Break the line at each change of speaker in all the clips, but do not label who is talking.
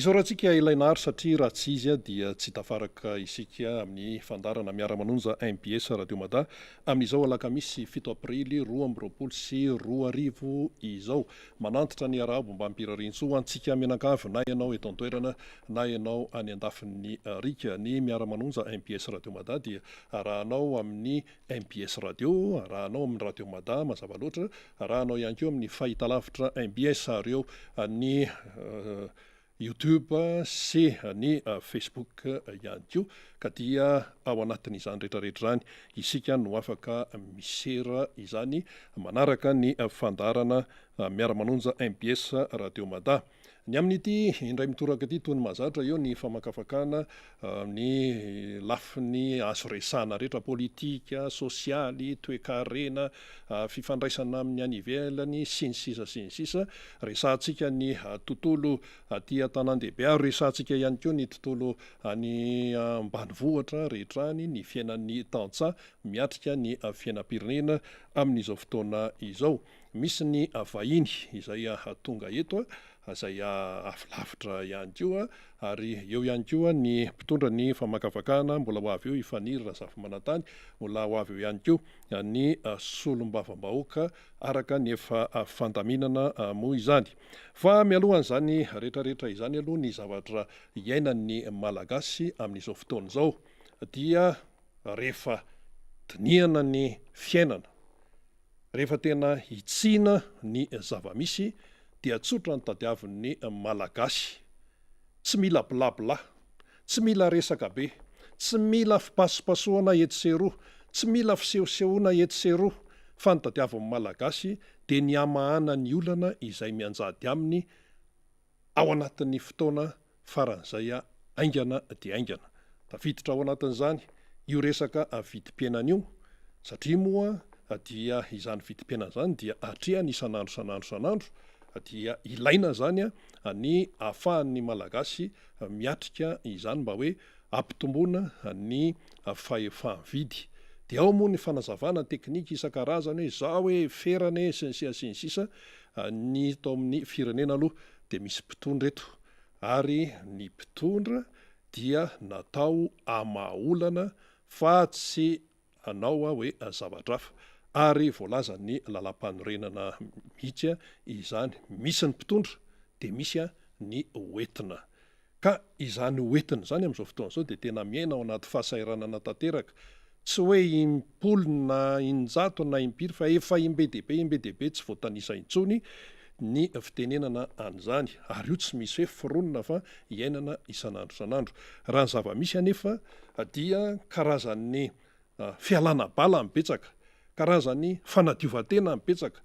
Isaorantsika ilay Nahary satria raha tsy Izy dia tsy tafaraka isika amin'ny fandaharana Miara-manonja mbs Radio Mada amin'izao alakamisy 7 aprily 2022 izao. Manantitra ny arahaba ombam-pirariantsoa ho antsika mianakavy na ianao eto an-toerana na ianao any andafin'ny riaka. Ny Miara-manonja mbs Radio Mada dia arahanao amin'ny mbs Radio, arahanao amin'ny Radio Mada mazava loatra, Arahanao ihany koa amin'ny fahitalavitra mbs ary eo ny YouTube sy ny Facebook ihany koa ka dia ao anatin'izany rehetrarehetra izany isika no afaka misera izany manaraka ny fandaharana miara-manonja mbs Radio Mada. Ny amin'ity indray mitoraka ity, toy ny mahazatra, eo ny famakafakana ny lafiny azo resahana rehetra, politika, sosialy, toekarena, fifandraisana amin'ny any ivelany, sy ny sisa sy ny sisa. Resahantsika ny tontolo aty an-tanàn-dehibe ary resahantsika ihany koa ny tontolo any ambanivohitra rehetra any, ny fiainan'ny tantsaha miatrika ny fiainam-pirenena amin'izao fotoana izao. Misy ny vahiny izay tonga eto izay avy lavitra ihany koa ary eo ihany koa ny mpitondra ny famakafakana mbola ho avy eo i Faniry Razafimanantany, mbola ho avy eo ihany koa ny solombavambahoaka araka ny efa fandaminana moa izany. Fa mialohan'izany rehetrarehetra izany aloha ny zavatra iainan'ny Malagasy amin'izao fotoana izao dia rehefa dinihana ny fiainana, Rehefa tena hitsiana ny zava-misy dia tsotra ny tadiavin'ny Malagasy. Tsy mila blabla, tsy mila resaka be, tsy mila fipasopasohana etsy sy eroa, tsy mila fisehosehoana etsy sy eroa fa ny tadiavin'ny Malagasy dia ny hamahana ny olana izay mianjady aminy ao anatin'ny fotoana faran'izay haingana dia haingana. Tafiditra ao anatin'izany io resaka vidim-piainana io satria moa dia izany vidim-piainana izany dia atrehana isan'andro isan'andro isan'andro dia ilaina izany ny ahafahan'ny Malagasy miatrika izany mba hoe hampitomboana ny fahefa-mividy. Dia ao moa ny fanazavana teknika isan-karazany hoe izao e, ferana e, sy ny sisa sy ny sisa Ny eto amin'ny firenena aloha dia misy mpitondra eto ary ny mpitondra dia natao hamaha olana fa tsy hanao hoe zavatra hafa ary voalazan'ny lalampanorenana mihitsy izany, misy ny mpitondra dia misy ny hoentina. Ka izany ho entina izany amin'izao fotoana izao dia tena miaina ao anaty fahasahiranana tanteraka. Tsy hoe im-polo na in-jato na impiry fa efa im-be dia be, im-be dia be tsy voatanisa intsony ny fitenenana an'izany. Ary io tsy misy hoe foronina fa iainana isan'andro isan'andro. Raha ny zava-misy anefa dia karazan'ny fialana bala ny betsaka, karazan'ny fanadiovan-tena ny betsaka,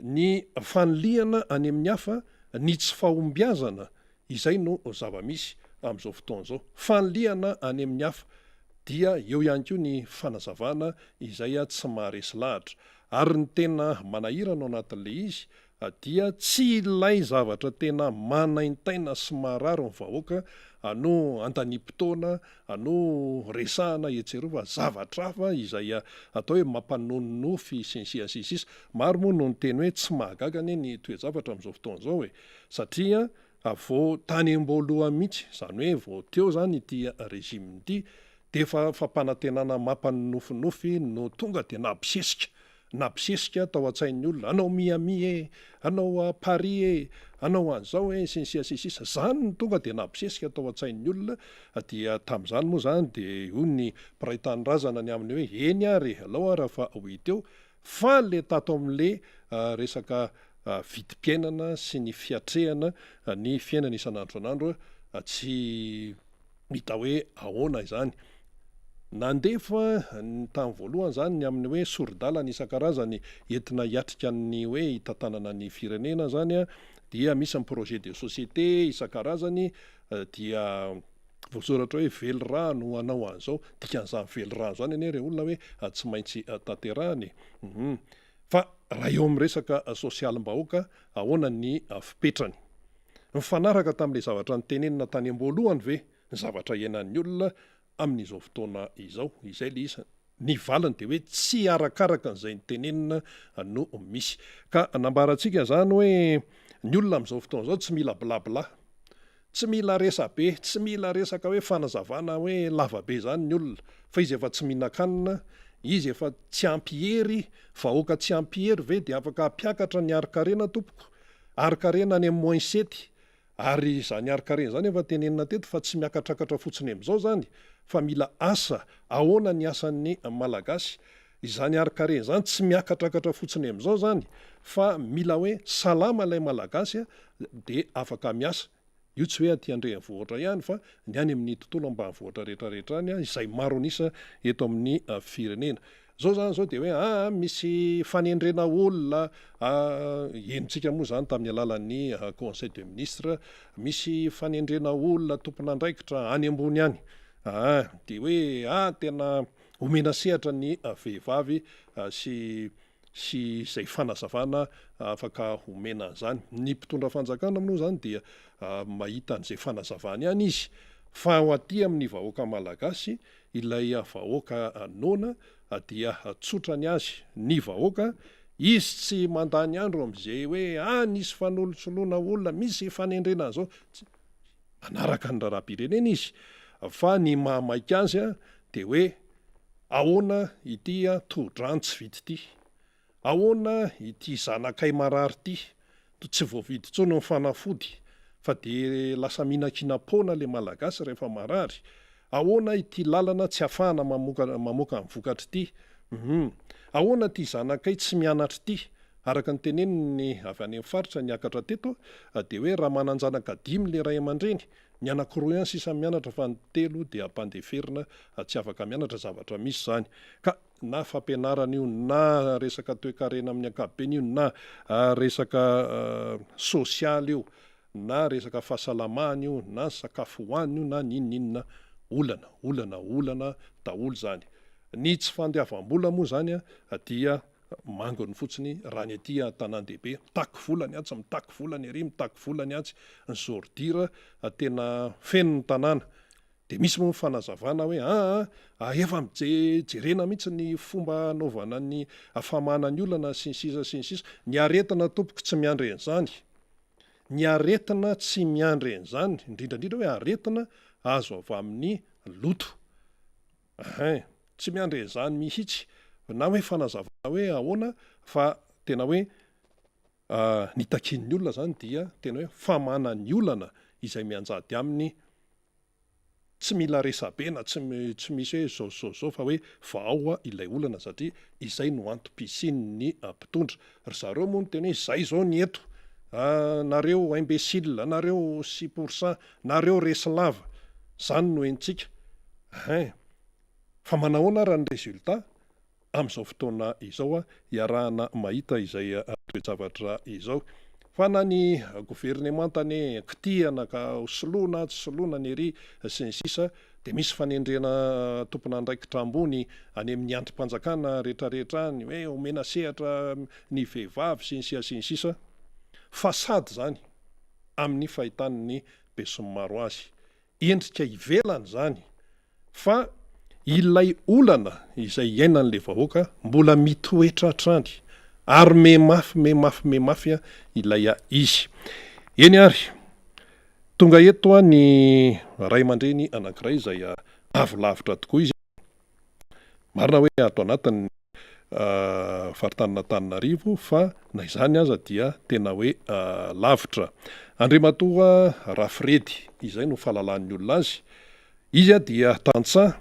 ny fanilihana any amin'ny hafa ny tsy fahombiazana Izay no zava-misy amin'izao fotoana izao. Fanilihana any amin'ny hafa dia eo ihany koa ny fanazavana izay tsy maharesy lahatra. Ary ny tena manahirana ao anatin'ilay izy dia tsy ilay zavatra tena manaintaina sy maharary ny vahoaka no andaniam-potoana no resahana etsy eroa fa zavatra hafa izay atao hoe mampanononofy sy ny sisa sy ny sisa. Maro moa no niteny hoe tsy mahagaga anie ny toe-javatra amin'izao fotoana izao e! Satria vao tany am-boalohany mihitsy, izany hoe vao teo izany ity régime ity, dia efa fampanantenana mampanonofinofy no tonga dia nabosesika, nabosesika tao an-tsain'ny olona, hanao Miami e, hanao Paris e, hanao an'izao e, sy ny sisa sy ny sisa. Izany no tonga dia nabosesika tao an-tsain'ny olona, dia tamin'izany moa izany dia hoy ny mpiray tanindrazana ny amin'ny hoe eny ary e, alao ary fa ho hita eo, Fa le tato amle resaka vidim-piainana sy ny fiatrehana ny fiainana isan'andro isan'andro tsy hita hoe ahoana izany. Nandefa ny tamin'ny voalohany izany ny amin'ny hoe sori-dalana isan-karazany entina hiatrika ny hoe hitantanana ny firenena izany dia misy ny projet de société isan-karazany dia Voasoratra hoe velirano ho anao an'izao. Dikan'izany velirano izany anie re olona hoe tsy maintsy tanterahina e. Hum. Fa raha eo amin'ny resaka sosialim-bahoaka, ahoana ny fipetrany? Mifanaraka tamin'ilay zavatra notenenina tany am-boalohany ve ny zavatra iainan'ny olona amin'izao fotoana izao? Izay ilay izy. Ny valiny dia hoe tsy arakaraka an'izay notenenina no misy. Ka nambarantsika izany hoe ny olona amin'izao fotoana izao tsy mila blabla. Tsy mila resa-be, tsy mila resaka hoe fanazavana hoe lava be izany ny olona, fa izy efa tsy mihinan-kanina, izy efa tsy ampy hery, vahoaka tsy ampy hery ve dia afaka hampiakatra ny harin-karena tompoko? Harin-karena any amin'ny moins sept, ary izany harin-karena izany efa tenenina teto fa tsy miakatrakatra fotsiny amin'izao izany fa mila asa, ahoana ny asan'ny Malagasy? Izany harin-karena izany tsy miakatrakatra fotsiny amin'izao izany fa mila hoe salama ilay Malagasy dia afaka miasa. Io tsy hoe aty an-drenivohitra ihany fa ny any amin'ny tontolo ambanivohitra rehetra rehetra any izay maro an'isa eto amin'ny firenena. Izao izany izao dia hoe aa misy fanendrena olona, henontsika moa izany tamin'ny alalan'ny conseil de ministre, misy fanendrena olona tompon'andraikitra any ambony any, aa dia hoe aa tena Omena sehatra ny vehivavy sy sy izay fanazavana afaka omena an'izany. Ny mpitondra fanjakana moa izany dia mahita an'izay fanazavana ihany izy fa ho aty amin'ny vahoaka malagasy ilay vahoaka noana dia tsotra ny azy ny vahoaka, izy tsy mandany andro amin'izay hoe ah nisy fanolotsoloana olona, misy fanendrena an'izao, Manaraka ny raharaham-pirenena izy fa ny maha maika azy dia hoe ahoana ity tohodrano tsy vita ity? Ahoana ity zanakay marary ity? Toa tsy voavidy intsony ny fanafody fa dia lasa mihinankinam-poana ilay Malagasy rehefa marary. Ahoana ity lalana tsy ahafahana mamoka mamoaka ny vokatra ity? Hum. Ahoana ity zanakay tsy mianatra ity? Araka ny teneniny avy any amin'ny faritra niakatra teto dia hoe raha manan-janaka dimy ilay ray aman-dreny, ny anankiroa ihany sisa mianatra fa ny telo dia ampandeferina tsy afaka mianatra, zavatra misy izany. Ka na fampianarana io na resaka toekarena amin'ny ankapobeny io na resaka sosialy io na resaka fahasalamana io na sakafo hohanina io na n'inon'inona, olana, olana, olana daholo izany. Ny tsy fandiavam-bola moa izany dia manginy fotsiny raha ny aty an-tanàn-dehibe, mitaky vola ny atsy, mitaky vola ny ery, mitaky vola ny atsy, ny ordure tena feno ny tanàna. Dia misy moa ny fanazavana hoe aa efa jerena mihitsy ny fomba hanaovana ny famahana ny olana sy ny sisa sy ny sisa. Ny aretina tompoko tsy miandry an'izany. Ny aretina tsy miandry an'izany, indrindra indrindra hoe aretina azo avy amin'ny loto. Hein, tsy miandry an'izany mihitsy na hoe fanazavana hoe ahoana fa tena hoe ny takian'ny olona izany dia tena hoe famahana ny olana izay mianjady aminy, tsy mila resabe na tsy tsy misy hoe izao sy izao izao fa hoe vahao ilay olana satria izay no antom-pisian'ny mpitondra. Ry zareo moa miteny hoe izay izao ny eto, nareo imbécile, nareo 6%, nareo resy lava, izany no henontsika. Hein! Fa manahoana ara ny résultat amin'izao fotoana izao iarahana mahita izay toe-javatra izao? Fa na ny governemanta anie kitihana ka ho soloina tsy soloina ny ery sy ny sisa dia misy fanendrena tompon'andraikitra ambony any amin'ny andrim-panjakana rehetrarehetra any hoe omena sehatra ny vehivavy sy ny sisa sy ny sisa. Façade izany amin'ny fahitan'ny besinimaro azy. endrika ivelany izany fa ilay olana izay iainan'ilay vahoaka mbola mitoetra hatrany ary me mafy me mafy me mafy ilay izy. Eny ary, tonga eto ny ray aman-dreny anankiray izay avy lavitra tokoa izy. Marina hoe ato anatin'ny faritanin'Antananarivo fa na izany aza dia tena hoe lavitra. Andriamatoa Rafredy, izay no fahalalan'ny olona azy. Izy dia tantsaha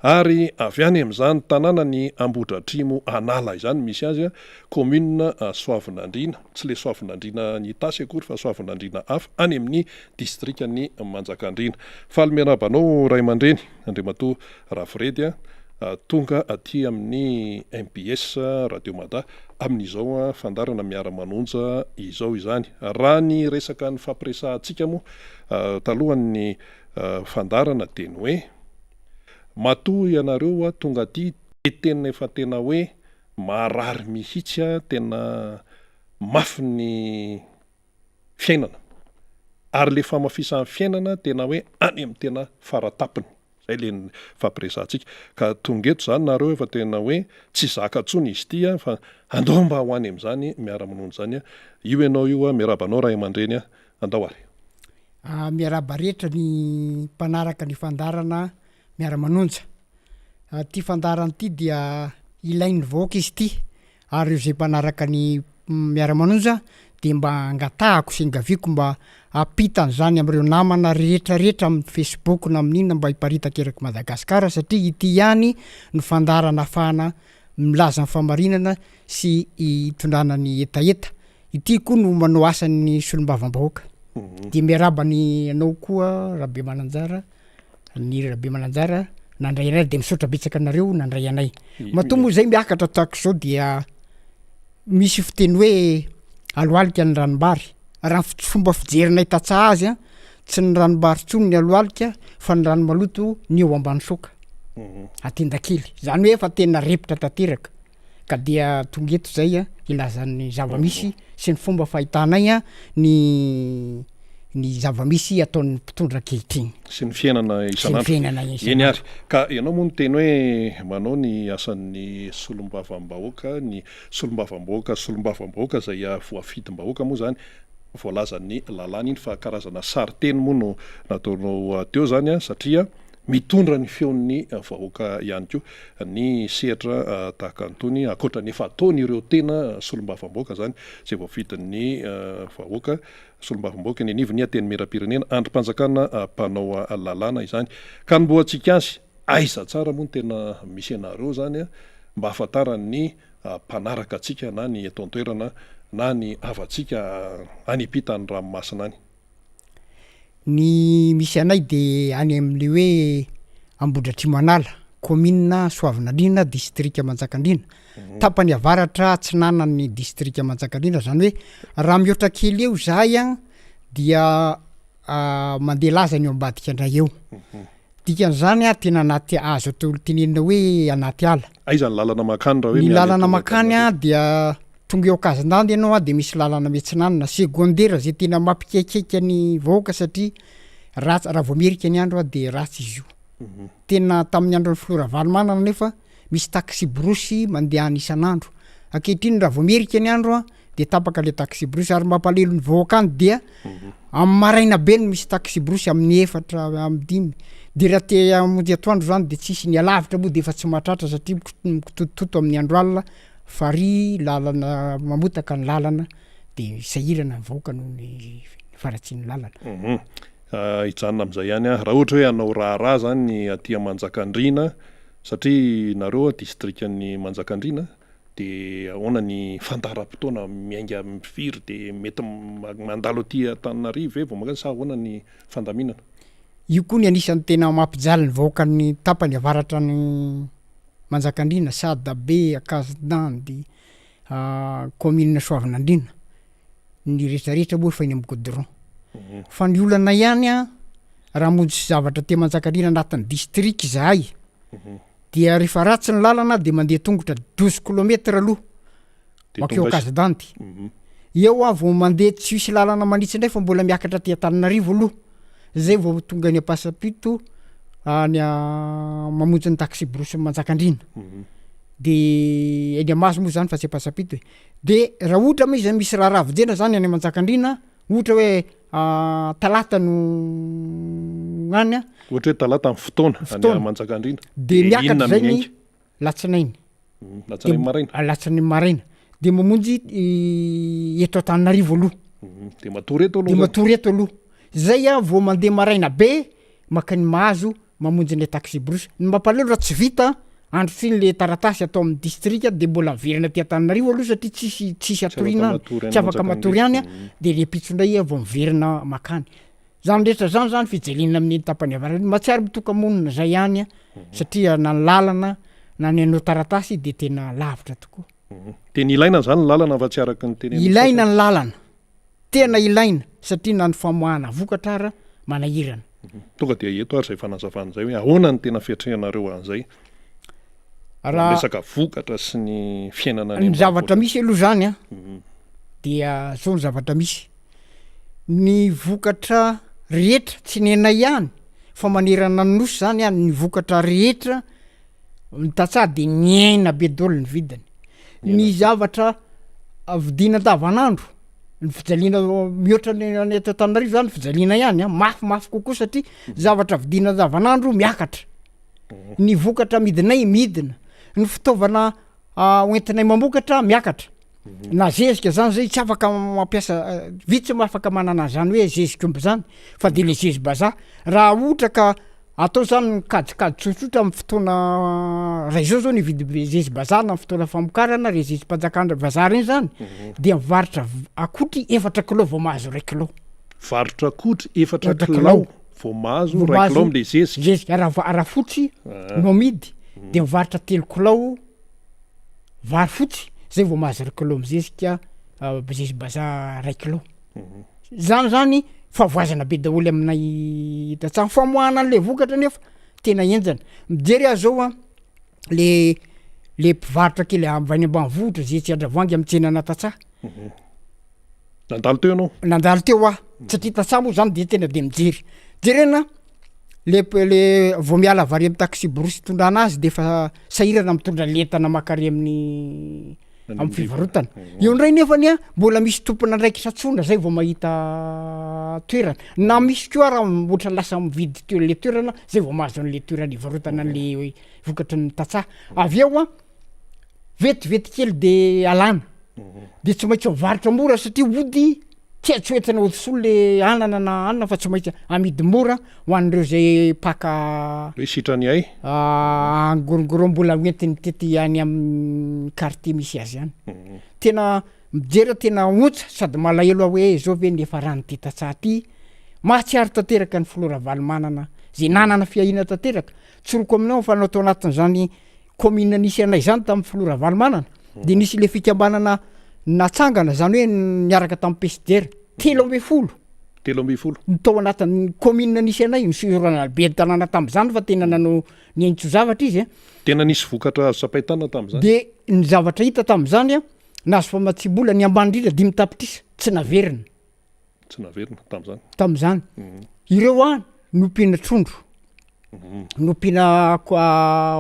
ary avy any amin'izany tanànan'i Ambohidratrimo Anala izany misy azy, commune Soavinandriana, tsy ilay Soavinandriana any Itasy akory fa Soavinandriana hafa, any amin'ny distrikan'i Manjakandriana. Faly miarahaba anao ray aman-dreny. Andriamatoa Rafredy tonga aty amin'ny mbs Radio Mada amin'izao fandaharana miara-manonja izao izany. Raha ny resaka nifampiresahantsika moa talohan'ny fandaharana dia ny hoe matoa ianareo tonga aty dia tena efa tena hoe marary mihitsy, tena mafy ny fiainana ary le famafisan'ny fiainana tena hoe any amin'ny tena faratapony zay le nifampiresahantsika ka tonga eto zany nareo efa tena hoe tsy zaka tsony izy ity a fa andao mba ho any amin'izany miara-minono zany a io ianao io a miarahaba anao ray aman-dreny a andao ary.
Miarahaba rehetra ny mpanaraka ny fandaharana Miara-manonja. Ity fandaharana ity dia ilain'ny vahoaka izy ity ary ireo izay mpanaraka ny Miara-manonja dia mba angatahako sy engaviako mba hampita an'izany amin'ireo namana rehetra rehetra amin'ny facebook na amin'inona mba hiparitaka erak'i Madagasikara satria ity ihany no fandaharana ahafahana milaza ny fahamarinana sy hitondrana ny hetaheta. Ity koa no manao asan'ny solombavambahoaka. Dia miarahaba ny anao koa Rabemananjara, Niry Rabemananjara nandray anay dia misaotra betsaka anareo nandray anay. Matoa moa zay miakatra tahaka izao dia misy fiteny hoe alohalika ny ranombary. Raha ny fomba fijerinay tantsaha azy an, tsy ny ranombary intsony ny alohalika fa ny rano maloto ny eo ambany saoka, atendakely. Zany hoe efa tena repotra tanteraka. Ka dia tonga eto zay a hilaza ny zava-misy sy ny fomba fahitanay a ny ny zava-misy ataon'ny mpitondra ankehitriny.
Sy ny fiainana
Sy ny
isan'andro.
fiainana
Eny
isan'andro.
ary. Ka ianao moa niteny hoe manao ny asan'ny solombavambahoaka, ny solombavambahoaka solombavambahoaka izay voafidim-bahoaka moa izany, voalazan'ny lalàna iny fa karazana sarin-teny moa no nataonao teo izany a, satria Mitondra ny feon'ny vahoaka ihany koa ny sehatra tahaka an'itony, ankoatra ny efa ataon'ireo tena solombavambahoaka izany, izay voafidin'ny vahoaka, solombavambahoaka eny anivon'ny Antenimierampirenena, andrim-panjakana mpanao lalàna izany. Ka hanombohantsika azy, aiza tsara moa no tena misy anareo izany mba hahafantaran'ny mpanaraka antsika na ny eto an-toerana na ny havantsika any ampitan'ny ranomasina any?
Ny misy anay de any am'le hoe Ambohidratrimo-Anala, kaominina Soavinandriana, distrika Manjakandriana, tapany avaratra atsinanan'ny distrika Manjakandriana, zany hoe raha mihoatra kely eo zahay an dia mandeha laza ny eo ambadika indray eo. Dikan'izany an tena anaty azo atao tenenina hoe anaty ala.
Aiza ny lalana mankany raha hoe
Ny
miala
lalana
eto
mankany
Antananarivo?
an dia tonga eo Ankazindandy ianao an de misy lalana miatsinanana, secondaire zay tena mampikaikaika ny vahoaka satria ratsy raha vao merika ny andro an de ratsy izy io. Tena tamin'ny andron'ny filoha Ravalomanana nefa misy taxi-brousse mandeha any isan'andro. Ankehitriny raha vao merika ny andro an de tapaka le taxi-brousse ary mampalahelo ny vahoaka any dia amin'ny maraina be no misy taxi-brousse amin'ny efatra amin'ny dimy de raha te hamonjy atoandro zany de tsisy ny alavitra moa de efa tsy mahatratra satria miko- mikitotototo amin'ny andro alina farihy lalana mamotaka ny lalana de sahirana ny vahoaka noho ny faharatsian'ny lalana.
Hijanona amin'izay ihany aho. Raha ohatra hoe hanao raharaha zany ny aty Manjakandriana satria nareo distrikan'i Manjakandriana De ahoana ny fandaharam-potoana miainga amin'ny firy de mety mandalo aty Antananarivo ve vao mankany sa ahoana ny fandaminana?
Io koa ny anisan'ny tena mampijaly ny vahoakan'ny tapany avaratra any Manjakandriana, Sadabe, Ankazodandy, kaominina Soavinandriana, ny rehetra rehetra moa efa eny amin'ny goudron. Fa ny olana ihany an, raha hamonjy zavatra aty Manjakandriana anatin'ny distrika izahay, Dia rehefa ratsy ny lalana dia mandeha tongotra 12 kilomètre aloha mankeo Ankazodandy. Eo aho vao mandeha tsy misy lalana manitsy indray fa mbola miakatra aty Antananarivo aloha. Zay vao tonga any Ampasampito any mamonjy ny taxi brousse Manjakandriana. De eny Amazo moa zany fa tsy Ampasampito e. De raha ohatra moa izy misy raharaha vonjena zany any Manjakandriana, ohatra hoe talata no any an.
Ohatra hoe talata ny fotoana any
Fotoana.
Manjakandriana.
De
Dia
miakatra
inona
zay
no
ny
miainga?
latsinainy.
Latsinainy maraina.
Alatsinainy maraina. De mamonjy eto Antananarivo aloha.
De matory eto aloha
De
zany.
matory eto aloha. Zay aho vao mandeha maraina be makany Mahazo mamonjy an'ilay taxi-brousse. Ny mampalahelo raha tsy vita androtr'iny le taratasy atao amin'ny distrika de mbola averina aty Antananarivo aloha satria tsisy tsisy atoriana any, tsy afaka matory any de le ampitso indray vao miverina makany. Zany rehetra zany zany fijaliana amin'iny tapany avaratra iny, mahatsiaro mitoka-monina zay ihany a satria na ny lalana na ny hanao taratasy de tena lavitra tokoa.
Tena ilaina zany ny lalana fa tsy araka ny tenenin'ny
Ilaina
sasany.
ny lalana. Tena ilaina satria na ny famoahana vokatra ara manahirana.
Tonga dia eto ary izay fanazavana izay hoe ahoana ny tena fiatrehanareo an'izay
Raha
resaka vokatra sy ny fiainana any
ny zavatra
ambanivohitra.
misy aloha zany an, dia zao ny zavatra misy, ny vokatra rehetra tsy ny anay ihany fa manerana ny nosy zany an, ny vokatra rehetra ny tantsaha de mihena be daholo ny vidiny, ny zavatra vidiana andavanandro. Ny fijaliana mihoatra ny any eto Antananarivo zany fijaliana ihany an, mafimafy kokoa satria zavatra vidiana andavanandro miakatra, ny vokatra amidinay midina, ny fitaovana hoentinay mamokatra miakatra, na zezika zany zay tsy afaka mampiasa vitsy no afaka manana an'zany hoe zezik'omby zany fa de le zezi-bazaha, raha ohatra ka Atao zany ny kajikajy tsotsotra amin'ny fotoana raha izao zao ny vidy zezi-bazaha na fotoana famokarana re zezi-panjakana vazaha reny zany dia mivarotra akotry efatra kilao vao mahazo iray kilao.
Varotra akotry efatra kilao vao mahazo iray kilao amle zezika.
Zezika raha raha fotsy no amidy de mivarotra telo kilao vary fotsy zay vao mahazo iray kilao amy zezika zezi-bazaha ray kilao. Zany zany fahavoazana be daholo aminay tantsaha, ny famoahana an'le vokatra nefa tena henjana, mijery aho zao an le le mpivarotra kely avy any ambanivohitra zay etsy Andravoahangy amy tsenana tantsaha,
Nandalo teo ianao?
Nandalo teo aho satria tantsaha moa zany de tena de mijery, jerena le p- le vao miala avy ary amy taxi brousse itondrana azy de efa sahirana mitondra le entana mankary amin'ny amin'ny fivarotana. Eo indray nefany a mbola misy tompon'andraikitra antsoina zay vao mahita toerana, na misy koa ara ohatra lasa mividy toe- le toerana zay vao mahazo an'le toerana ivarotana an'le vokatry ny tantsaha, avy eo a vetivety kely de alana, de tsy maintsy mivarotra mora satria ody Tsy tsy hoentina ho soa le anana na anona fa tsy maintsy amidy mora ho an'ireo zay mpaka.
Hoe sitrany hay.
Angorongoro mbola hoentiny mitety any amin'ny quartier misy azy any. Tena mijery aho tena ontsa sady malahelo aho hoe zao ve ny hiafaran'ity tantsaha ty. Mahatsiaro tanteraka ny filoha Ravalomanana zay nanana fiahiana tanteraka. Tsoriko aminao fa anao tao anatin'izany commune nisy anay zany tamin'ny filoha Ravalomanana de nisy le fikambanana natsangana zany hoe niaraka tamin'ny PSDR 13.
13.
Ny tao anatin'ny commune nisy anay, nisy olona ben'ny tanàna tamin'izany fa tena nanao nihaintso zavatra izy a.
Tena nisy vokatra azo tsapain-tanana tamin'izany.
De ny zavatra hita tamin'izany a, nahazo famatsiam-bola ny ambany indrindra dimy tapitrisa, tsy naverina.
Tsy naverina tamin'izany.
Tamin'izany. Ireo an nompiana trondro, nompiana ko-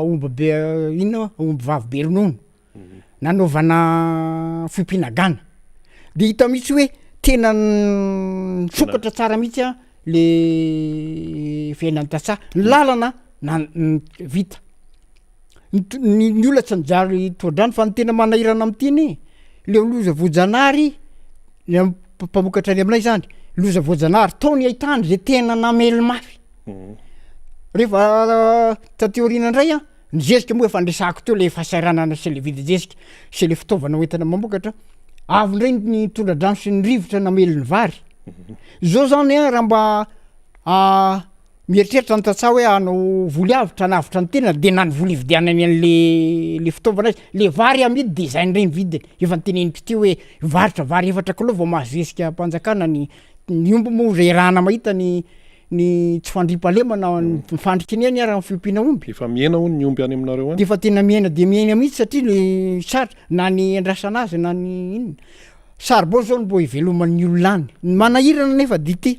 omby be inona omby vavy be ronono, nanaovana fiompiana gana. De hita mihitsy hoe tena nisokatra tsara mihitsy an le fiainan'ny tantsaha. Ny lalana na- vita. Ny to- ny ny olona tsy nijaly toa-drano fa ny tena manahirana amin'ity anie le loza voajanahary ny am- mpamokatra any aminay zany, loza voajanahary tao ny haitany zay tena namely mafy, rehefa taty aoriana indray an, ny zezika moa efa niresahako teo le fahasahiranana sy le vidin-jezika sy le fitaovana hoentina mamokatra, avy indray ny tondra-drano sy ny rivotra namely ny vary, zao zany an raha mba Mieritreritra ny tantsaha hoe hanao voly avotra hanavotra ny tenany de na ny vola ividianany an'le le fitaovana aza, le vary amidy de zay ndray ny vidiny, efa noteneniko teo hoe mivarotra vary efatra kilao vao mahazo zezika am-panjakana ny ny omby moa zay iarahana mahita ny ny tsy fandriampahalemana ny fandriky ny eny ary amin'ny fiompiana omby.
Efa mihena hono ny omby any aminareo any?
Efa tena mihena dia mihena mihitsy satria le sarotra na ny andrasana azy na ny inona. Charbon zao no mbô iveloman'ny olona any. Ny manahirana nefa de ity,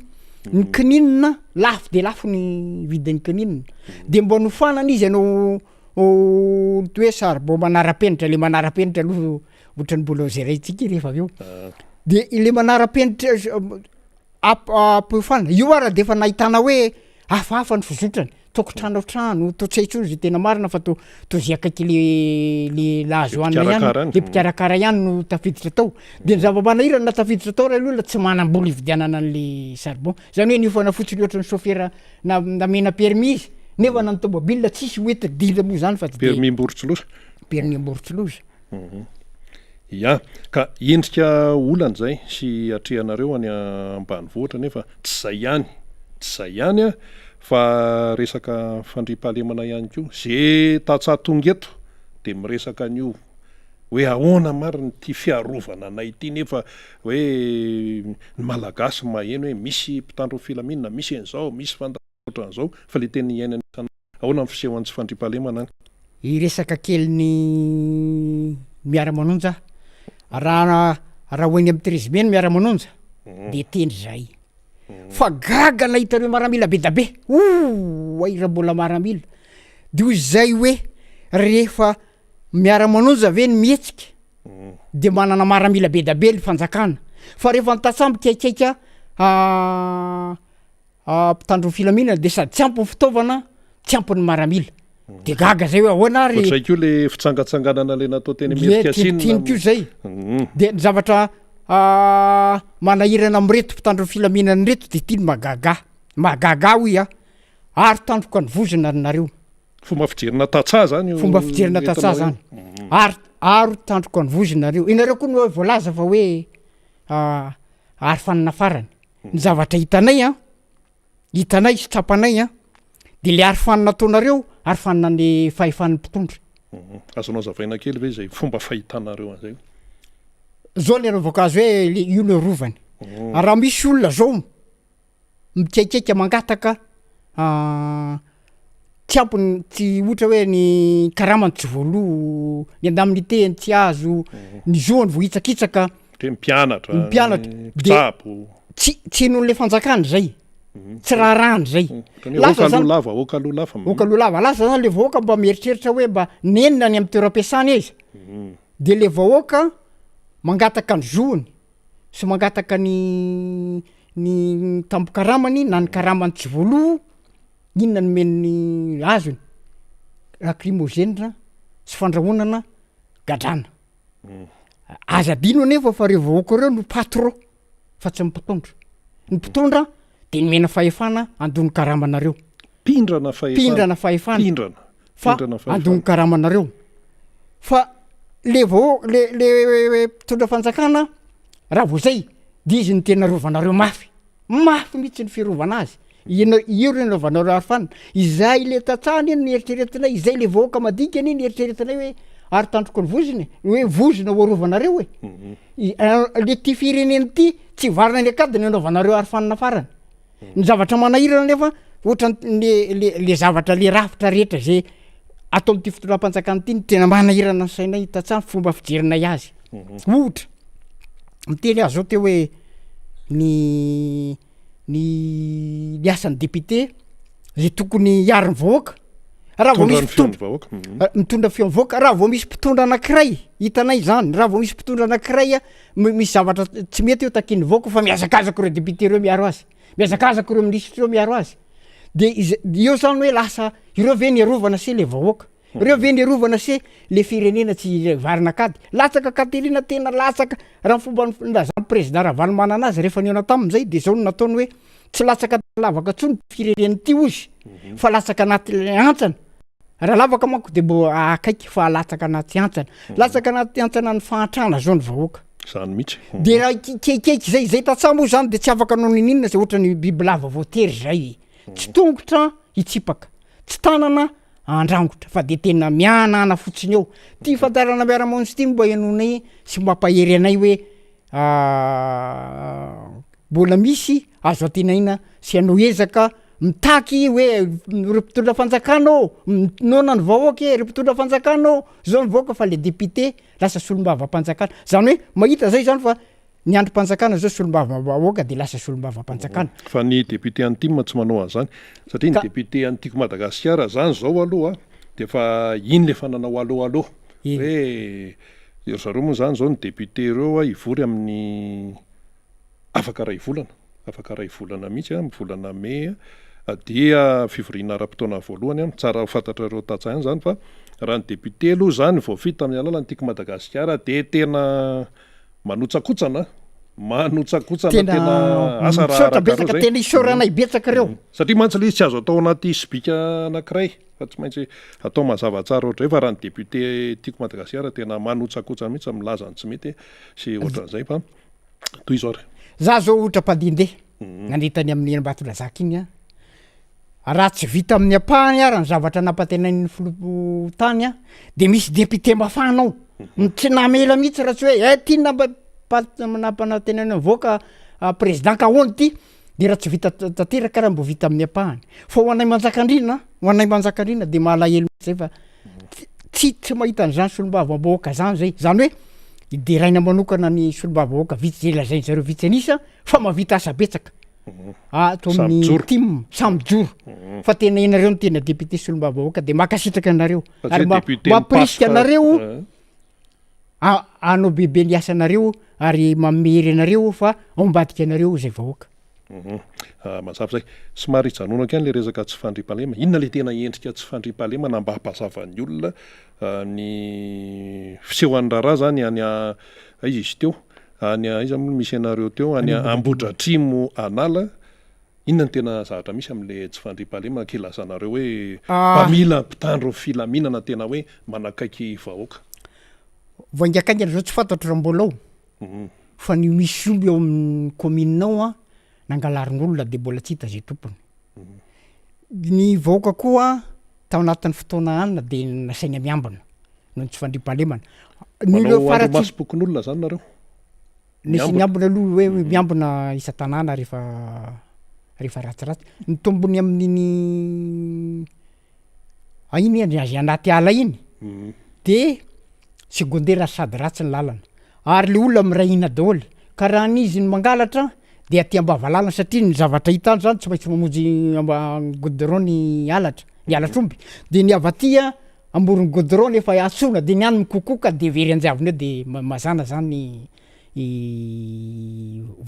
ny kininina lafo de lafo ny vidin'ny kininina, de mbô nofanana izy hanao hoe charbon manara-penitra, le manara-penitra aloha ohatran'ny mbola ho gérer-tsika rehefa avy eo, de le manara-penitra amp- ampiofanana, io ara de efa nahitana hoe Hafahafa ny fizotrany, toa kitranotrano, toa tsy hay intsony zay tena marina fa toa toa zay akaiky le le lahazo hanina ihany,
mpikarakara
le mpikarakara ihany no tafiditra tao. De ny zava-manahirana na tafiditra tao ray olona tsy manam-bola hividianana an'le charbon, zany hoe niofana fotsiny ohatran'ny chauffeur na- namena permis izy nefa na ny tomobile tsisy hoentiny, dila moa zany fa tsy de.
Permis Amborotsiloza.
Permis Amborotsiloza.
Ya, ka endrika olana izay sy atrehanareo any ambanivohitra nefa tsy izay ihany, tsy izay ihany an, fa resaka fandriampahalemana ihany koa, ze tantsaha tonga eto de miresaka an'io hoe ahoana marina ity fiarovana anay ity nefa hoe ny malagasy maheno hoe misy mpitandro ny filaminana, misy an'izao, misy fanda- ohatran'izao fa le tena iainana isan'andro. Ahoana ny fisehoan'ny tsy fandriampahalemana any?
Hiresaka kely ny miara-manonja aho. Raha raha ho eny amin'ny treize mai ny miara-manonja de tendry zahay. Fa gaga nahita ireo maramila be da be, oay raha mbola maramila. De hoy zay hoe rehefa miara-manonja ve ny mihetsika de manana maramila be da be ny fanjakana. Fa rehefa ny tantsaha mikaikaika mpitandro ny filaminana de sady tsy ampy ny fitaovana, tsy ampy ny maramila. De gaga zay hoe ahoana ary.
Ohatr'izay koa le fitsangatsanganana le natao teny
Ie,
Imerintsiatosina.
tinitiny koa zay. De ny zavatra manahirana amin'ireto mpitandro ny filaminana ireto de ty no mahagaga ahy, mahagaga ahy hoy aho, ary tandroka ny vozona ry nareo.
Fomba fijerina tantsaha zany io
Fomba fijerina tantsaha
entinao io.
zany. Ary aro tandroka ny vozona nareo. Ianareo koa no voalaza fa hoe arofanina farany. Ny zavatra hitanay an, hitanay sy tsapanay an, de le arofanina ataonareo, arofanina ny fahefan'ny mpitondra.
Azonao azavaina kely ve izay fomba fahitanareo an'izay?
Zao ny anaovako azy hoe le io no arovany. Raha misy olona zao mikaikaika mangataka tsy ampy ny tsy ohatra hoe ny karamany tsy voaloa, ny indemnité-ny tsy azo, ny zoany voahitsakitsaka,
Ohatra hoe mpianatra,
ny mpianatra,
ny
de
mpitsabo.
tsy tsy henon'le fanjakana zay, tsy raharahany zay.
Ohatran'ny hoe
Lasa
aoka
zany
aloha lava, aoka aloha lava.
aoka aloha lava, lasa zany le vahoaka mba mieritreritra hoe mba nenina any amin'ny toeram-piasana izy, de le vahoaka mangataka ny zoany sy mangataka ny ny tambin-karamany na ny karamany tsy voaloa, inona no omen'ny azony? Lacrymogène sy fandrahonana, gadrana. Aza adino anefa fa reo vahoaka reo no patron fa tsy ny mpitondra. Ny mpitondra de nomena fahefana handoa ny karamanareo.
Mpindrana fahefana.
Mpindrana fahefana.
Mpindrana.
Fa
Mpindrana fahefana.
handoa ny karamanareo. Fa le vahoaka, le le mpitondra fanjakana raha vao zay de izy no tena arovanareo mafy. Mafy mihitsy ny fiarovana azy. Ianao, io ry nanaovanao arofanina. Izay le tantsaha anie no eritreretinay, izay le vahoaka madinika anie no eritreretinay hoe ary tandroky ny vozona e, hoe vozona ho arovanareo e. I- le ty firenena ity tsy hivarina any an-kady ny anaovanareo arofanina farany. Ny zavatra manahirana nefa ohatran'ny le le le zavatra le rafitra rehetra zay ato amin'ity fitondram-panjakana ity no tena manahirana ny sainay tantsaha ny fomba fijerinay azy. Ohatra, miteny aho zao teo hoe ny ny ny asan'ny député zay tokony hiaro ny vahoaka raha vao misy
Mitondra ny feon'ny
mpitondra
vahoaka.
Mitondra feon'ny vahoaka raha vao misy mpitondra anankiray hitanay zany raha vao misy mpitondra anankiray a mi- misy zavatra tsy mety eo takian'ny vahoaka fa mihazakazaka ireo député ireo miaro azy mihazakazaka ireo minisitra ireo miaro azy de iz- eo zany hoe lasa ireo ve ny arovana se le vahoaka Reo ve ny arovana se le firenena tsy hivarina akady? Latsaka Katerina tena latsaka raha ny fomba nilazan'ny président Ravalomanana azy rehefa nihaona taminy zay de zao no nataony hoe tsy latsaka lavaka tsony ty firenena ity ozy fa latsaka anaty hantsana, raha lavaka manko de mbo akaiky fa latsaka anaty hantsana, latsaka anaty hantsana ny fahantrana zao ny vahoaka.
Zany mihitsy.
De raha keikeiky zay, zay tantsaha moa zany de tsy afaka hanao ninoninona zay ohatran'ny bibilava voatery zay, tsy tongotra hitsipaka, tsy tanana handrangotra fa de tena mihanahana fotsiny eo. Ty fandaharana miara-monja ity mba henoinay sy mampahery anay hoe mbola misy azo antenaina sy hanao ezaka mitaky hoe reo mpitondra fanjakana ô, noana ny vahoaka e, reo mpitondra fanjakana ô, zao ny vahoaka fa le député lasa solombavampanjakana, zany hoe mahita zay zany fa Ny andrim-panjakana zao solombavambahoaka de lasa solombavampanjakana.
Fa ny député an'ny tim tsy manao an'izany satria ny député an'ny Tiako Madagasikara zany zao aloha de efa iny le efa nanao allo allo hoe ry zareo moa zany zao ny député reo hivory amin'ny afaka ray volana, afaka ray volana mihitsy amin'ny volana mey dia fivoriana ara-potoana voalohany an, tsara ho fantatrareo tantsaha ihany zany fa raha ny député aloha zany voafidy tamin'ny alalan'ny Tiako Madagasikara de tena Manotsakotsana, manotsakotsana
Tena
tena asa raha
misaotra
arakareo
betsaka,
zay.
tena isaoranay betsaka ireo.
Satria mantsy ilay izy tsy azo atao anaty sobika anankiray fa tsy maintsy atao mazava tsara ohatr'izay fa raha ny député Tiako Madagasikara tena manotsakotsana mihitsy milaza ny tsy mety sy ohatran'izay fa tohizo ary.
Za zao ohatra mpandehandeha nandeha tany amin'ny Ambatondrazaka iny aho, Raha tsy vita amin'ny ampahany ara ny zavatra nampantenain'ny filoha tany an, de misy député mafana ao, ny tsy namela mihitsy raha tsy hoe eh ty nampanantenaina ny vahoaka président ka ahoana ty, de raha tsy vita tanteraka ara mbo vita amin'ny ampahany, fa ho anay Manjakandriana, ho anay Manjakandriana de malahelo mihitsy zay fa tsy tsy mahita an'zany solombavambahoaka zany zay, zany hoe deraina manokana ny solombavambahoaka vitsy zay lazainy zareo vitsy an'isa fa mahavita asa betsaka. ato amin'ny tim samy mijoro fa tena ianareo no tena député solombavambahoaka de mankasitraka anareo ary mampirisika anareo hanao bebe ny asanareo. ary manome hery anareo fa ao ambadika anareo izay vahoaka.
Mazava izay. Somary hijanonako ihany ilay resaka tsy fandriampahalemana. Inona ilay tena endrika tsy fandriampahalemana mba hampazava ny olona ny fisehoan'ny raharaha izany any aiza izy teo? Any aiza moa no misy anareo teo? Any Ambohidratrimo an'ala. Inona no tena zavatra misy amin'ilay tsy fandriampahalemana ka ilazanareo hoe mba mila mpitandro ny filaminana tena hoe manakaiky vahoaka?
Vao haingakaingana izao tsy fantatro raha mbola ao. Fa ny misy omby ao amin'ny commune ao an, nangalarin'olona de mbola tsy hita zay tompony. Ny vahoaka koa tao anatin'ny fotoana anona de nasaina miambina noho ny tsy fandriampahalemana.
Ny Manao ireo faratsy- andrimasom-pokonolona zany nareo?
Nisy
Miambina.
miambina aloha hoe miambina isan-tanàna rehefa rehefa ratsiratsy. Ny tombony amin'iny A iny anie azy anaty ala iny de secondaire sady ratsy ny lalana ary le olona miray hina daholo ka raha ny izy no mangalatra de aty ambava lalana satria ny zavatra hita any zany tsy maintsy mamonjy amba- goudron ny halatra ny halatr'omby de ny avy aty a amoron'ny goudron nefa antsoina de ny any mikokoka de very an-javona eo de ma- mazàna zany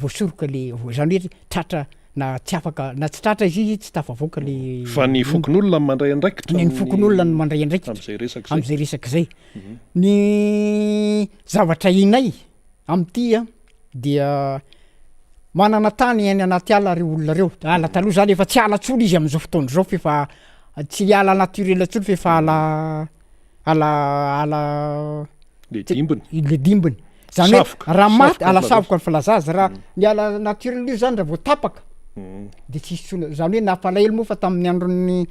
voasoroka le zany hoe tratra na tsy afaka na tsy tratra izy izy tsy tafavoaka le
Fa ny fokonolona no mandray andraikitra
ny fokonolona no mandray andraikitra
amin'izay resaka izay.
amin'izay resaka izay. Ny zavatra hainay amin'ity a dia manana tany any anaty ala reo olona reo, ala taloha zany efa tsy ala tsony izy amin'izao fotoana izao f'efa tsy ala naturel tsony f'efa ala ala ala
Le dimbiny.
Le dimbiny. Zany hoe
Savoka.
raha maty
Savoka
ala
ny
savoka ny filaza azy, raha ny ala naturel io zany raha vao tapaka de tsisy intsony, zany hoe nampalahelo moa fa tamin'ny andron'ny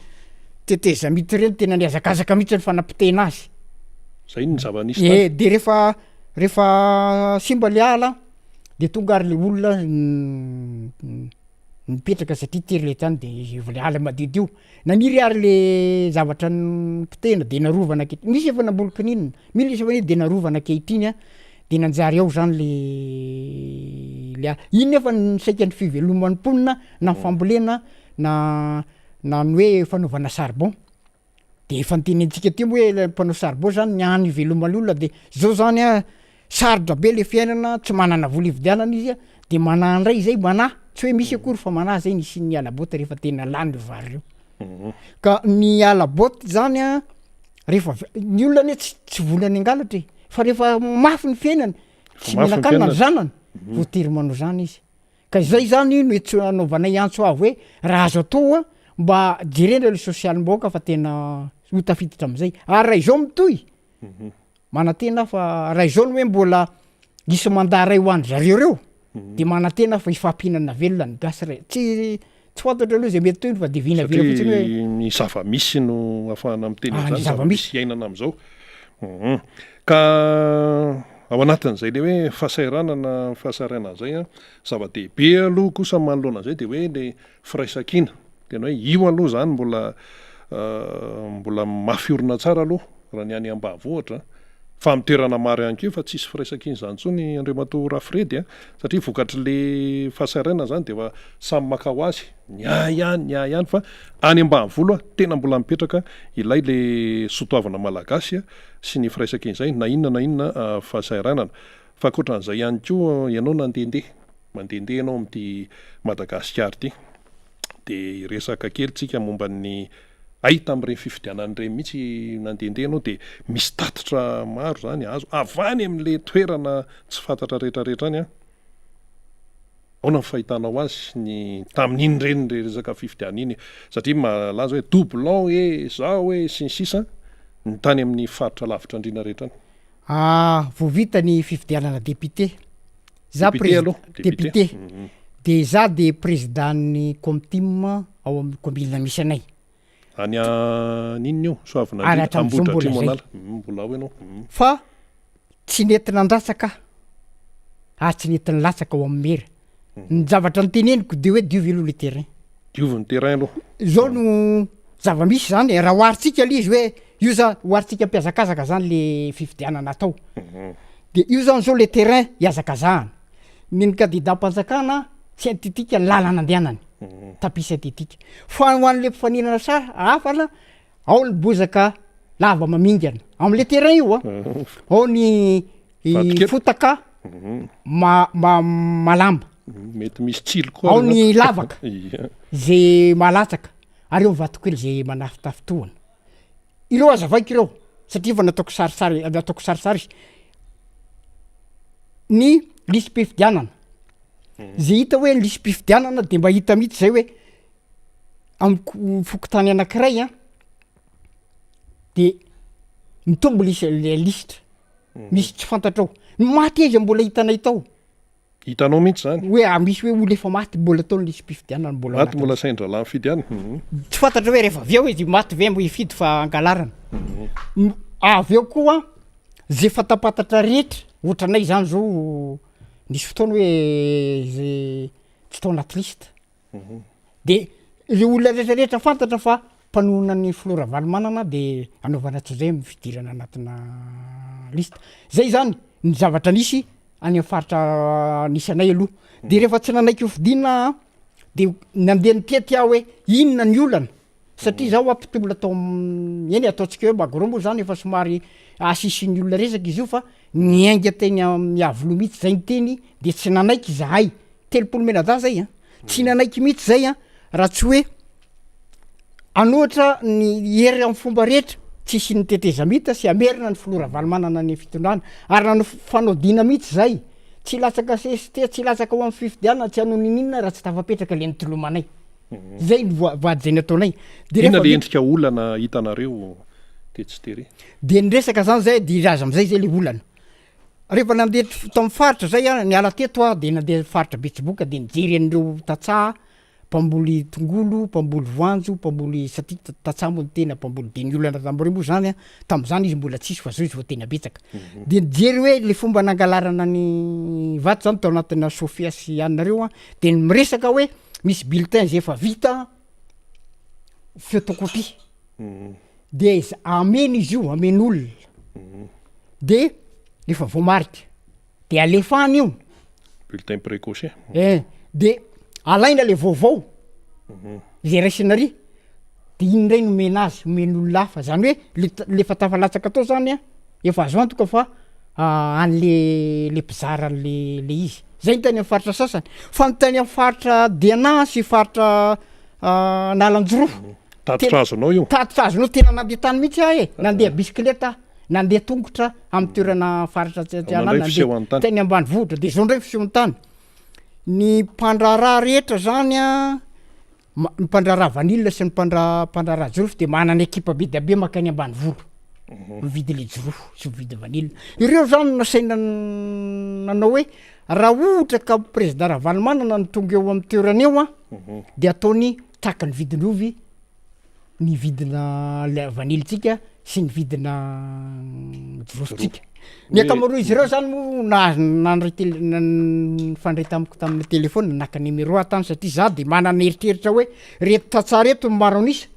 tetezamita ireny tena nihazakazaka mihitsy ny fanapotehina azy.
Zay ny zava-nisy tany.
Eh de rehefa rehefa simba le ala de tonga ary le olona nipetraka satria tery le tany de le ala madiodio. Naniry ary le zavatra nopotehina de narovana ankehitriny, misy efa namboly kininina, misy efa de narovana ankehitriny an, de nanjary ao zany le le ala, iny nefa ny saika ny fiveloman'ny mponina na ny fambolena na na ny hoe fanaovana charbon, de efa notenenintsika teo moa hoe le mpanao charbon zany ny hany iveloman'ny olona de zao zany an Sarotra be le fiainana, tsy manana vola hividianana izy a, de manahy ndray zay, manahy, tsy hoe misy akory fa manahy zay ny hisian'ny hala-baoty rehefa tena lany reo vary reo. Ka ny hala-baoty zany a, rehefa v- ny olona anie tsy tsy vola ny hangalatra e, fa rehefa mafy ny fiainany, tsy
Mafy ny
mihinan-kanina ny
fiainana.
zanany, voatery manao zany izy. Ka izay zany no ets- anaovanay antso avo hoe raha azo atao a, mba jerena le sosialim-bahoaka fa tena ho tafiditra am'zay, ary raha izao mitohy Manantena aho fa raha izao no hoe mbola hisy mandat ray ho an-dry zareo reo de manantena aho fa hifampihinana velona ny gasy ray, tsy tsy fantatro aloha zay mety tohiny fa de vinavina fotsiny hoe.
Satria ny zava-misy no ahafahana miteny
Ah, ny
an'izany,
zava-misy.
zava-misy iainana amin'izao. Hum. Ka ao anatin'izay le hoe fahasahiranana fahasahiranana izay an, zava-dehibe aloha kosa manoloana an'izay de hoe le firaisankina, tena hoe io aloha zany mbola mbola mafy orina tsara aloha raha ny any ambanivohitra fa amin'ny toerana maro ihany koa efa tsisy firaisankina izany intsony Andriamatoa Rafredy a, satria vokatr'le fahasahiranana zany de efa samy maka ho azy, ny ahy ihany ny ahy ihany fa any ambanivolo a tena mbola mipetraka ilay le soatoavina malagasy sy ny firaisankina izay na inona na inona fahasahiranana fa ankoatran'izay ihany koa ianao nandehandeha Mandehandeha ianao amin'ity Madagasikara ity dia hiresaka kely tsika momba ny hay tamin'ireny fifidianana ireny mihitsy nandehandeha ianao dia misy tatitra maro izany azo avy any amin'ilay toerana tsy fantatra rehetra rehetra any an. Ahoana ny fahitanao azy ny tamin'iny ireny re resaka fifidianana iny satria malaza hoe doublon e, zao e, sy ny sisa ny tany amin'ny faritra lavitra andriana rehetra any.
Ah, vao vita ny fifidianana député. Za
Député aloha,
député.
député.
De za de président-n'ny Comtim ao amin'ny commune misy anay.
Any an inona io?
Ary
Soavinandriana,
hatramin'izao mbola
Ambohidratrimo
zay.
an'ala. Mbola ao ianao.
Fa tsy nety nandatsaka aho, ary tsy nety nilatsaka ao amin'ny mera. Ny zavatra noteneniko de hoe diovy aloha le terrain.
Diovy ny terrain aloha.
Zao no zava-misy zany e, raha oharintsika le izy hoe io zany, oharintsika mpihazakazaka zany le fifidianana atao. De io zany zao le terrain ihazakazahana. Ny ny kandidam-panjakana synthétique ny lalana andehanany, tapis synthétique. Fa ho an'le mpifaninana sa hafa na ao ny bozaka lava mamingana am'le terrain io a, ao ny
Vatokely.
fotaka. ma- ma- malama.
Mety misy tsilo koa
Ao
ary
ny
angamba.
lavaka
Ia.
ze malatsaka ary eo ny vatokely ze manafitafintohana. Ireo azavaiko ireo satria efa nataoko sarisary nataoko sarisary izy. Ny lisi-pifidianana, ze hita hoe lisi-pifidianana de mba hita mihitsy zay hoe am'ko- fokontany anankiray an de mitombo lisa- le lisitra, misy tsy fantatrao, ny maty aiza mbola hitanay tao.
Hitanao mihitsy zany?
Hoe ah misy hoe olo efa maty mbola atao ny lisi-pifidianana mbola
Maty mbola sain-drahalahy mifidy ihany?
Tsy fantatra hoe rehefa avy eo izy maty ve mbo hifidy fa angalarana. Avy eo koa ze fatapantatra rehetra ohatranay zany zao nisy fotoana hoe ze tsy tao anaty liste de le olona rehetrarehetra fantatra fa mpanohana ny filoha Ravalomanana de anaovana antsojay amin'ny fidirana anatina liste. Zay zany ny zavatra nisy any am'faritra nisy anay aloha. De rehefa tsy nanaiky ho fidiana aho de nandeha nitety aho hoe inona ny olana satria zaho mpitolona tao am- eny e ataontsika hoe Magro moa zany efa somary asisin'ny olona resaka izy io fa niainga teny am'Iavoloha mihitsy zay niteny de tsy nanaiky izahay, 30 mianadahy zay an, tsy nanaiky mihitsy zay an raha tsy hoe hanohitra ny hery am'fomba rehetra tsy hisian'ny tetezamita sy hamerina ny filoha Ravalomanana ny fitondrana ary nanao fanaodiana mihitsy zay, tsy hilatsaka CST, tsy hilatsaka ho am'fifidianana, tsy hanao ninoninona raha tsy tafapetraka le nitolomanay. Zay ny voa- voady zay nataonay.
De Inona rehefa le vita endrika olana hitanareo tetsy tery?
De niresaka zany zay de izy am'zay zay le olana. Rehefa nandeha t- tam'faritra zay aho, niala teto aho de nandeha faritra Betsiboka de nijery an'ireo tantsaha mpamboly tongolo, mpamboly voanjo, mpamboly satria t- tantsaha moa no tena mpamboly de ny olana tam'reo moa zany a tam'zany izy mbola tsisy fa zao izy vao tena betsaka. De nijery hoe le fomba nangalarana ny vato zany tao anatina Sofia sy anona reo a, de ny miresaka hoe misy bulletin zay efa vita photocopie de z- amena izy io, amen'olona de efa voamarika de alefa any io.
Bulletin précoché.
Eh, de alaina le vaovao zay raisina ary de iny ndray no omena azy, omen'olona hafa, zany hoe le t- le efa tafalatsaka tao zany a efa azo antoka fa an'le le mpizara an'le le izy, zay ny tany am'faritra sasany, fa ny tany am'faritra Diana sy faritra Analanjirofo
Tatitra azonao io?
Tatitra azonao, tena nandeha tany mihitsy aho e, nandeha bisikileta aho, nandeha tongotra am'toerana faritra tsy
Ahoana indray
nandeha
fisehon'ny tany?
teny ambanivohitra, de zao ndray fisehon'ny tany, ny mpandraharaha rehetra zany a, ma- ny mpandraharaha vanille sy ny mpandra- mpandraharaha jirofo de manana ekipa be dia be mankany ambanivolo mividy le jirofo sy mividy vanille, ireo zany no nasaina nanao hoe raha ohatra ka président Ravalomanana no tonga eo am'toerana eo a de ataony traky ny vidin'ny ovy ny vidina la vanille-tsika sy ny vidina jirofontsika. Ny ankamaroan'izy ireo zany moa nahazo nandray tele- nan- nifandray tamiko tamin'ny telefaonina naka numéro aho tany satria za de manana eritreritra hoe reto tantsaha reto no maro an'isa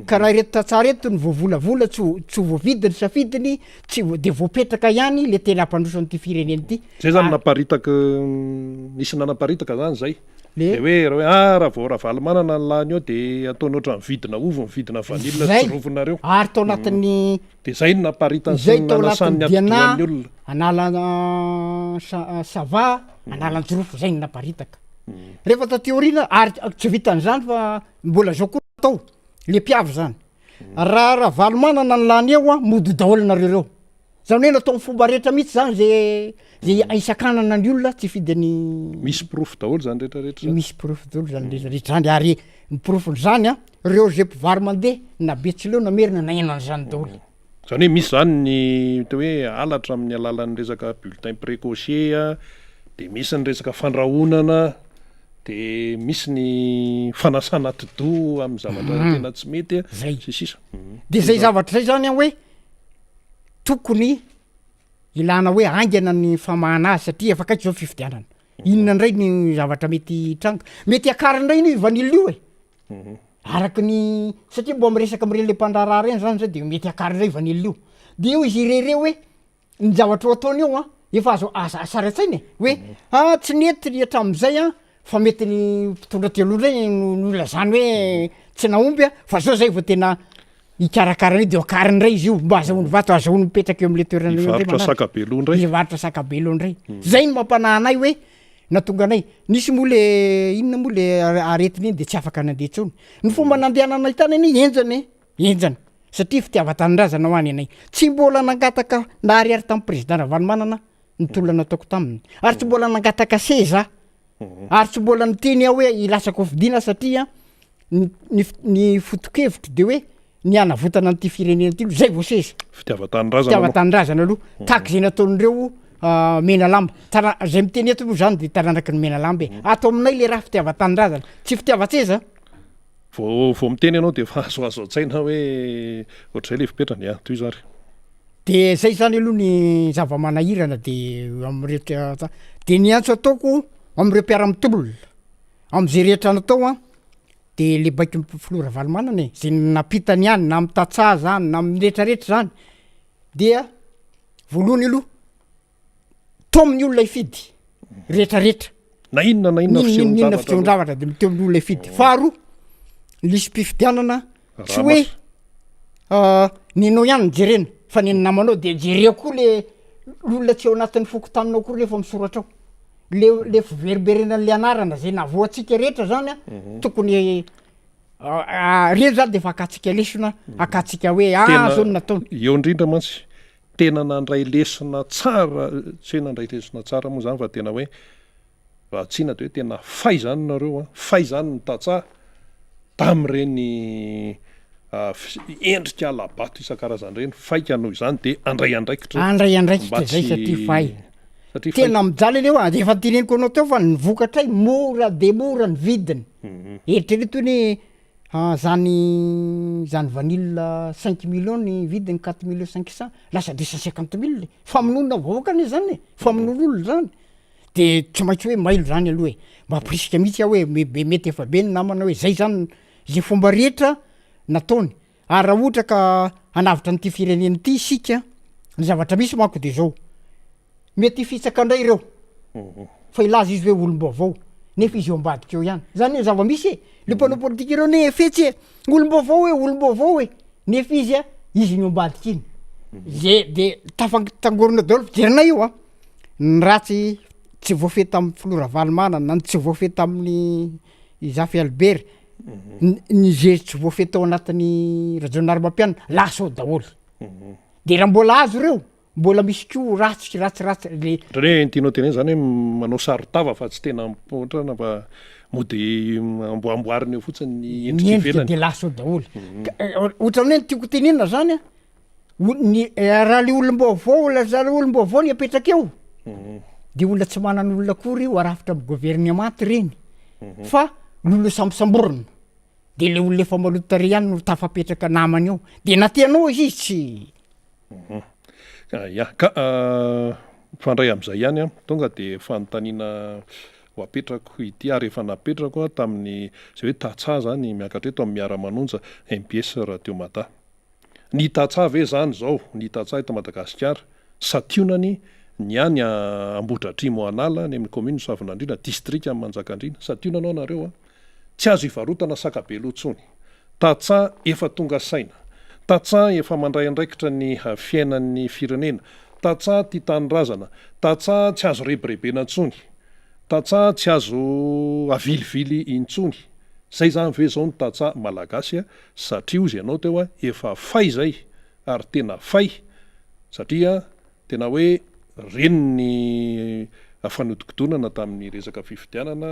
ka raha ireto tantsaha reto no voavolavola tsy ho tsy ho voavidy ny safidiny tsy vo- de voapetraka ihany le tena hampandroso an'ity firenena ity.
Zay zany naparitaka nisy nanaparitaka zany zay. Le hoe raha hoe ah raha vao Ravalomanana ny lany eo de ataony ohatran'ny vidina ovy ny vidina vanille sy
Zay
jirofonareo.
ary tao anatin'ny
De zay no naparitany sy
zay tao
nanasan'ny
anatin'ny Diana,
atidohan'ny olona.
Anala sa- Sava, Analanjirofo, zay no naparitaka. Rehefa taty aoriana ary tsy vitan'izany fa mbola zao koa natao, le mpiavy zany. Raha Ravalomanana ny lany eo an, mody daholo nareo reo. Zany hoe natao fomba rehetra mihitsy zany ze ze hisakanana ny olona tsy hifidy ny.
Misy porofo daholo zany rehetra rehetra zany.
Misy porofo daholo zany rehetra rehetra zany ary ny porofon'izany an, reo ze mpivaro mandeha na betsileo na merina naheno an'izany daholo.
Zany hoe misy zany ny atao hoe halatra amin'ny alalan'ny resaka bulletin précoché a, de misy ny resaka fandrahonana, de misy ny fanasana atidoha amin'ny zavatra tena tsy mety a,
Zay.
sy ny sisa.
De zay zavatra zay zany an hoe tokony ilana hoe haingana ny famahana azy satria efa akaiky zao fifidianana. Inona indray ny zavatra mety hitranga? Mety hiakarina indray anie io vanille io e. Araky ny, satria mbo miresaka am'ireny le mpandraharaha reny zany zay de mety hiakarina indray vanille io. De eo izy irere hoe ny zavatra ho ataony eo an, efa azo aza sary an-tsaina e, hoe ah tsy nety ry hatramin'izay an, fa mety ny mpitondra teo aloha ndray no nilazany hoe tsy nahomby an, fa zao zay vao tena. Hikarakara an'io de akariny indray izy io mba azahoany vato, azahoany mipetraka eo am'le toerana eo indray
Hivarotra
manaraka.
saka be loha indray.
Hivarotra saka be loha indray. Zay no mampanahy anay hoe nahatonga anay, nisy moa le inona moa le are- aretina iny de tsy afaka nandeha intsony. Ny fomba nandehananay tany anie henjana e, henjana satria fitiavan-tanindrazana hoa ny anay. Tsy mbola nangataka na ariary tamin'ny président Ravalomanana ny tolona nataoko taminy ary tsy mbola nangataka seza aho ary tsy mbola niteny aho hoe hilatsaka hofidiana satria ny ny ny foto-kevitro de hoe ny hanavotana an'ity firenena ity aloha zay vao seza.
Fitiavan-tanindrazana aloha.
Fitiavan-tanindrazana aloha tahaka izay nataon'ireo Menalamba, tara- zay miteny eto moa zany de taranaky ny Menalamba e, ato aminay le raha fitiavan-tanindrazana tsy fitiavan-tseza.
Vao vao miteny ianao de efa azoazo an-tsaina hoe ohatr'izay le fipetrany, ya tohizo ary.
De zay zany aloha ny zava-manahirana de am'reto de ny antso ataoko am'reo mpiara-mitolona am'zay rehetra natao an, de le baikon'ny filoha Ravalomanana e, zay nampitany ihany na am'tantsaha zany na am'retraretra zany dia voalohany aloha taomy ny olona hifidy retraretra.
Na inona na inona
N'inona n'inona fisehon-javatra de mitaomy ny olona hifidy. Faharoa, ny lisi-pifidianana tsy hoe ny anao ihany no jerena fa ny an'ny namanao de jereo koa le olona tsy ao anatin'ny fokontaninao koa rehefa misoratra ao. Le le fiverimberenan'le anarana zay navoantsika rehetra zany an, tokony reny zany de efa akantsika lesona, akantsika hoe ah zao no nataony.
Eo indrindra mantsy, tena nandray lesona tsara, tsy hoe nandray lesona tsara moa zany fa tena hoe raha tsina de hoe tena fay zany nareo an, fay zany ny tantsaha tamin'ireny endrika hala-bato isan-karazany ireny, fay ka noho izany de handray andraikitra
Handray andraikitra
mba
zay
tsy
satria fay.
satria fay.
Tena mijaly anie hoa, efa teneniko anao teo fa ny vokatray mora de mora ny vidiny, eritrereto anie Zany zany vanille cinq millions ny vidiny quatre millions cinq cent lasa deux cent cinquante mille, famonoana vahoaka anie zany e, famonoana olona zany, de tsy maintsy hoe mailo zany aloha e, mampirisika mihitsy aho hoe me- be mety efa be ny namana hoe zay zany zay fomba rehetra nataony, ary raha ohatra ka hanavotra an'ity firenena ity isika, ny zavatra misy manko de zao. Mety hifitsaka indray ireo fa hilaza izy hoe olom-baovao nefa izy eo ambadika eo ihany. Zany ny zava-misy e! Le mpanao politika ireo anie fetsy e! Olom-baovao e, olom-baovao e! Nefa izy a, izy no eo ambadika iny. Ze de tafangotangorona daholo, jerinay io a! Ny ratsy tsy voafehy tamin'ny filoha Ravalomanana, na ny tsy voafehy tamin'ny Zafy Albert, ny ny ze tsy voafehy tao anatin'ny Rajaonarimampianina, lasa ao daholo. De raha mbola azo ireo, Mbola misy koa ratsy ratsy ratsy le.
Ohatran'ny hoe ny tianao tenenina zany hoe manao saron-tava fa tsy tena mipoitra fa mody amboamboarina eo fotsiny ny endrika
Ny endrika
ivelany.
de lasa eo daholo. Ka ohatran'ny hoe ny tiako tenenina zany an, o- ny raha le olom-baovao laza le olom-baovao ny apetraka eo, de olona tsy manana olona akory io arafitra amin'ny governemanta ireny fa ny olona sambosamborina, de le olona efa maloto tarehy ihany no tafapetraka namany eo, de na tianao aza izy tsy.
Ya, ka mifandray amin'izay ihany an, tonga dia fanontaniana ho apetrako ity ary efa napetrako tamin'ny izay hoe tantsaha izany miakatra eto amin'ny Miara-manonja MPS Radio Mada. Ny tantsaha ve izany izao, ny tantsaha eto Madagasikara, santionany ny any Ambohidratrimo An'ala any amin'ny commune Soavinandriana, distrikan'i Manjakandriana, santionany ho'a nareo an. Tsy azo ivarotana saka be loha tsony. Tantsaha efa tonga saina. Tantsaha efa mandray andraikitra ny fiainan'ny firenena. Tantsaha tia tanindrazana. Tantsaha tsy azo rebirebena intsony. Tantsaha tsy azo avilivily intsony. Zay zany ve zao ny tantsaha malagasy a? Satria hozy ianao teo a, efa fay zay ary tena fay satria Tena hoe reny ny fanodikodonana tamin'ny resaka fifidianana,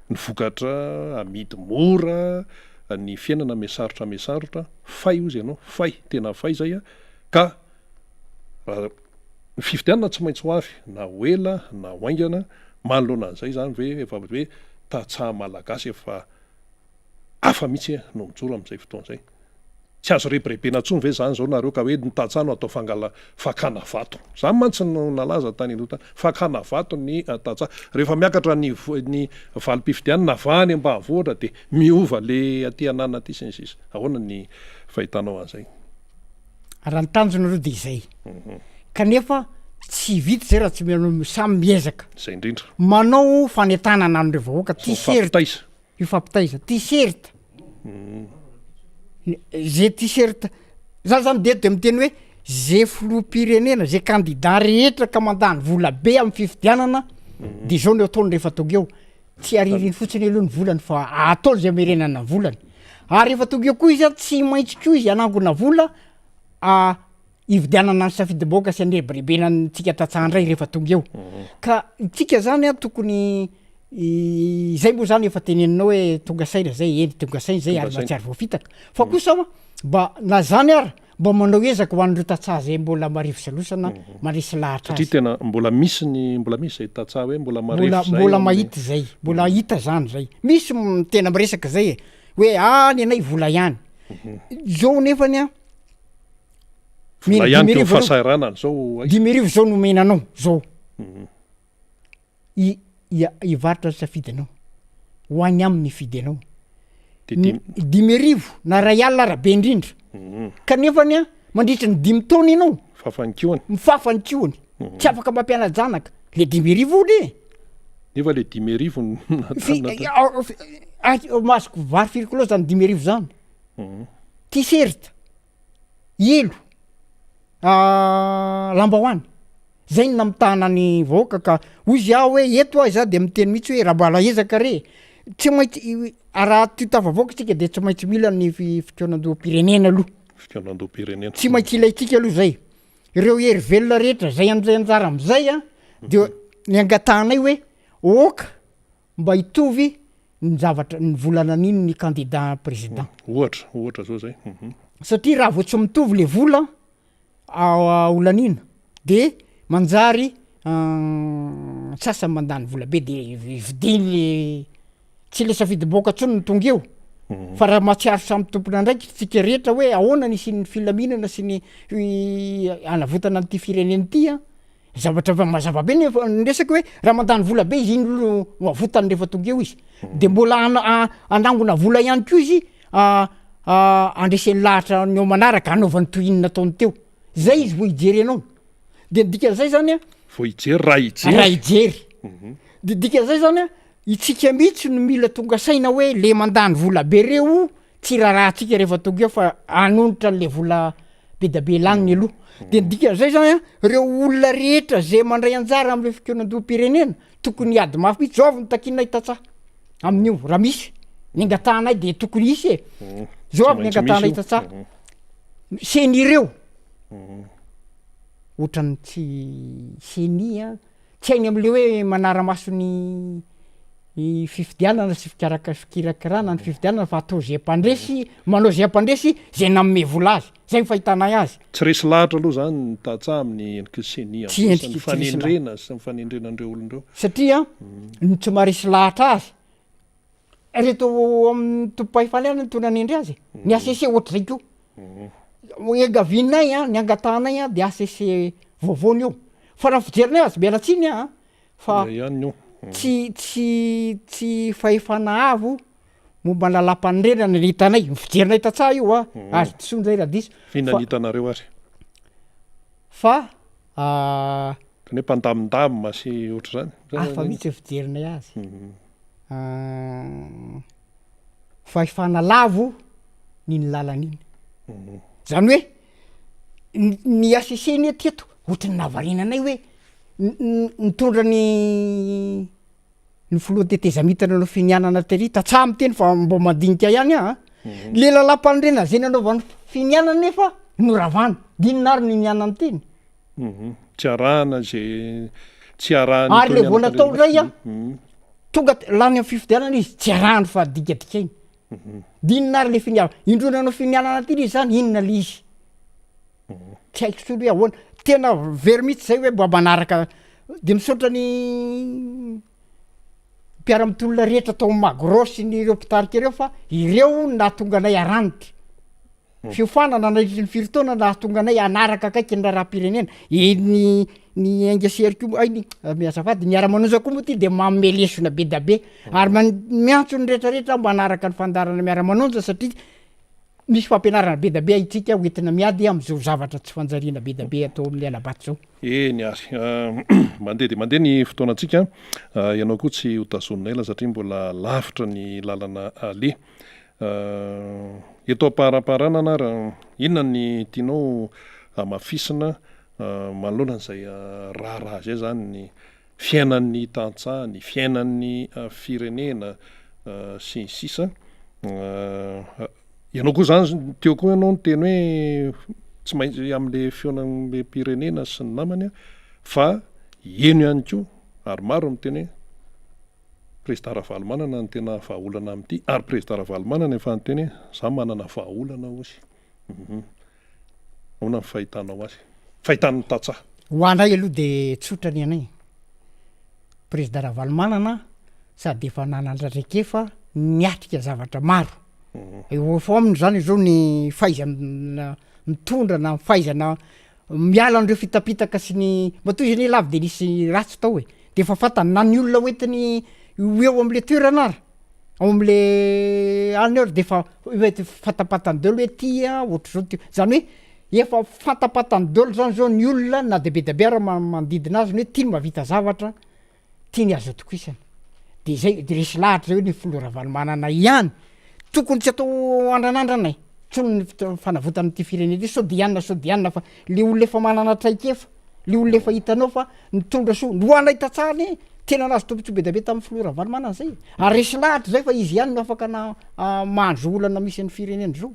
ny vokatra amidy mora, ny fiainana mihasarotra mihasarotra, fay hozy ianao, fay, tena fay izay an, ka raha ny fifidianana tsy maintsy ho avy na ho ela na ho haingana, manoloana an'izay izany ve efa hoe tantsaha malagasy efa hafa mihitsy no mijoro amin'izay fotoana izay. Tsy azo rebirebena intsony ve izany izao nareo ka hoe ny tantsaha no atao fangala fakana vato. Izany mantsy no nalaza tany aloha tany. Fakana vato ny tantsaha. Rehefa miakatra ny ny valim-pifidianana avy any ambanivohitra dia miova le aty ananona aty sy ny sisa. Ahoana ny fahitanao an'izay?
Raha ny tanjona aloha dia izay. Kanefa tsy vita izay raha tsy mianao samy miezaka.
Izay indrindra.
Manao fanentanana an'ireo vahoaka
Sy mifampitaiza.
Hifampitaiza. T-shirt. Ze t-shirt, za zany de eto de miteny hoe ze filoham-pirenena, ze kandida rehetra ka mandany vola be amy fifidianana de zao no ataony rehefa tonga eo, tsy aririny fotsiny aloha ny volany fa ataony zay amerenana ny volany, ary rehefa tonga eo koa izy an tsy maintsy koa izy hanangona vola hividianana ny safidim-bahoaka sy handrebirebena antsika tantsaha ndray rehefa tonga eo, ka tsika zany an tokony Izay moa zany efa teneninao hoe tonga saina zay, eny tonga saina zay ary mahatsiaro voafitaka, fa kosa aho mba na zany ara mba manao ezaka ho an'ireo tantsaha zay mbola marivo salosana mandresy lahatra
azy. Satria tena mbola misy ny mbola misy zay tantsaha hoe mbola marefo
zay. Mbola mahita zay, mbola hita zany zay, misy tena miresaka zay e, hoe ah ny anay vola ihany, zao nefany an,
Vola ihany ko fahasahiranana zao.
5000 zao nomena anao zao. I hivarotra ny safidinao, ho any aminy hifidy anao. 5000 na 1000 ara be indrindra. Kanefa ny an, mandritra ny dimy taona ianao,
Mifafa ny kihony.
Mifafa ny kihony. Tsy afaka mampiana-janaka. Le 5000 anie e.
Nefa le 5000 no
Mahazo vary firy kilao zany 5000 zany? T-shirt, elo, lambahoany. Zay no namitahana ny vahoaka ka hoy izy aho hoe eto aho za de miteny mihitsy hoe raha mbola ezaka re tsy maintsy raha te ho tafavoaka tsika de tsy maintsy mila ny fikaonandoham-pirenena aloha.
Fikaonandoham-pirenena.
Tsy maintsy ilaintsika aloha zay. Ireo hery velona rehetra zay handray anjara am'zay a de ny angatahanay hoe aoka mba hitovy ny zavatra ny vola nanino ny candidat président.
Ohatra, ohatra zao zay.
Satria raha vao tsy mitovy le vola holaniana de manjary sasany mandany vola be de vidiny le tsy le safidim-bahoaka ntsony no tonga eo fa raha mahatsiaro samy tompon'andraikitra tsika rehetra hoe ahoana ny hisian'ny filaminana sy ny hanavotana an'ity firenena ity an, zavatra efa mazava be nefa ny resaka hoe raha mandany vola be izy iny no no avotany rehefa tonga eo izy de mbola hana- hanangona vola ihany koa izy handreseny lahatra ny eo manaraka hanaovany toy iny nataony teo, zay izy vao hijery anao, de ny dikan'izay zany an,
Vao hijery raha hijery.
Raha hijery, de dikan'izay zany an, itsika mihitsy no mila tonga saina hoe le mandany vola be reo tsy raharahantsika rehefa tonga eo fa hanonitra an'le vola be da be laniny aloha, de ny dikan'izay zany an, reo olona rehetra zay mandray anjara am'le fikaonandoham-pirenena Tokony hiady mafy mihitsy zao avy ny takianay tantsaha amin'io raha misy ny angatahanay de tokony hisy e mm. zao avy ny angatahanay tantsaha mm. seny ireo mm. ohatran'ny tsy seni a tsy hainy am'le hoe manara-maso ny ny fifidianana sy fikaraka fikirakirana ny fifidianana fa atao zay mpandresy manao zay mpandresy zay nanome vola azy zay ny fahitanay azy.
Tsy resy lahatra aloha zany ny tantsaha amin'ny endriky ny ceni
Tsy
amin'izao sy
endriky
ny
tsy resy
fanendrena sy ny fanendrena an'ireo olona ireo.
Satria ny tsy maharesy lahatra azy, reto amin'ny tompom-pahefana ihany no nanendry azy e, ny HCC ohatr'izay koa. Iangavianay an, ny angatahanay an de HCC vaovao ny eo, fa raha ny fijerinay azy, miala tsiny aho an, fa tsy tsy tsy fahefana avo momba ny lalàmpanorenana ny hitanay, ny fijerinay tantsaha io a, azo disoina zay raha diso.
F'inona ny hitanareo ary?
Fa
Ohatran'ny hoe mpandamindamina sy ohatr'izany?
Hafa mihitsy ny fijerinay azy. Fahefana lavo n'iny lalana iny. Zany hoe ny HCC anie teto ohatran'ny nahavariana anay hoe nitondra ny ny filoha tetezamita nanao finianana tery, tantsaha miteny fa mbo mandinika ihany aho an, le lalam-panorenana zay nanaovany finianana nefa noravana, de inona ary no inianany teny?
Tsy arahana zay tsy arahany
Ary le vao natao indray an, tonga lany amin'ny fifidianana izy, tsy arahany fa dikadikainy, de inona ary le finiavana, indroa nanao finianana tery izy zany inona le izy? Tsy haiko intsony hoe ahoana, tena very mihitsy zay hoe mba manaraka, de misaotra ny mpiara-mitolona rehetra tao Magro sy ny ireo mpitarika ireo fa ireo no nahatonga anay haranitra, fiofanana nandritry ny firy taona nahatonga anay hanaraka akaiky ny raharaham-pirenena, iny ny Ainga sy Hery koa hay ny azafady ny Miara-manonja koa moa ty de manome lesona be da be ary man- miantso ny rehetrarehetra aho mba hanaraka ny fandaharana Miara-manonja satria Misy fampianarana be da be ahitsika ho entina miady amin'izao zavatra tsy fanjariana be da be atao amin'ny hala-bato izao.
Eny ary. Mandeha dia mandeha ny fotoanantsika. Ianao koa tsy ho tazonina ela satria mbola lavitra ny lalana aleha. Eto am-paramparanana ary, inona ny tianao hamafisina manoloana an'izay raharaha izay izany, ny fiainan'ny tantsaha, ny fiainan'ny firenena sy ny sisa. Ianao koa izany teo koa ianao niteny hoe tsy maintsy amin'ilay fihaonambem-pirenena sy ny namany fa heno ihany koa ary maro no miteny hoe Président Ravalomanana no tena vahaolana amin'ity ary Président Ravalomanana efa niteny hoe za manana vahaolana hozy. Ahoana ny fahitanao azy? Fahitan'ny tantsaha.
Ho anay aloha de tsotra ny anay. Président Ravalomanana sady efa nanana traikefa niatrika zavatra maro. Eo efa ao aminy zany izao ny fahaizana mitondra na fahaizana miala an'ireo fitapitaka sy ny, matoa izy anie lavo de nisy ratsy tao e, de efa fantany na ny olona hoentiny ho eo am'le toerana ary, ao am'le any ary de efa mety fantapantany daholo hoe ty a ohatr'izao ty, zany hoe efa fantapantany daholo zany zao ny olona na de be dia be ara manodidina azy ny hoe ty no mahavita zavatra, tiany azo atokisana de zay de resy lahatra zay hoe ny filoha Ravalomanana ihany tokony tsy atao andranandrana e tsony ny fito- fanavotana ity firenena ity sao de ianona sao de ianona fa le olona efa manana traikefa le olona efa hitanao fa nitondra soa ny ho anay tantsaha anie tena nahazo tombotsoa be dia be tamin'ny filoha Ravalomanana zay ary resy lahatra zay fa izy ihany no afaka na mahandry olana misy an'ny firenena zao.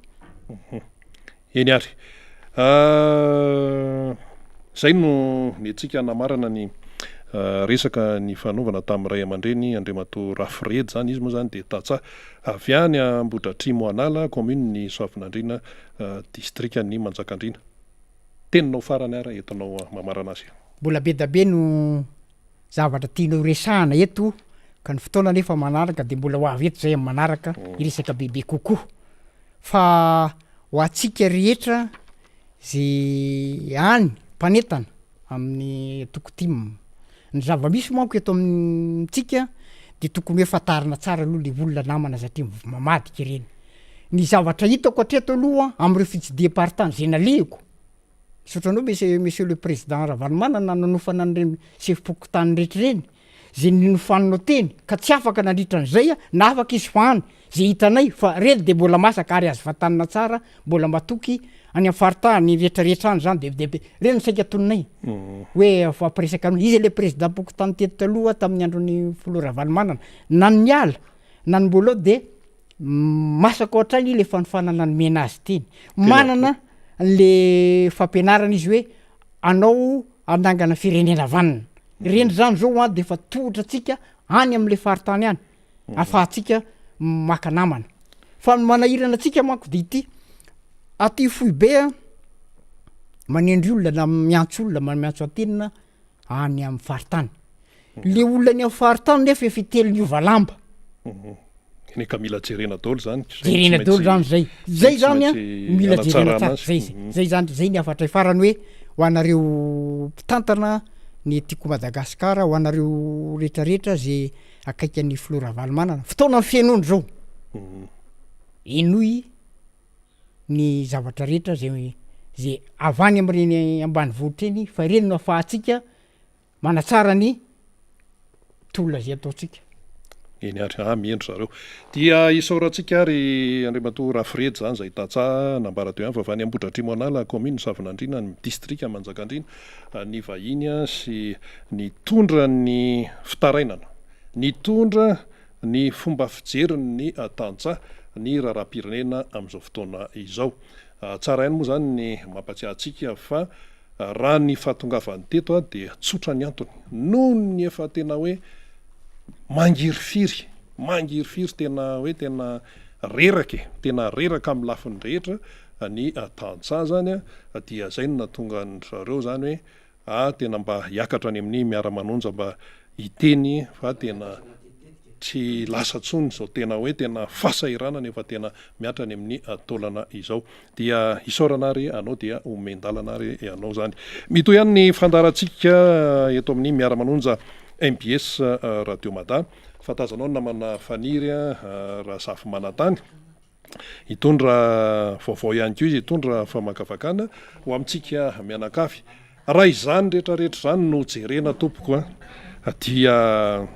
Eny ary. Izay no nentsika hanamarana ny resaka nifanaovana tamin'ny ray aman-dreny Andriamatoa Rafredy izany. Izy moa izany dia tantsaha avy any Ambohidratrimo An'ala, kaominin'i Soavinandriana, distrikan'i Manjakandriana. Teninao farany ary entinao mamarana azy.
Mbola be da be no zavatra tianao resahana eto ka ny fotoana anefa manaraka de mbola ho avy eto zay amin'ny manaraka hiresaka bebe kokoa. Fa ho antsika rehetra ze any mpanentana amin'ny antoko tim, ny zava-misy manko eto amintsika de tokony hoe fantarina tsara aloha le olona namana satria mamadika ireny, ny zavatra hitako hatreto aloha am'ireo fitsidiham-paritany zay nalehiko, misaotra anao monsieur monsieur le président Ravalomanana nanofana an'ireny sefom-pokontany rehetra ireny, zay nofaninao teny ka tsy afaka nandritra an'izay a, na afaka izy fa any zay hitanay fa reny de mbola masaka ary azo vantanina tsara mbola matoky any am faritany rehetra rehetra any zany de de reny saika tononay hoe fampiresaka aminy iza le président pokontany teto taloha tamin'ny andron'ny filoha Ravalomanana na ny niala na ny mbola ao de masaka ao hatrany le fanofanana nomena azy teny manana le fampianarana izy hoe anao hanangana firenena vanona. Ireny zany zao an de efa tohotra antsika any am'le faritany any afahantsika maka namana. Fa ny manahirana antsika manko de ity, aty foibe an manendry olona na miantso olona ma- miantso antenina any am faritany. Le olona any am faritany nefa efa intelo niova lamba.
Eny ka mila jerena daholo zany.
Jerena daholo zany zay. Zay zany an, mila jerena tsara. Zay zay zany, zay ny hafatray farany hoe ho anareo mpitantana ny Tiako Madagasikara, ho anareo retraretra ze akaiky an'ny filoha Ravalomanana, fotoana ny fihenoana zao. Henoy ny zavatra rehetra zay zay avy any am'ireny ambanivohitra iny fa ireny no afahantsika Manatsara ny tolona izay ataontsika.
Eny ary, ah mihendry zareo. Dia isaorantsika ary Andriamatoa Rafredy izany izay tantsaha nambara teo ihany fa avy any Ambohidratrimo An'ala, commune Savinandriana, ny distrika Manjakandriana, ny vahiny sy nitondra ny fitarainana, nitondra ny fomba fijeriny ny tantsaha ny raharaham-pirenena amin'izao fotoana izao. Tsara ihany moa izany ny mampatsiahy antsika fa Raha ny fahatongavany teto dia tsotra ny antony, noho ny efa tena hoe mangirifiry, mangirifiry tena hoe tena reraka e, tena reraka amin'ny lafiny rehetra ny tantsaha zany dia zay no nahatonga an-dry zareo zany hoe ah tena mba hiakatra any amin'ny miara-manonja mba hiteny fa tena tsy lasa tsony izao tena hoe tena fahasahiranana efa tena mihatra any amin'ny taolana izao. Dia isaorana ary anao dia omen-dalana ary ianao izany. Mitohy ihany ny fandaharantsika eto amin'ny Miara-manonja mbs Radio Mada. Fa tazanao ny namana Faniry Razafimanantany. Hitondra vaovao ihany koa izy, hitondra famakafakana ho amintsika mianakavy. Raha izany rehetra rehetra izany no jerena tompoko a, dia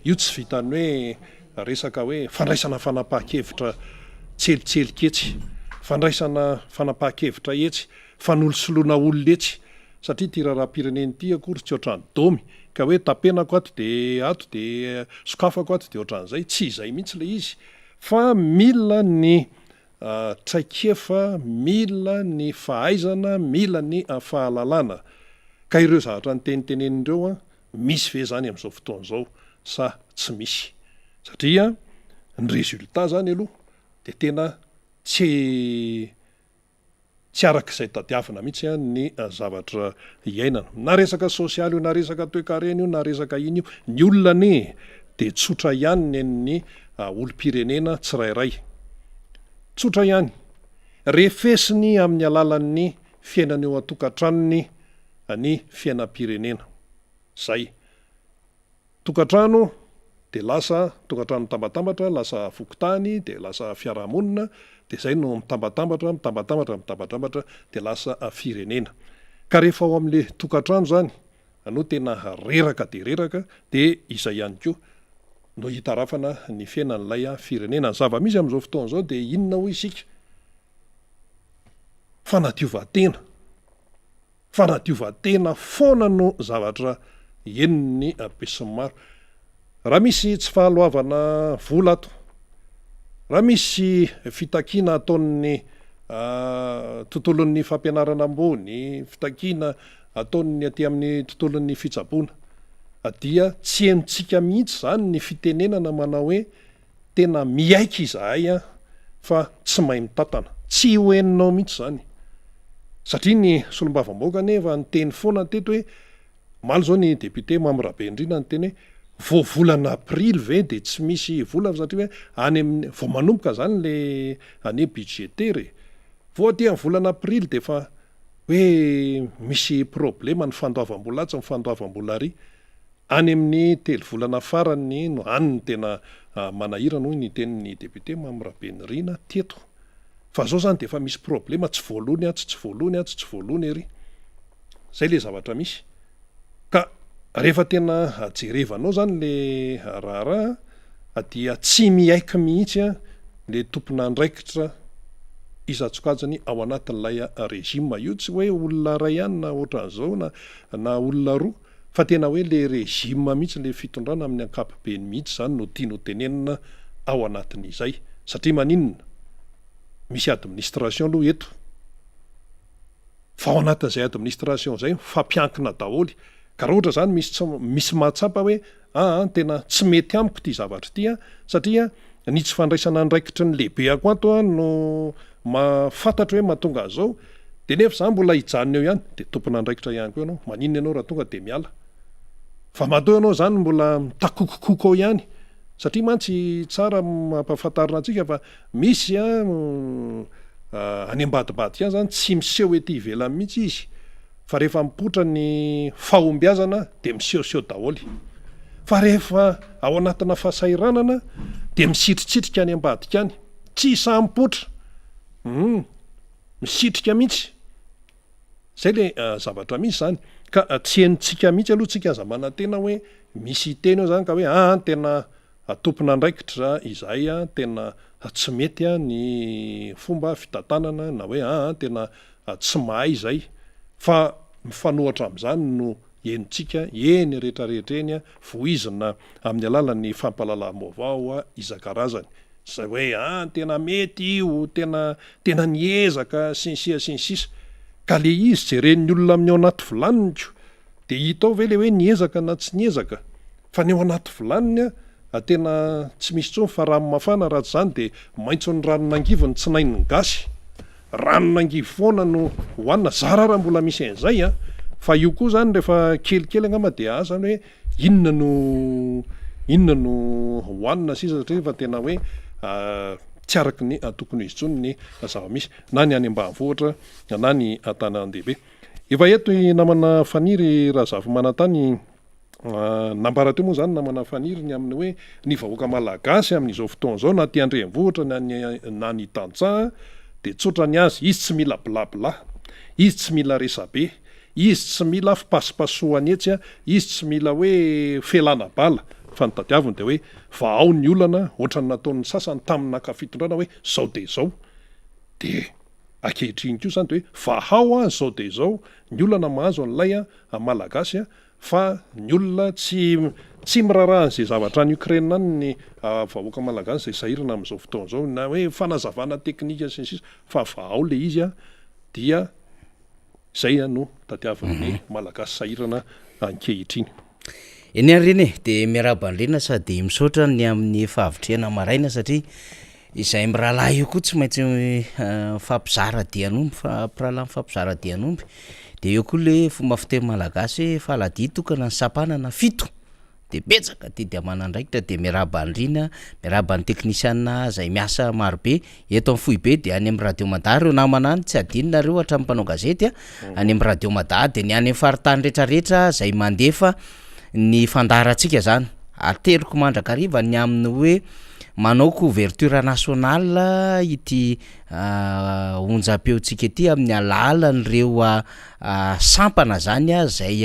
io tsy vitan'ny hoe resaka hoe fandraisana fanapahan-kevitra. Tselitselika etsy, fandraisana fanapahan-kevitra etsy, fanolosoloana olona etsy, satria ity raharaham-pirenena ity akory tsy ohatran'ny domy ka hoe tapenako ato dia ato dia sokafako ato dia ohatran'izay, tsy izay mihitsy ilay izy fa mila ny traikefa, mila ny fahaizana, mila ny fahalalana. Ka ireo zavatra nitenitenenina ireo misy ve izany amin'izao fotoana izao sa tsy misy? Satria ny résultat izany aloha dia tena tsy tsy araka izay tadiavina mihitsy ny zavatra iainana. Na resaka sosialy io, na resaka toekarena io, na resaka inn io, ny olona anie dia tsotra ihany nen'ny olom-pirenena tsirairay. Tsotra ihany. Refesiny amin'ny alalan'ny fiainana eo an-tokantranony ny fiainam-pirenena. Zay. Tokantrano dia lasa tokantrano mitambatambatra, lasa fokontany, dia lasa fiarahamonina, dia izay no mitambatambatra, mitambatambatra, mitambatambatra dia lasa firenena. Ka rehefa ao amin'ilay tokantrano izany no tena reraka dia reraka dia izay ihany koa no hitarafana ny fiainan'ilay firenena. Ny zava-misy amin'izao fotoana izao dia inona hoy isika? Fanadiovan-tena. Fanadiovan-tena foana no zavatra henon'ny besinimaro. Raha misy tsy fahaloavana vola ato, raha misy fitakiana ataon'ny tontolon'ny fampianarana ambony, fitakiana ataon'ny aty amin'ny tontolon'ny fitsaboana, dia tsy henontsika mihitsy izany ny fitenenana manao hoe Tena miaiky izahay an fa tsy mahay mitantana. Tsy ho henonao mihitsy izany. Satria ny solombavambahoaka anie efa niteny foana teto hoe, omaly izao ny député Mamy Rabenirina niteny hoe vao volana aprily ve dia tsy misy vola satria hoe any amin'ny, vao manomboka izany le année budgétaire e. Vao aty amin'ny volana aprily dia efa hoe misy problema ny fandoavam-bola atsy, ny fandoavam-bola ary. Any amin'ny telo volana farany no any no tena manahirana hoy ny tenin'ny député Mamy Rabenirina teto. Fa zao zany dia efa misy problema tsy voalohany atsy, tsy voalohany atsy, tsy voalohany ery. Zay le zavatra misy. Ka rehefa tena jerevanao zany le raharaha dia tsy miaiky mihitsy le tompon'andraikitra isan-tsokajiny ao anatin'ilay régime. Io tsy hoe olona iray ihany na ohatran'izao na na olona roa. Fa tena hoe le régime mihitsy, le fitondrana amin'ny ankapobeny mihitsy izany no tiany ho tenenina ao anatin'izay. Satria maninona? Misy administration aloha eto. Fa ao anatin'izay administration izay mifampiankina daholo. Ka raha ohatra izany misy tsy, misy mahatsapa hoe aa tena tsy mety amiko ity zavatra ity an, satria ny tsy fandraisana andraikitry ny lehibehako ato an no Ma fantatro hoe mahatonga an'izao, dia nefa za mbola hijanona eo ihany, dia tompon'andraikitra ihany koa ianao, maninona ianao raha tonga dia miala? Fa matoa ianao izany mbola mitakokokoko ao ihany, satria mantsy tsara mampahafantarina antsika fa misy an, any ambadimbadika any izany tsy miseho ety ivelany mihitsy izy, fa rehefa mipoitra ny fahombiazana dia misehoseho daholo, fa rehefa ao anatina fahasahiranana dia misitrisitrika any ambadika any. Tsy sahy mipoitra. Humm. Misitrika mihitsy. Zay le zavatra misy zany. Ka tsy henontsika mihitsy aloha tsika aza manantena hoe misy hiteny eo zany ka hoe aa tena tompon'andraikitra izahay a, tena tsy mety ny fomba fitantanana na hoe aa tena tsy mahay izay. Fa mifanohatra amin'izany no henontsika eny rehetra rehetra eny voizina amin'ny alalan'ny fampahalalam-baovao isan-karazany. Izay hoe ah tena mety io, tena tena niezaka sy ny sia sy ny sisa. Ka le izy jeren'ny olona amin'ny ao anaty vilaniny ko, de hita ao ve le hoe niezaka na tsy niezaka? Fa ny ao anaty vilaniny ah tena tsy misy intsony fa rano mafana raha tsy izany de maitson'ny ranon'angivy ny tsinain'ny gasy. Ranon'angivy foana no hohanina, zara raha mbola misy an'izay an! Fa io koa izany rehefa kelikely angamba dia asa zany hoe inona no inona no hohanina sisa satria efa tena hoe tsy araky ny tokony ho izy intsony ny zava-misy na ny any ambanivohitra na ny an-tanàn-dehibe. Efa eto i namana Faniry Razafimanantany. Nambara teo moa izany namana Faniry ny amin'ny hoe ny vahoaka malagasy amin'izao fotoana izao na aty an-drenivohitra na ny na ny tantsaha dia tsotra ny azy, izy tsy mila blabla, izy tsy mila resabe, izy tsy mila fipasopasohana etsy, izy tsy mila hoe felana bala. fa ny tadiaviny dia hoe vahao ny olana ohatran'ny nataon'ny sasany tamin'ny naka fitondrana hoe zao dia zao dia ankehitriny koa zany dia hoe vahao an zao dia zao ny olana mahazo an'ilay Malagasy fa ny olona tsy tsy miraharaha an'izay zavatra any Ukraine any ny vahoaka Malagasy izay sahirana amin'izao fotoana izao na hoe fanazavana teknika sy ny sisa fa vahao le izy an dia Izay no tadiavin'ny Malagasy sahirana ankehitriny.
Eny ary reny e, dia miarahaba an'i Rina sady misaotra ny amin'ny fahavitrihana maraina satria izay mirahalahy io koa tsy maintsy mifampizara dian'omby fa mpirahalahy mifampizara dian'omby, dia eo koa le fomba fiteny malagasy hoe faladia tokana ny sampanana fito. de betsaka ty de aman'andraikitra de miarahaba an'i Rina, miarahaba ny teknisiana zay miasa maro be eto amin'ny foibe de any amin'ny radio mada reo namana any tsy adino nareo hatramin'ny mpanao gazety a, any amin'ny radio mada de ny any amin'ny faritany retraretra zay mandefa ny fandaharantsika zany, ateriko mandrakariva ny amin'ny hoe manao couverture nationale ity onjam-peontsika ity amin'ny alalan'ireo sampana zany zay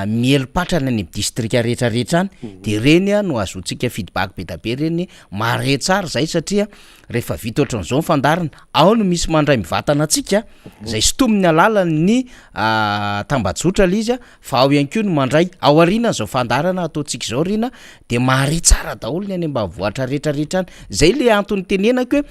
miely patrana any amin'ny distrika rehetra rehetra any de reny no ahazoantsika feedback be da be reny, mahare tsara zay satria rehefa vita ohatran'izao ny fandaharana ao no misy mandray mivantana antsika zay sintomin'ny alalan'ny tambajotra le izy fa ao ihany koa no mandray ao aorianan'izao fandaharana ataontsika izao rina de mahare tsara daholo ny any ambanivohitra rehetra rehetra any, zay le antony itenenako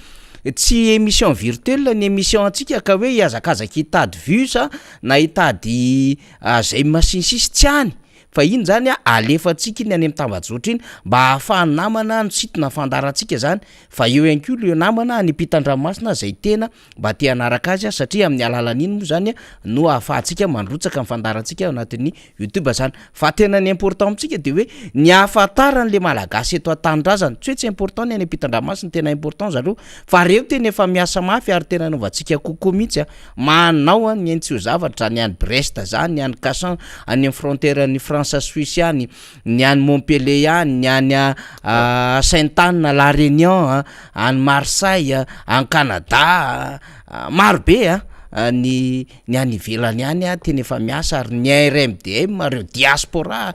hoe tsy émission virtuelle ny émission antsika ka hoe hihazakazaka hitady vues na hitady j'aime sy ny sisa tsy any fa iny zany a alefantsika iny any am'tambajotra iny mba ahafahan'ny namana misintona fandaharantsika zany fa eo ihany koa le namana any ampitan-dranomasina zay tena mba te hanaraka azy satria amin'ny alalan'iny moa zany no ahafahantsika mandrotsaka ny fandaharantsika ao anatin'ny youtube zany fa tena ny important amintsika de hoe ny ahafantaran'le malagasy eto an-tanindrazana tsy hoe tsy important ny any ampitan-dranomasina tena important zareo fa reo tena efa miasa mafy ary tena anaovantsika kokoa mihitsy a manao a ny hainy tsy ho zavatra ny any Brest zany ny any Cachan any amin'ny frontière ny France Suisse any ny any Montpellier any ny any Sainte Anne La Réunion any Marseille any Canada maro be a ny ny any ivelany any a tena efa miasa ary ny RMDM reo diaspora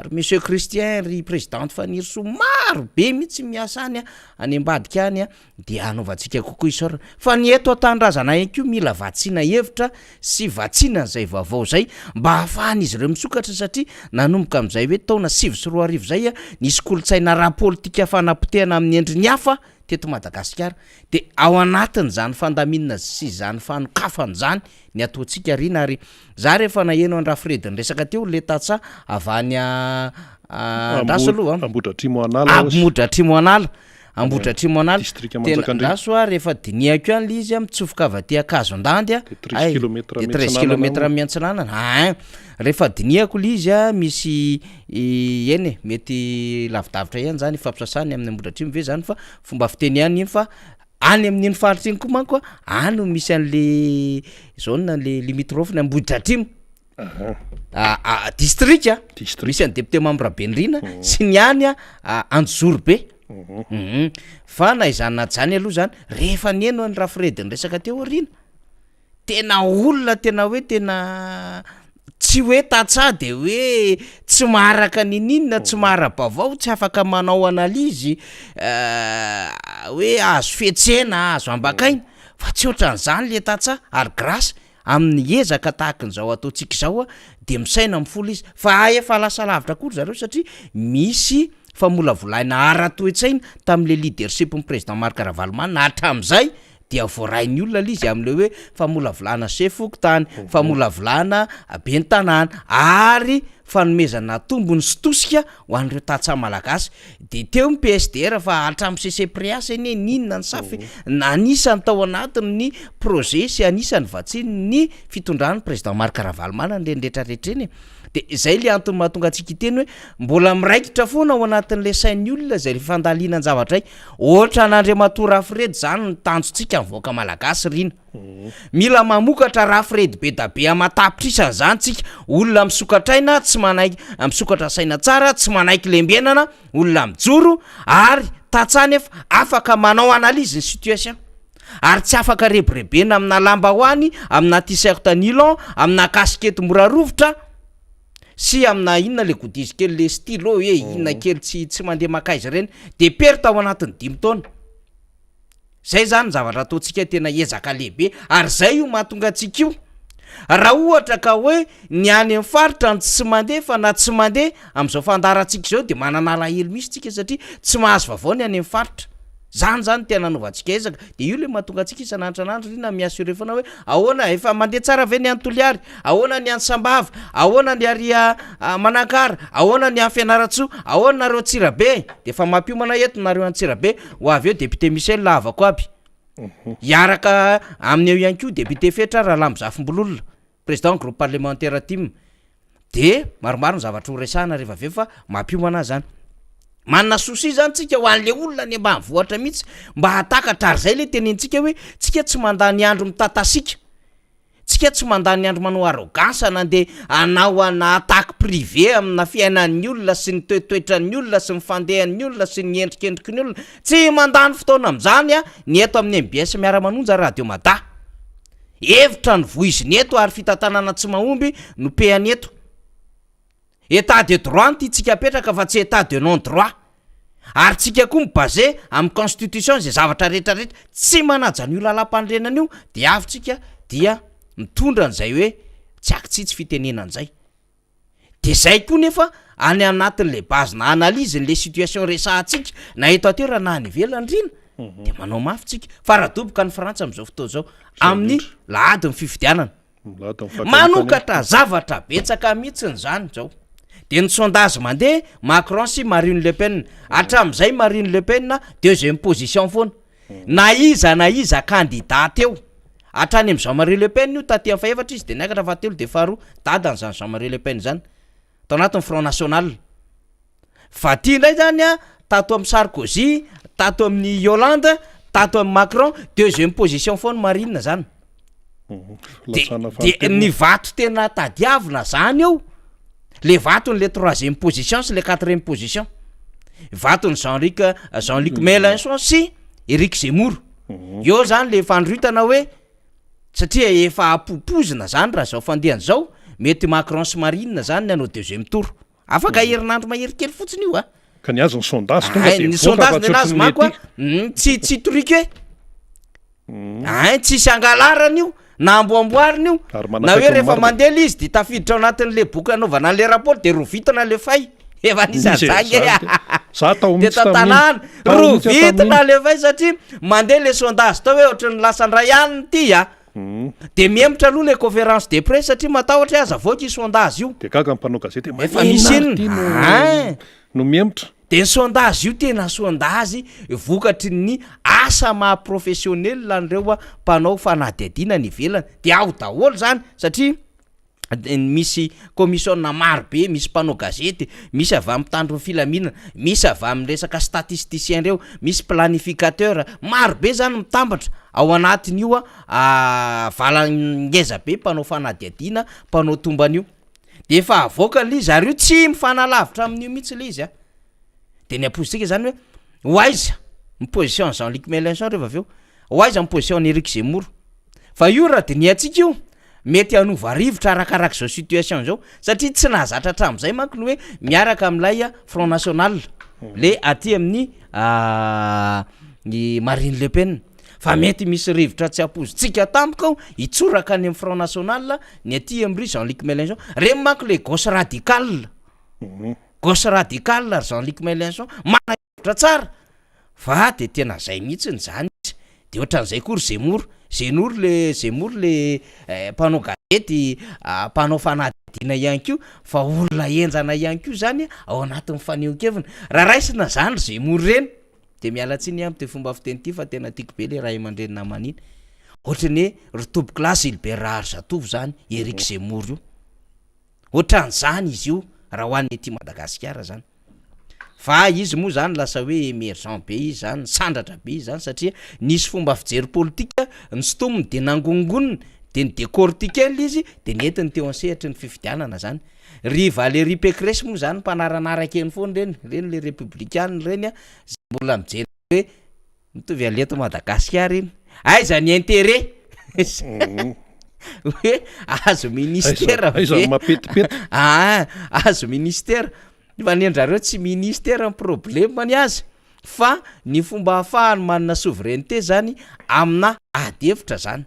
ry monsieur Christian ry présidente Fanirisoa maro be mihitsy miasa any a any ambadika any a dia hanaovantsika kokoa isaorana fa ny eto an-tanindrazana ihany koa mila vatsiana hevitra sy vatsiana an'izay vaovao izay mba hahafahan'izy ireo misokatra satria nanomboka amin'izay hoe taona 2009 izay nisy kolontsaina ara-politika fanapotehana amin'ny endriny hafa teto Madagasikara dia ao anatin'izany fandaminana sy izany fanokafana izany ny ataontsika Rina ary za rehefa naheno an-dRafredy niresaka teo le tantsaha avy any Andraso aloha
Ambohidratrimo an'ala
Ambohidratrimo an'ala Ambohidratrimo an'ala Distrika Tena
Manjakandriana.
andraso a rehefa dinihako ihany le izy a mitsofoka avy aty Ankazondandy a
De 13
ay
kilomètre
de 13
miantsinanana
kilomètre
moa.
miantsinanana ein rehefa dinihako le izy a misy eny e mety lavidavitra ihany zany ifampisasahany amin'ny Ambohidratrimo ve zany fa fomba fiteny ihany iny fa any amin'iny faritra iny koa manko a any no misy an'le zone le limitrophe ny Ambohidratrimo Distrika misy an'i député Mamy Rabenirina sy ny any Anjozorobe. Fa na izany na izany aloha zany rehefa niheno an'i Rafredy niresaka teo aoriana, tena olona tena hoe tena tsy hoe tantsaha de hoe tsy maharaka ninininona, tsy mahara-baovao, tsy afaka manao analyse hoe azo fetsena, azo ambakaina fa tsy ohatran'izany le tantsaha ary grâce Amin'ny ezaka tahaka an'izao ataontsika izao dia misaina amin'ny folo izy fa efa lasa lavitra koa ry zareo satria misy famolavolaina ara-toe-tsaina tamin'ilay leadership-n'ny président Marc Ravalomanana hatramin'izay dia voarain'ny olona ilay izy amin'ilay hoe famolavolana sefo fokontany, famolavolana ben'ny tanàna ary fanomezana tombony sy tosika ho an'ireo tantsaha malagasy. Dia teo ny PSDR fa hatramin'ny CCPREAS anie n'inona ny safy anisan'ny tao anatin'ny projet sy anisan'ny vatsian'ny fitondran'ny président Marc Ravalomanana ireny rehetra rehetra ireny e. Dia izay ilay antony mahatonga antsika hiteny hoe mbola miraikitra foana ao anatin'ilay sain'ny olona izay fandalinan-javatra izay. Ohatran'Andriamatoa Rafiredy izany ny tanjontsika ny vahoaka malagasy Rina. Mila mamokatra rafiredy be da be aman-tapitrisany zany tsika, olona misokatr'aina tsy manaiky, misokatra saina tsara, tsy manaiky lembenana, olona mijoro ary tantsaha nefa afaka manao analyse ny situation ary tsy afaka rebirebena amina lambahoany, amina t-shirt nylon, amina kasikety mora rovitra. Sy amina inona le goodies kely le stylo e inona kely tsy tsy mandeha makaiza ireny de perte ao anatin'ny dimy taona. Zay zany ny zavatra ataontsika tena ezaka lehibe ary zay io mahatonga antsika io. Raha ohatra ka hoe ny any amin'ny faritra no tsy mandeha fa na tsy mandeha amin'izao fandaharantsika izao de manana alahelo mihitsy tsika satria tsy mahazo vaovao ny any amin'ny faritra. Zany zany tena anaovantsika ezaka de io le mahatonga antsika isan'andro isan'andro ry na mi-assurer foana hoe ahoana efa mandeha tsara ve ny any Toliary, ahoana ny any Sambava, ahoana ny ary Manakara, ahoana ny any Fianarantsoa, ahoana nareo Antsirabe, de efa mampiomana eto nareo Antsirabe ho avy eo député Michel havako aby, hiaraka aminy eo ihany koa député Fetra Ralambozafimbololona, président groupe parlementaire tim. De maromaro ny zavatra ho resahana rehefa avy eo fa mampiomana ahy zany. Manana souci zany tsika ho an'le olona any ambanivohitra mihitsy mba hahatakatra ary zay le tenenintsika hoe tsika tsy mandany andro mitatasika, tsika tsy mandany andro manao arrogance na ndeha hanao ana attaque privée amina fiainan'ny olona sy ny toetoetran'ny olona sy ny fandehan'ny olona sy ny endrikendriky ny olona, tsy mandany fotoana amin'izany ny eto amin'ny mbs Miara-manonja Radio Mada. Hevitra no voiziny eto ary fitantanana tsy mahomby no pehany eto. Etat de droit no tiantsika apetraka fa tsy etat de non droit. Ary tsika koa mi-baser amin'ny constitution izay zavatra rehetra rehetra. Tsy manaja an'io lalam-panorenana io dia avy tsika dia mitondra an'izay hoe tsy ankitsitsy fitenenana izay. De zay koa nefa any anatin'le base na analyse n'le situation resahantsika na eto an-toerana na any ivelany rina de manao mafy tsika fa raha doboka any Frantsa am'zao fotoana zao amin'ny lahady ny fifidianana manokatra zavatra betsaka mihitsiny zany zao de ny sondage mandeha Macron sy Marine Le Pen hatram'izay Marine Le Pen deuxième position foana Na iza na iza candidat teo, hatrany amin'i Jean Marie Le Pen io taty amin'ny fahefatra izy dia niakatra fahatelo dia faharoa, dadany izany Jean Marie Le Pen izany, tao anatin'ny Front National. Fa aty indray izany an, tato amin'i Sarkozy, tato amin'i Hollande, tato amin'i Macron, deuxième position foana Marine izany. De de ny vato tena tadiavina zany eo, le vaton'le troisième position sy le quatrième position, vaton'i Jean Luc Jean Luc Mélenchon sy Eric Zemmour, eo zany le fandroritana hoe satria efa apopoizina zany raha zao fandehany zao, mety Macron sy Marine zany ny hanao deuxième tour, afaka herinandro mahery kely fotsiny io a.
Ka ny azy ny sondage tonga
de ny sondage ny anazy manko a tsy tsy truqué Ein tsisy angalarana io na amboamboarina io na hoe rehefa mandeha le izy de tafiditra ao anatin'le boky anaovana an'le rapport de rovitina le fay efa nisy an'zany nge
Za tao
de
mihitsy tamin'iny.
tantanàna
Tao mihitsy aho
rovitina
tamin'iny.
le fay satria mandeha le sondage tao hoe ohatran'ny lasa ndray alina ity a de mihemotra aloha le conférence de presse satria matahotra hoe aza avoaka io sondage io
De gaga ny mpanao gazety hoe
efa misy
maninona ary
inona
ity no
ein
no mihemotra.
De ny sondage io tena sondage vokatry ny asa maha professionnel an'ireo mpanao fanadihadiana any ivelany, de ao daholo zany satria misy commission maro be, misy mpanao gazety, misy avy amin'ny mpitandro ny filaminana, misy avy amin'ny resaka statisticien reo, misy planificateur, maro be zany mitambatra ao anatin'io vala ngeza be mpanao fanadihadiana, mpanao tombana io. De efa avoaka le izy ary io tsy mifanalavitra amin'io mihitsy le izy a, de ny ampoizintsika zany hoe ho aiza ny position an'i Jean Luc Mélenchon rehefa avy eo, ho aiza ny position an'i Eric Zemmour, fa io raha dinihantsika io mety hanova rivotra arakarak'izao situation zao satria tsy nahazatra hatramin'izay manko ny hoe miaraka amin'ilay Front National le aty amin'ny i Marine Le Pen. Fa mety misy rivotra tsy ampoizintsika tampoka ao hitsoraka any amin'ny Front National ny aty amin-dry Jean Luc Mélenchon. Reny manko le gauche radicale, gauche radicale ry Jean Luc Mélenchon, manana hevitra tsara fa de tena zay mihitsiny zany izy. De ohatran'izay koa ry Zemmour, Zenour le Zemmour le mpanao gazety, mpanao fanadihadiana ihany koa fa olona henjana ihany koa zany ao anatin'ny fanehoan-keviny. Raha raisina zany ry Zemmour reny, De miala tsiny amty fomba fiteny ty fa tena tiako be le ray aman-dreny namana iny. Ohatran'ny hoe ry tompokolahy Gilbert Raharizatovo zany Eric Zemmour io. Ohatran'izany izy io raha ho an'ny aty Madagasikara zany. Fa izy moa zany lasa hoe emergent be izy zany, nisandratra be izy zany satria nisy fomba fijery politika nosintominy de nangonongonony de ni-decortiquer-ny izy de nentiny teo an-sehatry ny fifidianana zany. Ry Valérie Pécresse moa zany mpanaranaraka eny foana ireny, ireny le repoblikana ireny a, zay mbola mijery hoe mitovy an'le eto Madagasikara iny, aiza ny intérêt? Hoe azo ministera
ve? Aiza no mapetipety?
Aa, azo ministera. Fa ny an-drareo tsy ministera ny problème ny azy fa ny fomba ahafahany manana souveraineté zany amina ady hevitra zany.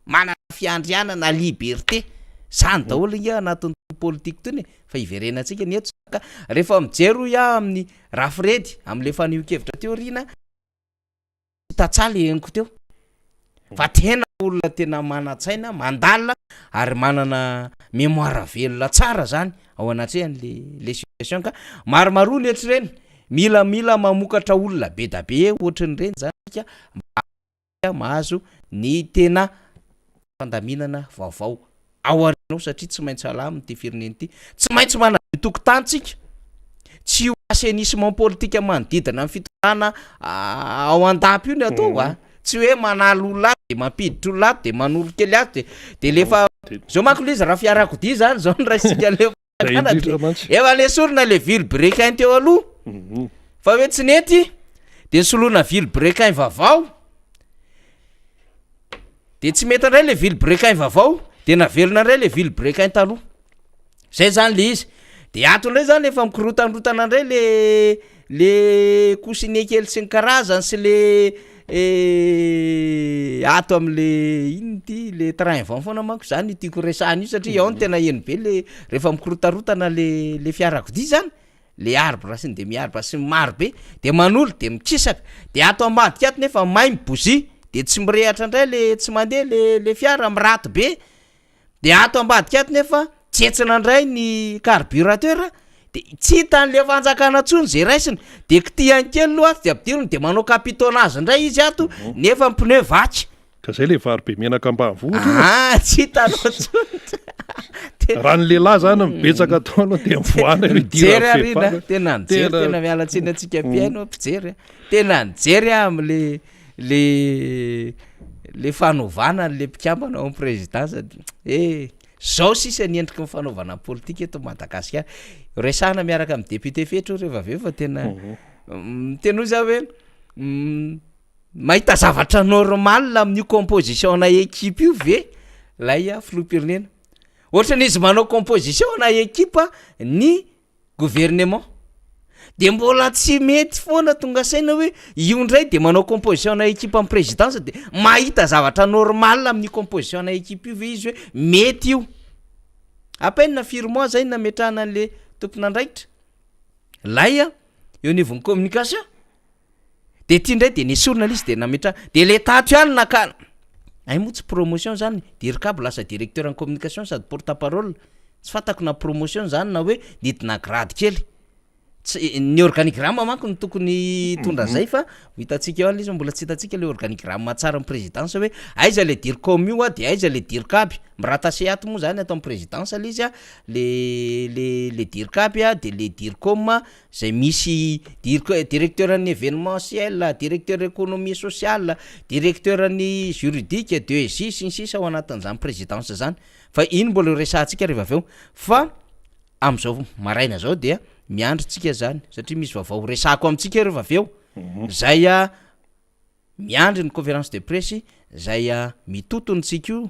Manana fiandrianana, liberté, zany daholo ange anatin'itony politique itony e, fa hiverenantsika ny eto zany ka rehefa mijery hoy aho amin'ny Rafredy am'le fanehoan-kevitra teo aoriana, tantsaha le henoko teo fa tena olona tena manan-tsaina, mandalina ary manana mémoire velona tsara zany ao anatrehan'le le situation ka maromaroa ny ohatr'ireny, mila mila mamokatra olona be da be ohatrin'ireny zany tsika mba mahazo ny tena fandaminana vaovao ao aoriana ao satria tsy maintsy alamina ity firenena ity, tsy maintsy manadio tokotany tsika, tsy io assainissement politique manodidina ny fitondrana ao an-dapa io ny atao a, tsy hoe manala olona ato de mampiditra olona ato de manoro kely ato de de lefa zao manko le izy raha fiarakodia zany zao no raisintsika le fanjakana de efa nesorina le vilebrequin teo aloha fa hoe tsy nety de nisoloina vilebrequin vaovao de tsy mety indray le vilebrequin vaovao de naverina indray le vilebrequin taloha, zay zany le izy, de ato indray zany efa mikorotanrotana indray le le coussinet kely sy ny karazany sy le ato am'le inona ty le train avant foana manko zany io tiako resahana io satria ao no tena heno be le rehefa mikorotarotana le le fiarakodia zany, le arbre sy ny demi arbre sy ny maro be de manolo de mikisaka de ato ambadika ato nefa may ny bougie de tsy mirehatra ndray le tsy mandeha le le fiara miraty be de ato ambadika ato nefa tsetsina ndray ny carburateur de tsy hitan'le fanjakana ntsony zay raisiny de kitihany kely aloha ato de ampidiriny de manao capitonnage ndray izy ato nefa ny pneu vaky.
Ka zay le vary be menaka ambanivohitra io.
Ah, tsy hitanao intsony.
Raha ny lehilahy zany no betsaka atao aloha dia mivoana io
Nijery aho ry na, tena nijery, tena miala tsiny antsika mpihaino mpijery a, tena nijery aho am'le le le fanovana an'le mpikambana ao am'prezidansa de eh, zao sisa ny endriky ny fanaovana politika eto Madagasikara, resahana miaraka am'député Fetra io rehefa avy eo fa tena tena hoy za hoe Mahita zavatra normal amin'io composition-na equipe io ve lay filoham-pirenena? Ohatran'izy manao composition-na equipe ny gouvernement de mbola tsy mety foana tonga saina hoe io ndray de manao composition-na equipe am présidence de mahita zavatra normal amin'io composition-na equipe io ve izy hoe mety io? À peine firy mois zay nametrahana an'le tompon'andraikitra lay eo anivon'ny communication. De ty ndray de nesorina le izy de nametraha de le tato ihany nakana, hay moa tsy promotion zany, dircab lasa directeur en communication sady porte parole, tsy fantako na promotion zany na hoe nidina grade kely, tsy ny organigramme manko no tokony hitondra zay fa ho hitantsika eo any le izy fa mbola tsy hitantsika le organigramme tsara ny présidence hoe aiza le dircom io a de aiza le dircab, mi-rattacher ato moa zany ato am présidence le izy a, le le le dircab a de le dircom zay misy dirc- directeur ny événementiel, directeur économie sociale, directeur ny juridique, DG sy ny sisa ao anatin'zany présidence zany fa iny mbola ho resahantsika rehefa avy eo fa am'zao maraina zao dia miandry tsika zany satria misy vaovao ho resahako amintsika rehefa avy eo zay a miandry ny conférence de presse zay a mitotony tsika io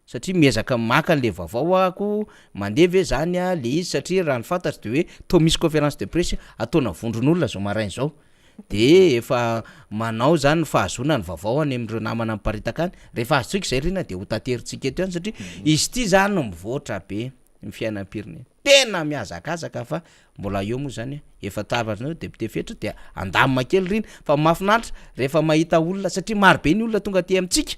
satria miezaka maka an'le vaovao ahako mandeha ve zany a le izy satria raha ny fantatro de hoe tô misy conférence de presse ataona vondron'olona zao maraina zao de efa manao zany ny fahazoana ny vaovao any am'ireo namana miparitaka any rehefa azontsika zay rina de ho taterintsika eto ihany satria izy ty zany mivoatra be ny fiainam-pirenena tena mihazakazaka fa mbola eo moa zany efa tavarina député Fetra de andamina kely riny fa mahafinaritra rehefa mahita olona satria marobe ny olona tonga aty amintsika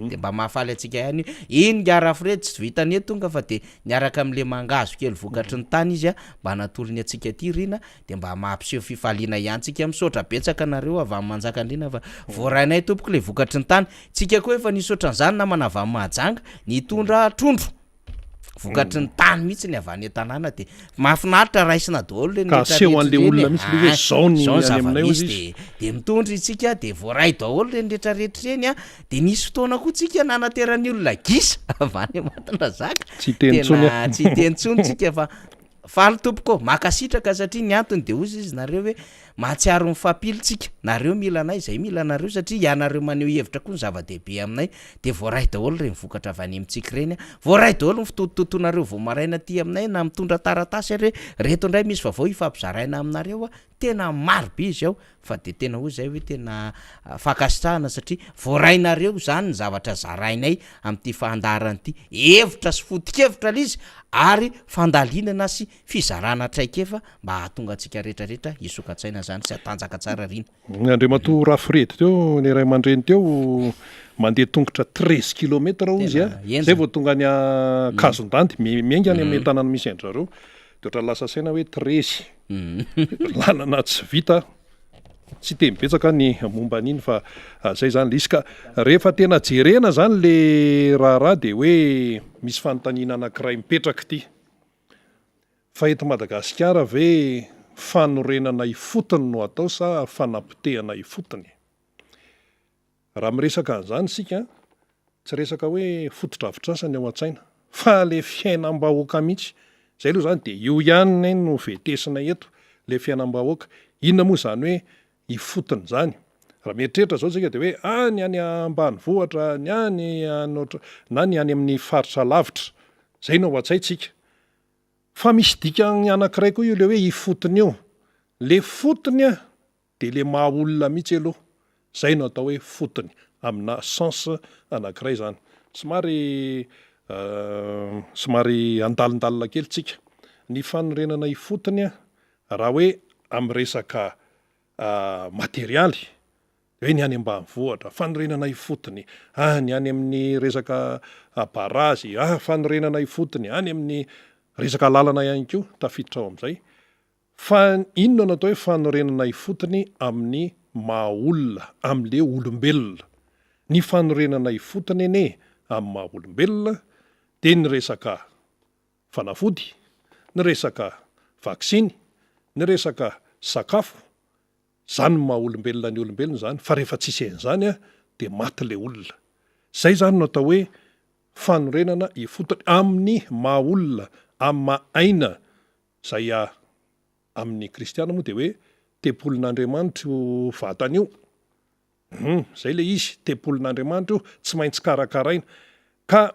de mba mahafaly antsika ihany iny ngarafredy tsy vitany eto tonga fa de niaraka am'le mangahazo kely vokatry ny tany izy a mba natolony antsika aty rina de mba mampiseho fifaliana ihany tsika misaotra betsaka anareo avy amin'ny Manjakandriana fa voarainay tompoko le vokatry ny tany tsika koa efa nisy ohatran'izany namana avy amin'ny Mahajanga nitondra trondro vokatry ny tany mihitsy ny avy any an-tanàna de mahafinaritra raisina daholo reny
Ka aseho an'le olona mihitsy le hoe zao ny
zao ny
any aminay
zava-misy
hozy
de
izy.
de mitondra isika de voaray daholo reny rehetrarehetra reny a de nisy fotoana koa tsika nanateran'ny olona gisa avy any Ambatondrazaka
Tsy hiteny intsony
tena
aho.
tsy hiteny intsony tsika fa. Faly tompoko ô! Mankasitraka satria ny antony dia hozy izy nareo hoe mahatsiaro mifampily tsika, nareo mila anay, zay mila anareo satria ianareo maneho hevitra koa no zava-dehibe aminay dia voaray daholo ireny vokatra avy any amintsika ireny an, voaray daholo ny fitotototonareo vao maraina aty aminay na mitondra taratasy ary hoe reto indray misy vaovao hifampizaraina aminareo an, tena maro be izy ao fa dia tena hoy zay hoe tena fankasitrahana satria voarainareo izany ny zavatra zarainay amin'ity fandaharana ity, hevitra sy foto-kevitra ilay izy ary fandalinana sy fizarana traikefa mba hahatonga antsika rehetra rehetra hisoka-tsaina izany sy hatanjaka tsara rina.
Andriamatoa Rafredy teo, ny ray aman-dreny teo mandeha tongotra 13 kilomètre hozy a, zay vao tonga any Ankazondandy, miainga any amin'ny tanàna misy an-dry zareo, de ohatran'ny lasa saina hoe treize. Lalana tsy vita, tsy hiteny betsaka ny momba an'iny fa zay zany le izy ka rehefa tena jerena zany le raharaha de hoe misy fanontaniana anankiray mipetraka ity, fa eto Madagasikara ve fanorenana ifotony no atao sa fanapotehana ifotony? Raha miresaka an'izany isika, tsy resaka hoe fotodrafitrasa ny ao an-tsaina, fa le fiainam-bahoaka mihitsy. Izay aloha izany dia io ihany no vetesina eto, le fiainam-bahoaka. Inona moa izany hoe ifotony izany? Raha mieritreritra izao isika dia hoe any any ambanivohitra, ny any any na ny any amin'ny faritra lavitra. Izay no ao an-tsaintsika. Fa misy dikany anankiray koa io le hoe ifotony io. Le fotony an! Dia le maha olona mihitsy aloha, zay no atao hoe fotony, amina sens anankiray zany. Somary somary andalindalina kely tsika. Ny fanorenana ifotony raha hoe amin'ny resaka materialy, hoe ny any ambanivohitra, fanorenana ifotony, ah ny any amin'ny resaka barazy, ah fanorenana ifotony, any amin'ny resaka lalana ihany koa tafiditra ao amin'izay. Fa inona no atao hoe fanorenana ifotony amin'ny maha olona, amin'le olombelona? Ny fanorenana ifotony anie amin'ny maha olombelona dia ny resaka fanafody, ny resaka vaksiny, ny resaka sakafo, zany ny maha olombelona ny olombelona zany, fa rehefa tsisy an'izany dia maty le olona. Zay zany no atao hoe fanorenana ifotony amin'ny maha olona, amin'ny maha aina Izay amin'ny kristiana moa dia hoe tempolin'Andriamanitra io vatana io. Hum, izay ilay izy, tempolin'Andriamanitra io, tsy maintsy karakaraina. Ka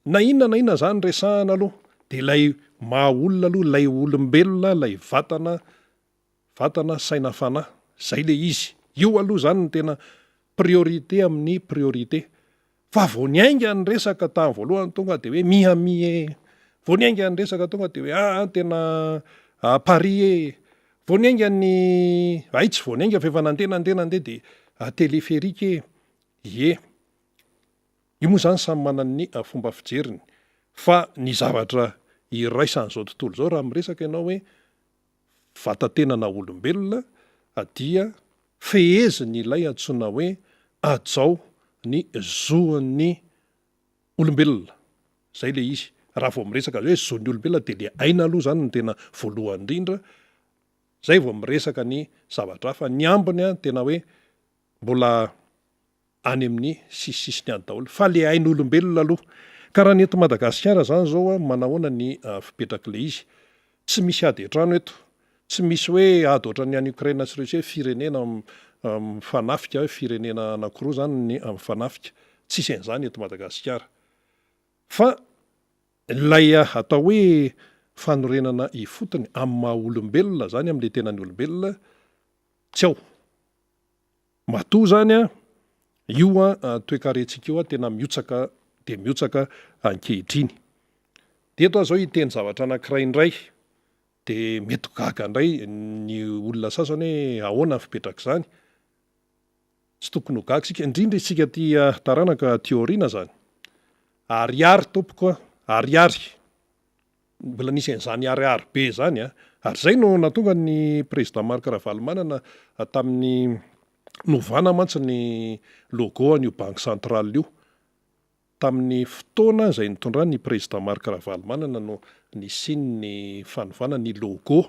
na inona na inona izany resahana aloha, dia ilay maha olona aloha, ilay olombelona, ilay vatana Vatana, saina, fanahy. Zay le izy. Io aloha zany no tena priorité amin'ny priorité. Fa vao niainga ny resaka tamin'ny voalohany tonga dia hoe Miami e! Vao niainga ny resaka tonga dia hoe aa tena Paris e! Vao niainga ny, hay tsy vao niainga fa efa nandeha nandeha nandeha dia téléphérique e! Ie. Io moa izany samy manana ny fomba fijeriny. Fa ny zavatra iraisan'izao tontolo izao raha miresaka ianao hoe vata-tenana olombelona dia feheziny ilay antsoina hoe hajao ny zon'ny olombelona. Izay ilay izy. Raha vao miresaka hoe zon'ny olombelona dia ilay aina aloha izany no tena voalohany indrindra, izay vao miresaka ny zavatra hafa. Ny ambiny tena hoe mbola any amin'ny sisisisiny any daholo fa le ain'olombelona aloha ka raha ny eto Madagasikara zany zao a manahoana ny fipetrak'ilay izy tsy misy ady an-trano eto tsy misy hoe ady ohatran'ny any Ukraine sy Russie hoe firenena mifanafika hoe firenena anankiroa zany ny mifanafika tsisy an'izany eto Madagasikara fa ilay atao hoe fanorenana ifotony amin'ny maha olombelona zany amin'ilay tenan'ny olombelona tsy ao Matoa zany an, io an toekarentsika io an tena mihotsaka dia mihotsaka ankehitriny. Dia eto aho zao hiteny zavatra anankiray indray, dia mety ho gaga indray ny olona sasany hoe ahoana ny fipetrak'izany. Tsy tokony ho gaga isika, indrindra isika aty taranaka aty aoriana zany. Ariary tompoko a, ariary. Mbola nisy an'izany ariary be izany an! Ary izay no nahatonga ny Président Marc Ravalomanana tamin'ny novana mantsy ny logo an'io banque centrale io. Tamin'ny fotoana izay nitondran'ny Président Marc Ravalomanana no nisian'ny fanovana ny logo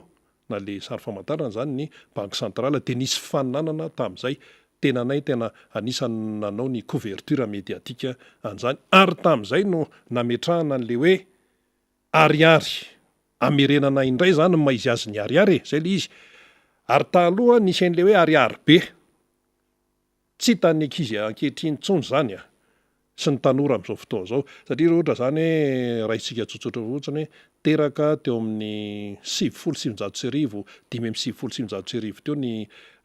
na le sary famantarana izany ny banque centrale dia nisy fifaninanana tamin'izay. Tenanay tena anisan'ny nanao ny couverture médiatique an'izany ary tamin'izay no nametrahana an'le hoe Ariary. Amerenana indray izany ny maha izy azy ny ariary e! Izay ilay izy. Ary taloha nisy an'ilay hoe ariary be. Tsy hitan'ny ankizy ankehitriny intsony izany a! Sy ny tanora amin'izao fotoana izao. Satria raha ohatra izany hoe raisitsika tsotsotra fotsiny hoe teraka teo amin'ny 1990, 1995 teo ny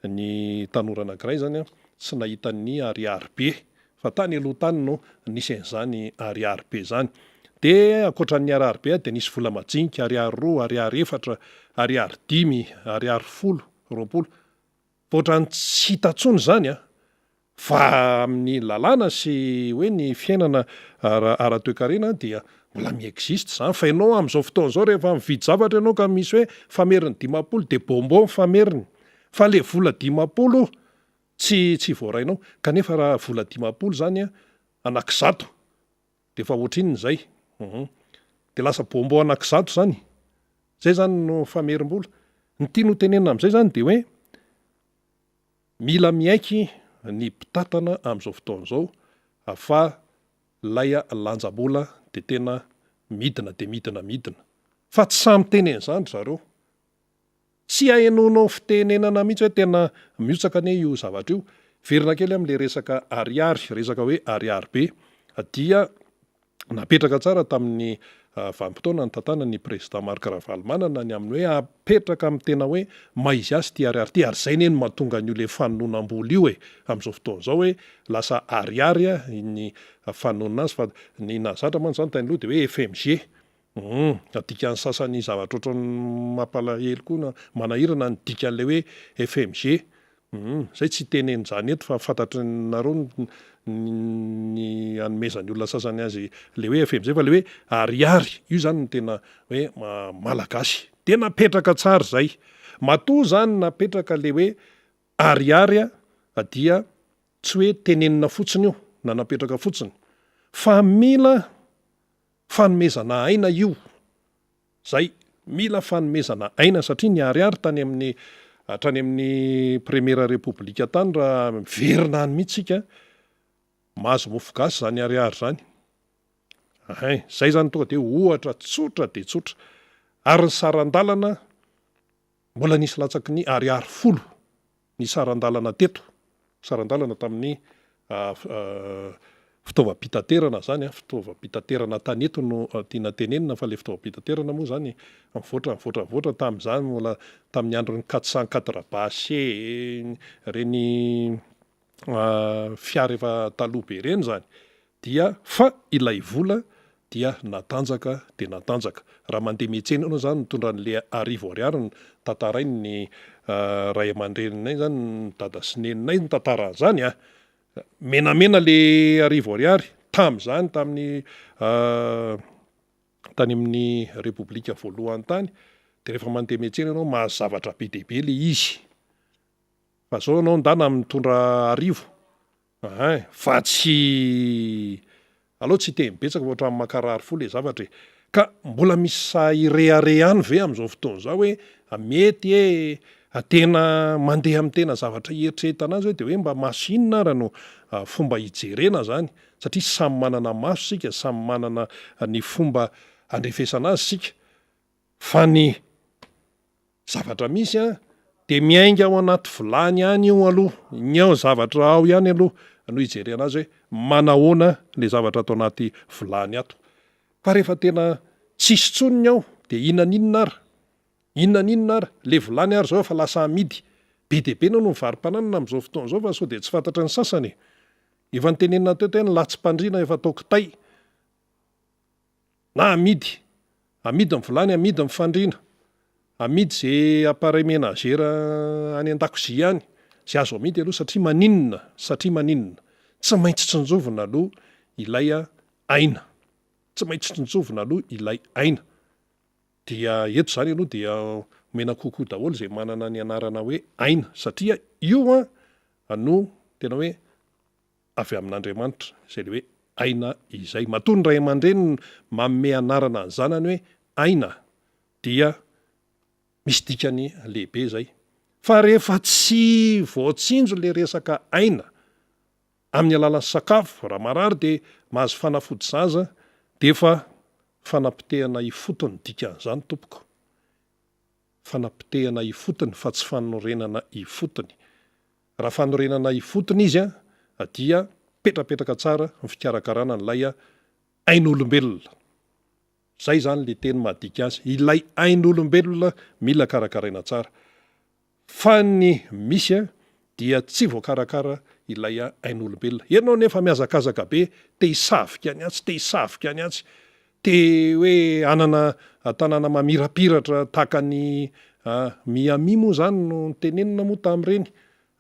ny tanora anankiray izany an, tsy nahita ny ariary be. Fa tany aloha tany no nisy an'izany ariary be izany. Dia ankoatra ny ariary be dia nisy vola majinika, ariary roa, ariary efatra, ariary dimy, ariary folo, 20. Fa ohatran'ny tsy hita intsony izany an! Fa amin'ny lalàna sy hoe ny fiainana ara ara-toekarena dia mbola mi-existe izany. Fa ianao amin'izao fotoana izao rehefa mividy zavatra ianao ka misy hoe fameriny 50 dia bonbon ny fameriny. Fa ilay vola 50 tsy tsy voarainao. Kanefa raha vola 50 izany an, anakizato dia efa ohatrinona izay? Hum. Dia lasa bonbon anakizato izany. Izay izany no famerim-bola. Ny tiany ho tenenina amin'izay izany dia hoe mila miaiky ny mpitantana amin'izao fotoana izao fa ilay lanjam-bola dia tena midina dia midina midina. Fa tsy sahy miteny an'izany ry zareo. Tsy ahenoanao fitenenana mihitsy hoe tena mihotsaka anie io zavatra io. Hiverina kely amin'ilay resaka ariary, resaka hoe ariary be dia napetraka tsara tamin'ny vanim-potoana nitantanan'ny Président Marc Ravalomanana ny amin'ny hoe apetraka amin'ny tena hoe maha izy azy ity ariary ity ary izay anie no mahatonga an'io ilay fanononam-bola io e amin'izao fotoana izao hoe lasa ariary ny fanonona azy fa ny nahazatra mantsy izany tany aloha dia hoe FMG Humm, adikan'ny sasany zavatra ohatran'ny mampalahelo koa na manahirana ny dikan'ilay hoe FMG. Humm, zay tsy hiteny an'izany eto fa fantatry nareo ny anomezan'ny olona sasany azy ilay hoe FMG fa ilay hoe ariary, io zany no tena hoe malagasy. Dia napetraka tsara izay. Matoa zany napetraka ilay hoe ariary dia tsy hoe tenenina fotsiny io na napetraka fotsiny fa mila Fanomezana aina io. Zay. Mila fanomezana aina satria niharihary tany amin'ny hatrany amin'ny première république tany raha miverina any mihitsy isika, mahazo mofo gasy zany ariary zany. Ahin, zay zany tonga dia ohatra tsotra dia tsotra. Ary ny saran-dalana Mbola nisy latsaky ny ariary folo ny saran-dalana teto, saran-dalana tamin'ny fitaovam-pitaterana izany an, fitaovam-pitaterana an-tanety no tiana tenenina fa ilay fitaovam-pitaterana moa izany mivoatra mivoatra mivoatra tamin'izany mbola tamin'ny andron'ny quatre cent quatre base, ireny fiara efa taloha be ireny izany dia fa ilay vola dia natanjaka dia natanjaka. Raha mandeha miantsena ianao izany mitondra an'ilay arivo ariary no tantarain'ny ray aman-dreninay izany, ny dada sy neninay nitantara an'izany an! Menamena ilay arivo ariary tamin'izany tamin'ny tany amin'ny repoblika voalohany tany dia rehefa mandeha miantsena ianao mahazo zavatra be dia be ilay izy. Fa zao ianao ndana mitondra arivo Ein! Fa tsy aleo tsy hiteny betsaka fa ohatran'ny mankarary fo le zavatra e! Ka mbola misy sahy hirehareha any ve amin'izao fotoana izao hoe mety e! Tena mandeha amin'ny tena zavatra hieritreretana azy hoe dia hoe mba maso inona ara no fomba hijerena zany? Satria samy manana maso isika, samy manana ny fomba handrefesana azy isika. Fa ny zavatra misy an, dia miainga ao anaty vilany ihany io aloha, ny ao zavatra ao ihany aloha no hijerena azy hoe manahoana le zavatra ato anaty vilany ato. Fa rehefa tena tsisy intsony ny ao dia inona n'inona ara, inona n'inona ara, le vilany ary zao efa lasa amidy, be dia be no mivaro-pananana amin'izao fotoana izao fa sao dia tsy fantatry ny sasany e. Efa notenenina teo teo ny latsi-pandriana efa atao kitay. Na amidy. Amidy ny vilany, amidy ny fandriana. Amidy ze appareil ménagère any an-dakozia any. Ze azo amidy aloha satria maninona? Satria maninona? Tsy maintsy tsinjovina aloha ilay aina. Tsy maintsy tsinjovina aloha ilay aina. Dia eto izany aloha dia omena coucou daholo izay manana ny anarana hoe aina satria io an no tena hoe avy amin'Andriamanitra, izay ilay hoe aina izay. Matoa ny ray aman-dreniny manome anarana ny zanany hoe aina dia misy dikany lehibe izay. Fa rehefa tsy voatsinjo ilay resaka aina amin'ny alalan'ny sakafo, raha marary dia mahazo fanafody zaza dia efa fanapotehana ifotony dikan'izany tompoko. Fanapotehana ifotony fa tsy fanorenana ifotony. Raha fanorenana ifotony izy dia petrapetraka tsara ny fikarakarana an'ilay ain'olombelona. Zay izany le teny mahadika azy, ilay ain'olombelona mila karakaraina tsara. Fa ny misy dia tsy voakarakara ilay ain'olombelona. Ianao nefa mihazakazaka be te hisavika ny atsy, te hisavika ny atsy, te hoe hanana tanàna mamirapiratra tahaka an'i Miami moa izany no notenenina moa tamin'ireny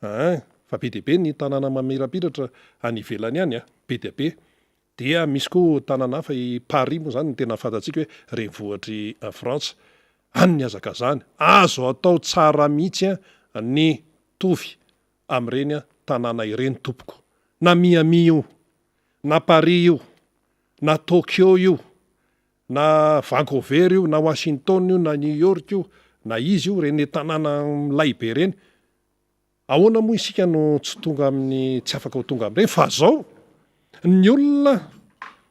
aa, fa be dia be ny tanàna mamirapiratra any ivelany any a, be dia be. Dia misy koa tanàna hafa, i Paris moa izany no tena fantatsika hoe renivohitr'i Frantsa. Any ny hazakazahany. Azo atao tsara mihitsy ny mitovy amin'ireny tanàna ireny tompoko. Na Miami io, na Paris io, na Tokyo io, na Vancouver io, na Washington io, na New York io, na iza io, ireny tanàna milay be ireny. Ahoana moa isika no tsy tonga amin'ny tsy afaka ho tonga amin'ireny fa zao ny olona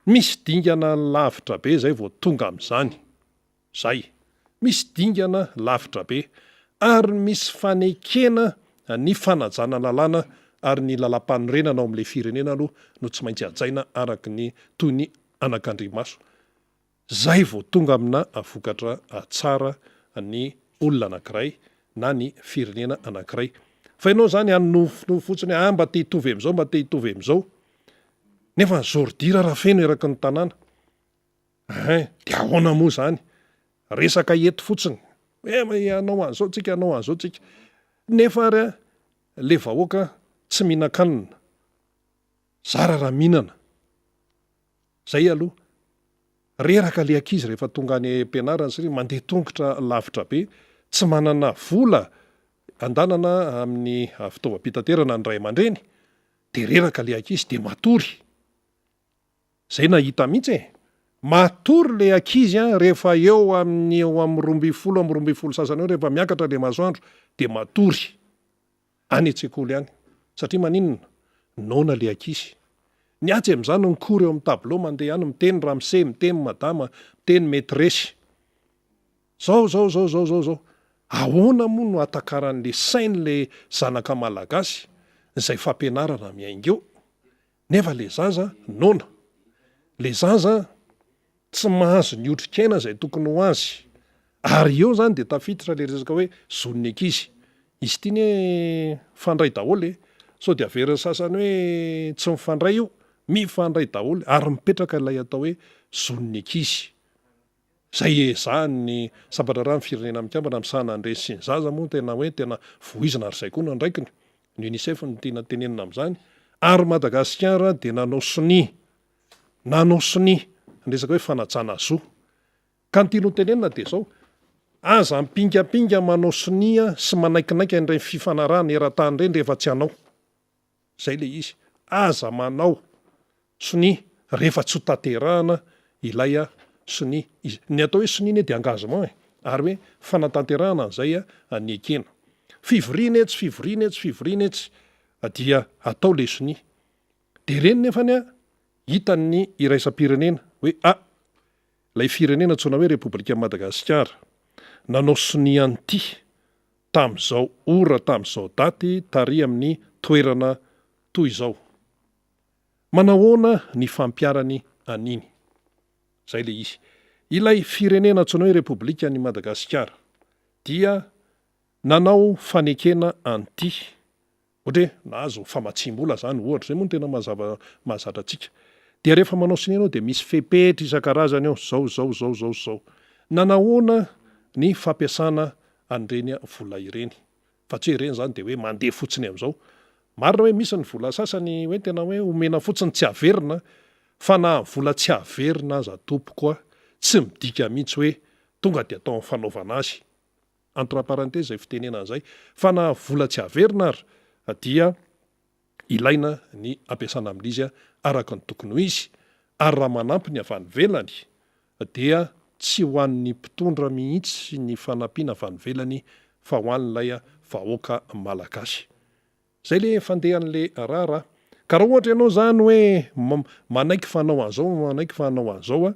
misy dingana lavitra be zay vao tonga amin'izany, zay, misy dingana lavitra be ary misy fanekena ny fanajana lalàna ary ny lalam-panorenana ao amin'ilay firenena aloha no tsy maintsy hajaina araka ny toy ny anakandrimaso. Zay vao tonga amina vokatra tsara ny olona anakiray na ny firenena anakiray. Fa ianao zany hanonofinofy fotsiny hoe ah mba te hitovy amizao mba te hitovy amizao. Nefa ny zôridira raha feno eraky ny tanàna. Hein, de ahoana moa zany? Resaka eto fotsiny. Hoe hanao an'izao tsika, hanao an'izao tsika. Nefa ary le vahoaka tsy mihinan-kanina. Zara raha mihinana. Zay aloha. Reraka le ankizy rehefa tonga any am-pianarana satria mandeha tongotra lavitra be, tsy manana vola andanana amin'ny fitaovam-pitaterana ny ray aman-dreny de reraka le ankizy de matory. Zay nahita mihitsy e! Matory le ankizy an rehefa eo amin'ny eo amin'ny 12 amin'ny 12 sasany eo rehefa miakatra le masoandro de matory. Any an-tsekoly any. Satria maninona? Noana le ankizy. Ny atsy amin'izany mikory eo amin'ny tableau mandeha any miteny ramose, miteny madama, miteny maîtresse. Zao zao zao zao zao zao. Ahoana moa no hatakaran'le sain'le zanaka malagasy izay fampianarana miainga eo? Nefa le zaza noana. Le zaza tsy mahazo ny otrikaina izay tokony ho azy. Ary eo zany dia tafiditra le resaka hoe zon'ny ankizy. Izy ity anie mifandray daholo e. Sao dia averin'ny sasany hoe tsy mifandray io. Mifandray daholo ary mipetraka ilay atao hoe zon'ny ankizy. Izay ezahan'ny sampan-draharahan'ny Firenena Mikambana misahana ny reny sy ny zaza moa tena hoe tena voizina ary izay koa no andraikiny. Ny Unicef no tiana tenenina amin'izany. Ary Madagasikara dia nanao sonia, nanao sonia ny resaka hoe fanajana zo. Ka ny tiany ho tenenina dia izao, aza ampingampinga manao sonia sy manaikinaiky an'ireny fifanarahana eran-tany ireny rehefa tsy hanao. Zay le izy. Aza manao sonia rehefa tsy ho tanterahana ilay sonia. Ny atao hoe sonia anie dia engagement e! Ary hoe fanatanterahana an'izay niekena. Fivoriana etsy, fivoriana etsy, fivoriana etsy dia atao le sonia. Dia ireny nefany hitan'ny iraisam-pirenena hoe ah! Ilay firenena antsoina hoe Repoblikan'i Madagasikara nanao sonia an'ity tamin'izao ora tamin'izao daty tary amin'ny toerana toy izao. Manahoana ny fampiharany an'iny? Izay ilay izy. Ilay firenena antsoina hoe Repoblikan'i Madagasikara dia nanao fanekena an'ity Ohatra hoe nahazo famatsiam-bola zany ohatra, zay moa no tena mazava mahazatra antsika. Dia rehefa manao sonia ianao dia misy fepetra isan-karazany ao, zao zao zao zao zao. Nanahoana ny fampiasana an'ireny vola ireny? Fa tsy hoe ireny zany dia hoe mandeha fotsiny amin'izao. Marina hoe misy ny vola sasany hoe tena hoe omena fotsiny tsy averina, fa na vola tsy averina aza tompoko a, tsy midika mihitsy hoe tonga dia atao amin'ny fanaovana azy. Entre parenthèses izay fitenenana izay, fa na vola tsy averina ary dia ilaina ny ampiasana amin'izy araka ny tokony ho izy, ary raha manampy ny avy any ivelany dia tsy ho an'ny mpitondra mihitsy ny fanampiana avy any ivelany fa ho an'ilay vahoaka malagasy. Zay le fandehan'le raharaha. Ka raha ohatra ianao zany hoe manaiky fa hanao an'izao, manaiky fa hanao an'izao a,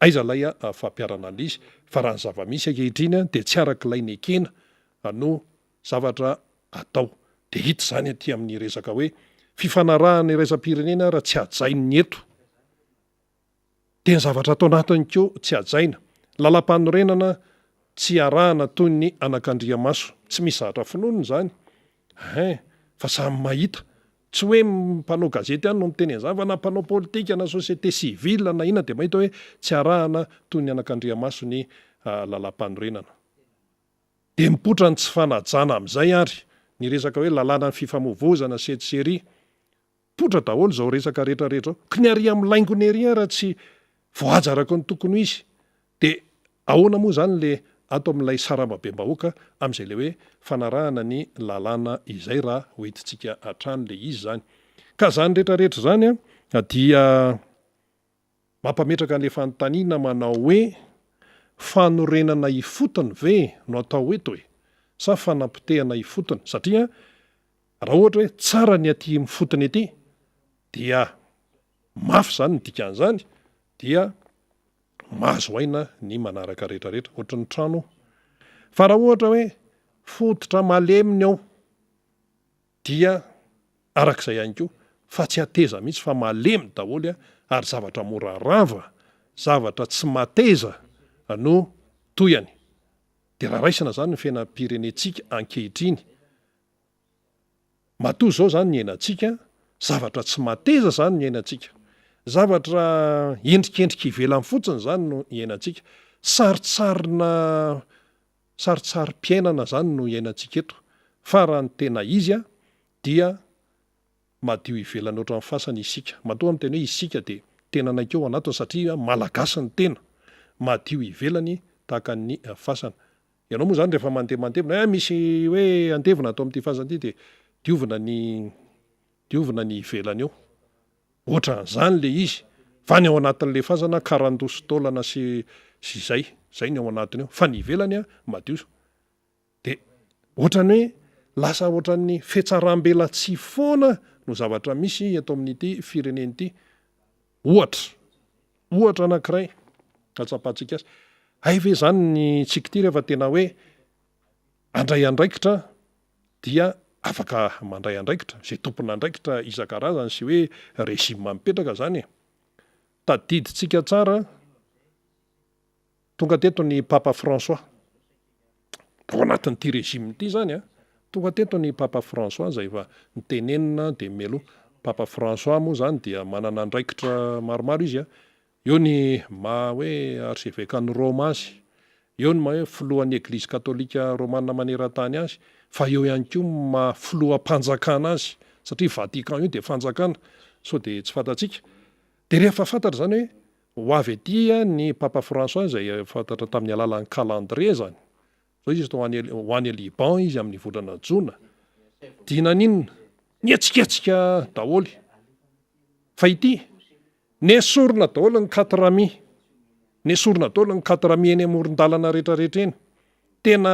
Aiza ilay fampiharana an'izy? Fa raha ny zava-misy ankehitriny dia tsy araka ilay nekena no zavatra atao. Dia hita izany aty amin'ny resaka hoe fifanarahana iraisam-pirenena raha tsy hajain'ny eto. Dia ny zavatra ato anatiny koa tsy hajaina. Lalampanorenana tsy arahana toy ny anakandriamaso. Tsy misy zavatra fononina izany. Hein, fa samy mahita. Tsy hoe mpanao gazety ihany no miteny an'izany fa na mpanao politika na société civile na inona dia mahita hoe tsy arahana toy ny anakandriamaso ny lalampanorenana. Dia mipoitra ny tsy fanajana amin'izay ary ny resaka hoe lalànan'ny fifamoivoizana sy etsy sy ery. Mipoitra daholo izao resaka rehetra rehetra izao. Ko ny ary amin'ny laingony ery ara tsy voahaja araka ny tokony ho izy. Dia ahoana moa izany le ato amin'ilay sarambabem-bahoaka amin'izay le hoe fanarahana ny lalàna izay raha hoentintsika hatrany le izy izany. Ka izany rehetra rehetra izany dia mampametraka an'le fanontaniana manao hoe fanorenana ifotony ve no atao eto e? Sa fanapotehana ifotony? Satria raha ohatra hoe tsara ny aty ifotony aty dia mafy izany ny dikan'izany dia mahazo aina ny manaraka rehetra rehetra ohatry ny trano fa raha ohatra hoe fototra malemy ny ao dia arak'izay ihany koa fa tsy hateza mihitsy fa malemy daholo ary zavatra mora rava zavatra tsy mateza no tohiny dia raha raisina izany ny fiainam-pirenentsika ankehitriny Matoa izao izany ny iainantsika, zavatra tsy mateza izany ny iainantsika. Zavatra endrikendrika ivelany fotsiny izany no iainantsika. Sarintsarina sarintsarim-piainana izany no iainantsika eto. Fa raha ny tena izy dia madio ivelany ohatran'ny fasana isika. Matoa aho miteny hoe isika dia tenanay koa ao anatiny satria Malagasy ny tena. Madio ivelany tahaka ny fasana. Ianao moa izany rehefa mandeha mandevina, eh misy hoe andevina ato amin'ity fasana ity dia diovina ny diovina ny ivelany eo. Ohatran'izany ilay izy. Fa ny ao anatin'ilay fasana karandoha sy taolana sy sy izay, izay ny ao anatiny ao. Fa ny ivelany an, madio. Dia ohatran'ny hoe lasa ohatran'ny fihatsaram-belatsihy foana no zavatra misy eto amin'ity firenena ity. Ohatra, ohatra anankiray ahatsapantsika azy, hay ve izany ny tsiky ity rehefa tena hoe handray andraikitra dia afaka mandray andraikitra, izay tompon'andraikitra isan-karazany sy hoe régime mipetraka izany e. Tadidintsika tsara. Tonga teto ny Papa François. Tao anatin'ity régime ity izany an. Tonga teto ny Papa François izay efa nitenenina dia mialoha. Papa François moa izany dia manana andraikitra maromaro izy an. Eo ny maha hoe arsevekan'i Roma azy, eo ny maha hoe filohan'ny Eglizy katolika romana maneran-tany azy, fa eo ihany koa ny maha filoham-panjakana azy, satria Vatican io dia fanjakana, sao dia tsy fantatsika. Dia rehefa fantatra izany hoe Ho avy aty ny Papa François izay fantatra tamin'ny alalan'ny calendrier izany. Izao izy ho any ho any Liban izy amin'ny volana jona. Dia naninona? Nihetsiketsika daholo. Fa ity, nesorina daholo ny katrami. Nesorina daholo ny katrami eny amoron-dalana rehetrarehetra eny. Tena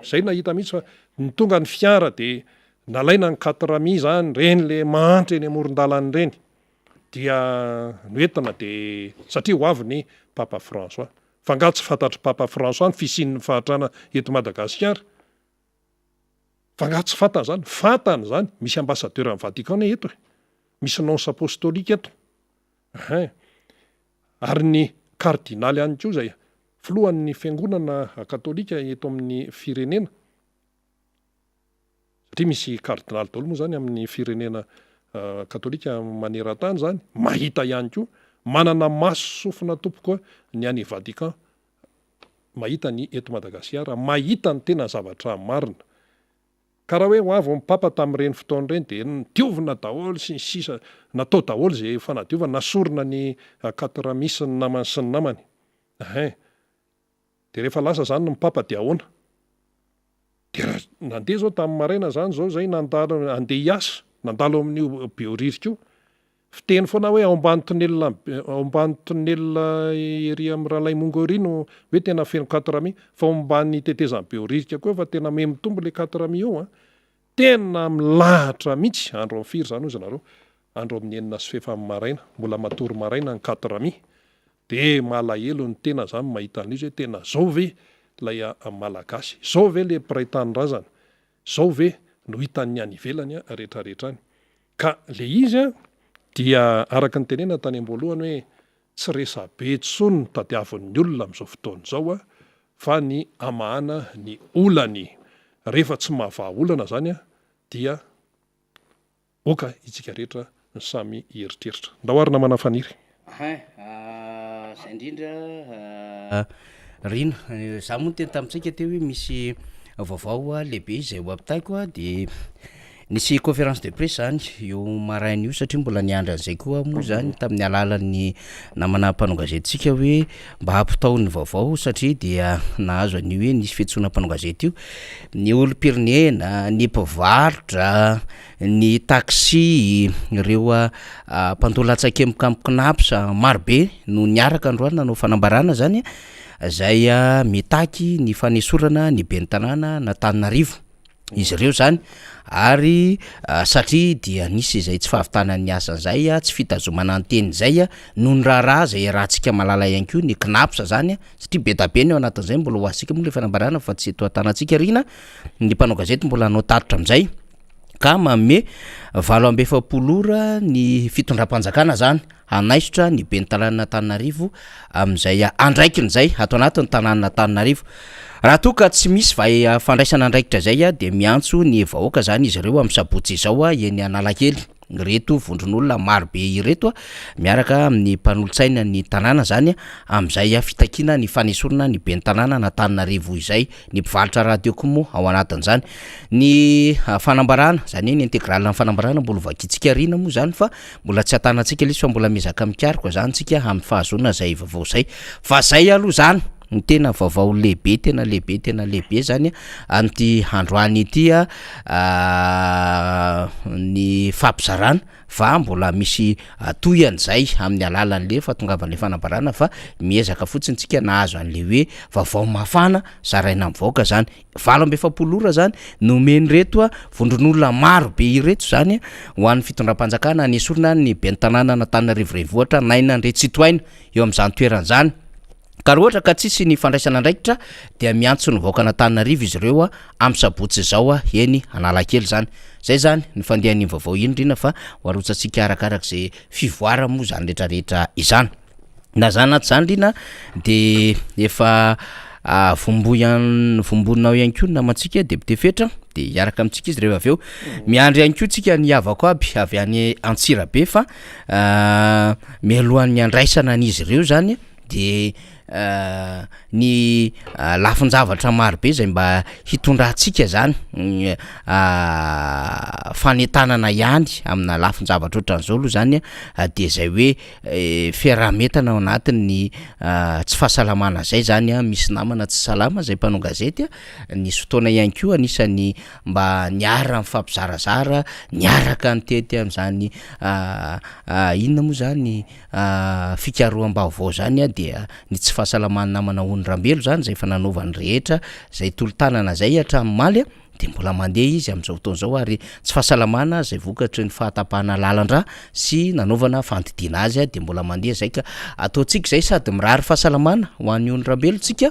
izay nahita mihitsy fa ny tonga ny fiara dia nalaina ny katrami izany, ireny le mahantra eny amoron-dalana ireny. Dia noentina dia satria ho avy ny Papa François. Fa angaha tsy fantatr'i Papa François ny fisian'ny fahantrana eto Madagasikara? Fa angaha tsy fantany izany? Fantany izany! Misy ambassadeur an'i Vatican anie eto e! Misy nonce apostolique eto. Hein! Ary ny kardinaly ihany koa izay filohan'ny fiangonana katolika eto amin'ny firenena. Satria misy kardinaly daholo moa izany amin'ny firenena katolika maneran-tany izany, mahita ihany koa, manana maso sy sofina tompoko ny any Vatican, mahita ny eto Madagasikara, mahita ny tena zavatra marina. Ka raha hoe ho avy ny Papa tamin'ireny fotoana ireny dia nodiovina daholo sy ny sisa, natao daholo izay fanadiovana, nasorina ny Katrami sy ny namany sy ny namany. Hein. Dia rehefa lasa izany ny Papa dia ahoana? Dia raha nandeha izao tamin'ny maraina izany izao izay nandalo handeha hiasa, nandalo amin'io Behoririka io, fiteny foana hoe ao ambany tonelina ao ambany tonelina ery amin'ny Ralaimongo ery no hoe tena feno katrami, fa ao ambany tetezan'i Behoririka koa efa tena miha-mitombo ilay katrami eo an! Tena milahatra mihitsy, andro amin'ny firy izany hozy nareo? Andro amin'ny enina sy fahefany maraina, mbola matory maraina ny katrami. De malahelo ny tena zany mahita an'izy hoe tena zao ve lay Malagasy, zao ve le mpiray tanindrazana, zao ve no hitan'ny any ivelany retraretra any. Ka le izy an dia araka ny tenenina tany am-boalohany hoe tsy resabe intsony no tadiavin'ny olona amin'izao fotoana izao an fa ny hamahana ny olany. Rehefa tsy mahavaha olana zany an dia Oka itsika rehetra no samy hieritreritra. Ndao ary namana Faniry.
Hein, zay indrindra Rina, za moa niteny tamintsika teo hoe misy vaovao lehibe izay ho ampitaiko de nisy conférence de presse zany io maraina io satria mbola niandry an'izay koa aho moa zany tamin'ny alalan'ny namana mpanao gazetintsika hoe mba hampitao ny vaovao satria dia nahazo an'io hoe nisy fiantsoana mpanao gazety io, ny olom-pirenena, ny mpivarotra, ny taxi, ireo mpandoa latsakemboka amin'ny Cnaps, maro be no niaraka androany nanao fanambarana zany zay mitaky ny fanesorana ny ben'ny tanàna an'Antananarivo izy ireo zany ary satria dia nisy izay tsy fahavitana ny asany zay, tsy fitazomana ny teny zay noho ny raharaha zay iarahantsika mahalala ihany koa ny Cnaps zany satria be da be ny ao anatin'izay mbola ho azontsika moa le fanambarana fa tsy eto an-tanantsika ry na ny mpanao gazety mbola hanao tatitra amin'izay ka manome 48 ora ny fitondram-panjakana zany hanaisotra ny ben'ny tanànan'Antananarivo amin'izay andraikiny izay ato anatin'ny tanànan'Antananarivo. Raha toa ka tsy misy va fandraisana andraikitra izay dia miantso ny vahoaka zany izy ireo amin'ny sabotsy izao eny Analakely. Ireto vondron'olona maro be ireto miaraka amin'ny mpanolotsaina ny tanàna izany amin'izay fitakiana ny fanesorana ny ben'ny tanàna an'Antananarivo izay, ny mpivarotra rahateo koa moa ao anatin'izany. Ny fanambarana, izany hoe ny intégrale ny fanambarana mbola ho vakintsika aoriana moa izany fa mbola tsy atanantsika ilay izy fa mbola miezaka mikaroka izany tsika amin'ny fahazoana izay vaovao izay. Fa izay aloha izany ny tena vaovao lehibe tena lehibe tena lehibe izany amin'ity androany ity ny fampizarana fa mbola misy tohiny zay amin'ny alalan'le fahatongavan'le fanambarana fa miezaka fotsiny tsika nahazo an'le hoe vaovao mafana zaraina amin'ny vahoaka zany, 48 ora zany nomen'ireto a vondron'olona maro be ireto zany ho an'ny fitondram-panjakana hanesorina ny ben'ny tanànan'Antananarivo renivohitra Naina Andriantsitohaina eo amin'izany toerana izany. Ka raha ohatra ka tsisy ny fandraisana andraikitra dia miantso ny vahoakan'Antananarivo izy ireo amin'ny sabotsy izao eny Analakely izany. Izay izany ny fandehan'iny vaovao iny Rina fa ho arotsatsika arakarak'izay fivoarany moa izany rehetrarehetra izany. Na izany na tsy izany Rina dia efa vomboy vombonao ihany koa ny namantsika député Fetra dia hiaraka amintsika izy rehefa avy eo. Miandry ihany koa tsika ny havako aby avy any Antsirabe fa mialohan'ny handraisana an'izy ireo zany de ny lafin-javatra marobe zay mba hitondrantsika zany fanentanana ihany amina lafin-javatra ohatran'izao aloha zany a de zay hoe fiaraha-mientana ao anatin'ny tsy fahasalamana zay zany a, misy namana tsy salama zay mpanao gazety a, nisy fotoana ihany koa anisan'ny mba niara nifampizarazara, niaraka nitety an'izany inona moa zany fikaroham-baovao zany a, dia ny tsy fahasalaman'ny namana Ony Rambelo zany zay efa nanaovany rehetra zay tolo-tanana zay hatramin'ny omaly a, de mbola mandeha izy amin'izao fotoana izao ary tsy fahasalamana zay vokatry ny fahatapahana lalan-drà sy nanaovana fandidiana azy a, de mbola mandeha zay ka ataontsika zay sady mirary fahasalamana ho an'i Ony Rambelo tsika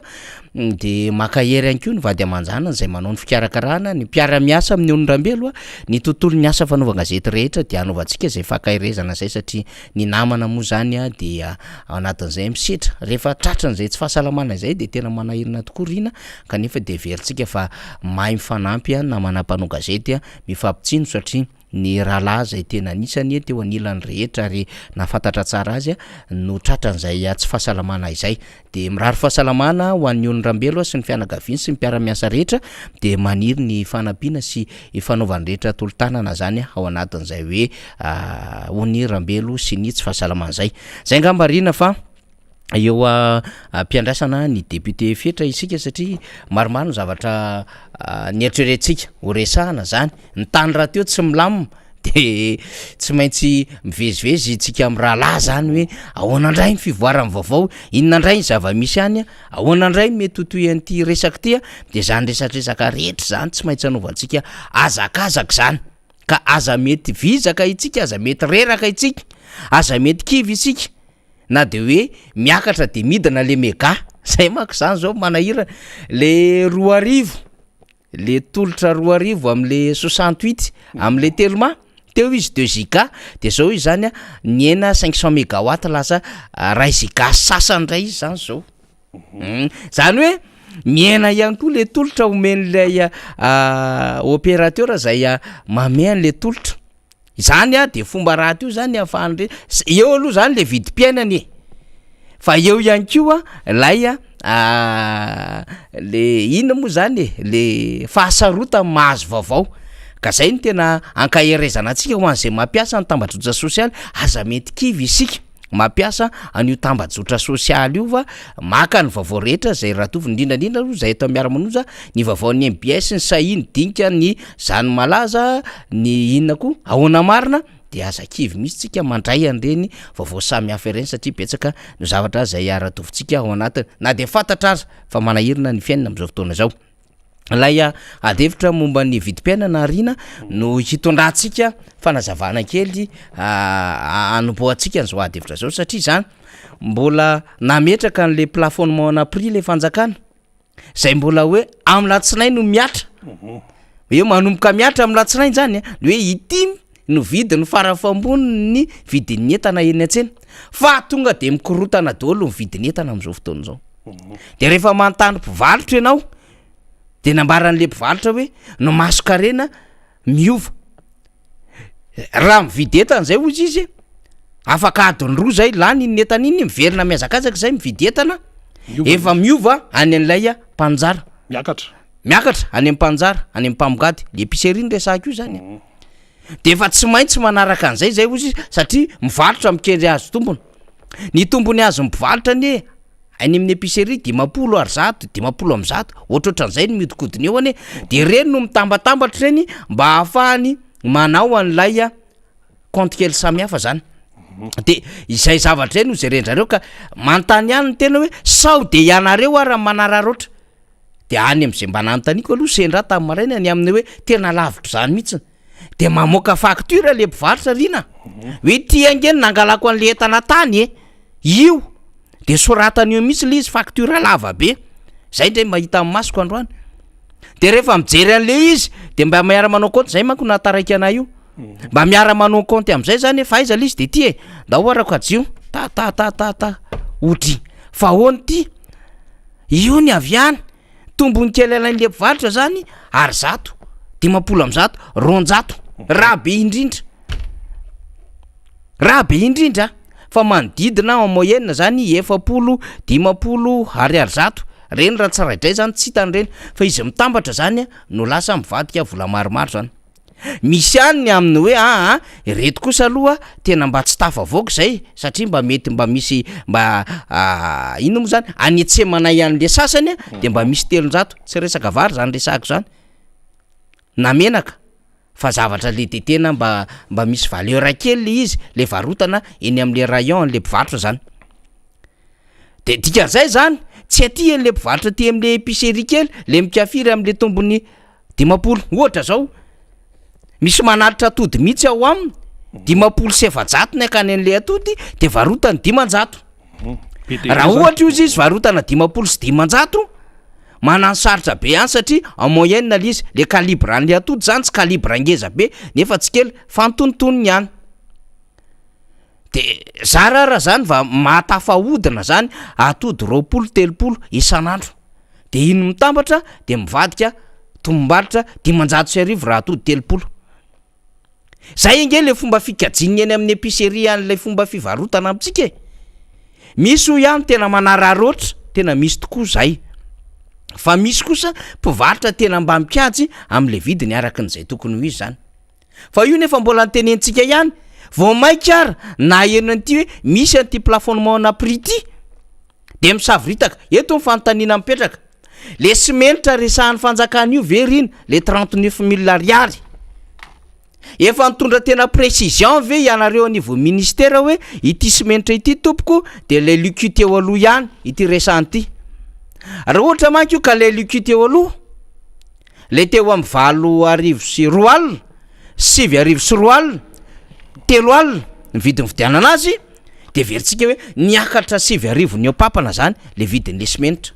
de mankahery ihany koa ny vady aman-janany izay manao ny fikarakarana, ny mpiara-miasa amin'ny Ony Rambelo, ny tontolon'ny asa fanaovan-gazety rehetra dia anaovantsika izay fankaherezana izay satria ny namana moa izany dia ao anatin'izay misetra rehefa tratran'izay tsy fahasalamana izay dia tena manahirana tokoa Rina kanefa dia heverintsika fa mahay mifanampy namana mpanao gazety mifampitsinjo satria Ny rahalahy izay tena anisany teo anilany rehetra ary nahafantatra tsara azy no tratran'izay tsy fahasalamana izay. Dia mirary fahasalamana ho an'i Ony Rambelo sy ny fianakaviany sy ny mpiara-miasa rehetra dia maniry ny fanampiana sy ifanaovan'ny rehetra tolo-tanana izany ao anatin'izay hoe Ony Rambelo sy ny tsy fahasalamana izay. Izay angamba Rina fa eo am-piandrasana ny député Fetra isika satria maromaro ny zavatra nieritreretintsika ho resahana zany, ny tany rahateo tsy milamina de tsy maintsy mivezivezy tsika mirahalahy zany hoe ahoana ndray ny fivoaran'ny vaovao, inona ndray ny zava-misy any, ahoana ndray ny mety ho tohin'ity resaka ity a, de zany resadresaka rehetra zany tsy maintsy anaovantsika hazakazaka zany ka aza mety vizaka itsika, aza mety reraka itsika, aza mety kivy isika. Na de hoe miakatra de midina le mega, zay manko zany zao manahirana, le 2000, le tolotra 2000 am'le 68 am'le telma, teo izy deux giga de zao izy zany a nihena 500 megawatt lasa ray giga sy sasany ndray izy zany zao, zany hoe mihena ihany koa le tolotra omen'ilay opérateur zay manome an'le tolotra. Izany a de fomba rahateo zany ahafahan'ireny, eo aloha zany le vidim-piainana e, fa eo ihany koa lay a le inona moa zany e, le fahasarotany mahazo vaovao, ka zay no tena ankaherezana antsika ho an'zay mampiasa ny tambajotra sosialy, aza mety kivy isika. Mampiasa an'io tambajotra sosialy io fa maka ny vaovao rehetra izay ratoviny, indrindra indrindra aloha izay eto Miara-manonja, ny vaovaon'ny mbs, ny Sahia, ny Dinika, ny Zany Malaza, ny inona koa, Ahoana Marina, dia aza kivy mihitsy tsika mandray an'ireny vaovao samihafa ireny satria betsaka ny zavatra izay aratovintsika ao anatiny na dia fantatra aza fa manahirana ny fiainana amin'izao fotoana izao. Ilay adihevitra momba ny vidim-piainana Rina no hitondrantsika fanazavana kely hanombohantsika an'izao adihevitra izao satria izany mbola nametraka an'le plafonnement ana prix le fanjakana zay mbola hoe amin'ny latsinainy no mihatra, hoe manomboka mihatra amin'ny latsinainy zany a, ny hoe ity no vidiny farafamboniny vidin'ny entana eny an-tsena fa tonga de mikorotana daholo ny vidin'ny entana amin'izao fotoana izao. De rehefa manontany mpivarotra ianao de nambaran'le mpivarotra hoe ny masonkarena miova, raha mividy entana zay hozy izy afaka adiny roa zay lany iny entana iny miverina mihazakazaka zay mividy entana efa miova any an'ilay mpanjara,
Miakatra.
Miakatra any amin'ny mpanjara, any amin'ny mpamongady, le épicerie no resahako io zany e. De efa tsy maintsy manaraka an'izay zay hozy izy satria mivarotra mikendry hahazo tombony. Ny tombony azon'ny mpivarotra anie any amin'ny épicerie 50 ary 100, 150, ohatrohatran'izay no mihodinkodina eo anie, de reny no mitambatambatra ireny mba ahafahany manao an'ilay compte kely samihafa zany. De izay zavatra izay no jeren-drareo ka manontany ihany ny tena hoe sao de ianareo ara manararaotra? De any am'zay mba nanontaniako aloha sendra tamin'ny maraina ny amin'ny hoe tena lavitra zany mihitsiny, de mamoaka facture le mpivarotra Rina hoe ty ange no nangalako an'le entana tany e, io, de soratany eo mihitsy le izy facture lava be, zay ndray mba hita amin'ny masoko androany, de rehefa mijery an'le izy de mba miara-manao compte, zay manko nahataraiky anay io, mba miara-manao compte am'zay zany hoe fa aiza le izy de ty e, ndao arako hajio, ta ta ta ta ta, ohatry fa ahoana ty? Io ny avy any, tombony kely alain'le mpivarotra zany ary 100, 150, 200, raha be indrindra, raha be indrindra fa manodidina en moyenne zany 40, 50 ariary 100, reny raha tsiraidray zany tsy hitany reny fa izy mitambatra zany no lasa mivadika vola maromaro zany. Misy ihany ny amin'ny hoe aa ireto kosa aloha tena mba tsy tafavoaka izay satria mba mety mba misy mba inona moa zany anetsemanay an'le sasany a de mba misy 300, tsy resaka vary zany resahako zany na menaka fa zavatra le de tena mba mba misy valeur kely le izy le varotana eny am'le rayon an'le mpivarotra zany. De dikan'izay zany tsy aty an'le mpivarotra aty am'le épicerie kely le mikafiry am'le tombony 50 ohatra zao, misy manatitra atody mihitsy ao aminy, 450 ny akany an'le atody de varotany 500. Raha ohatra ozy izy varotana 550, manano sarotra be ihany satria en moyenne le izy, le calibre an'le atody zany tsy calibre ngeza be nefa tsy kely fa antonontonony ihany. De zara ara zany va mahatafahodina zany atody 20, 30 isan'andro, de iny mitambatra de mivadika tombom-barotra 1500 raha atody 30. Zay ange le fomba fikajiana eny amin'ny épicerie an'ilay fomba fivarotana amintsika e. Misy hoy aho ny tena manararaotra, tena misy tokoa zay, fa misy kosa mpivarotra tena mba mikajy am'le vidiny araka an'izay tokony ho izy zany. Fa io nefa mbola notenenintsika ihany, vao mainka ara naheno an'ity hoe misy an'ity plafonnement ana prix ity de misavoritaka. Eto ny fanontaniana mipetraka, le simenitra resahan'ny fanjakana io ve ry ina le 39 mille ariary? Efa nitondra tena précision ve ianareo anivon'ny ministera hoe ity simenitra ity tompoko de le liquide teo aloha ihany ity resahana ity? Raha ohatra manko io ka le liquide teo aloha, le teo amin'ny 2008, 2009, 3000 ny vidin'ny vidianana azy. De heverintsika hoe niakatra 9000 nihoa-papana zany le vidin'le simenitra.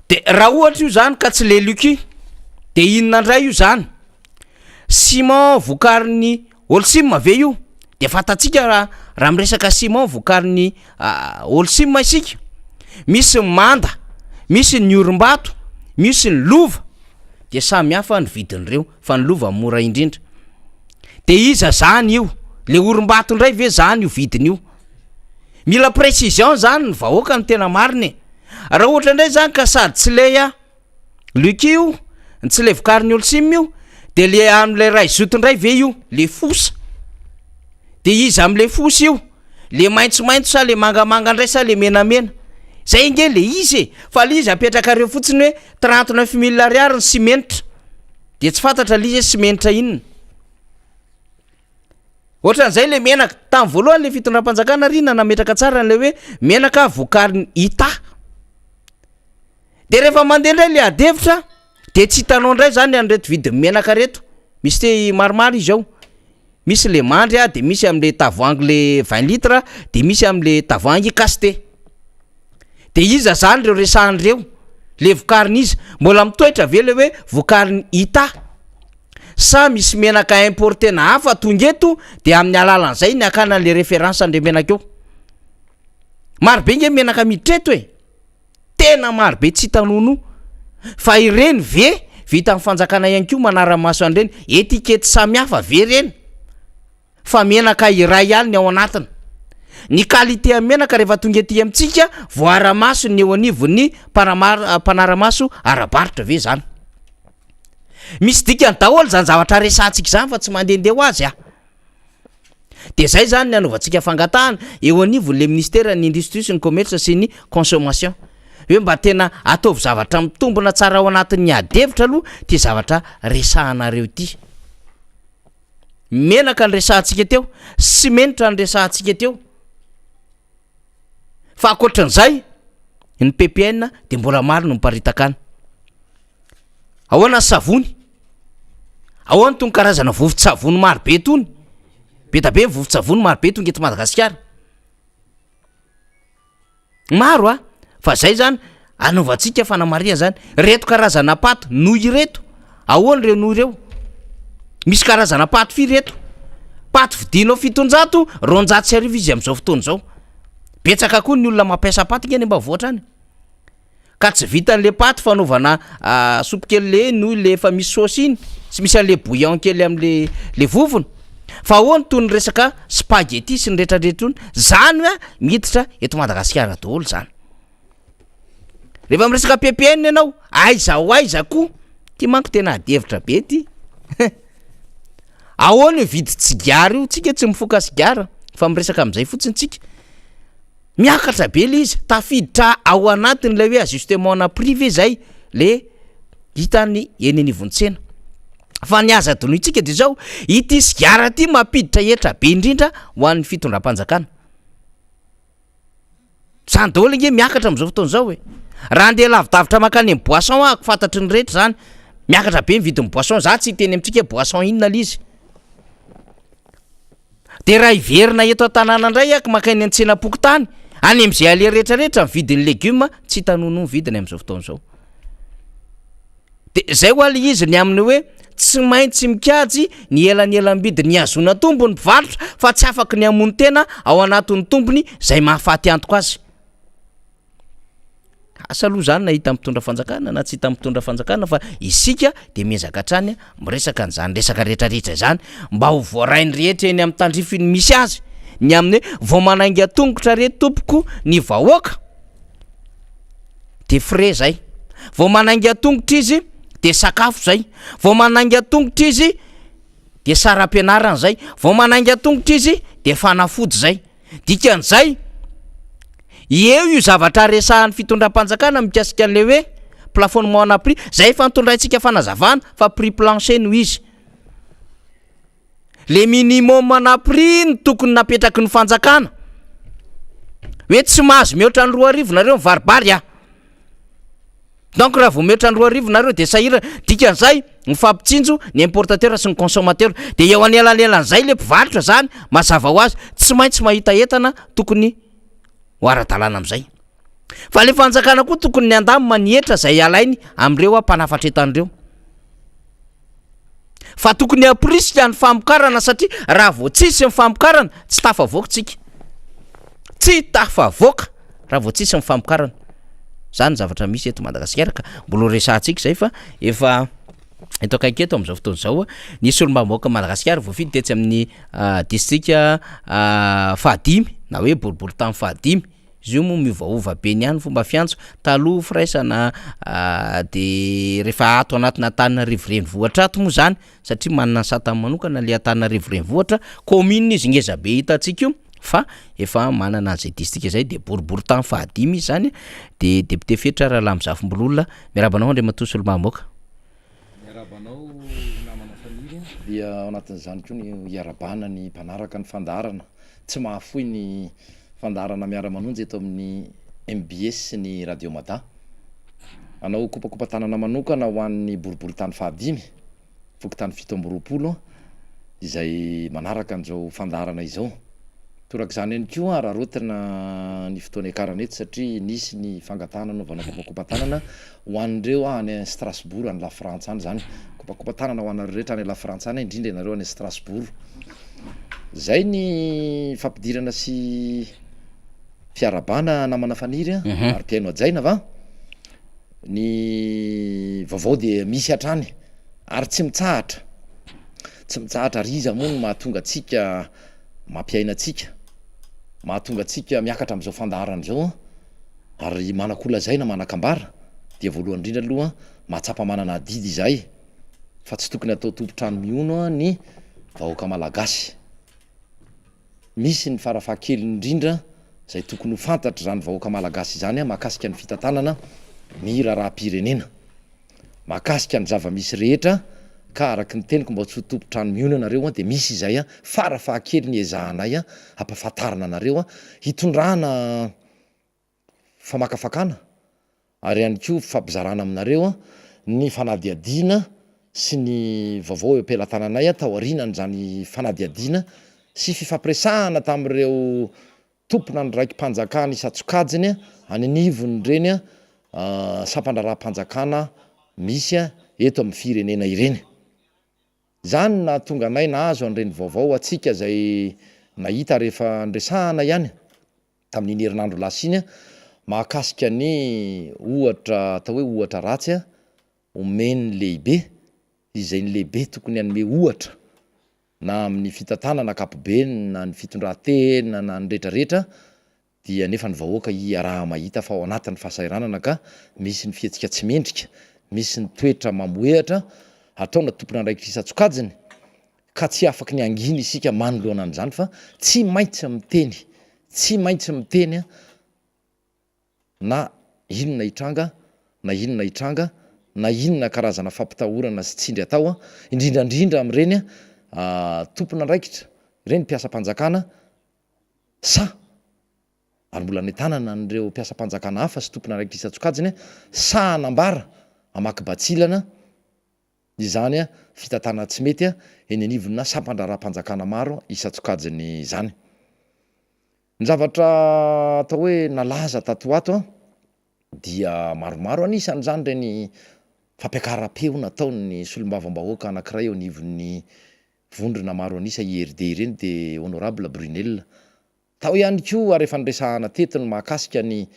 De raha ohatra io zany ka tsy le Lucky de inona ndray io zany? Ciment vokarin'ny Holcim ve io? De fantatsika raha raha miresaka ciment vokarin'ny Holcim isika, misy ny manda, misy ny orimbato, misy ny lova, de samy hafa ny vidin'ireo fa ny lova mora indrindra. De iza zany io? Le orimbato ndray ve zany io vidiny io? Mila précision zany ny vahoaka ny tena marina e! Raha ohatra ndray zany ka sady tsy le a Lucky io, ny tsy le vokarin'ny Holcim io, de le am'le ray zoto ndray ve io? Le fosa? De iza am'le fosa io? Le maitsomaitso sa le mangamanga ndray sa le menamena? Zay ange le izy e! Fa le izy apetrakareo fotsiny hoe 39 mille ariary ny simenitra, de tsy fantatra le izy hoe simenitra inona? Ohatran'izay le menaka. Tamin'ny voalohany le fitondram-panjakana ry nanametraka tsara an'ilay hoe menaka vokarin'ny ITA. De rehefa mandeha indray le ady hevitra de tsy hitanao indray zany an'ireto vidin'ny menaka reto. Misy te maromaro izy ao. Misy le mandry a, de misy am'le tavoahangy le 20 litres, de misy am'le tavoahangy cacheté. De iza zany reo resahana reo? Le vokarin'iza? Mbola mitoetra ve le hoe vokarin'ny ITA? Sa misy menaka importena hafa tonga eto de amin'ny alalan'izay ny hakana an'le référence an'le menaka eo? Maro be nge menaka miditra eto e! Tena maro be tsy hita nonoa. Fa ireny ve vitan'ny fanjakana ihany koa manara-maso an'ireny? Etikety samihafa ve ireny? Fa menaka iray ihany ny ao anatiny. Ny qualité amin'ny menaka rehefa tonga ety amintsika voara-maso ny eo anivon'ny mpanara-maso ara-barotra ve zany? Misy dikany daholo zany zavatra resahantsika zany fa tsy mandehandeha ho azy ah. De zay zany ny anaovantsika fangatahana eo anivon'le ministeran'ny industrie sy ny commerce sy ny consommation hoe mba tena ataovy zavatra mitombina tsara ao anatin'ny ady hevitra aloha ty zavatra resahanareo ty. Menaka ny resahantsika teo, simenitra ny resahantsika teo. Fa ankoatran'izay, ny PPN dia mbola maro no miparitaka any. Ahoana ny savony? Ahoana itony karazana vovon-tsavony maro be itony? Be dia be ny vovon-tsavony maro be tonga eto Madagasikara. Maro a! Fa zay zany anaovantsika fanamarihana zany, reto karazana paty nouille ireto, ahoana ireo nouille ireo? Misy karazana paty firy eto? Paty vidianao 700, 1200 izy am'zao fotoana zao. Betsaka koa ny olona mampiasa paty nge any ambanivohitra any. Ka tsy vitan'le paty fanaovana soupe kely le nouille le efa misy saosy iny sy misy an'le bouillon kely am'le le vovony fa ahoana toy ny resaka spaghetti sy ny retraretra ony zany hoa miditra eto Madagasikara daholo zany. Rehefa miresaka PPN ianao aiza ho aiza koa ty manko tena ady hevitra be ty ahoana io vidin-tsigara io tsika tsy mifoka sigara fa miresaka am'zay fotsiny tsika. Miakatra be le izy, tafiditra ao anatin'ilay hoe ajustement ana prix ve zay le hitany eny anivon'ny tsena. Fa ny aza adinointsika de zao, ity sigara ty mampiditra hetra be indrindra ho an'ny fitondram-panjakana. Zany daholo ange miakatra am'zao fotoana zao e. Raha andeha lavidavitra mankany amin'ny boisson ahako fantatry ny rehetra zany, miakatra be ny vidin'ny boisson, za tsy hiteny amintsika hoe boisson inona le izy. De raha hiverina eto an-tanàna indray aho mankany an-tsenam-pokontany, any am'zay aleha rehetrarehetra ny vidin'ny legioma tsy hita nonoa ny vidiny am'zao fotoana zao. De zay hoa le izy ny amin'ny hoe tsy maintsy mikajy ny elanelam-bidy nihazoana tombony mpivarotra fa tsy afaky ny hamono tena ao anatin'ny tombony zay mahafaty antoka azy. Asa aloha zany na hita mitondra fanjakana na tsy hita mitondra fanjakana fa isika de miezaka hatrany miresaka an'izany resaka rehetrarehetra izany mba ho voarain'ny rehetra eny amin'ny tandrifiny misy azy ny amin'ny hoe vao manainga tongotra re tompoko ny vahoaka de frais zay, vao manainga tongotra izy de sakafo zay, vao manainga tongotra izy de saram-pianarana zay, vao manainga tongotra izy de fanafody zay. Dikan'izay, eo io zavatra resahan'ny fitondram-panjakana mikasika an'ilay hoe plafonnement ana prix, zay efa nitondraintsika fanazavana fa prix plancher no izy. Le minimum ana prix no tokony napetraky ny fanjakana, hoe tsy mahazo mihoatra ny 2000 nareo mivaribary a. Donc raha vao mihoatra ny 2000 nareo de sahirana, dikan'izay mifampitsinjo ny importateur sy ny consommateur, de eo anelanelan'izay le mpivarotra zany mazava ho azy tsy maintsy mahita entana tokony ho ara-dalàna am'zay. Fa le fanjakana koa tokony ny handamina ny hetra zay alainy am'ireo mpanafatra entana ireo. Fa tokony hampirisika ny famokarana satria raha vao tsisy ny famokarana tsy tafavoaka tsika. Tsy tafavoaka raha vao tsisy ny famokarana. Zany ny zavatra misy eto Madagasikara ka mbola ho resahantsika zay fa efa eto akaiky eto amin'izao fotoana izao ny solombavambahoaka Madagasikara voafidy tetsy amin'ny distrika fahadimy na hoe boriborintany fahadimy. Izy io moa miovaova be ny ihany fomba fiantso, taloha firaisana de rehefa ato anatin'Antananarivo renivohitra ato moa zany satria manana ny satany manokana le Antananarivo renivohitra, commune izy ngeza be hitantsika io fa efa manana an'izay distrika zay de boriborintany fahadimy izy zany de député Fetra Ralamizafimbolola, miarahaba anao Andriamatoa Solombavambahoaka.
Miarahaba anao namana Faniry a! Dia ao anatin'izany koa ny hiarahabana ny mpanaraka ny fandaharana tsy mahafoy ny fandaharana Miara-manonja eto amin'ny mbs sy ny Radio Mada. Hanao kopakopa-tanana manokana ho an'ny boriborintany fahadimy, fokontany 27, izay manaraka an'izao fandaharana izao. Torak'izany ihany koa, araraotina ny fotoana hiakarana eto satria nisy ny fangatahana hanaovana kopakopa-tanana ho an'ireo any Strasbourg any Lafrantsa any izany. Kopakopa-tanana ho anareo rehetra any Lafrantsa any, indrindra ianareo any Strasbourg. Izay ny fampidirana sy fiarahabana namana Faniry a, ary mpihaino hajaina va? Ny vaovao dia misy hatrany ary tsy mitsahatra, tsy mitsahatra ary iza moa no mahatonga antsika mampiaina antsika, mahatonga antsika miakatra amin'izao fandaharana izao ary manan-kolazaina, manan-kambara dia voalohany indrindra aloha mahatsapa manana adidy izahay fa tsy tokony atao tompon-trano mihono ny vahoaka malagasy. Misy ny farafahakeliny indrindra izay tokony ho fantatr'izany vahoaka malagasy izany mahakasika ny fitantanana ny raharaham-pirenena. Mahakasika ny zava-misy rehetra ka araka ny teniko mba tsy ho tompon-trano mihono ianareo dia misy izay farafahakeliny ezahanay hampahafantarina anareo hitondrana famakafakana ary ihany koa fifampizarana aminareo ny fanadihadiana sy ny vaovao eo am-pelatananay taorianan'izany fanadihadiana sy fifampiresahana tamin'ireo tompon'andraiki-panjakana isan-tsokajiny any anivon'ireny sampan-draharaham-panjakana misy eto amin'ny firenena ireny. Izany no nahatonga anay nahazo an'ireny vaovao antsika izay nahita rehefa niresahana ihany tamin'iny herinandro lasa iny mahakasika ny ohatra atao hoe ohatra ratsy omen'ny lehibe, izay ny lehibe tokony hanome ohatra na amin'ny fitantanana ankapobeny na ny fitondran-tena na ny rehetrarehetra dia nefa ny vahoaka iaraha-mahita fa ao anatin'ny fahasahiranana ka misy ny fihetsika tsy mendrika, misy ny toetra mamohehatra ataona tompon'andraikitra isan-tsokajiny ka tsy afaky ny hangina isika manoloana an'izany fa tsy maintsy miteny, tsy maintsy miteny na inona hitranga na inona hitranga na inona karazana fampitahorana sy tsindry atao, indrindra indrindra amin'ireny tompon'andraikitra, ireny mpiasam-panjakana sa ary mbola nentanana an'ireo mpiasam-panjakana hafa sy tompon'andraikitra isan-tsokajiny sa hanambara hamaky batsilana izany fitantanana tsy mety eny anivona sampan-draharaham-panjakana maro isan-tsokajiny izany. Ny zavatra atao hoe nalaza tato ho ato dia maromaro, anisan'izany ireny fampiakaram-peo nataon'ny solombavambahoaka anankiray eo anivon'ny vondrona maro an'isa IRD ireny dia Honorable Brunelle. Tao ihany koa ary efa niresahana teto ny mahakasika ny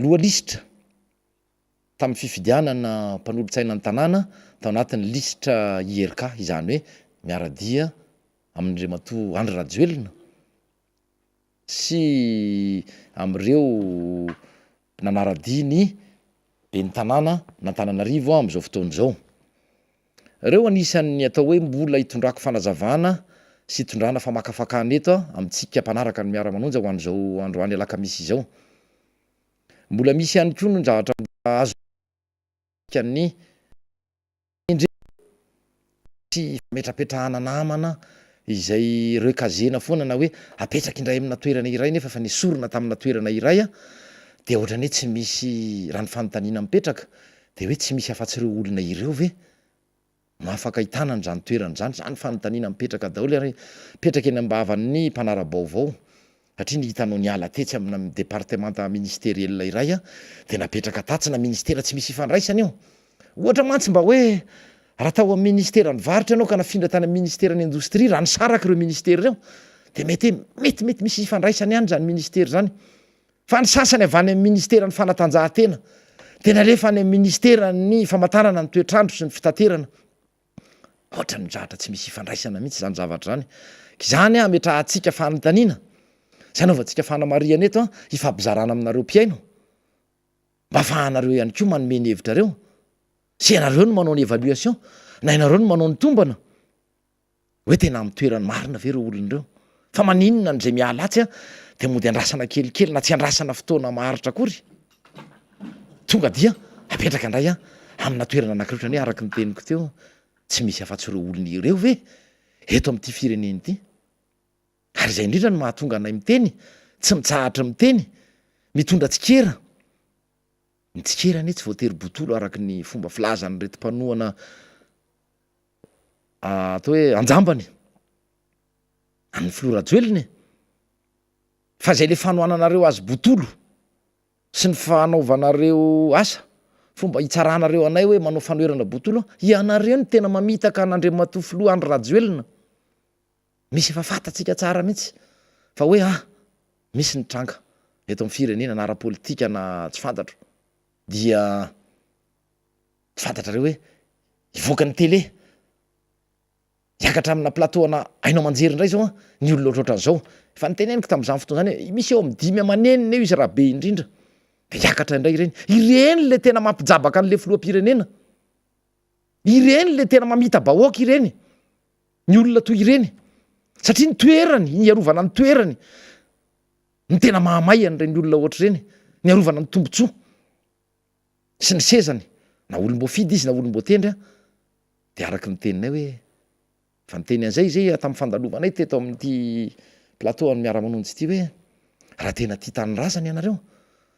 loha lisitra tamin'ny fifidianana mpanolotsaina ny tanàna tao anatin'ny lisitra IRK, izany hoe miara-dia amin'Andriamatoa Andry Rajoelina sy amin'ireo nanara-dia ny ben'ny tanàna n'Antananarivo amin'izao fotoana izao. Ireo anisan'ny atao hoe mbola hitondrako fanazavana sy hitondrana famakafakana eto amintsika mpanaraka ny Miara-manonja ho an'izao androany alakamisy izao. Mbola misy ihany koa ny zavatra mbola azo ny sy fametrapetrahana namana izay recasena foana na hoe apetraka indray amina toerana iray nefa efa nesorina tamina toerana iray dia ohatran'ny hoe tsy misy raha ny fanontaniana mipetraka. Dia hoe tsy misy afa-tsy ireo olona ireo ve no afaka hitanana izany toerana izany? Izany fanontaniana mipetraka daholo ary mipetraka eny am-bavan'ny mpanara-baovao satria ny hitanao niala tetsy amina departemanta ministeriel iray dia napetraka tatsy na ministera tsy misy ifandraisany io. Ohatra mantsy mba hoe raha tao amin'ny ministeran'ny varotra ianao ka nafindra tany amin'ny ministeran'ny indostria, raha nisaraka ireo ministera ireo dia mety hoe metimety misy ifandraisany ihany izany ministera izany. Fa ny sasany avy any amin'ny ministeran'ny fanatanjahantena dia nalefa any amin'ny ministeran'ny famantarana ny toetr'andro sy ny fitaterana. Ohatran'ny zavatra tsy misy ifandraisana mihitsy izany zavatra izany. Izany ametrahantsika fanontaniana sy anaovantsika fanamarihana eto hifampizarana aminareo mpihaino mba afahanareo ihany koa manome ny hevitrareo sy ianareo no manao ny évaluation na ianareo no manao ny tombana. Hoe tena amin'ny toerany marina ve ireo olona ireo? Fa maninona no izay miala atsy dia mody andrasana kelikely na tsy andrasana fotoana maharitra akory? Tonga dia apetraka indray amina toerana anankiray ohatran'ny hoe araka ny teniko teo, tsy misy afa-tsy ireo olona ireo ve eto amin'ity firenena ity? Ary izay indrindra no mahatonga anay miteny, tsy mitsahatra miteny, mitondra tsikera. Ny tsikera anie tsy voatery botolo araka ny fomba filazan'ireto mpanohana atao hoe anjambany an'ny filoha Rajoelina e! Fa izay le fanohananareo azy botolo sy ny fanaovanareo asa, fomba hitsaranareo anay hoe manao fanoherana botolo, ianareo no tena mamitaka an'Andriamatoa filoha Andry Rajoelina. Misy efa fantatsika tsara mihitsy fa hoe ah misy ny tranga eto amin'ny firenena na ara-politika na tsy fantatro dia Tsy fantatrareo hoe hivoaka ny télé, hiakatra amina plateau ana haino aman-jery indray izao an, ny olona ohatrohatran'izao. Efa noteneniko tamin'izany fotoana izany hoe misy eo amin'ny dimy aman'enina eo izy raha be indrindra. Dia hiakatra indray ireny. Ireny ilay tena mampijabaka an'ilay filoham-pirenena. Ireny ilay tena mamita-bahoaka ireny. Ny olona toy ireny. Satria ny toerany, ny hiarovana ny toerany, no tena mahamay an'ireny olona ohatr'ireny. Ny hiarovana ny tombontsoa. sy ny sezany, na olom-boafidy izy na olom-boatendry an, dia araka ny teninay hoe, efa niteny an'izay izay tamin'ny fandalovanay teto amin'ity plateau an'ny Miara-manonja ity hoe, raha tena tia tanindrazana ianareo,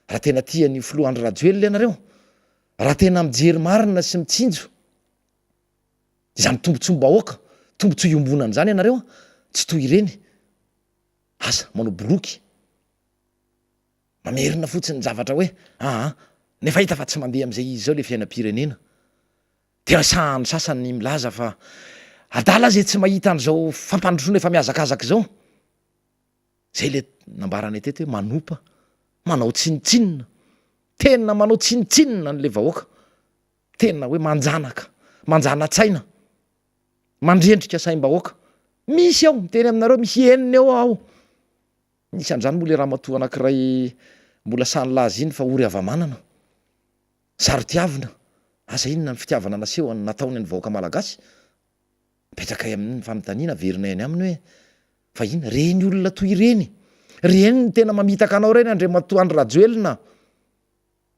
raha tena tia an'io filoha Andry Rajoelina ianareo, raha tena mijery marina sy mitsinjo izany tombotsoam-bahoaka, tombotsoa iombonana izany ianareo, tsy toy ireny, asa manao boloky. Mamerina fotsiny ny zavatra hoe aa nefa hita fa tsy mandeha amin'izay izy izao ilay fiainam-pirenena. Dia sahan'ny sasany ny milaza fa adala izay tsy mahita an'izao fampandrosoana efa mihazakazaka izao. Izay ilay nambaranay teto hoe manopa, manao tsinontsinona, tena manao tsinontsinona an'ilay vahoaka, tena hoe manjanaka, manjana-tsaina, mandrendrika saim-bahoaka. Misy ao, miteny aminareo misy enina eo aho. Nisy an'izany moa ilay ramatoa anankiray mbola sahy nilaza iny fa ory hava-manana, saro-tiavina, asa inona ny fitiavana nasehony nataony ny vahoaka malagasy? Apetrakay aminy ny fanontaniana, averinay any aminy hoe fa inona? Ireny olona toy ireny, ireny no tena mamitaka anao ireny Andriamatoa Andry Rajoelina,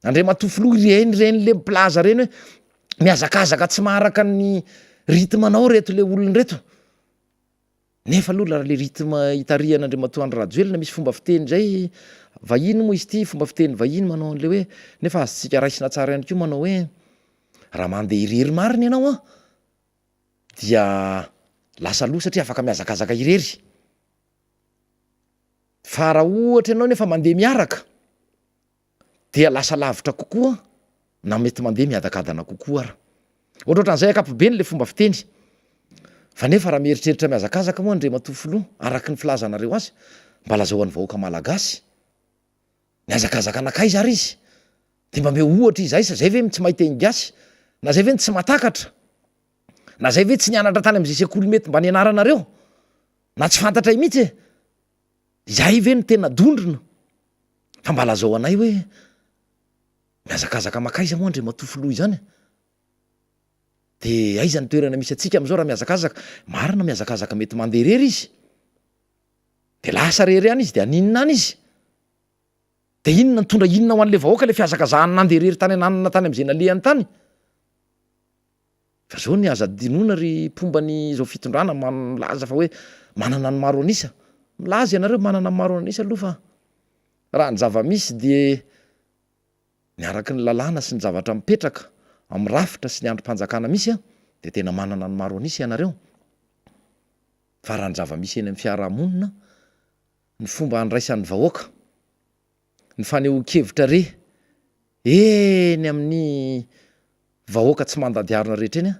Andriamatoa Filoha, ireny ireny le milaza ireny hoe mihazakazaka tsy maharaka ny rythme anao ireto le olona ireto. Nefa aloha raha le rythme itarihana Andriamatoa Andry Rajoelina misy fomba fiteny izay, vahiny moa izy ity, fomba fiteny vahiny manao an'le hoe, nefa azontsika raisina tsara ihany koa manao hoe, raha mandeha irery marina ianao an, dia lasa aloha satria afaka mihazakazaka irery, fa raha ohatra ianao nefa mandeha miaraka, dia lasa lavitra kokoa na mety mandeha miadakadana kokoa ara. Ohatrohatran'izay ankapobeny le fomba fiteny. Fa nefa raha mieritreritra mihazakazaka moa Andriamatoa Filoha, araka ny filazanareo azy, mba lazao an'ny vahoaka Malagasy, nihazakazaka nankaiza ary izy? Dia mba omeo ohatra izahay sa zay ve no tsy mahay teny gasy? Na zay ve no tsy mahatakatra? Na zay ve tsy nianatra tany amin'izay sekoly mety mba nianaranareo? Na tsy fantatray mihitsy e? Izahay ve no tena dondrona? Fa mba lazao anay hoe mihazakazaka makaiza moa Andriamatoa Filoha izany? Dia aiza ny toerana misy antsika amin'izao raha mihazakazaka? Marina mihazakazaka mety mandeha irery izy. Dia lasa irery any izy dia haninona any izy? Dia inona nitondra inona ho an'ilay vahoaka ilay fihazakazahany nandeha irery tany ananona tany amin'izay nalehany tany? Fa zao ny aza adinoina ry mpomba ny izao fitondrana milaza fa hoe manana ny maro an'isa. Milaza ianareo manana ny maro an'isa aloha fa raha ny zava-misy dia ny araky ny lalàna sy ny zavatra mipetraka. amin'ny rafitra sy ny andrim-panjakana misy dia tena manana ny maro an'isa ianareo. Fa raha ny zava-misy eny amin'ny fiarahamonina, ny fomba andraisan'ny vahoaka, ny fanehoan-kevitra re eny amin'ny vahoaka tsy mandady harona rehetra eny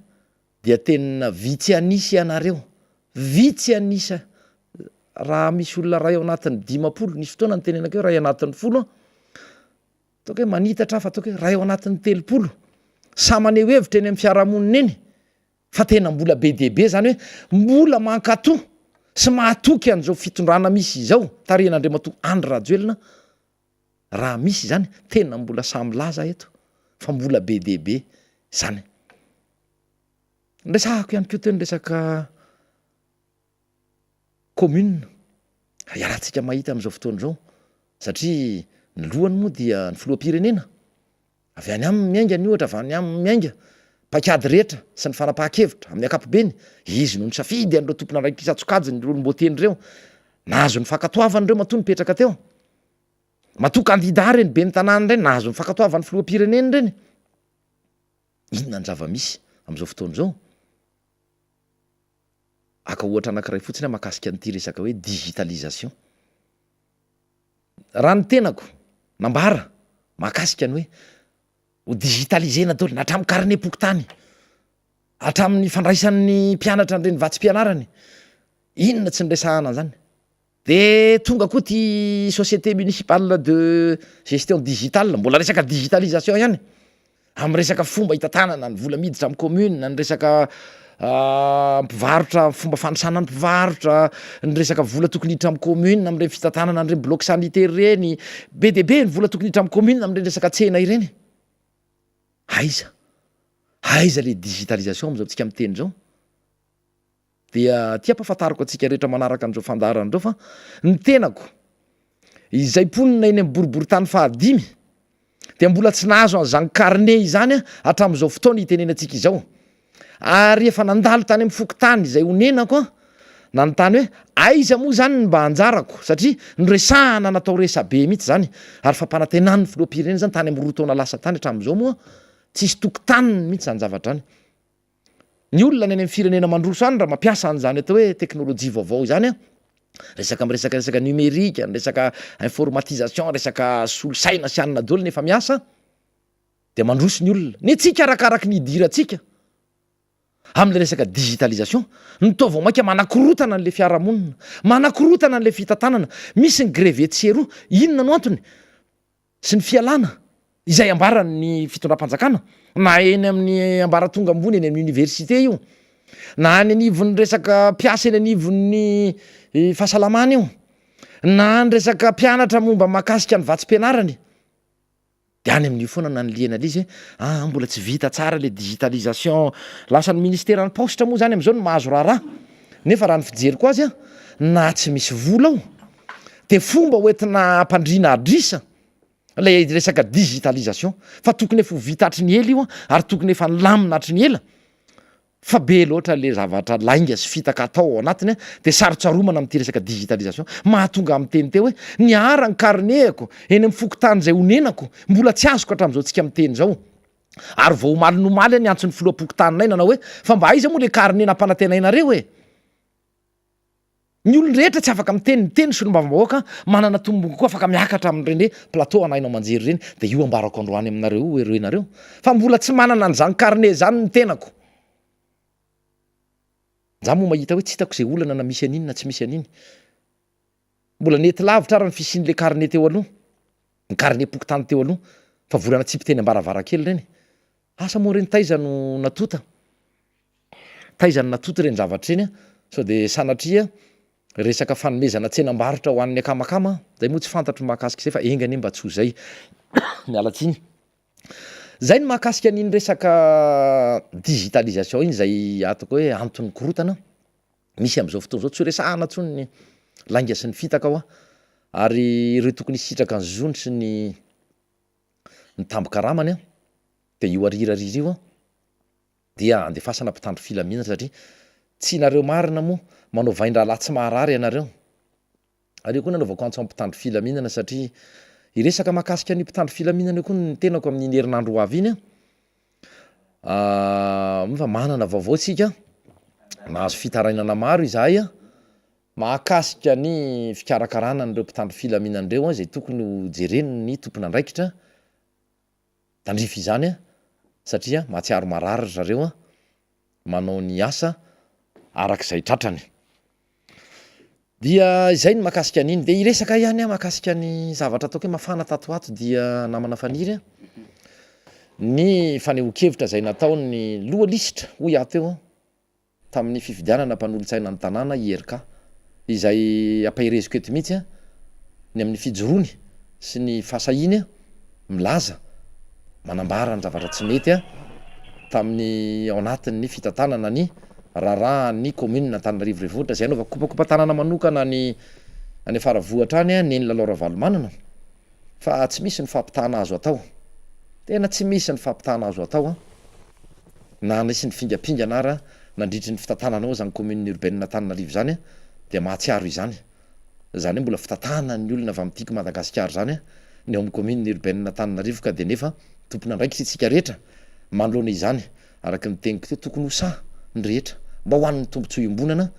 dia tena vitsy an'isa ianareo, vitsy an'isa, raha misy olona iray ao anatin'ny 50, nisy fotoana nitenenako hoe iray anatin'ny folo an, ataoko hoe manitatra aho fa ataoko hoe iray ao anatin'ny 30, samy maneho hevitra eny amin'ny fiarahamonina eny, fa tena mbola be dia be izany hoe mbola mankato sy mahatoky an'izao fitondrana misy izao tarihan'Andriamatoa Andry Rajoelina, raha misy izany tena mbola sahy milaza eto fa mbola be dia be izany. Noresahako ihany koa teo ny resaka commune, iarahantsika mahita amin'izao fotoana izao satria ny lohany moa dia ny filoham-pirenena, avy any aminy miainga ny ohatra, avy any aminy miainga paikady rehetra sy ny fanapahan-kevitra amin'ny ankapobeny, izy no nisafidy an'ireo tompon'andraikitra isan-tsokajiny, ireo olom-boatendry ireo, nahazo ny fankatoavany ireo matoa nipetraka teo, matoa kandida ireny ben'ny tanàna ireny, nahazo ny fankatoavan'ny filoham-pirenena ireny. Inona ny zava-misy amin'izao fotoana izao? Haka ohatra anankiray fotsiny aho mahakasika an'ity resaka hoe digitalisation. Raha ny tenako, nambara mahakasika ny hoe ho digitaliser-na daholo na hatramin'ny carnet-pokontany, hatramin'ny fandraisan'ny mpianatra an'ireny vatsim-pianarany, inona tsy niresahana an'izany? De tonga koa ty société municipale de gestion digitale, mbola resaka digitalisation ihany, am resaka fomba hitantanana ny vola miditra am commune, ny resaka mpivarotra, fomba fanisana ny mpivarotra, ny resaka vola tokony hiditra am commune amreny fitantanana an'ireny bloc sanitaire reny, be dia be ny vola tokony hiditra am commune amreny resaka tsena ireny, aiza, aiza le digitalisation amzao tsika miteny zao? Dia aty ampahafantariko antsika rehetra manaraka an'izao fandaharana izao fa ny tenako izay mponina eny amin'ny boriborintany fahadimy dia mbola tsy nahazo an'izany carnet izany aho hatramin'izao fotoana itenenantsika izao. Ary efa nandalo tany amin'ny fokontany izay onenako aho nanontany hoe aiza moa izany ny mba anjarako satria noresahana natao resabe mihitsy izany ary fampanantenan'ny filoham-pirenena izany tany amin'ny roa taona lasa tany hatramin'izao moa tsisy tokotaniny mihitsy izany zavatra izany. Ny olona any amin'ny firenena mandroso any raha mampiasa an'izany atao hoe teknolojia vaovao izany an, resaka miresaka resaka numérique, ny resaka informatisation, resaka solosaina sy anona daholo nefa miasa dia mandroso ny olona. Ny antsika arakaraky ny idirantsika amin'ilay resaka digitalisation no toa vao mainka manakorotana an'ilay fiarahamonina, manakorotana an'ilay fitantanana. Misy ny grevy etsy sy eroa, inona no antony? sy ny fialana izay ambaran'ny fitondram-panjakana na eny amin'ny ambaratonga ambony eny amin'ny université io na any anivon'ny resaka mpiasa eny anivon'ny eh, fahasalamana io na ny resaka mpianatra momba mahakasika ny vatsim-pianarany de any amin'io foana nanilihana le izy hoe ah mbola tsy vita tsara le digitalisation lasa ny ministeran'ny paositra moa zany am'izao no mahazo raharaha nefa raha ny fijeriko azy a na tsy misy vola ao de fomba hoentina hampandriana adrisa ilay resaka digitalisation fa tokony efa ho vita hatry ny ela io an, ary tokony efa nilamina hatry ny ela fa be loatra le zavatra lainga sy fitaka atao ao anatiny an, de sarotsaromana amin'ity resaka digitalisation mahatonga ahy miteny teo hoe niara ny carnet-ko eny amin'ny fokontany izay onenako mbola tsy azoko hatramin'izao tsika miteny izao ary vao omaly nomaly aho niantso ny filoham-pokontaninay nanao hoe fa mba aiza moa le carnet nampanantenainareo e? Ny olon-drehetra tsy afaka miteny, miteny solombavambahoaka manana tombony kokoa afaka miakatra amin'ireny hoe plateau ana haino aman-jery ireny dia io ambarako androany aminareo io ireo ianareo fa mbola tsy manana an'izany carnet izany ny tenako. Za moa mahita hoe tsy hitako izay olana na misy an'iny na tsy misy an'iny. Mbola nety lavitra ary ny fisian'ilay carnet teo aloha, ny carnet-pokontany teo aloha fa vola natsipy teny am-baravarankely ireny. Asa moa ireny taiza no natota? Taiza no natota ireny zavatra ireny an? Sao dia sanatria resaka fanomezana tsenam-barotra ho an'ny akamakama an? Izay moa tsy fantatro ny mahakasika izay fa enga anie mba tsy ho izay. Miala tsiny. Izay ny mahakasika an'iny resaka digitalisation iny izay ataoko hoe anton'ny korontana misy amin'izao fotoana izao. Tsy ho resahana intsony ny lainga sy ny fitaka hoa ary ireo tokony hisitraka ny zony sy ny ny tambin-karamany an, dia io arirariry io an, dia andefasana mpitandro filaminana satria tsy nareo marina moa manao vain-drahalahy tsy maharary ianareo. Ary io koa nanaovako antso amin'ny mpitandro filaminana satria hiresaka mahakasika an'io mpitandro filaminana io koa ny tenako amin'iny herinandro ho avy iny an. Moa fa manana vaovao tsika, nahazo fitarainana maro izahay mahakasika ny fikarakarana an'ireo mpitandro filaminana ireo izay tokony ho jeren'ny tompon'andraikitra tandrify izany satria mahatsiaro marary ry zareo manao ny asa araka izay tratrany. Dia izay ny mahakasika an'iny. Dia hiresaka ihany aho mahakasika ny zavatra ataoko hoe mafana tato ho ato dia namana Faniry a, ny fanehoan-kevitra izay nataon'ny loha lisitra hoy aho teo tamin'ny fifidianana mpanolotsaina ny tanàna IRK izay ampahereziko eto mihitsy ny amin'ny fijoroany sy ny fahasahiany milaza, manambara ny zavatra tsy mety tamin'ny ao anatin'ny fitantanana ny raharahan'ny commune Antananarivo Renivohitra izay anaovako kopakopa-tanana manokana any any Faravohitra any Neny Lalao Ravalomanana fa tsy misy ny fampitahana azo atao, tena tsy misy ny fampitahana azo atao na nisy ny fingampingana ara nandritry ny fitantananao izany commune urbaine Antananarivo izany dia mahatsiaro izany. Izany hoe mbola fitantanana ny olona avy amin'ny Tiako Madagasikara izany ny ao amin'ny commune urbaine Antananarivo ka dia nefa tompon'andraikitra isika rehetra manoloana izany. Araka ny teniko teo, tokony ho sahy ny rehetra mba ho an'ny tombontsoa iombonana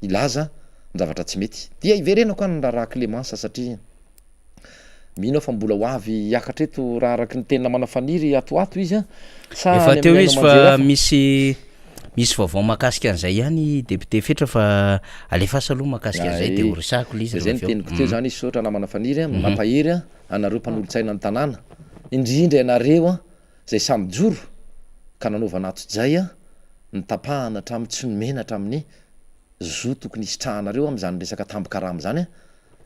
hilaza ny zavatra tsy mety. Dia hiverenako any ny raharaha Clémence satria Mino aho fa mbola ho avy hiakatra eto raha araka ny teny namana Faniry ato ho ato izy an! Sa
Efa
any
teo
amin'ny
izy
haino aman-jery
fa
hafa?
misy misy vaovao mahakasika an'izay ihany député Fetra fa alefaso aloha mahakasika an'izay dia
Ay,
ho resahako ilay izy
dia zay
rehefa
ny
avy eo.
teniko teo zany misaotra namana Faniry an, mampahery an anareo mpanolotsaina ny tanàna, indrindra ianareo an izay samy mijoro ka nanaovana antsojay an ny tapahana hatramin'ny tsy nomena hatramin'ny zo tokony hisitrahanareo amin'izany resaka tambin-karama izany an,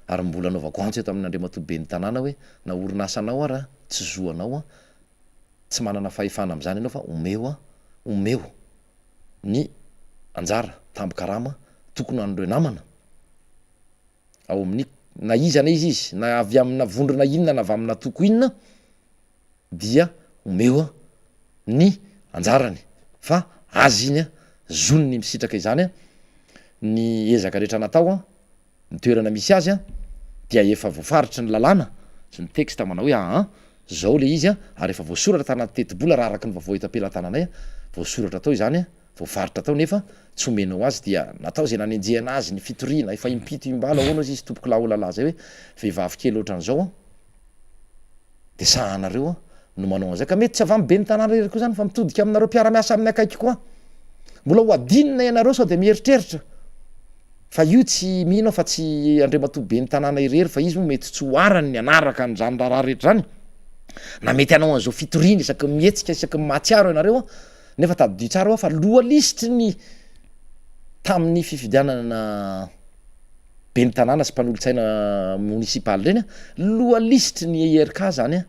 ary mbola anaovako antso eto amin'Andriamatoa Ben'ny tanàna hoe na orinasanao ara tsy zo anao an, tsy manana fahefana amin'izany ianao fa omeo an, omeo ny anjara tambin-karama tokony ho an'ireo namana ao amin'ny na iza na iza izy na avy amina vondrona inona na avy amina antoko inona dia omeo an ny anjarany fa azy iny an, zony ny misitraka izany an, ny ezaka rehetra natao an. ny toerana misy azy an, dia efa voafaritry ny lalàna sy ny texte manao hoe aa zao le izy an, ary efa voasoratra tanaty tetibola raha araka ny vaovao eto am-pelatananay an, voasoratra tao izany an, voafaritra tao nefa tsy omenao azy dia natao izay nanenjehana azy ny fitoriana efa impito imbalo ahoana ozy izy tompokolahy olalahy zay hoe vehivavy kely ohatran'izao an, de sahanareo an no manao an'izay ka mety tsy avy amin'ny ben'ny tanàna irery koa zany fa mitodika aminareo mpiara-miasa aminy akaiky koa mbola ho adinina ianareo sao de mieritreritra Fa io tsy mino aho fa tsy Andriamatoa ben'ny tanàna irery fa izy moa mety tsy ho arany ny hanaraka an'izany raharaha rehetra izany na mety hanao an'izao fitoriana isaky ny mihetsika isaky ny mahatsiaro ianareo an, nefa tadidio tsara hoa fa loha lisitry ny tamin'ny fifidianana ben'ny tanàna sy mpanolotsaina monisipaly ireny an, loha lisitry ny IRK zany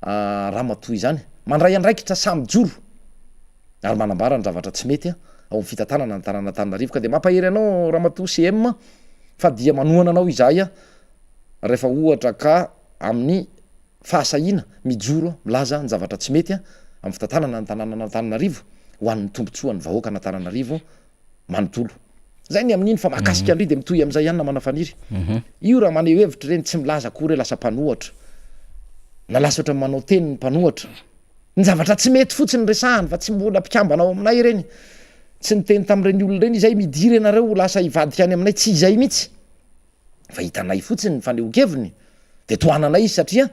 an ramatoa izany, mandray andraikitra sahy mijoro. ary manambara ny zavatra tsy mety ao amin'ny fitantanana ny tanàn'Antananarivo ka dia mampahery anao ramatoa CM fa dia manohana anao izahay rehefa ohatra ka amin'ny fahasahiana mijoro milaza ny zavatra tsy mety amin'ny fitantanana ny tanànan'Antananarivo ho an'ny tombotsoan'ny vahoakan'Antananarivo manontolo. Zay ny amin'iny fa mahakasika an'ry dia mitohy amin'izay ihany namana Faniry. Io raha maneho hevitra ireny tsy milaza akory hoe lasa mpanohatra na lasa ohatran'ny manao teny ny mpanohatra. Ny zavatra tsy mety fotsiny resahany fa tsy mbola mpikambana ao aminay ireny. Tsy niteny tamin'ireny olona ireny izay midira ianareo ho lasa hivadika any aminay, tsy izay mihitsy. Fa hitanay fotsiny ny fanehoan-keviny dia tohananay izy satria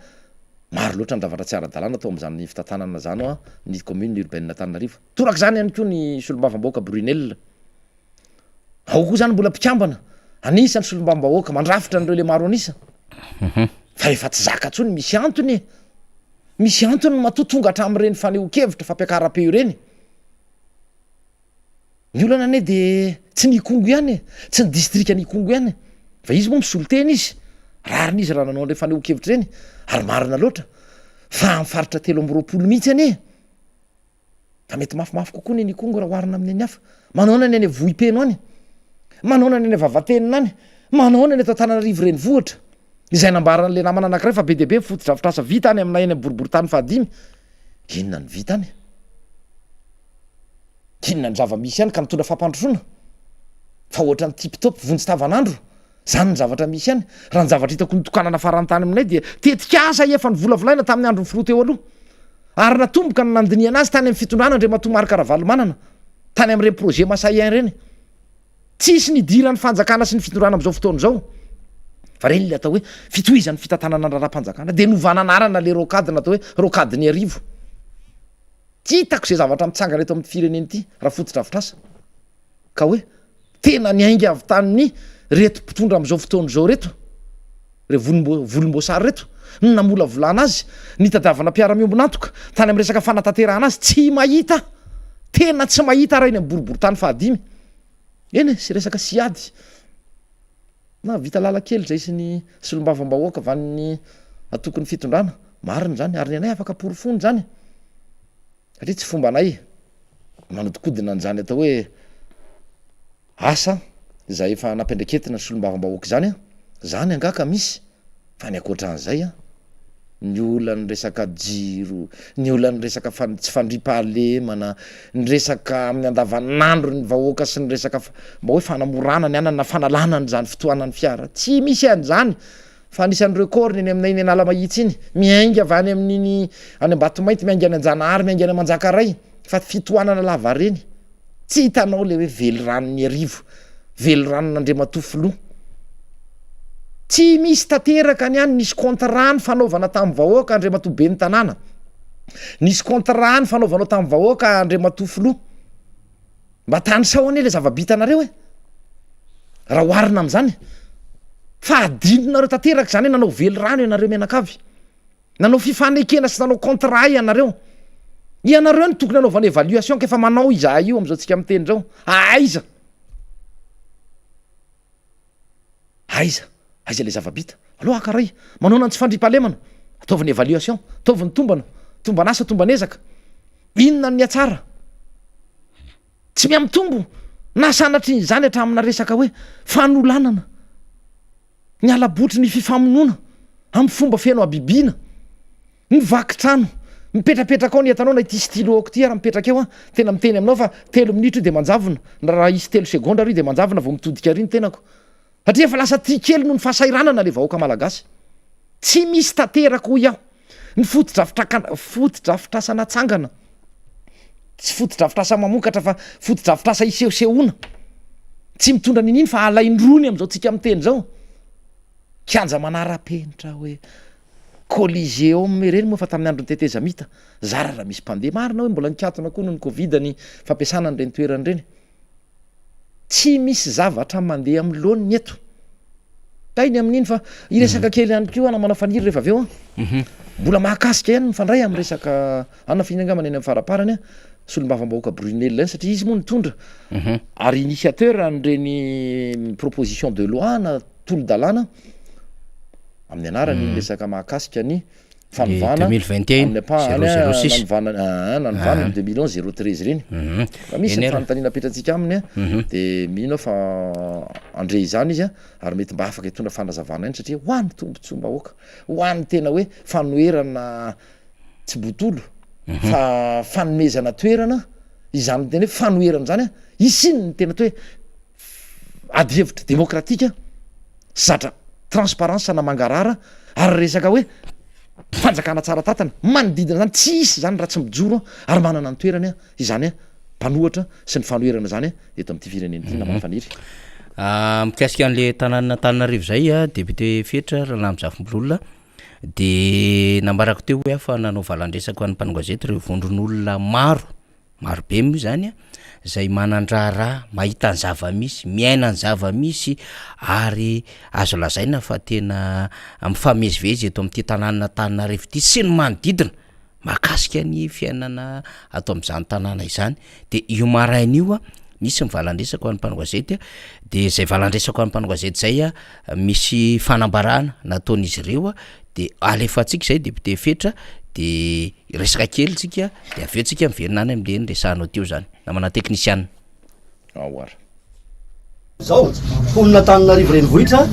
maro loatra ny zavatra tsy ara-dalàna tao amin'izany fitantanana izany hoa ny commune urbaine Antananarivo. Torak'izany ihany koa ny solombavambahoaka Brunelle. Ao koa izany mbola mpikambana, anisan'ny solombavambahoaka mandrafitra an'ireo le maro an'isa. Fa efa tsy zaka intsony, misy antony e. Misy antony matoa tonga hatramin'ireny fanehoan-kevitra fampiakaram-peo ireny. Ny olana anie dia tsy ny Ikongo ihany e, tsy ny distrikan'Ikongo ihany e, fa izy moa misolo tena izy, rariny izy raha nanao an'ireny fanehoan-kevitra ireny ary marina loatra fa amin'ny faritra 23 mihitsy anie Fa mety mafimafy kokoa ny any Ikongo raha oharina amin'ny any hafa. Manaona ny any Vohipeno any? Manaona ny any Vavatenina any? Manaona ny eto Antananarivo renivohitra? Izay nambaran'ilay namana anankiray fa be dia be ny fotodrafitrasa vita any aminay any amin'ny boriborintany fahadimy. Inona no vita any? Inona ny zava-misy any ka mitondra fampandrosoana? Fa ohatran'ny tip top vonjy tavanandro. Izany ny zavatra misy any. Raha ny zavatra hitako nitokanana farany tany aminay dia tetikasa efa novolavolaina tamin'ny andron'ny filoha teo aloha. Ary natomboka ny nandinihana azy tany amin'ny fitondrana Andriamatoa Marc Ravalomanana, tany amin'ireny projet Massaïen ireny. Tsisy nidiran'ny fanjakana sy ny fitondrana amin'izao fotoana izao. Fa ireny ilay atao hoe fitohizan'ny fitantanana ny raharaham-panjakana. Dia novana anarana ilay rocade natao hoe rocade-n'iarivo. Tsy hitako izay zavatra mitsangana eto amin'ity firenena ity raha fotodrafitrasa ka hoe tena niainga avy tamin'ny reto mpitondra amin'izao fotoana izao reto, ireo volombo- volomboasary reto, ny namolavolana azy, nitadiavana mpiara-miombon'antoka tany amin'ny resaka fanatanterahana azy, tsy mahita, tena tsy mahita raha eny amin'ny boriborintany fahadimy. Eny e, sy resaka siady. Nahavita lalan-kely izay sy ny solombavambahoaka avy any antokon'ny fitondrana. Marina izany, ary ny anay afaka porofoina izany. Satria tsy fombanay manodikodina an'izany atao hoe asa izay efa nampiandraiketina ny solombavambahoaka izany an. Izany angaha ka misy? Fa ny ankoatran'izay an, ny olan'ny resaka jiro, ny olan'ny resaka fan- tsy fandriampahalemana, ny resaka amin'ny andavanandro ny vahoaka sy ny resaka mba hoe fanamorana ny anana na fanalana an'izany fitohanan'ny fiara, tsy misy an'izany fa anisan'ny record ny eny aminay iny Analamahitsy iny, miainga avy any amin'iny any Ambatomainty, miainga any Anjanahary, miainga any Manjakaray fa fitohanana lavareny. Tsy hitanao le hoe veliranon'Iarivo, veliranon'Andriamatoa Filoha. Tsy misy tanteraka ny any, nisy contrat nifanaovana tamin'ny vahoaka Andriamatoa Ben'ny tanàna. Nisy contrat nifanaovanao tamin'ny vahoaka Andriamatoa Filoha. Mba tanisao anie le zava-bitanareo e. Raha oharina amin'izany. Fa adinonareo tanteraka izany hoe nanao velirano ianareo mianakavy. Nanao fifanekena sy nanao contrat ianareo. Ianareo no tokony hanaovana évaluation ka efa manao izahay io amin'izao tsika miteny izao. Aiza? Aiza? Aiza ilay zava-bita? Aleo haka ray. Manaona ny tsy fandriampahalemana? Ataovy ny évaluation. Ataovy ny tombana. Tomban'asa, tomban'ezaka. Inona ny nihatsara? Tsy mihamitombo na sanatria izany hatramina resaka hoe fanolanana. Ny hala-botry ny fifamonoana amin'ny fomba feno habibiana, ny vaky trano, mipetrapetraka ao ny entanao na ity stylo-ako ity ary mipetraka eo an, tena miteny aminao fa telo minitra io dia manjavona, na raha hisy telo segondra ary io dia manjavona vao mitodika ary ny tenako. Satria efa lasa tia kely noho ny fahasahiranana ilay vahoaka malagasy. Tsy misy tanteraka hoy aho. Ny fotodrafitraka fotodrafitrasa natsangana, tsy fotodrafitrasa mamokatra fa fotodrafitrasa isehosehoana, tsy mitondra n'inona fa alain-drony amin'izao tsika miteny izao, kianja manara-penitra hoe, coliseum ireny moa fa tamin'ny andron'ny tetezamita, zara raha misy mpandeha, marina hoe mbola nikatona koa noho ny covid ny fampiasana an'ireny toerana ireny. Tsy misy zavatra mandeha amin'ny laoniny eto. Tainy amin'iny fa hiresaka kely ihany koa namana Faniry rehefa avy eo an. Mhm. Mbola mahakasika ihany mifandray amin'ny resaka ana f'iny angamba ny any amin'ny faraparany an, solombavambahoaka Brunelle iny satria izy moa nitondra mhm. ary initiateur an'ireny proposition de loi na tolo-dalàna amin'ny anarany iny mhm. resaka mahakasika ny fanovana
2021 006
nanovana ah, nanovana ny 2011 013 ireny mhm. fa misy ny fanontaniana apetratsika aminy a mhm. de mino aho fa andre izany izy a ary mety mba afaka hitondra fanazavana iny satria ho an'ny tombontsoam-bahoaka ho an'ny tena hoe fanoherana tsy botolo mhm. fa fanomezana toerana izany tena hoe fanoherana zany a isiny ny tena to hoe adihevitra demokratika zatra transparence na mangarahara ary resaka hoe fanjakana tsara tantana manodidina zany tsy hisy zany raha tsy mijoro ary manana ny toerany izany mpanohatra sy ny fanoherana zany eto amin'ity firenena ity namana Faniry.
Ah, mikasika an'le tanànan'Antananarivo zay a, député Fetra Ralamizafimbolola de nambarako teo hoe aho fa nanao valan-dresaka ho an'ny mpanao gazety ireo vondron'olona maro Marobe moa izany an, izay manan-draharaha, mahita ny zava-misy, miaina ny zava-misy ary azo lazaina fa tena mifamezivezy eto amin'ity tanànan'Antananarivo ity sy ny manodidina mahakasika ny fiainana ato amin'izany tanàna izany. De io maraina io an, misy ny valan-dresaka ho an'ny mpanao gazety an, de zay valan-dresaka ho an'ny mpanao gazety zay an, misy fanambarana nataon'izy ireo an, de alefantsika zay député Fetra de hiresaka kely tsika de avy eo tsika miverina any amle niresahanao teo zany namana teknisiana.
Ao ary.
Izao, mponin'Antananarivo Renivohitra,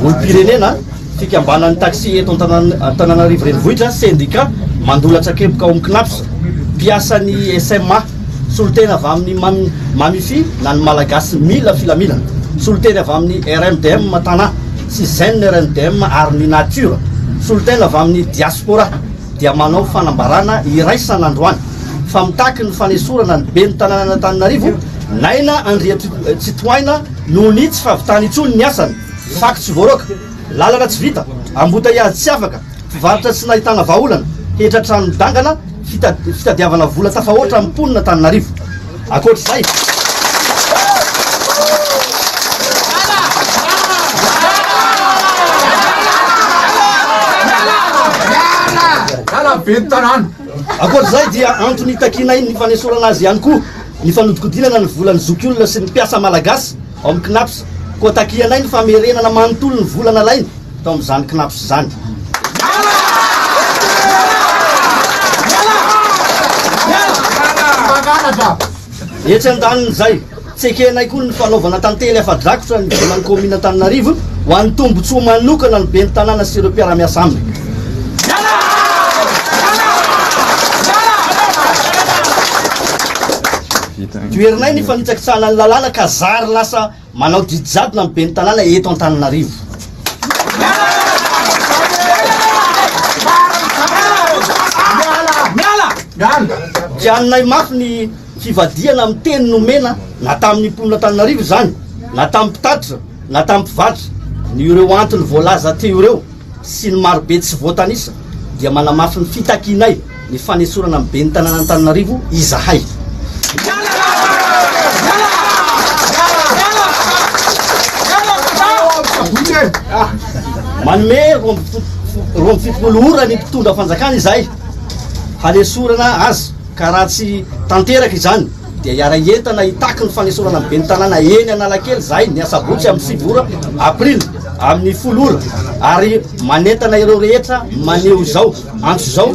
olom-pirenena, fikambanan'ny taxi eto Antananarivo Renivohitra, sendika mandola-tsakepoka ao amin'ny Cnaps, mpiasan'ny SMA, solontena avy amin'ny Mamifi na ny Malagasy mila filaminana, solontena avy amin'ny RMDM Tana sy Zen RMDM ary ny Nature, solontena avy amin'ny Diaspora. dia manao fanambarana iraisana androany fa mitaky ny fanesorana ny ben'ny tanànan'Antananarivo Naina Andriatsitohaina noho ny tsy fahavitany intsony ny asany, fako tsy voaroaka, lalana tsy vita, ambotaiazy tsy afaka, mpivarotra tsy nahitana vahaolana, hetra trano midangana, fitadiavana vola tafahoatra amin'ny mponina Antananarivo. Ankoatra izay, Ankoatra izay dia antony itakianay ny fanesorana azy ihany koa ny fanodikodinana ny volan'ny zokiolona sy ny mpiasa malagasy ao amin'ny Cnaps. Koa takianay ny famerenana manontolo ny vola nalainy tao amin'izany Cnaps izany. Etsy andanin'izay, tsy ekenay koa ny fanaovana tantely afa-drakotra ny volan'ny kaominina Antananarivo ho an'ny tombontsoa manokana ny ben'ny tanàna sy ireo mpiara-miasa aminy. Toherinay ny fanitsakitsahana ny lalàna ka zary lasa Manao didy jadona ny ben'ny tanàna eto Antananarivo. Kianinay mafy ny fivadihana amin'ny teny nomena na tamin'ny mponin'Antananarivo izany, na tamin'ny mpitatitra, na tamin'ny mpivarotra. Ny ireo antony voalaza teo ireo sy ny marobe tsy voatanisa dia manamafy ny fitakianay ny fanesorana ny ben'ny tanàn'Antananarivo izahay. Manome 72 ora ny mpitondra fanjakana izahay hanesorana azy ka raha tsy tanteraka izany dia hiara-hientana hitaky ny fanesorana ny ben'ny tanàna eny Analakely izahay ny asabotsy amin'ny 9 ora aprily amin'ny 10 ora ary manentana ireo rehetra maneho izao antso izao,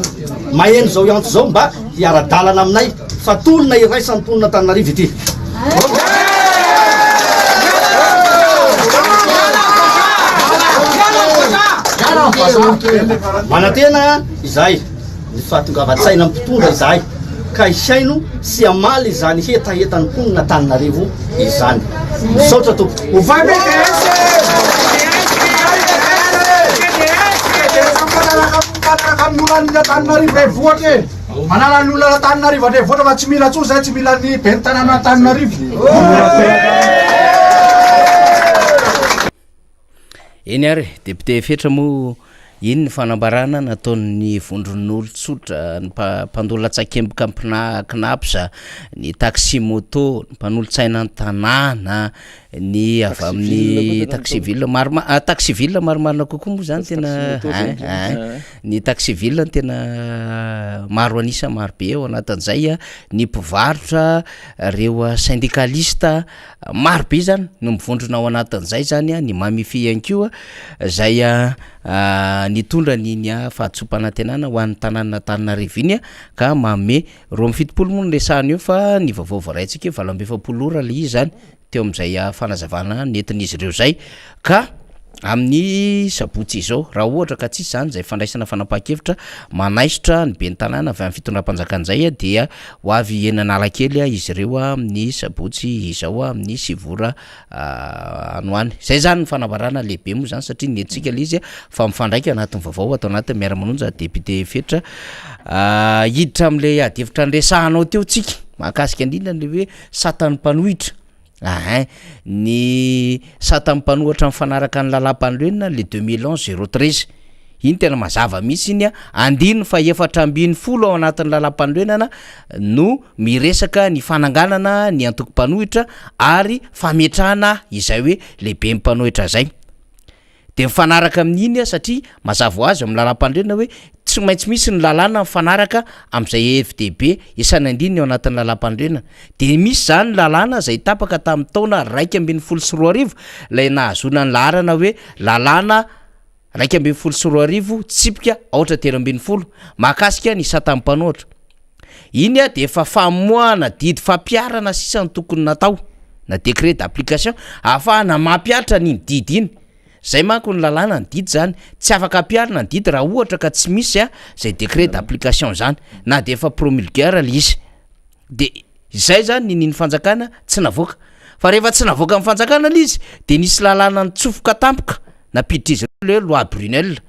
maheno izao antso izao mba hiara-dalana aminay fa tolona iraisan'ny mponin'Antananarivo ity. Manantena izahay ny fahatongavan-tsaina mpitondra izahay ka hihaino sy hamaly izany hetahetan'ny mponin'Antananarivo izany. Misaotra tompoko.
Ovay PDS e! Mifanaraka amin'ny olona Antananarivo renivohitra e! Manala ny olona Antananarivo an-drenivohitra fa tsy mila intsony izay, tsy mila ny ben'ny tanàna Antananarivo.
Eny ary, député Fetra moa iny ny fanambarana nataon'ny vondron'olon-tsotra, ny mpandoa latsakemboka mpina Cnaps, ny taxi moto, ny mpanolotsaina an-tanàna, ny avy amin'ny taxi ville maroma- taxi ville marimarina kokoa moa zany tena ein ein, ny taxi ville no tena maro an'isa maro be ao anatin'izay a, ny mpivarotra, reo syndicaliste, Maro be zany no mivondrona ao anatin'izay zany ny Mamiffi ihany koa zay nitondra an'iny fahadisoam-panantenana ho an'ny tanànan'Antananarivo iny ka manome 72 moa no resahana eo fa ny vaovao voaraintsika hoe 48 ora le izy zany teo amin'izay fanazavana nentin'izy ireo zay ka amin'ny sabotsy izao raha ohatra ka tsisy zany zay fandraisana fanapahan-kevitra manaisotra ny ben'ny tanàna avy amin'ny fitondram-panjakana izay dia ho avy eny Analakely izy ireo amin'ny sabotsy izao amin'ny sivy ora any ho any. Zay zany ny fanambarana lehibe moa zany satria nentintsika le izy fa mifandraika anatin'ny vaovao ato anatin'ny miara-manonja député Fetra. Hiditra amin'ilay adihevitra niresahanao teo tsika mahakasika indrindra ny hoe satan'ny mpanohitra. Ahin, ny sata mpanohatra mifanaraka ny lalàmpanorenana le 2011 013, iny tena mazava mihitsy iny an, andininy faha 14 ao anatin'ny lalàmpanorenana no miresaka ny fananganana ny antoko mpanohitra ary fametrahana izay hoe lehiben'ny mpanohitra zay. De mifanaraka amin'iny a satria mazava ho azy ao amin'ny lalàmpanorenana hoe tsy maintsy misy ny lalàna mifanaraka amin'izay hevi-dehibe isan'andininy ao anatin'ny lalàmpanorenana. De misy izany lalàna izay tapaka tamin'ny taona 2011 ilay nahazoana ny laharana hoe lalàna 2011 tsipika aotra 13 mahakasika ny satan'ny mpanohitra. Iny a de efa famoahana didy fampiharana sisa no tokony natao na décret d'application ahafahana mampihatra an'iny didy iny, zay manko ny lalàna ny didy zany, tsy afaka ampiharina ny didy raha ohatra ka tsy misy a zay décret d'application zany na de efa promulguer le izy, de izay zany ninian'ny fanjakana tsy navoaka, fa rehefa tsy navoakan'ny fanjakana le izy de nisy lalàna nitsofoka tampoka nampiditra izy ireo le hoe loi Brunel.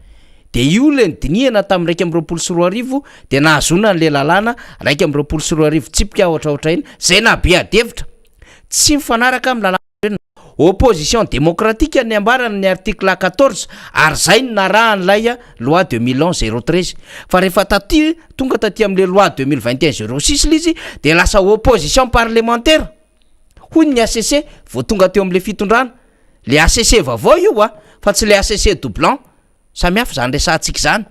De io le nodinihana tamin'ny 2021 de nahazoana an'le lalàna 2021 tsipika ohatraohatra iny zay nahabe adihevitra. Tsy mifanaraka amin'ny lalàmpanorenana. Opposition démocratique ny ambarany ny article 14 ary zay no narahan'ilay loi 2011 013. Fa rehefa taty tonga taty amin'le loi 2021 06 le izy de lasa opposition parlementaire. Hoy ny HCC vao tonga teo amin'le fitondrana. Le HCC vaovao io a, fa tsy le HCC doublant. Samy hafa izany resahantsika izany.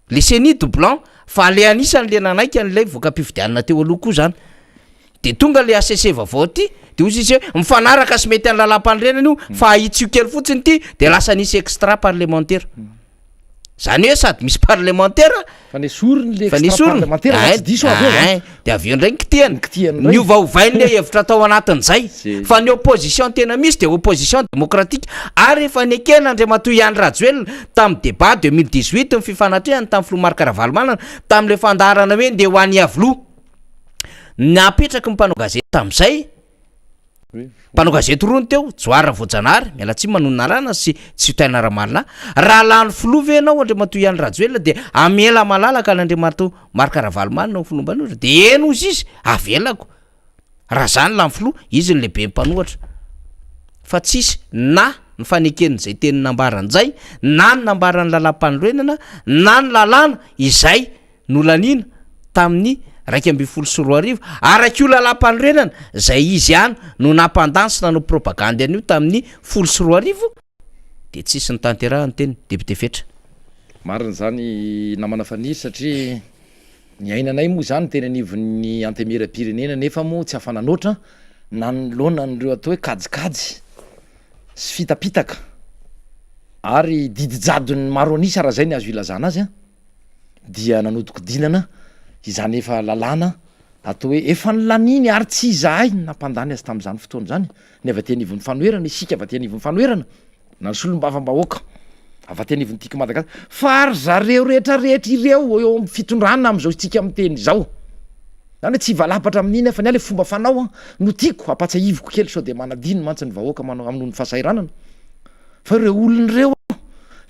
Le ceni doublant, fa le anisany le nanaiky an'ilay voka-pifidianana teo aloha koa zany. De tonga le HCC vaovao aty, de hozy izy hoe mifanaraka sy mety amin'ny lalàmpanorenana io, fa ahitsio kely fotsiny ity, de lasa nisy extra parlementaire. Zany hoe sady misy parlemantera
Fa nesoriny le
fa
extra
nesoriny
parlemantera raha tsy diso aho avy eo
Ein, de avy eo indray nikitihana.
Nikitihana indray.
Niovaovainy le hevitra tao anatin'izay.
Zay.
Fa ny opposition tena misy de opposition démocratique ary efa nekena Andriamatoa Andry Rajoelina tamin'ny débat 2018 ny fifanatrehany tamin'ny filoha Marc Ravalomanana tamin'ilay fandaharana hoe ndeha ho any Iavoloha. Napetraky ny mpanao gazety tamin'izay Mpanao gazety roa no teo, Johary Ravoajanahary, miala tsiny manonona anarana, sy Tsiotaina Ramalina. Raha lany filoha ve ianao Andriamatoa Andry Rajoelina dia hamela malalaka an'Andriamatoa Marc Ravalomanana ho filoha mpanohitra? Dia eny hozy izy, avelako. Raha za no lany filoha, izy no lehiben'ny mpanohitra. Fa tsisy na ny faneken'izay teny nambarany izay, na ny nambaran'ny lalàmpanorenana, na ny lalàna izay nolaniana tamin'ny 2011, araka io lalàmpanorenana izay izy ihany no nampandany sy nanao propagandy an'io tamin'ny 2010, dia tsisy nitanterahany ny teniny, Député Fetra.
Marina izany namana Faniry satria niainanay moa izany teny anivon'ny Antenimierampirenena nefa moa tsy afa-nanoatra nanoloana an'ireo atao hoe kajikajy sy fitapitaka ary didy jadon'ny maro an'isa raha izay ny azo ilazana azy an! dia nanodikodinana izany efa lalàna atao hoe efa nolaniany ary tsy izahay no nampandany azy tamin'izany fotoana izany, ny avy aty anivon'ny fanoherana, isika avy aty anivon'ny fanoherana, na ny solombavambahoaka avy aty anivon'ny Tiako Madagasikara, fa ry zareo rehetra rehetra ireo eo amin'ny fitondrana amin'izao isika miteny izao, izany hoe tsy hivalapatra amin'iny aho fa ny ahy ilay fomba fanao no tiako hampatsiahiviko kely sao dia manadino mantsy ny vahoaka manao noho ny fahasahiranana. Fa ireo olona ireo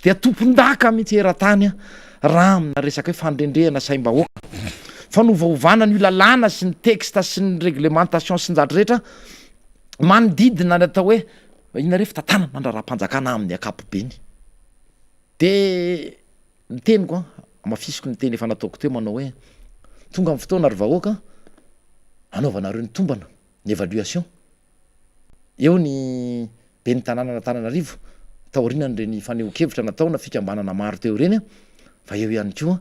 dia tompon-daka mihitsy eran-tany raha amina resaka hoe fandrendrehana saim-bahoaka. Fanovaovana an'io lalàna sy ny texte sy ny réglementation sy ny zavatra rehetra manodidina ny atao hoe inona re fitantanana ny raharaham-panjakana amin'ny ankapobeny. Dia ny teniko an, hamafisiko ny teny efa nataoko teo manao hoe tonga ny fotoana ry vahoaka hanaovanareo ny tombana, ny évaluation. Eo ny Ben'ny tanànan'Antananarivo, taorianan'ireny fanehoan-kevitra nataona fikambanana maro teo ireny, fa eo ihany koa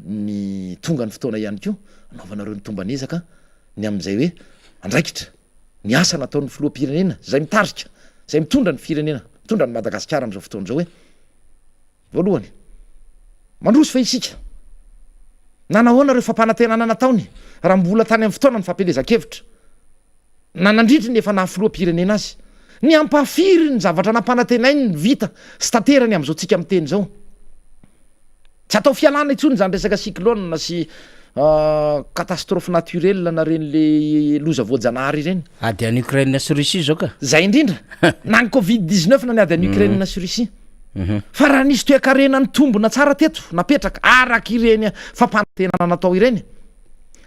ny tonga ny fotoana ihany koa anaovanareo ny tomban'ezaka ny amin'izay hoe andraikitra ny asa nataon'ny filoham-pirenena izay mitarika, izay mitondra ny firenena, mitondra an'i Madagasikara amin'izao fotoana izao hoe voalohany, mandroso ve isika? Nanahoana ireo fampanantenana nataony raha mbola tany amin'ny fotoana ny fampielezan-kevitra? na nandritry ny efa naha filoham-pirenena azy. Ny ampahafiry ny zavatra nampanantenainy no vita sy tanterany amin'izao tsika miteny izao. Tsy atao fialana intsony izany resaka cyclone sy catastrophe naturelle na ireny le loza voajanahary ireny.
Ady any Ukraine sy Russie izao ka.
Zay indrindra, na ny covid 19 na ny ady any Ukraine sy Russie. Fa raha nisy toekarena nitombina tsara teto, napetraka araka ireny fampanantenana natao ireny,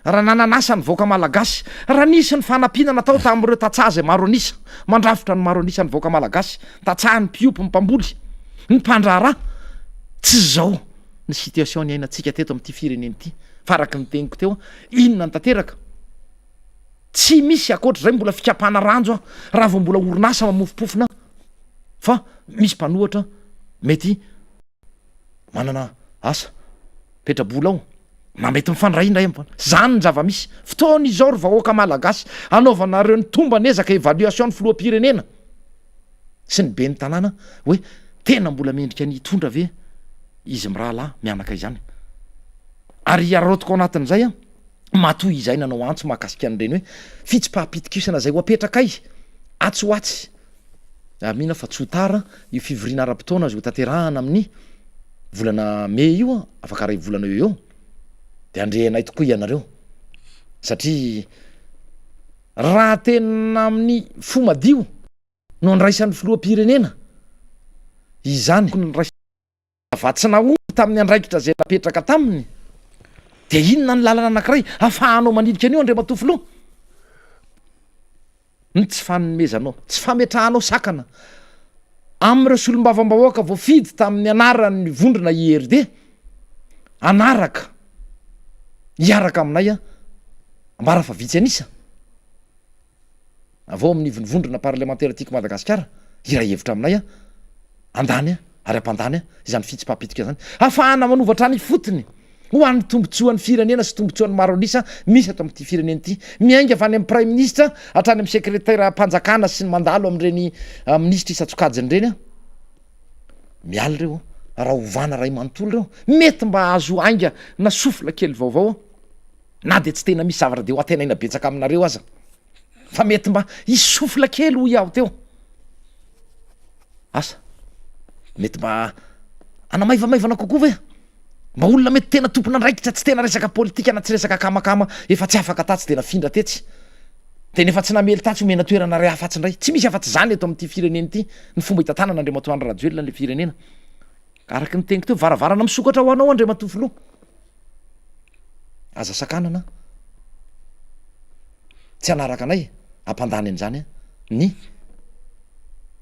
Raha nanana asa ny vahoaka malagasy, raha nisy ny fanampiana natao tamin'ireo tantsaha izay maro an'isa, mandrafitra ny maro an'isa ny vahoaka malagasy, tantsaha, ny mpiompy, ny mpamboly, ny mpandraharaha, tsy izao ny situation niainantsika teto amin'ity firenena ity, fa araka ny teniko teo, inona ny tanteraka? Tsy misy ankoatra izay mbola fikapana ranjo raha vao mbola orinasa mamofompofona fa misy mpanohatra mety manana asa, petra-bola ao, na mety mifandray indray am zany ny zava-misy. Fotoana izao ry vahoaka malagasy anaovanareo ny tomban'ezaka évaluation ny filoham-pirenena sy ny ben'ny tanàna hoe tena mbola mendrika ny hitondra ve izy mirahalahy mianaka izany. Ary hiararaotiko ao anatin'izay aho, matoa izay nanao antso mahakasika an'ireny hoe fitsipaham-pitokisana izay ho apetrakay atsy ho atsy. Ary mino aho fa tsy ho tara io fivoriana ara-potoana izay hotanterahana amin'ny volana mey io, afaka iray volana eo ho eo, dia handre anay tokoa ianareo. Satria raha tena amin'ny fo madio no andraisan'ny filoham-pirenena izany, Fa tsy nahomby. tamin'ny andraikitra izay napetraka taminy, dia inona ny lalana anankiray ahafahanao manilika an'io Andriamatoa Filoha? Ny tsy fanomezanao, tsy fametrahanao sakana amin'ireo solombavambahoaka voafidy tamin'ny anaran'ny vondrona IRD hanaraka, hiaraka aminay ambara fa vitsy an'isa. Avy ao amin'ny ivon'ny vondrona parlemantera Tiako Madagasikara, hiray hevitra aminay handany ary hampandany izany fitsipaham-pitokiana izany, hahafahana manova hatrany ifotony ho an'ny tombontsoan'ny firenena sy tombontsoan'ny maro an'isa misy eto amin'ity firenena ity, miainga avy any amin'ny praiminisitra hatrany amin'ny sekreteram-panjakana sy ny mandalo amin'ireny minisitra isan-tsokajiny ireny. Miala ireo, raha ovana iray manontolo ireo, mety mba hahazo ainga na souffle kely vaovao. Na dia tsy tena misy zavatra dia ho antenaina betsaka aminareo aza fa mety mba hisy souffle kely hoy aho teo. Asa, mety mba hanamaivamaivana kokoa ve? Mba olona mety tena tompon'andraikitra tsy tena resaka politika na tsy resaka akamakama efa tsy afaka tatsy dia nafindra tetsy. Dia nefa tsy namely tatsy omena toerana iray hafa atsy indray. Tsy misy afa-tsy izany eto amin'ity firenena ity ny fomba hitantanan'Andriamatoa Andry Rajoelina ilay firenena. Araka ny teniko teo, varavarana misokatra ho anao Andriamatoa Filoha. Aza sakanana tsy hanaraka anay hampandany an'izany ny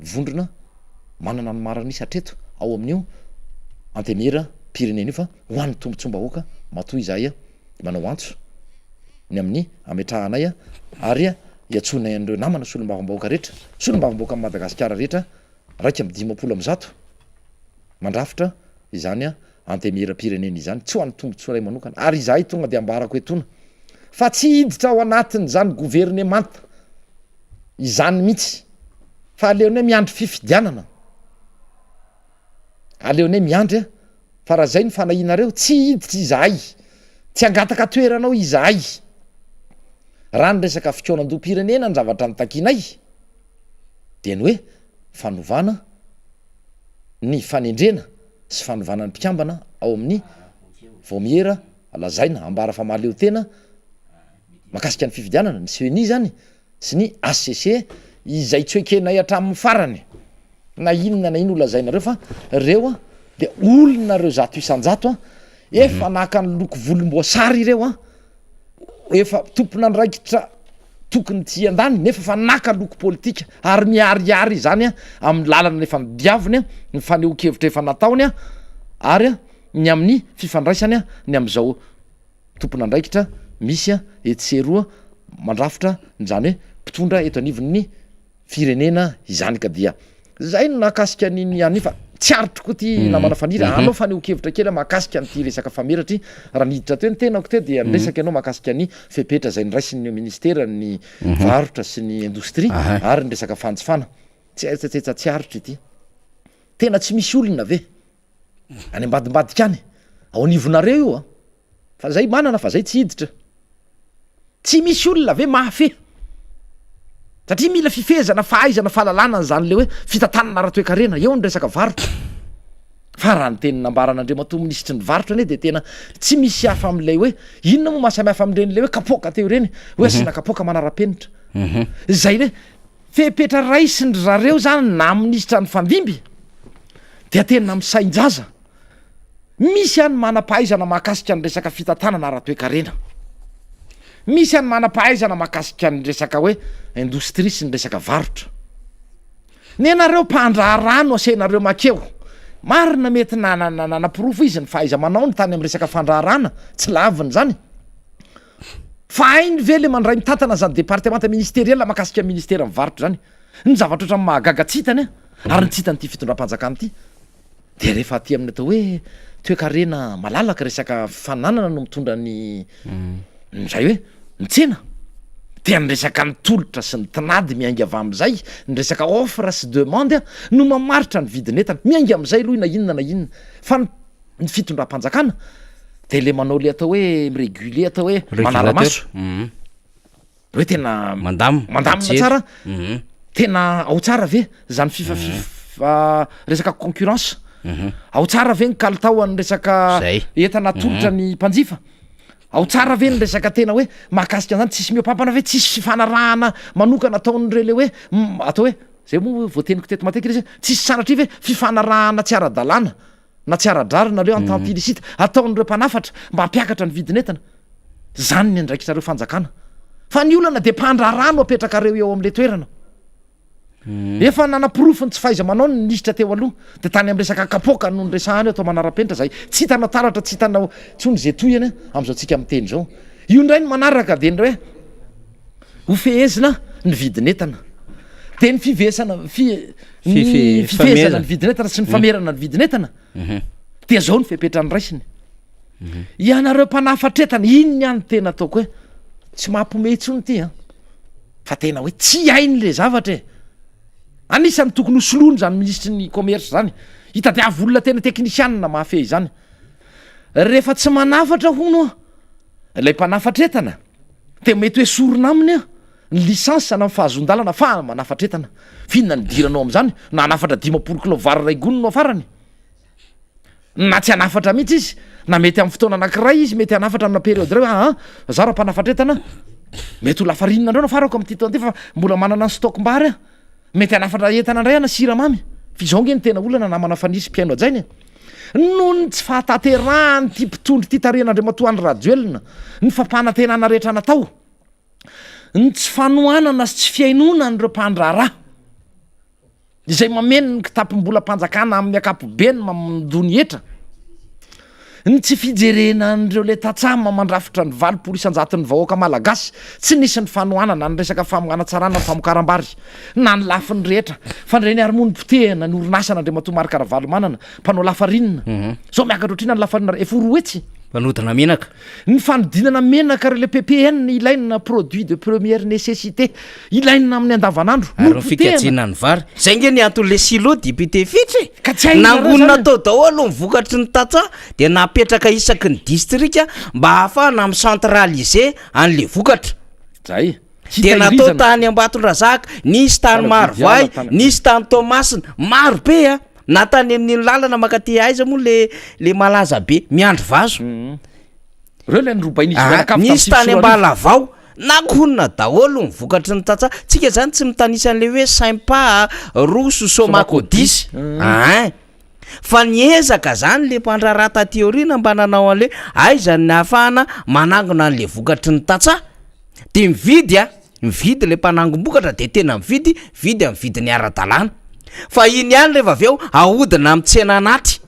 vondrona manana ny maro an'isa hatreto ao amin'io antenimieram-pirenena io fa ho an'ny tombontsoam-bahoaka matoa izahay manao antso ny amin'ny hametrahanay ary iantsoanay an'ireo namana solombavambahoaka rehetra, solombavambahoakan'i Madagasikara rehetra 151 mandrafitra izany Antenimierampirenena izany, tsy ho an'ny tombontsoa iray manokana, ary izahay tonga dia ambarako etoana fa tsy hiditra ao anatin'izany governemanta izany mihitsy fa aleonay miandry fifidianana, aleonay miandry a, fa raha izay no fanahianareo, tsy hiditra izahay, tsy hangataka toerana ao izahay, raha ny resaka fikaonandoham-pirenena ny zavatra notakianay dia ny hoe fanovana ny fanendrena sy fanovana ny mpikambana ao amin'ny vaomiera lazaina ambara fa mahaleo tena makasika ny fifidianana, ny ceni zany sy ny HCC izay tsy ekenay hatramin'ny farany na inona na inona ho lazainareo fa reo a de olona reo 100% a efa naka ny loko volomboasary ireo a. efa tompon'andraikitra tokony tsy hiandany nefa efa naka loko politika ary miharihary izany amin'ny lalana efa nodiaviny, ny fanehoan-kevitra efa nataony ary ny amin'ny fifandraisany ny amin'izao tompon'andraikitra misy etsy sy eroa mandrafitra izany hoe mpitondra eto anivon'ny firenena izany ka dia zay no nahakasika an'iny any fa tsy aritro koa ty namana Faniry anao fanehoan-kevitra kely mahakasika an'ity resaka fameratra ity raha niditra teo ny tenako teo dia niresaka ianao mahakasika ny fepetra izay noraisin'ny ministeran'ny varotra sy ny indostria ary ny resaka fanjifana tsy aitsaitsaitsa tsy aritro ity tena tsy misy olona ve any ambadimbadika any ao anivonareo io a fa zay manana fa zay tsy hiditra Tsy misy olona ve mahafehy? Satria mila fifehezana, fahaizana, fahalalana an'izany le hoe fitantanana ara-toekarena, eo ny resaka varotra. Fa raha ny teny nambaran'Andriamatoa Minisitry ny varotra anie dia tena tsy misy hafa amin'ilay hoe inona moa maha samy hafa amin'ireny le hoe kapoaka teo ireny, hoe asiana kapoaka manara-penitra. Izay hoe fepetra raisin-dry zareo zany na minisitra nifandimby dia tena misain-jaza. Misy any manam-pahaizana mahakasika ny resaka fitantanana ara-toekarena. Misy any manam-pahaizana mahakasika ny resaka hoe indostria sy ny resaka varotra. Nenareo mpandraharaha no asainareo makeo. Marina mety nanaporofo izy ny fahaiza-manaony tany amin'ny resaka fandraharahana, tsy laviny izany. Fa hainy ve le mandray mitantana an'izany departemanta ministeriel mahakasika ny ministeran'ny varotra izany? Ny zavatra ohatran'ny mahagaga tsy hitany ary ny tsy hitan'ity fitondram-panjakana ity. Dia rehefa aty amin'ny atao hoe toekarena malalaka, resaka fananana no mitondra ny izay hoe ny tsena, dia ny resaka ny tolotra sy ny tinady miainga avy amin'izay, ny resaka offre sy demande no mamaritra ny vidin'entana, miainga amin'izay aloha na inona na inona, fa ny ny fitondram-panjakana dia le manao le atao hoe mi-réguler atao hoe manara-maso. Hoe tena
Mandamina,
mandamina
mijery.
tsara,
Mhm.
tena ao tsara ve zany fifa- fif- resaka concurrence, ao tsara ve ny kalitao an'ny resaka
Zay.
entana atolotra ny mpanjifa, ao tsara ve ny resaka tena hoe mahakasika an'zany, tsisy mihoapampana ve, tsisy fifanarahana manokana ataon'ireo le hoe atao hoe zay moa voateniko teto matetika le izy hoe tsisy sanatria ve fifanarahana tsy ara-dalàna. na tsy ara-drariny na le hoe entente illicite ataon'ireo mpanafatra mba hampiakatra ny vidin'entana. Zany ny andraikitrareo fanjakana. Fa ny olana dia mpandraharaha no apetrakareo eo amin'le toerana. Efa nanaporofo ny tsy fahaiza-manao ny minisitra teo aloha, dia tany amin'ny resaka kapoaka no niresahany atao manara-penitra izay tsy hitanao taratra tsy hitanao intsony izay tohiny amin'izao tsika miteny izao. Io indray ny manaraka dia ny hoe ho fehezina ny vidin'entana. Dia ny fivesana fi- ny fifehezana ny vidin'entana sy ny famerana ny vidin'entana dia izao ny fepetra noraisiny. Ianareo mpanafatretana, iny ny ahy no tena ataoko hoe tsy mampiomehy intsony ity an. Fa tena hoe tsy hainy le zavatra e! Anisan'ny tokony ho soloina izany minisitry ny commerce izany, hitadiavo olona tena teknisianina mahafehy izany. Rehefa tsy manafatra hono ilay mpanafatra entana dia mety ho esorina aminy ny licence na ny fahazoan-dalana afahana manafatra entana. F'inona no idiranao amin'izany na hanafatra 50 kilao vary iray gony no afarany? Na tsy hanafatra mihitsy izy, na mety amin'ny fotoana anankiray izy mety hanafatra amina période iray hoe aa za raha mpanafatra entana mety ho lafarinina indray no afarako amin'ity taona ity fa mbola manana ny stock-mbary aho, mety hanafatra entana indray aho na siramamy, fa izao ange no tena olana namana Faniry sy mpihaino hajaina e! Noho ny tsy fahatanterahan'ity mpitondra ity tarihan'Andriamatoa Andry Rajoelina ny fampanantenana rehetra natao, ny tsy fanohanana sy tsy fihainoana an'ireo mpandraharaha, izay mameno ny kitapom-bolam-panjakana amin'ny ankapobeny mandoa ny hetra, ny tsy fijerena an'ireo le tantsaha mandrafitra ny 80 isan-jaton'ny vahoaka malagasy, tsy nisy ny fanohanana ny resaka famanatsarana ny famokaram-bary na ny lafiny rehetra fa ireny ary moa nipotehana ny orinasan'Andriamatoa Marc Ravalomanana mpanao lafarinina, zao miakatra ohatr'inona ny lafarinina efa ho 200.
Mpanodina menaka.
Ny fanodinana menaka ry le PPN ilaina produit de première nécessité ilaina amin'ny andavanandro
Ary ny fikajiana ny vary. Zay nge ny anton'le silo député Fetra e! Ka tsy hainareo Nangonina zany. tao daholo ny vokatry ny tantsaha de napetraka isaky ny distrika mba ahafahana mi-centraliser an'le vokatra.
Zay.
De natao tany Ambatondrazaka, nisy tany Marovoay, nisy tany Toamasina, maro be a! Na tany amin'iny lalana mankaty aiza moa le le malaza be miandry vazo.
Reo le norobain'izy Ah,
mianakavy tamin'ny nisy tany 2009. Ambalavao, nangonina daholo ny vokatry ny tantsaha. Tsika zany tsy mitanisa an'le hoe Sympa, Roso, Somakodis. Ein. Fa niezaka zany le mpandraharaha taty aoriana mba nanao an'le aiza ny ahafahana manangona an'le vokatry ny tantsaha. De mividy a. Mividy le mpanangom-bokatra de tena mividy, vidy amin'ny vidiny ara-dalàna. Fa iny ihany rehefa avy eo ahodina amin'ny tsena anaty.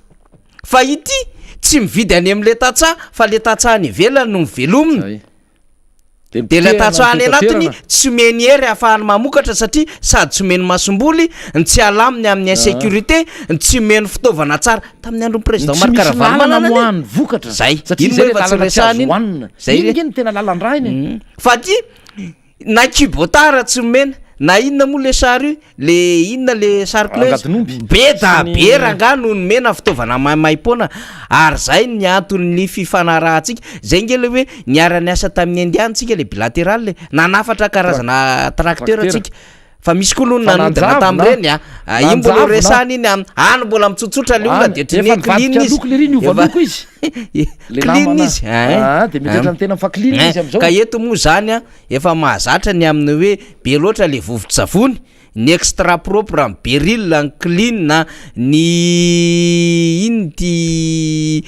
Fa ity tsy mividy any amin'le tantsaha fa le tantsaha any ivelany no mivelomina.
Zay.
De le tantsaha any anatiny tsy omeny hery ahafahany mamokatra satria sady tsy omeny masomboly, ny tsy alaminy amin'ny insécurité, ny tsy omeny fitaovana tsara. Tamin'ny andron'ny président
Ny tsy
Marc
misy lalana
Ravalomanana anie.
amoahany vokatra.
Zay.
Satria
Iny
zay
moa
le
efa tsy
lalana tsy
resahana
azo
iny.
hohanina.
Zay
Iny
re.
nge no tena lalan-drà iny e.
Fa aty na kibotara tsy omena na inona moa le charrue le inona le sarcleuse
Angadinomby.
be da
Sy ny-
be rangaha no nomena fitaovana maimaimpoana ary zay ny anton'ny fifanarahantsika zay nge le hoe niara-niasa tamin'ny indiana tsika le bilatéral e nanafatra karazana tracteur
Tracteur.
tsika Fa misy koa aloha ny
Fa
nanodina
nanjavona.
tamin'ireny a. Ah, iny mbola
Nanjavona.
resahana iny am- any mbola mitsotsotra le olona
Any,
de ohatran'ny
efa
hoe clean
nivadika
izy.
loko le ry, niova
Efa-
loko izy. Le
Clean
namana.
izy, hein.
Ah, de mety ohatran'ny tena mifa clean
Hein.
izy am'zao.
Ka eto moa zany a, efa mahazatra ny amin'ny hoe be loatra le vovon-tsavony, ny extra propre, ny beril, ny clean, ny ino ty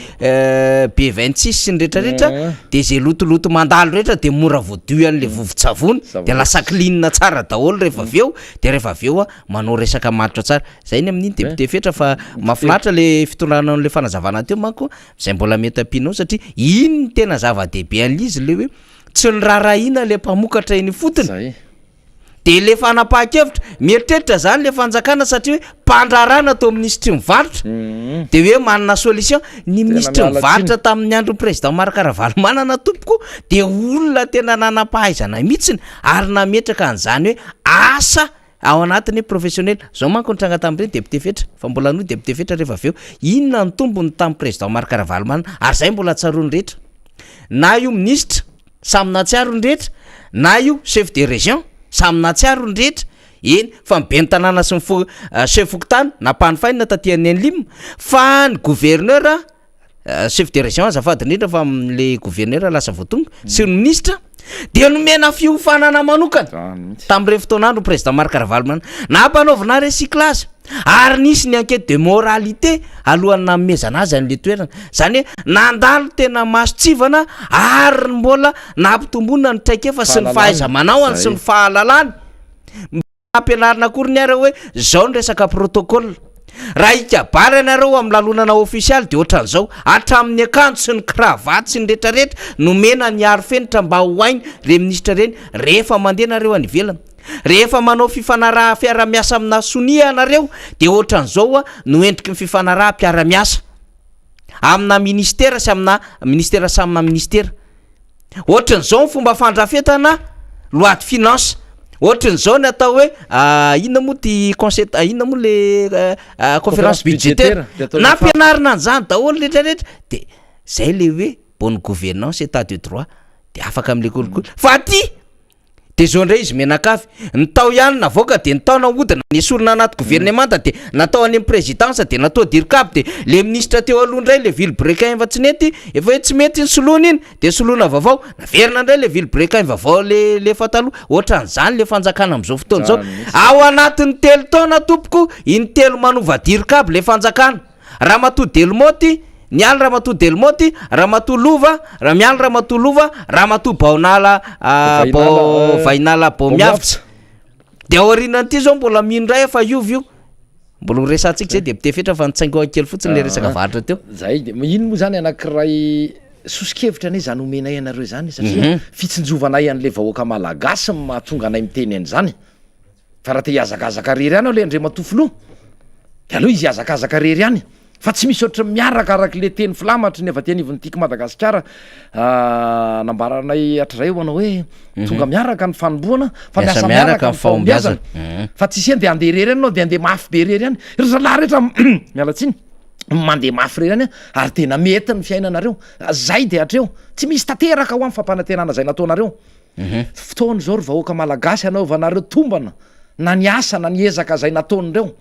B 26 sy ny retraretra de ze lotoloto mandalo rehetra de mora voadio an'le vovon-tsavony de lasa clean tsara daholo rehefa avy eo de rehefa avy eo a manao resaka matotra tsara zay ny amin'iny député Fetra fa mahafinaritra le fitondrana an'le fanazavana teo manko zay mbola mety ampianao satria iny no tena zava-dehibe an'izy le hoe tsy noraharahiana le mpamokatra eny ifotony. De le fanapahan-kevitra, mieritreritra zany le fanjakana satria hoe mpandraharaha natao minisitry ny varotra, de hoe manana solution, ny minisitry ny varotra tamin'ny andron'ny président Marc Ravalomanana tompoko de olona tena nanam-pahaizana mihitsiny ary nametraka an'izany hoe asa ao anatin'ny professionnel, zao manko nitranga tamin'ireny député Fetra, fa mbola hanohy député Fetra rehefa avy eo, inona ny tombony tamin'ny président Marc Ravalomanana ary zay mbola tsaroan'ny rehetra, na io minisitra Samy nahatsiaro ny rehetra, na io chef de région, samy nahatsiaro ny rehetra, eny fa ny ben'ny tanàna sy ny fo- chef fokontany nampanofaina taty an'Enlim, fa ny gouverneur, chef de région azafady indrindra fa le gouverneur lasa vao tonga, sy ny minisitra. Dia nomena fiofanana manokana tamin'ireny fotoana andro président Marc Ravalomanana. Nampanaovina recyclage ary nisy ny enquête de moralité alohan'ny nanomezana azy an'ilay toerana. Izany hoe nandalo tena mason-tsivana ary mbola nampitomboina ny traikefa sy ny fahaiza-manaony sy ny fahalalany. Ampianarina akory ny ara hoe zao ny resaka protocole. Raha hikabary ianareo amin'ny lalonana ofisialy dia ohatran'izao, hatramin'ny akanjo sy ny cravate sy ny retraretra nomena ny arofenitra mba ho hainy ireny minisitra ireny rehefa mandeha nareo any ivelany. Rehefa manao fifanaraha fiara-miasa amina sonia ianareo dia ohatran'izao no endriky ny fifanaraham-piara-miasa amina ministera sy amina ministera sy amina ministera. Ohatran'izao ny fomba fandrafetana loi de finance, ohatran'izao ny atao hoe inona moa ty concept inona moa le conférence budgétaire, nampianarina an'izany daholo rehetra rehetra de zay le hoe bonne gouvernance état de droit de afaka am'le kolikoly fa aty De zao ndray izy mianakavy, ny tao ihany navoaka de ny tao nahodina, nesorina anaty governemanta de natao any amin'ny présidence de natao dircab de le ministre teo aloha ndray le vilebrequin efa tsy nety, efa hoe tsy mety iny soloina iny de soloina vaovao, naverina ndray le vilebrequin vaovao le le efa taloha, ohatran'izany le fanjakana amin'izao fotoana izao, ao anatin'ny telo taona tompoko intelo manova dircab le fanjakana. Ramatoa Delmoty, Nialy Ramatoa Delmoty, Ramatoa Lova, Ramialy Ramatoa Lova, Ramatoa Baonala Bao Vahinala Baomiavotsa. De aorianan'ity zao mbola mino indray aho fa hiova io. Mbola ho resahantsika zay de mitefetra fa nitsaingohako kely fotsiny le resaka varotra teo.
Zay de iny moa zany anankiray soso-kevitra anie zany omenay anareo zany satria fitsinjovanay an'le vahoaka malagasy no mahatonga anay miteny an'izany. Fa raha te hihazakazaka rery ihany aloha Andriamatoa Filoha de aleo izy hihazakazaka rery ihany fa tsy misy ohatry ny miaraka araka le teny filamatry ny avy aty anivon'ny Tiako Madagasikara nambaranay hatrizay manao hoe tonga miaraka ny fanombohana fa miasa miaraka ny fahombiazana fa tsisy hoe ndeha handeha irery ihany ianao de handeha mafy be irery ihany ry zalahy rehetra miala tsiny mandeha mafy irery ihany ary tena mety ny fiainanareo zay de hatreo tsy misy tanteraka ho amin'ny fampanantenana zay nataonareo Fotoana izao ry vahoaka malagasy hanaovanareo tombana na ny asa na ny ezaka izay nataon'ireo.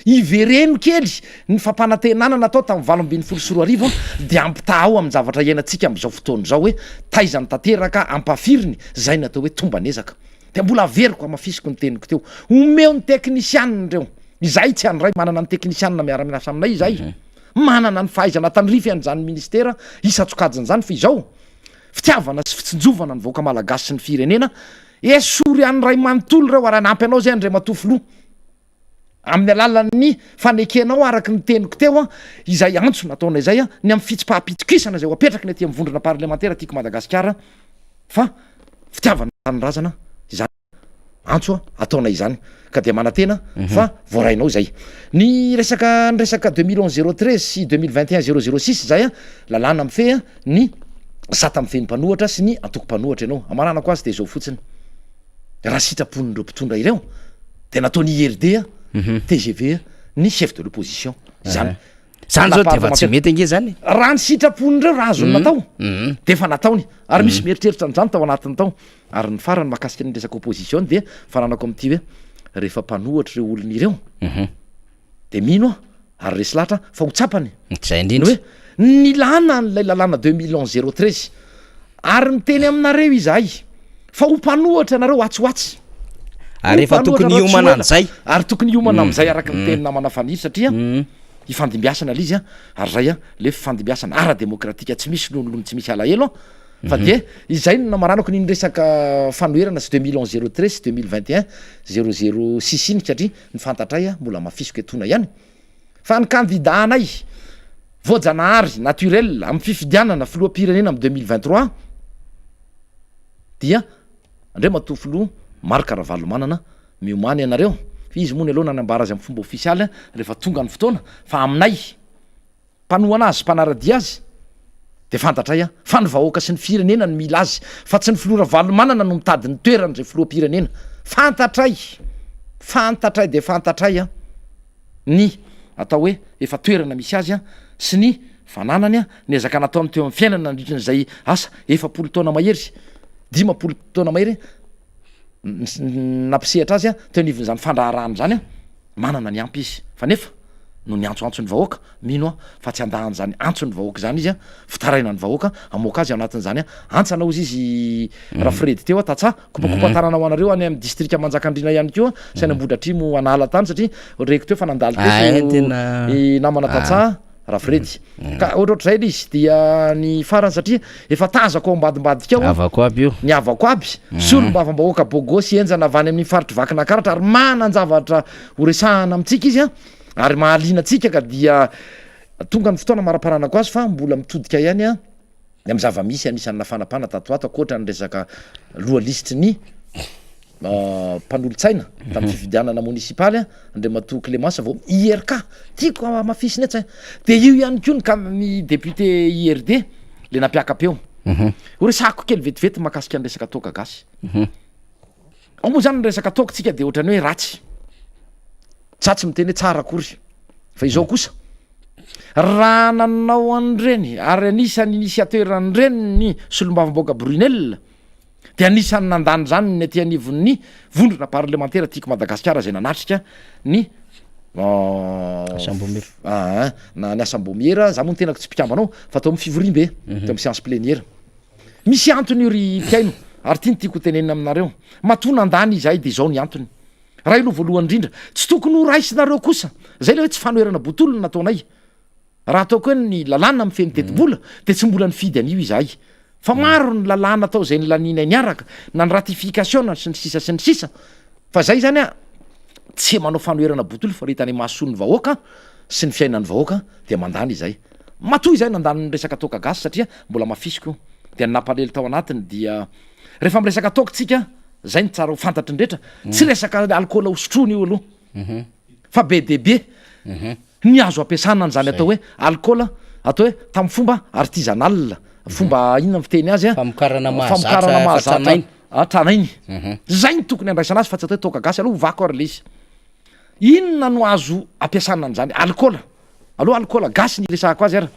Ivereno kely ny fampanantenana natao tamin'ny 2018 dia ampitahao amin'ny zavatra iainantsika amin'izao fotoana izao hoe taiza ny tanteraka ampafiriny izay ny atao hoe tomban'ezaka. Dia mbola averiko hamafisiko ny teniko teo. Omeo ny teknisianina ireo. Izahay tsy handray manana ny teknisianina miara-miasa aminay izahay. Manana ny fahaizana tandrify an'izany ministera isan-tsokajiny izany fa izao Fitiavana sy fitsinjovana ny vahoaka malagasy sy ny firenena, esory any ray manontolo ireo ary hanampy anao izay Andriamatoa Filoha amin'ny alalan'ny fanekenao araka ny teniko teo izay antso nataonay izay ny amin'ny fitsipaham-pitokisana izay ho apetraky ny aty amin'ny vondrona parlemantera Tiako Madagasikara fa fitiavana tanindrazana izany. Antso ataonay izany ka dia manantena fa voarainao izay. Ny resaka ny resaka 2011 013 sy 2021 006 izay lalàna mifehy ny sata mifehy ny mpanohatra sy ny antoko mpanohatra ianao. Amaranako azy dia izao fotsiny, raha sitrapon'ireo mpitondra ireo dia nataony IRD, tgv ny chef de l'opposition izany.
Zany zao de efa tsy mety ange zany e.
Raha ny sitrapon'ireo raha azony natao dia efa nataony ary misy mieritreritra an'izany tao anatiny tao. Ary ny farany mahakasika ny resaka opposition dia fananako amin'ity hoe rehefa mpanohatra ireo olona ireo dia mino aho ary resy lahatra fa ho tsapany
Izay indrindra.
ny hoe nilana an'ilay lalàna 2011 013 ary miteny aminareo izahay fa ho mpanohatra ianareo atsy ho atsy.
Ary efa tokony hiomana amin'izay.
Ary tokony hiomana amin'izay araka ny teny namana Faniry satria hifandimbiasana ilay izy ary izay ilay fifandimbiasana ara-demokratika tsy misy lonilony tsy misy alahelo Fa dia izay no namaranako an'iny resaka fanoherana sy 2011 013 sy 2021 006 iny satria ny fantatray mbola hamafisiko etoana ihany fa ny kandida anay voajanahary, naturel, amin'ny fifidianana filoham-pirenena amin'ny 2023 dia Andriamatoa Filoha Marc Ravalomanana miomàna ianareo fa izy moa ny aloha nanambara azy amin'ny fomba ofisialy rehefa tonga ny fotoana fa aminay Mpanohana azy, mpanara-dia azy, dia fantatray an, fa ny vahoaka sy ny firenena no mila azy, fa tsy ny filoha Ravalomanana no mitady ny toerany izay filoham-pirenena. Fantatray, fantatray dia fantatray an, ny atao hoe efa toerana misy azy an, sy ny fananany an, ny ezaka nataony teo amin'ny fiainana nandritra izay asa 40 taona mahery, 50 taona mahery nampisehatra azy an, teo anivon'izany fandraharahana izany an, manana ny ampy izy. Fa nefa. no niantsoantso ny vahoaka, mino aho fa tsy handà an'izany antson'ny vahoaka izany izy, fitarainan'ny vahoaka, hamoaka azy ao anatin'izany hantsana hozy izy Rafredy teo, tantsaha, kopakopa-tanana ho anareo any amin'ny distrika Manjakandriana ihany koa sy any Ambohidratrimo an'ala tany satria reko teo fa nandalo teto i namana tantsaha Rafredy. Ka ohatrohatr'izay ilay izy, dia ny farany satria efa tazako ao ambadimbadika ao
Havako aby io.
ny havako aby, solombavambahoaka bôgôsy henjana avy any amin'ny faritr'i Vakinankaratra ary manan-javatra ho resahana amintsika izy an, ary mahaliana antsika ka dia tonga ny fotoana maraparanako azy fa mbola mitodika ihany an ny amin'ny zava-misy anisan'ny nafanapana tato ho ato ankoatra ny resaka loha lisitry ny mpanolotsaina tamin'ny fifidianana monisipaly Andriamatoa Clémence vao IRK tiako hamafisina etsy dia io ihany koa ny ka- ny député IRD le nampiaka-peo ho resahako kely vetivety mahakasika ny resaka toaka gasy Ao moa zany ny resaka toaka tsika de ohatrany hoe ratsy. Za tsy miteny hoe tsara akory. Fa izao kosa, raha nanao an'ireny ary anisan'ny initiateur an'ireny ny solombavambahoaka Brunel dia anisan'ny nandany izany ny aty anivon'ny vondrona parlemantera Tiako Madagasikara izay nanatrika ny
Asam-bomiera.
Aa, na ny asam-bomiera, za moa ny tenako tsy mpikambana ao fa tao amin'ny fivoriambe, teo amin'ny séance plénière. Misy antony io ry mpihaino ary ity no tiako ho tenenina aminareo. Matoa nandany izahay dia izao ny antony. Ray aloha voalohany indrindra, tsy tokony ho raisinareo kosa, izay ilay hoe tsy fanoherana botolo no nataonay. Raha ataoko hoe ny lalàna mifehy ny tetibola dia tsy mbola nifidy an'io izahay. Fa maro ny lalàna atao izay nolanianay niaraka, na ny ratification sy ny sisa sy ny sisa. Fa izay izany an, tsy manao fanoherana botolo fa rehefa hitanay mahasoa ny vahoaka sy ny fiainan'ny vahoaka dia mandany izahay. Matoa izahay nandany ny resaka toaka gasy satria mbola mafisiko io. Dia ny nampalahelo tao anatiny dia rehefa miresaka toaka tsika, zay no tsara ho fantatry ny rehetra, tsy resaka alikaola ho sotroina io aloha fa be dia be ny azo ampiasana an'izany atao hoe alikaola atao hoe tamin'ny fomba artisanal, fomba inona ny fiteny azy an?
Famokarana mahazatra efa tranainy.
Tranainy. Zay no tokony andraisana azy fa tsy atao hoe toaka gasy aloha ovako ary le izy. Inona no azo ampiasana an'izany alikaola? Aleo alikaola gasy ny iresahako azy ara.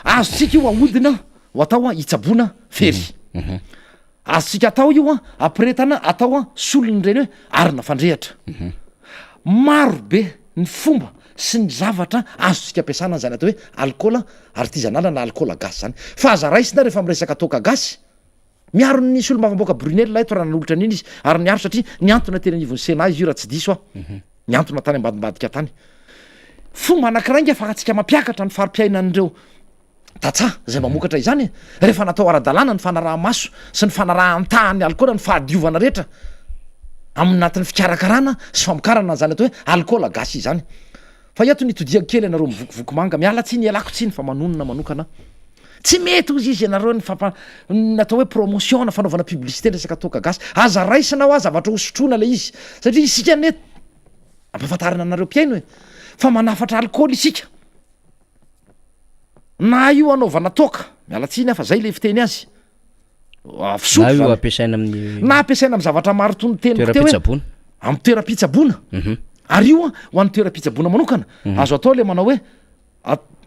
Azontsika io ahodina ho atao hitsaboana fery. Azontsika atao io ampiretana atao solon'ireny hoe arina fandrehatra. Maro be ny fomba sy ny zavatra azontsika ampiasana an'izany atao hoe alikaola artisanal na alikaola gasy zany. Fa aza raisina rehefa miresaka toaka gasy. Miaro ny solombavambahoaka Brunel eto raha nanolotra an'iny izy ary niaro satria nihantona teny anivon'ny Sénat izy io raha tsy diso aho. Nihantona tany ambadimbadika tany. Fomba anankiray nge afahantsika mampiakatra ny fari-piainan'ireo tantsaha izay mamokatra izany e. Rehefa natao ara-dalàna ny fanaraha-maso sy ny fanarahan-tahan'ny alikaola, ny fahadiovana rehetra amin'ny anatin'ny fikarakarana sy famokarana an'izany atao hoe alikaola gasy izany. Fa eto nitodihako kely ianareo mivokovoko manga, miala tsiny ialako tsiny fa manonona manokana aho. Tsy mety hozy izy ianareo ny fampa ny atao hoe promotion na fanaovana publicité ny resaka toaka gasy. Aza raisina hoa zavatra ho sotroina ilay izy satria isika anie ampahafantarina anareo mpihaino e fa manafatra alikaola isika. Na io anaovana toaka, miala tsiny aho fa zay le fiteny azy.
Ah, fisotro Na io ampiasaina amin'ny
na ampiasaina amin'ny zavatra maro toy ny teniko teo hoe
toeram-pitsaboana.
amin'ny toeram-pitsaboana.
Mhm.
Ary io ho an'ny toeram-pitsaboana manokana azo atao le manao hoe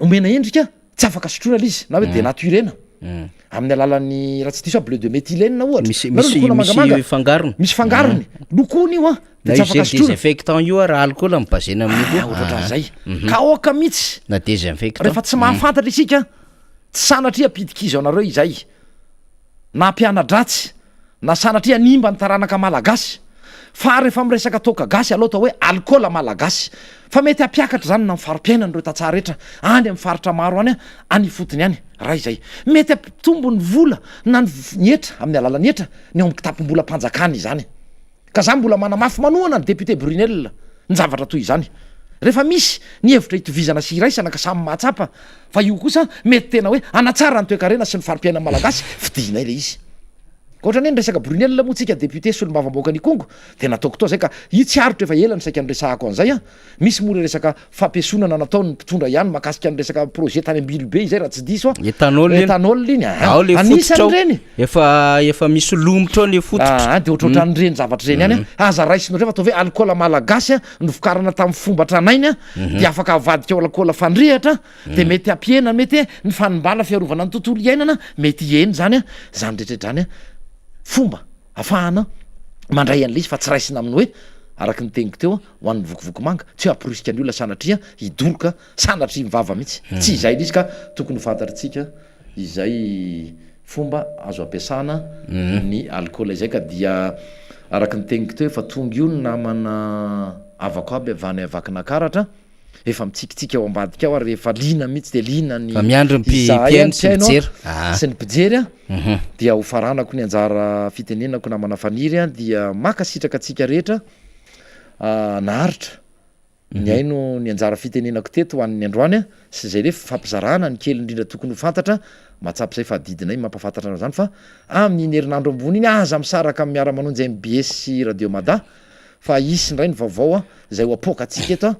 Omena endrika tsy afaka sotroina ilay izy na hoe dénaturena amin'ny alalan'ny raha tsy diso aho bleu de méthylène ohatra.
Misy misy misy fangarony.
Misy fangarony. Lokoina io an,
dia tsy afaka sotroina. Désinfectant io ary alcool no basena amin'io
koa. Ohatrohatran'izay. Ka aoka mihitsy.
Na désinfectant.
Rehefa tsy mahafantatra isika, tsy sanatria hampidi-kizo anareo izay. Na hampiana-dratsy. na sanatria hanimba ny taranaka malagasy fa rehefa miresaka toaka gasy aleo atao hoe alikaola malagasy fa mety hampiakatra izany na ny fari-piainan'ireo tantsaha rehetra any amin'ny faritra maro any any ifotony any raha izay mety hampitombo ny vola na ny hetra amin'ny alalan'ny hetra ny ao amin'ny kitapom-bolam-panjakana izany Ka za mbola manamafy manohana ny député Brunel ny zavatra toy izany. Rehefa misy ny hevitra itovizana sy iraisana ka samy mahatsapa fa io kosa mety tena hoe hanatsara ny toekarena sy ny fari-piainan'ny Malagasy, fidinay le izy. Ka ohatran'ny hoe ny resaka Brunel moa tsika député solombavambahoakan'Ikongo dia nataoko tao zay ka io tsy aritro efa ela ny saika niresahako an'izay an. Misy moa le resaka fampiesonana nataon'ny mpitondra ihany mahakasika ny resaka projet tany Ambilobe izay raha tsy diso aho.
Ethanol iny.
Ethanol iny
ah. Ao le fototra ao. Anisan'ireny. Efa efa misy lomotra ao le fototra.
Ah, de ohatrohatran'ireny zavatra ireny ihany ah. Aza raisina ohatray fa ataovy hoe alikaola malagasy ah, novokarina tamin'ny fomba tranainy ah, de afaka avadika ho alikaola fandrehitra, de mety hampihena mety ny fanimbana fiarovana ny tontolo iainana, mety hihena izany ah, izany rehetra izany ah, fomba. Afahana mandray an'ilay izy fa tsy raisina amin'ny hoe araka ny teniko teo ho an'ny vokovoko manga, tsy hoe hamporisika ny olona sanatria hidoroka, sanatria ny vava mihitsy, tsy izay ilay izy ka tokony ho fantatritsika izay fomba azo ampiasana ny alikaola izay ka dia araka ny teniko teo efa tonga io ny namana havako aby avy any Vakinakaratra. Efa mitsikitsiky ao ambadika ao ary rehefa liana mihitsy dia liana ny
Fa miandry ny mpi-
izahay
mpihaino sy ny
mpihaino
mpijery. Ah.
sy ny mpijery a.
Mhm.
Dia ho faranako ny anjara fitenenako namana Faniry a, dia mankasitraka antsika rehetra ah, naharitra nihaino ny anjara fitenenako teto ho an'ny androany a, sy izay re fampizarana ny kely indrindra tokony ho fantatra, mahatsapa izay fa adidinay ny mampahafantatra anao izany fa amin'iny herinandro ambony iny aza misaraka amin'ny miara-manonja mbs sy Radio Mada fa hisy indray ny vaovao a, izay ho apoakantsika eto a,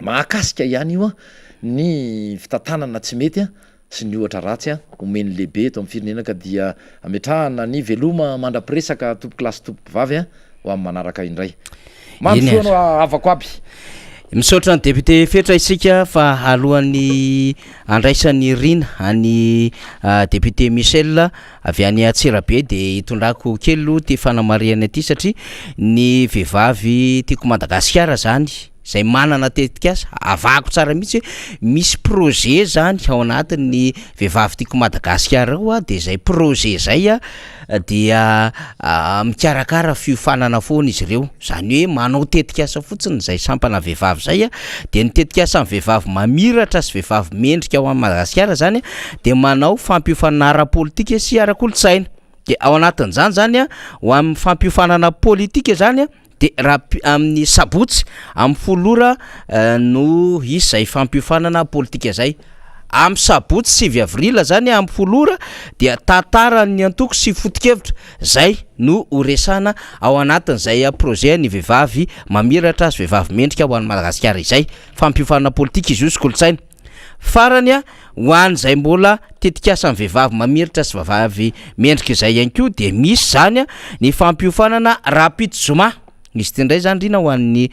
mahakasika ihany io a, ny fitantanana tsy mety a, sy ny ohatra ratsy a, omen'ny lehibe eto amin'ny firenena ka dia ametrahana ny veloma mandra-piresaka tompokolahy sy tompokovavy a, ho amin'ny manaraka indray.
Eny
Mandrosoa
ary.
anao havako aby.
Misaotra ny député Fetra isika fa alohan'ny andraisan'i Rina an'i député Michel Avy any Antsirabe dia hitondrako kely aloha ity fanamarihana ity satria ny vehivavy tiako Madagasikara zany izay manana tetikasa, avahako tsara mihitsy hoe misy projet zany ao anatin'ny vehivavy tiako Madagasikara ao de zay projet zay a dia mikarakara fiofanana foana izy ireo, zany hoe manao tetikasa fotsiny zay sampana vehivavy zay a, de ny tetikasan'ny vehivavy mamiratra sy vehivavy mendrika ho an'i Madagasikara zany dia manao fampiofanana ara-politika sy ara-kolontsaina, de ao anatin'izany zany a ho amin'ny fampiofanana politika zany a de raha amin'ny sabotsy amin'ny folo ora no hisy zay fampiofanana politika zay, amin'ny sabotsy 9 avril zany amin'ny folo ora dia tantaran'ny antoko sy foto-kevitra zay no ho resahana ao anatin'izay projet ny vehivavy mamiratra sy vehivavy mendrika ho an'i Madagasikara izay, fampiofanana politika izy io sy kolontsaina. Farany, ho an'izay mbola tetikasan'ny vehivavy mamiratra sy vavavy mendrika izay ihany koa dia misy izany ny fampiofanana rahampitso zoma. Izy ity indray izany Rina ho an'ny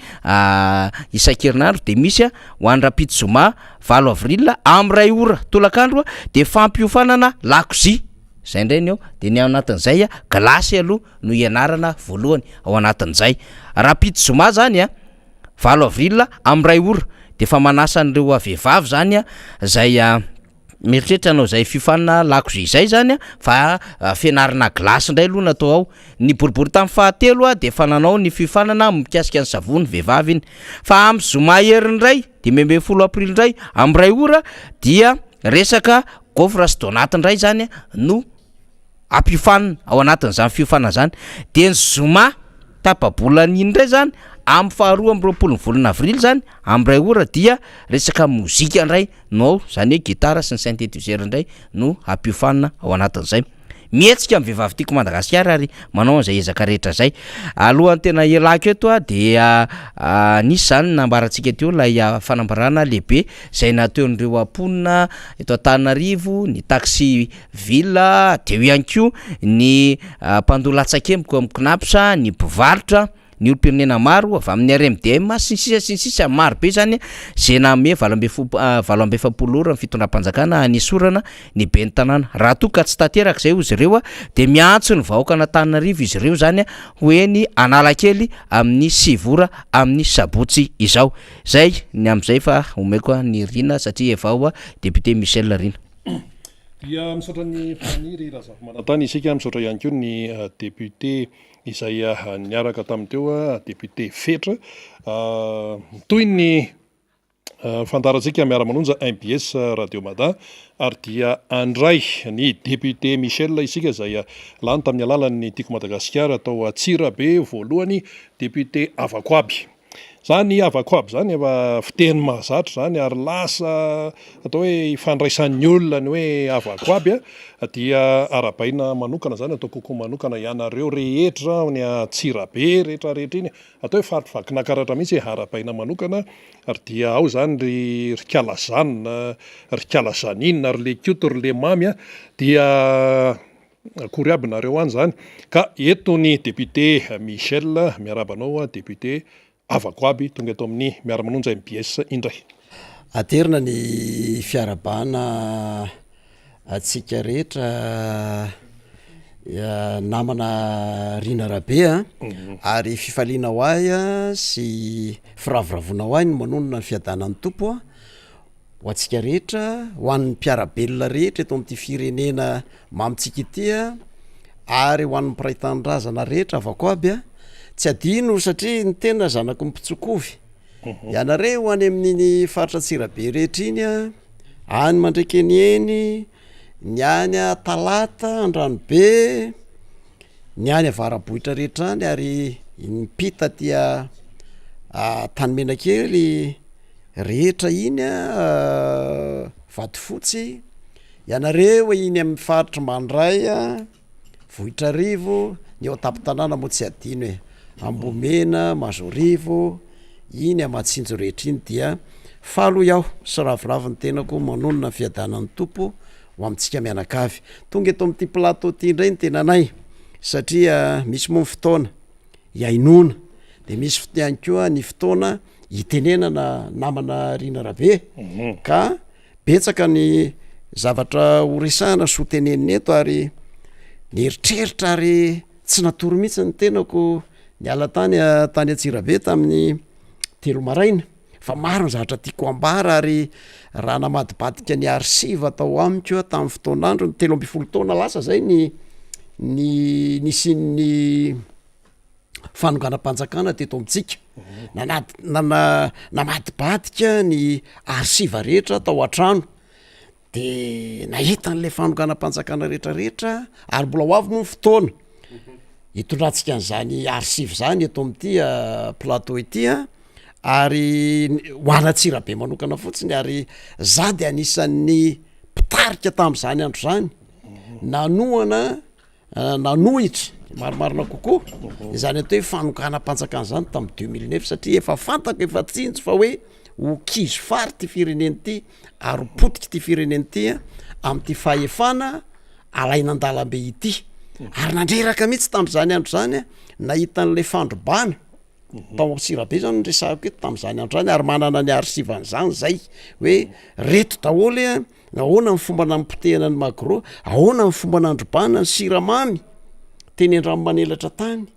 isan-kerinandro dia misy ho an'ny rahampitso zoma 8 avril amin'ny iray ora tolakandro dia fampiofanana lakozia. Izay indray ny ao. Dia ny ao anatin'izay gilasy aloha no ianarana voalohany ao anatin'izay. Rahampitso zoma izany. 8 avril amin'ny iray ora dia efa manasa an'ireo vehivavy zany a zay mieritreritra hanao izay fiofanana lakozia izay zany a fa fianarana glace indray aloha natao ao, ny boriborintany fahatelo a dia efa nanao ny fiofanana mikasika ny savony vehivavy iny fa amin'ny zoma heriny indray 15 aprily indray amin'ny iray ora dia resaka gaufre sy donat indray zany no ampiofanina ao anatin'izany fiofanana izany dia ny zoma tapa-bolana iny indray zany amin'ny faharoa amby roapolo ny volana avrily zany amin'ny iray ora dia resaka mozika indray no ao zany hoe gitara sy ny synthétiseur indray no ampiofanina ao anatin'izay. Mihetsika ny vehivavy tiako Madagasikara ary manao an'izay ezaka rehetra izay. Alohan'ny tena hialako eto aho dia nisy zany nambarantsika teo ilay fanambarana lehibe izay nataon'ireo mponina eto Antananarivo, ny taxi Ville, teo ihany koa ny mpandoa latsakemboka ao amin'ny Cnaps, ny mpivarotra, ny olom-pirenena maro avy amin'ny RMDM sy ny sisa sy ny sisa, maro be zany izay nanome 48 ora ny fitondram-panjakana hanesorana ny ben'ny tanàna. Raha toa ka tsy tanteraka izay hoy izy ireo dia miantso ny vahoakan'Antananarivo izy ireo zany ho eny Analakely amin'ny 9 ora amin'ny sabotsy izao. Izay ny amin'izay fa omeko an'i Rina satria efa ao député Michel Rina.
Dia misaotra an'i Faniry Razafimanantany isika, misaotra ihany koa ny député izay niaraka tamin'ny teo, député Fetra. Mitohy ny fandaharantsika miara-manonja mbs Radio Mada ary dia handray ny député Michel isika izay lany tamin'ny alalan'ny Tiako Madagasikara tao Antsirabe voalohany, député Avako aby. Zany havako aby zany efa fiteny mahazatra zany ary lasa atao hoe ifandraisan'ny olona ny hoe havako aby a, dia arahabaina manokana zany atao coucou manokana ianareo rehetra any Antsirabe rehetra rehetra iny, atao hoe faritry Vakinakaratra mihitsy e, arahabaina manokana ary dia ao zany ry ry kala Jeanne, ry kala Jeannine, ry Lekoto, ry Lemamy a, dia Akory aby nareo any zany ka eto ny député Michel miarahaba anao député havako aby tonga eto amin'ny miara manonja mbs indray.
Aterina ny fiarahabana antsika rehetra.
Namana Rina Rabe a, ary fifaliana ho ahy sy firavoravoana ho ahy ny manonona ny fiadanan'ny Tompo ho antsika rehetra, ho an'ny mpiara-belona rehetra eto amin'ity firenena mamintsika ity ary ho an'ny mpiray tanindrazana rehetra avako aby a, tsy adino satria ny tena zanaky ny mpitsokovy, ianareo any amin'iny faritra Antsirabe rehetra iny a, any Mandrekeniheny, Ny any Talata, Andranobe, ny any Avarabohitra rehetra any ary ny mpita aty Antanimenakely rehetra iny an, Vatofotsy, ianareo iny amin'ny faritry Mandray an, Vohitrarivo, ny eo an-tampon-tanàna moa tsy adino e, Ambohimena, Mahazoarivo, iny Amatsinjo rehetra iny dia faly hoy aho sy ravoravo ny tenako manonona ny fiadanan'ny Tompo ho amintsika mianakavy. Tonga eto amin'ity plateau ity indray ny tenanay satria misy moa ny fotoana hihainoana de misy ihany koa ny fotoana hitenenana namana Rina Rabe ka Betsaka ny zavatra ho resahana sy ho tenenina eto ary nieritreritra ary tsy natory mihitsy ny tenako niala tany tany Antsirabe tamin'ny telo maraina fa maro ny zavatra tiako ambara ary raha namadibadika ny arsiva tao amiko aho tamin'ny fotoan'andro ny 13 taona lasa zay ny ny nisian'ny fanonganam-panjakana teto amintsika, nanady nana- namadibadika ny arsiva rehetra tao an-trano, de nahita an'le fanonganam-panjakana rehetrarehetra ary mbola ho avy moa ny fotoana hitondrantsika an'zany arsiva zany eto amin'ity plateau ity a, ary ho an'Antsirabe manokana fotsiny ary za de anisan'ny mpitarika tam'zany andro zany nanohana nanohitra marimarina kokoa izany atao hoe fanonganam-panjakana izany tamin'ny 2009 satria efa fantako efa tsinjo fa hoe ho kizo fary ty firenena ity ary ho potika ity firenena ity a amin'ity fahefana alaina an-dalambe ity ary nandreraka mihitsy tamin'izany andro izany a nahita an'ilay fandrobana tao Antsirabe zany no resahako eto tamin'izany andro izany ary manana ny arsivan'izany zay hoe reto daholo a Ahoana ny fomba nampotehana ny Magro? Ahoana ny fomba nandrobana ny siramamy teny Andranomanelatra tany?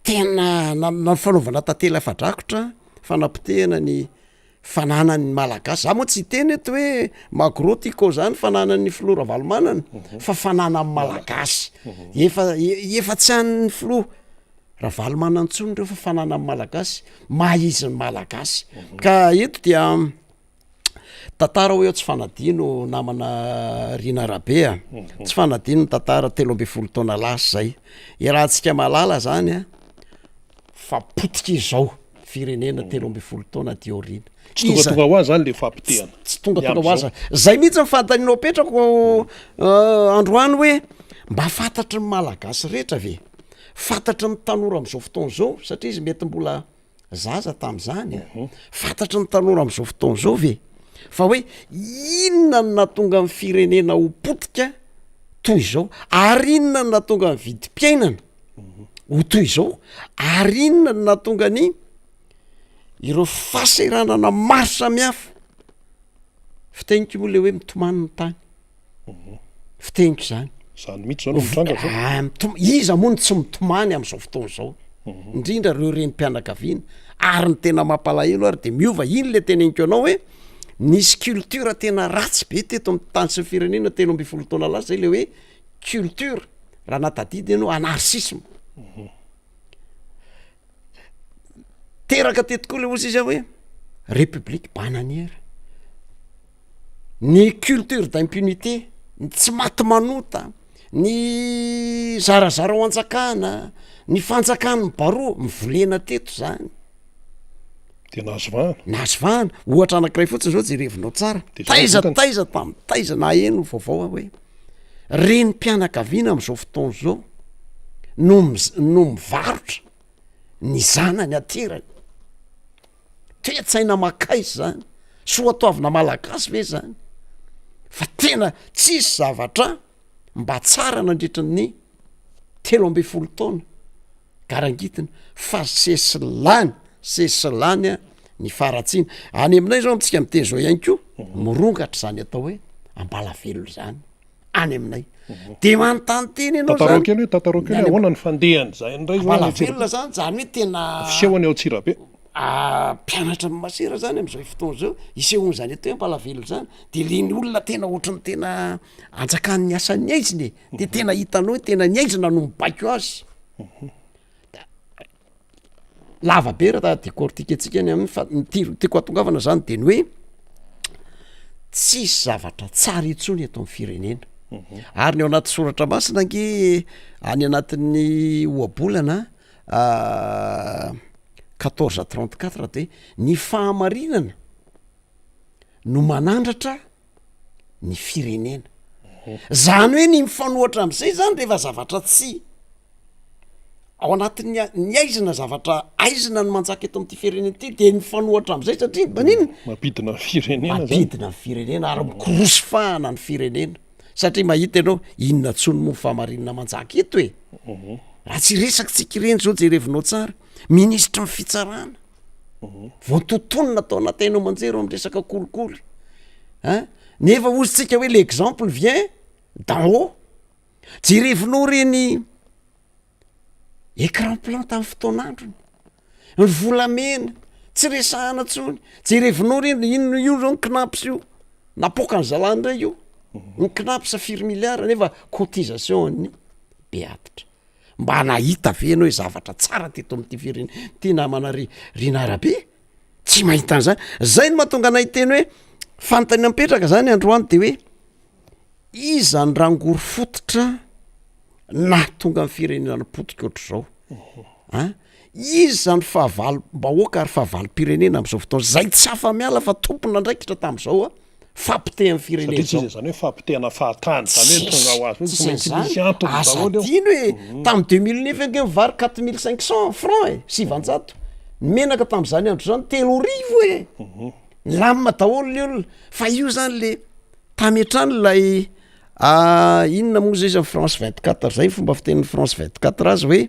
Tena na na fanaovana tantely afa-drakotra fanapotehana ny fananan'ny Malagasy. Za moa tsy hiteny eto hoe Magro Tiko zany fananan'ny filoha Ravalomanana fa fananan'ny Malagasy. Efa efa tsy an'ny filoha Ravalomanana intsony ireo fa fananan'ny Malagasy, maha izy ny Malagasy. Ka eto dia Tantara hoy aho tsy fanadino namana Rina Rabe a, tsy fanadino ny tantara 13 taona lasa zay, iarahantsika mahalala zany a fa potika izao firenena 13 taona aty aoriana.
Tsy tongatonga ho azy zany le fahapotehana.
Tsy tongatonga ho azy, zay mihitsy ny fanontaniana apetrako androany hoe mba fantatry ny Malagasy rehetra ve? Fantatry ny tanora am'izao fotoana izao satria izy mety mbola zaza tamin'izany a, fantatry ny tanora amin'izao fotoana izao ve fa hoe inona no nahatonga ny firenena ho potika toy izao, ary inona no nahatonga ny vidim-piainana ho toy izao, ary inona no nahatonga ny ireo fahasahiranana maro samihafa, fiteniko moa le hoe mitomany ny tany. Fiteniko izany.
Zany mihitsy zao no mitranga zao.
Ah, mitom- iza moa no tsy mitomany amin'izao fotoana izao? Indrindra ireo renim-pianakaviana. Ary ny tena mampalahelo ary de miova, iny le teneniko anao hoe nisy culture tena ratsy be teto amin'ny tany sy ny firenena 13 taona lasa zay le hoe culture, raha nahatadidy ianao, anarchisme. Teraka teto koa le ozy izy hoe république bananière. Ny culture d'impunité, ny tsy maty manota, ny zarazara ho anjakana, ny fanjakan'ny baroa, mivolena teto zany.
De nahazo vahana.
Nahazo vahana, ohatra anankiray fotsiny zao jerevinao tsara,
De zao
taiza
vokany.
taiza tamin'ny taiza naheno vaovao aho hoe renim-pianakaviana am'zao fotoana zao no miz- no mivarotra ny zanany aterany. Toe-tsaina makaiza zany? Soatoavina malagasy ve zany? Fa tena tsisy zavatra mba tsara nandritra ny 13 taona garangitina fa sesilany sesilany a ny faharatsiana. Any aminay zao amintsika miteny zao ihany koa mirongatra zany atao hoe ambalavelona zany any aminay.
De manontany tena ianao
Tantarao
zany.
kely hoe tantarao kely
Ny
hoe
any
ahoana ny fandehan'izay indray zao any
Ambalavelona
Antsirabe.
zany, zany hoe tena
Fisehony ao Antsirabe.
Mpianatra ny masera zany am'zao fotoana zao, isehoan'zany atao hoe Ambalavelona zany, de le ny olona tena ohatran'ny tena anjakan'ny asan'ny aizina e, de tena hitanao hoe tena ny aizina no mibaiko azy. Lava be raha decortiquer-ntsika ny aminy fa ny ti- tiako hahatongavana zany de ny hoe tsisy zavatra tsara intsony eto amin'ny firenena, ary ny ao anaty soratra masina ange any anatin'ny ohabolana quatorze 34 de ny fahamarinana no manandratra ny firenena. Zany hoe ny mifanohatra am'zay zany rehefa zavatra tsy ao anatin'ny a- ny aizina zavatra aizina no manjaka eto am'ty firenena ty de mifanohatra am'zay satria maninona?
Mampidina ny firenena zany.
Mampidina ny firenena ary mikorosy fahana ny firenena satria mahita ianao inona tsony moa ny fahamarinana manjaka eto e. Raha tsy resaky tsika ireny zao jerevinao tsara, minisitry ny fitsarana voatotonona tao anaty haino aman-jery eo am'resaka kolikoly ein, nefa hozy tsika hoe l'exemple vient d'en haut. Jerevinao reny écran plat tamin'ny fotoan'androny, ny volamena tsy resahana intsony, jerevinao reny inona io zao ny cnaps io, napoakan'ny zalahy ndray io, ny cnaps firy milliard nefa cotisation an'ny be antitra. Mba nahita ve ianao hoe zavatra tsara teto amin'ity firenena ty namana ry Rinah Rabe? Tsy mahita an'izany, zay no mahatonga anay hiteny hoe fanontaniana mipetraka zany androany de hoe Iza ny rangory fototra nahatonga ny firenena nipotika ohatr'izao? An? Iza ny fahavalom-bahoaka ary fahavalom-pirenena amin'izao fotoana izay tsy afa-miala fa tompon'andraikitra tamin'izao a, fahapotehan'ny firenena
Satria tsy
izao.
iza izany hoe fahapotehana fahatany izany hoe tonga ho azy hoe tsy
Tsisy
maintsy
an'izany.
misy antony
Aza
daholo eo.
adino e, tamin'ny 2009 ange ny vary 4500 francs e, 900. Ny menaka tamin'izany andro izany 3000 e. Nilamina daholo ny olona, fa io zany le Tamy hatrany ilay inona moa zay izy am France 24 zay fomba fitenin'ny France 24 azy hoe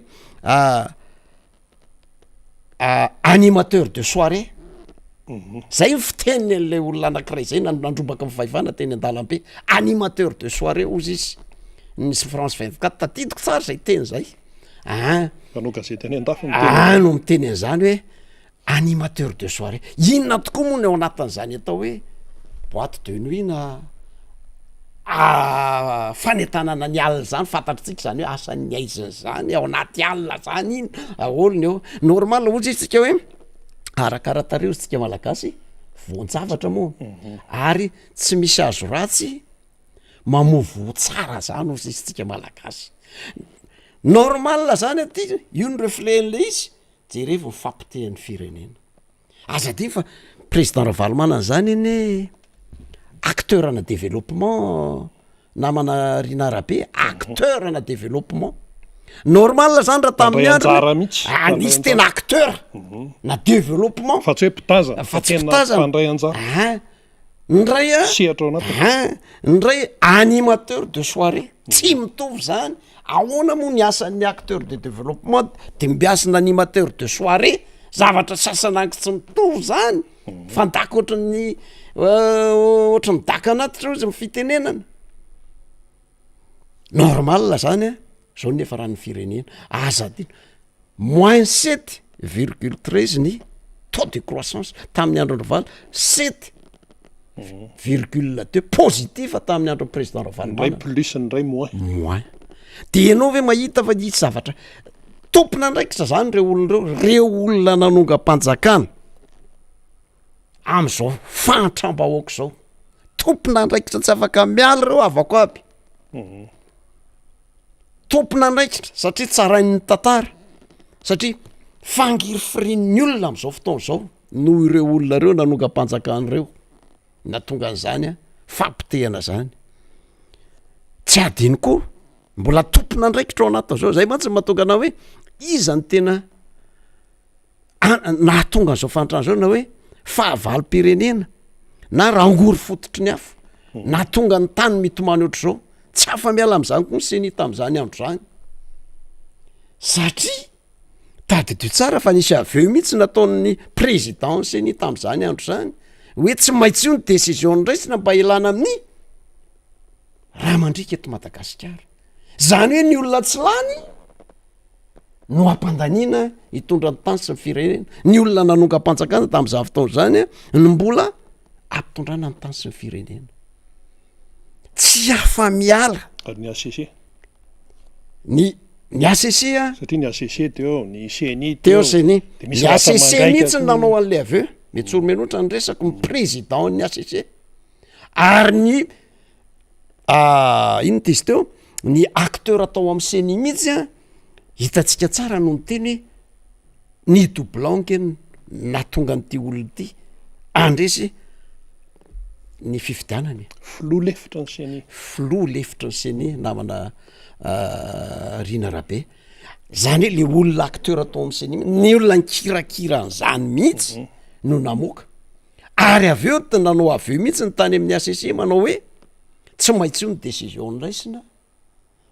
animateur de soirée mhm. zay ny fiteniny an'ilay olona anakiray zay nandrombaka ny fahefana teny an-dalambe animateur de soirée ozy izy nisy France 24 tadidiko tsara zay teny zay
an mpanao gazety any an-dafy
ah no miteny an'izany hoe Animateur de soirée, inona tokoa moa ny ao anatin'izany atao hoe boite de nuit na fanentanana ny alina zany, fantatritsika zany hoe asan'ny aizina zany ao anaty alina zany iny, ahoana ny eo, normal ozy izy tsika hoe arakara-tarehy ozy tsika malagasy voan-javatra moa ary tsy misy azo ratsy mamoa voa tsara zany ozy izy tsika malagasy, normal zany aty io ny reflet-n'le izy Jerevo ny fahapotehan'ny firenena. Aza adino fa président Ravalomanana zany anie acteur ana développement namana Rinah Rabe, acteur ana développement. Normal zany raha tamin'ny
Nandray anjara
androny,
mihitsy.
ah,
Nandray
nisy
anjara.
tena acteur na développement.
Fa tsy hoe mpitazana,
Fa tsy
tena
mpitazana.
mpandray anjara.
Hein. Ny ray a.
Sehatra ao anatiny.
Hein, ny ray animateur de soirée, tsy mitovy zany, ahoana moa ny asan'ny acteur de développement dimbiasina animateur de soirée, zavatra sasanangy tsy mitovy zany, fandaka ohatran'ny ohatran'ny daka anatitra ozy ny fitenenana, normal zany a, zao ny niafaran'ny firenena, aza adino, moins sept virgule 13 ny taux de croissance tamin'ny andron'i Ravalo, sept virgule deux positif tamin'ny andron'ny président
Ny iray
Ravalomanana.
plus ny iray moins.
Moins. De ianao ve mahita fa nisy zavatra tompon'andraikitra zany reo olona reo, reo olona nanongam-panjakana am'zao fahantram-bahoaka zao, tompon'andraikitra tsy afaka miala reo havako aby. Tompon'andraikitra satria tsarain'ny tantara, satria fangirifirian'ny olona am'zao fotoana zao noho ireo olona reo nanongam-panjakana ireo nahatonga an'izany a fampotehana zany. Tsy adino koa mbola tompon'andraikitra ao anatin'izao, zay mantsy no mahatonga anah hoe iza no tena nahatonga an'izao fahantrana zao na hoe fahavalom-pirenena na rangory fototry ny afo nahatonga ny tany mitomany ohatr'izao, tsy afa-miala am'zany koa ny ceni tam'zany andro zany satria tadidio tsara fa nisy aveu mihitsy nataon'ny président ny ceni tam'zany andro zany hoe tsy maintsy io ny décision noraisina mba hialana amin'ny. Raha mandriaka eto Madagasikara. Zany hoe ny olona tsy lany no ampandaniana hitondra ny tany sy ny firenena. Ny olona nanongam-panjakana tamin'izany fotoana izany no mbola ampitondrana ny tany sy ny firenena. Tsy afa-miala.
Ary ny HCC?
Ny ny HCC a.
Satria ny HCC teo, ny CENI
teo. Teo CENI. Ny HCC mihitsy no nanao an'le aveu. Mitsoro menotra ny resako, ny président ny HCC. Ary ny inona ty izy teo, ny acteur tao amin'ny CENI mihitsy a, hitantsika tsara no niteny hoe ny doublon nge no nahatonga an'ity olona ity handresy ny fifidianana e.
Filoha lefitry ny CENI.
Filoha lefitry ny CENI namana Rina Rabe. Zany hoe le olona acteur tao amin'ny CENI, ny olona nikirakira an'izany mihitsy no namoaka. Ary avy eo de nanao aveu mihitsy ny tany amin'ny HCC manao hoe tsy maintsy io ny décision noraisina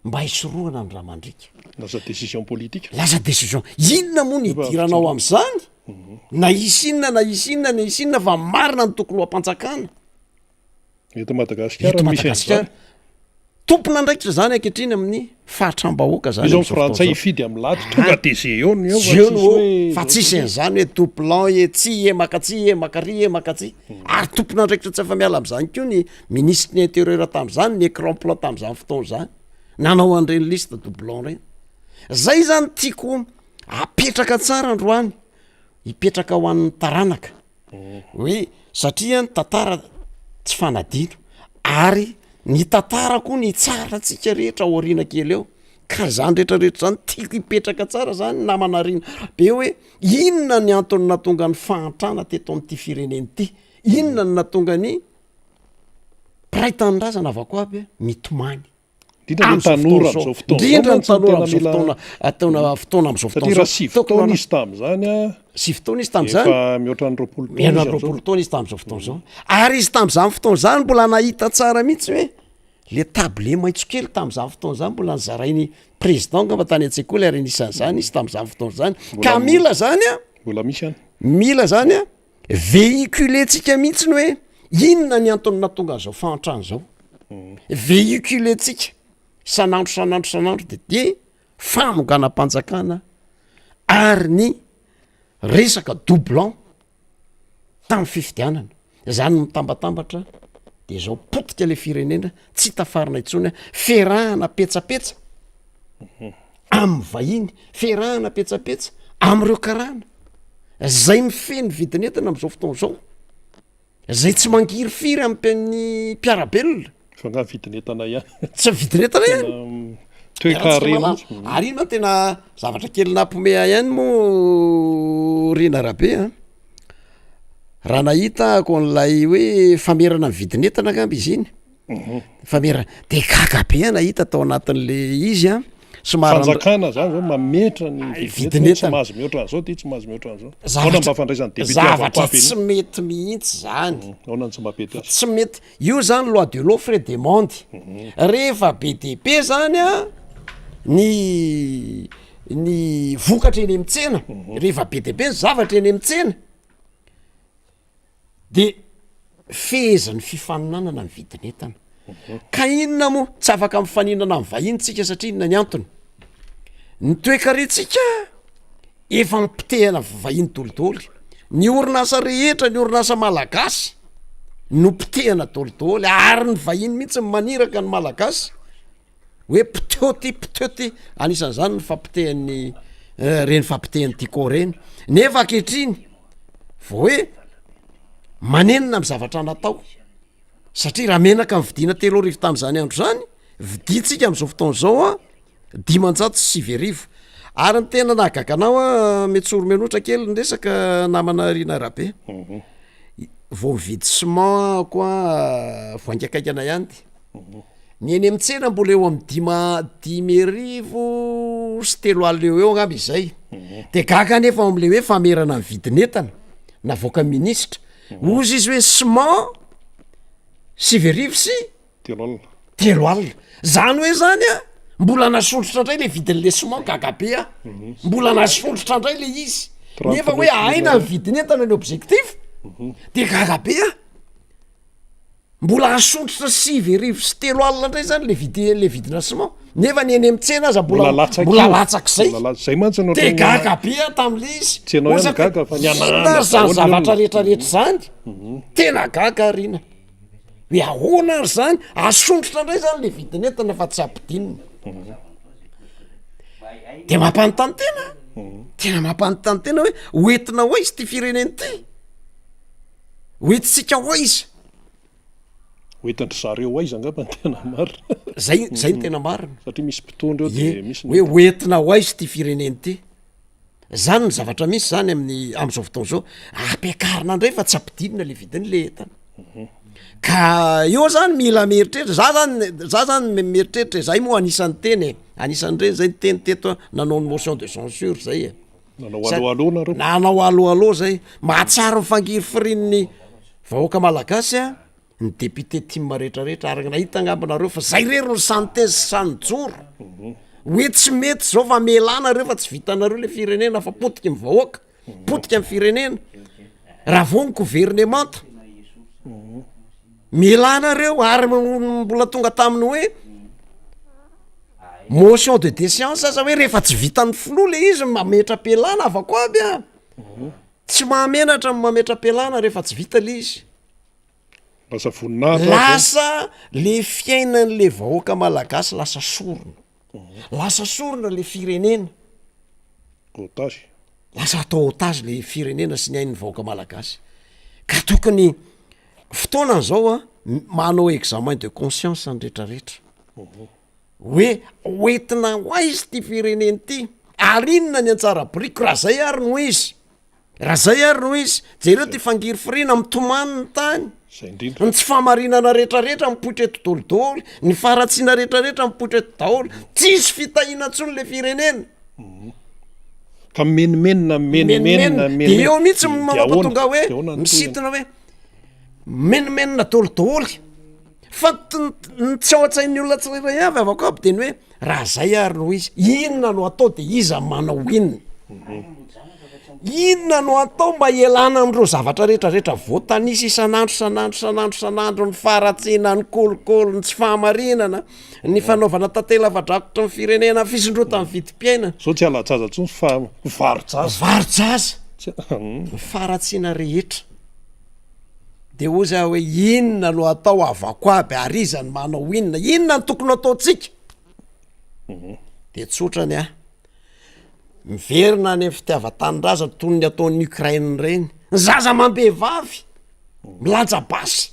mba hisorohana ny rà mandriaka.
Lasa décision politique.
Lasa décision. Inona moa ny hidiranao amin'izany? Mhm. Na hisy inona na hisy inona na hisy inona fa marina ny tokony ho ampanjakana.
Eto Madagasikara
Eto Madagasikara. Tompon'andraikitra zany ankehitriny amin'ny fahatram-bahoaka zany.
Izao ny frantsay hifidy amin'ny laty tonga de ze eo no
eo. Ze eo no eo fa tsisy an'izany hoe doublon e tsy e makatsy e makary e makatsy. Hmm. Ary tompon'andraikitra tsy afa-miala amin'izany koa ny minisitry ny intérieur tamin'izany, ny écran plat tamin'izany fotoana izany. Nanao an'ireny liste doublon ireny. Zay zany tiako apetraka tsara androany, hipetraka ho an'ny taranaka. Hoe satria ny tantara tsy fanadino ary ny tantara koa ny hitsara antsika rehetra ao aoriana kely eo ka zany rehetrarehetra zany tiako hipetraka tsara zany namana Rina be hoe inona ny antony nahatonga ny fahantrana teto amin'ity firenena ity, inona no nahatonga ny mpiray tanindrazana avako aby mitomany.
Indrindra ny tanora amin'izao fotoana izao.
Indrindra ny tanora amin'izao fotoana ataona fotoana amin'izao fotoana
izao. Satria raha sivy taona izy tamin'izany a.
Sivy taona izy tamin'izany.
Efa mihoatra ny 20 taona.
Mihoatra ny 20 taona izy tamin'izao fotoana izao. Ary izy tamin'izany fotoana izany mbola nahita tsara mihitsy hoe le table maitso kely tamin'izany fotoana izany mbola nozarain'ny président angamba tany an-tsekoly ary anisan'izany izy tamin'izany fotoana izany. Ka mila zany a.
Mbola misy any.
Mila zany a Véhiculer-tsika mihitsy ny hoe inona ny antony nahatonga an'izao fahantrana izao. Véhiculer-tsika isan'andro isan'andro isan'andro de de fanonganam-panjakana ary ny resaka doublon tamin'ny fifidianana. Zany mitambatambatra de zao potika le firenena tsy tafarina intsony, ferahana petsapetsa amin'ny vahiny, ferahana petsapetsa am'ireo karana zay mifehy ny vidin'entana am'izao fotoana zao, zay tsy mangirifiry am'mpian'ny mpiara-belona.
Fa nga vidin'entana ihany?
Tsy vidin'entana ihany.
Toekarena.
Ary ino ma tena zavatra kely nampome ahy ihany moa Rina Rabe a. Raha nahita ako an'ilay hoe famerana ny vidin'entana angamba izy iny. Mhm. Famerana. De gaga be aho nahita tao anatin'le izy a.
Somary Fanjakana zany zao mametra ny vidin'entana tsy mahazo mihoatra an'izao ty, tsy mahazo mihoatra an'izao. Ahoana mba fandraisan'ny
député Zavatra tsy mety mihitsy zany.
Mhm. Ahoana no tsy mampety
azy? Tsy mety. Io zany loi de l'offre et demande. Mhm. Rehefa be dia be zany a ny ny vokatra eny amin'ny tsena, rehefa be dia be ny zavatra eny amin'ny tsena de fehezin'ny fifaninanana ny vidin'entana. Ka inona moa? Tsy afaka mifaninana amin'ny vahiny tsika satria inona ny antony? Ny toekarentsika efa nipotehana vahiny dolidoly, ny orinasa rehetra, ny orinasa malagasy nopotehana dolidoly ary ny vahiny mihitsy no maniraka ny malagasy. hoe poteo ty poteo ty anisan'izany ny fapotehan'ny eh, reny fapotehan'ny tiko reny nefa ankehitriny vao hoe manenina amy zavatra natao satria raha menaka ny vidiana 3000 tam'izany andro zany vidintsika am'izao fotoana zao a 1500 ary ny tena nahagaga anao a metsoro menotra kely ny resaka namana Rina Rabe
mhm.
vao mividy ciment ako a voaingakaingana ihany ty
mhm.
Ny eny amin'ny tsena mbola eo amin'ny dima- 3500 eo eo angamba izay. De gaga anefa ao am'le hoe famerana ny vidin'entana navoakan'ny minisitra. Hozy izy hoe ciment 9000 sy
30.
30. Zany hoe zany a, mbola nasondrotra ndray le vidin'le ciment, gaga be aho. Mbola nasondrotra ndray le izy. Nefa hoe ahaina ny vidin'entana ny objectif, de gaga be aho. Mbola asondrotra 39 indray zany le vide le vidina ciment nefa ny eny amin'ny tsena aza mbola mbola latsak'izay.
Mbola latsaka. Zay mantsy no
De
ohatran'ny
gaga be aho tam'le izy.
Tsy ianao
Hoy
ihany
za
gaga fa
inona
nihanahana
ary zany
daholo ny
zavatra
olona.
rehetrarehetra zany? Tena gaga aho ry ina. Hoe ahoana ary zany? Asondrotra indray zany le vidin'entana fa tsy ampidinina. De mampanontany tena, tena mampanontany tena hoe hoentina ho aiza ity firenena ity? Hoentintsika ho aiza?
Hoentin-dry zareo ho aiza angamba ny tena marina.
Zay, zay no tena marina.
Satria misy mpitondra eo
Ie,
de misy ny
hoe hoentina ho aiza ity firenena ity? Zany ny zavatra misy zany amin'ny am'zao fotoana zao, ampiakarina ndray fa tsy ampidinina le vidin'le entana. Ka eo zany mila mieritreritra, za zany za zany mi- mieritreritra e, zahay moa anisan'ny teny e, anisan'ireny zay niteny teto a, nanao ny motion de censure zay e.
Nanao allo allo nareo?
Nanao allo allo zay, mahatsiaro ny fangirifirian'ny vahoaka malagasy a, ny député tim retraretra ary nahita angamba nareo fa zay rery no sahy niteny sy sahy nijoro hoe tsy mety zao fa mialà nareo fa tsy vitanareo le firenena fa potika ny vahoaka, potika ny firenena, raha vao ny governemanta, mialà nareo ary mbola tonga tamin'ny hoe motion de déchéance aza hoe rehefa tsy vitan'ny filoha le izy mametra-pialana avako aby a, tsy mahamenatra ny mametra-pialana rehefa tsy vita le izy.
Lasa voninahitra avy eo.
Lasa le fiainan'le vahoaka malagasy lasa sorona. Lasa sorona le firenena.
Otage.
Lasa atao otage le firenena sy ny ain'ny vahoaka malagasy. Ka tokony fotoana zao a, manao examen de conscience ny retraretra. Hoe hoentina ho aiza ity firenena ity? Ary inona ny anjara biriko raha zay ary no izy? Raha zay ary no izy, jereo ty fangirifiriana, mitomany ny tany,
Zay indrindra.
ny tsy fahamarinana retraretra mipoitra eto dolidoly, ny faharatsiana retraretra mipoitra eto daholo, tsisy fitahiana intsony le firenena.
Ka mimenomenona, mimenomenona,
Mimenomenona, de
mimenomenona.
eo mihitsy
De
no
ahoana?
mampatonga hoe
De ahoana ny tohiny?
misintona hoe mimenomenona dolidoly. Fa ny tsy ao an-tsain'ny olona tsirairay avy avako aby de ny hoe raha zay ary no izy, inona no atao de iza manao inona? Inona no atao mba hialana amin'ireo zavatra rehetrarehetra voatanisa isan'andro isan'andro isan'andro isan'andro, ny faharatsiana, ny kolikoly, ny tsy fahamarinana, ny fanaovana tantely afa-drakotra ny firenena, ny fisondrotan'ny vidim-piainana.
Zao tsy hala-jaza intsony fa varo-jaza.
Varo-jaza. Ny faharatsiana rehetra. De hozy aho hoe inona no atao havako aby ary iza no manao inona, inona no tokony ataontsika? De tsotra ny ahy, miverina any amin'ny fitiavan-tanindrazana toy ny ataon'ny Ukraine ireny, ny zaza amam-behivavy milanja basy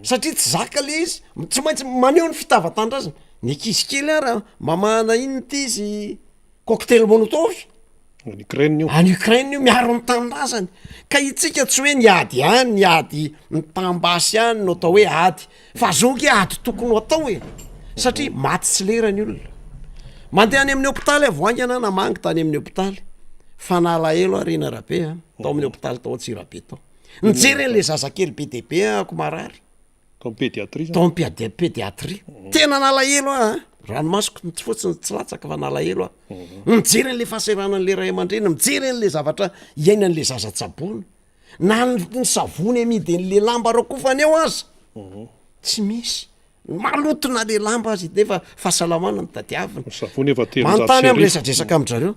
satria tsy zaka le izy, tsy maintsy maneho ny fitiavan-tanindrazana, ny ankizy kely ara mamahana inona ity izy cocktail molotov.
Any Ukraine io.
Any Ukraine io miaro ny tanindrazany. Ka itsika tsy hoe ny ady ihany, ny ady mitam-basy ihany no atao hoe ady. Fa zao nge ady tokony ho atao e. Satria maty tsy lera ny olona. Mandeha any amin'ny hopitaly aho vao haingana namangy tany amin'ny hopitaly. Fa nalahelo aho Rina Rabe a, tao amin'ny hopitaly tao Antsirabe tao. Nijery an'le zazakely be dia be ahako marary.
Tao am pédiatrie zany?
Tao am pédi- pédiatrie. Tena nalahelo aho an! Ranomasoko tsy fotsiny tsy latsaka fa nalahelo aho. Mijery an'le fahasahiranan'le ray aman-dreny, mijery an'le zavatra iainan'le zaza tsaboina. Na ny ny savony amidin'le lamba rakofana eo aza, tsy misy. Maloto na le lamba aza nefa fahasalamana no tadiavina.
Ny savony efa 1300.
Manontany aho miresadresaka amin-dry zareo.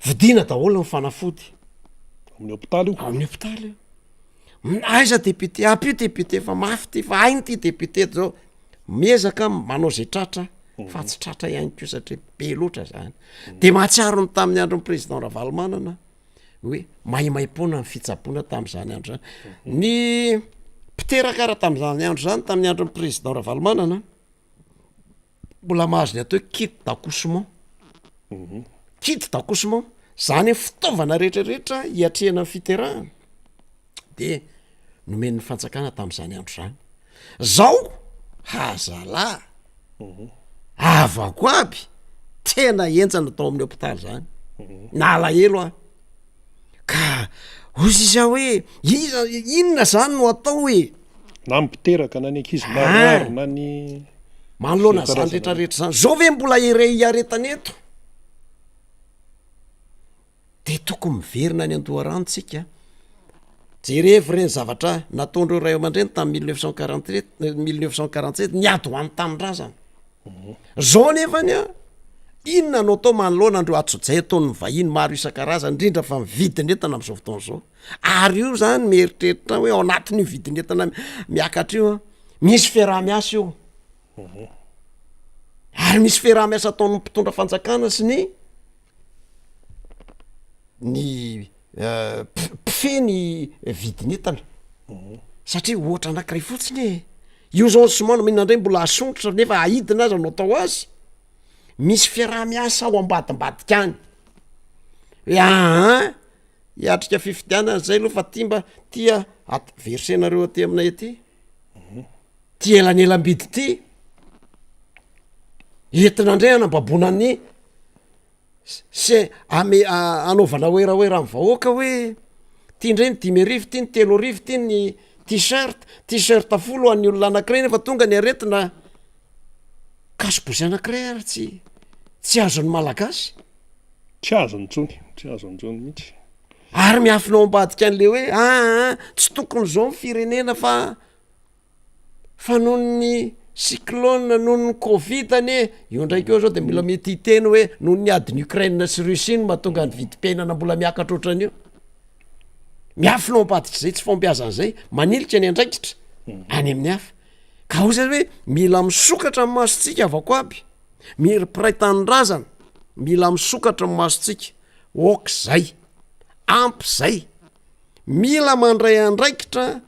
Vidiana daholo ny fanafody.
Amin'ny hopitaly io?
Amin'ny hopitaly io. Aiza député, ampio député fa mafy ty fa hainy ty député zao, miezaka manao zay tratra fa tsy tratra ihany koa satria be loatra zany, de mahatsiaro ny tamin'ny andron'ny président Ravalomanana hoe maimaimpoana ny fitsaboana tamin'izany andro zany, ny mpiteraka ara tamin'izany andro zany tamin'ny andron'ny président Ravalomanana mbola mahazo ny atao hoe kit d'accouchement, kit d'accouchement, zany hoe fitaovana rehetrarehetra hiatrehana ny fiterahana de nomen'ny fanjakana tam'zany andro zany, zao ha zala havako aby tena henjana tao amin'ny hôpitaly zany, nalahelo aho. Ka hoy sisa hoe iza inona zany no atao e?
Na ny mpiteraka na ny ankizy marary na ny
Manoloana zany rehetrarehetra zany, zao ve mbola ire- hiaretana eto? De tokony miverina any an-doharano tsika. Jerevo ireny zavatra nataon'ireo ray aman-dreny tamin'ny 1947, 1947 niady ho an'ny tanindrazana. Zao nefany an, inona no atao manoloana an'ireo antsojay ataon'ny vahiny maro isan-karazany, indrindra fa ny vidin'entana amin'izao fotoana izao. Ary io zany mieritreritra hoe ao anatin'io vidin'entana miakatra io an, misy fiaraha-miasa io. Ary misy fiaraha-miasa ataon'ny mpitondra fanjakana sy ny ny mpifehy ny vidin'entana satria ohatra anakiray fotsiny e, io zao ny ciment nomena indray mbola asondrotra nefa aidina aza no atao azy, misy fiaraha-miasa ao ambadimbadika any hoe aa hiatrika fifidianana zay aloha fa ty mba tia at- verser-nareo aty aminay aty, ty elanelam-bidy ty entina indray anambaboana ny sy ame anaovana werawera amin'ny vahoaka hoe ty ndray ny 5000 ty ny 3000 ty ny t-shirt, t-shirt folo ho an'ny olona anakiray nefa tonga ny aretina kasibosy anakiray ary tsy tsy azon'ny malagasy.
Tsy azony intsony, tsy azony intsony mihitsy.
Ary miafina ao ambadika an'le hoe aa tsy tokony zao ny firenena fa Fa noho ny cyclone, noho ny covid anie, io ndraiky eo zao de mbola mety hiteny hoe noho ny adin'i Ukraine sy Russie no mahatonga ny vidim-piainana mbola miakatra ohatran'io. Miafina ao ambadik'izay tsy fahombiazana zay, manilika ny andraikitra any amin'ny hafa. Ka hoy zany hoe mila misokatra ny masontsika avako aby, mi- ry mpiray tanindrazana, mila misokatra ny masontsika, ok zay, ampy zay. Mila mandray andraikitra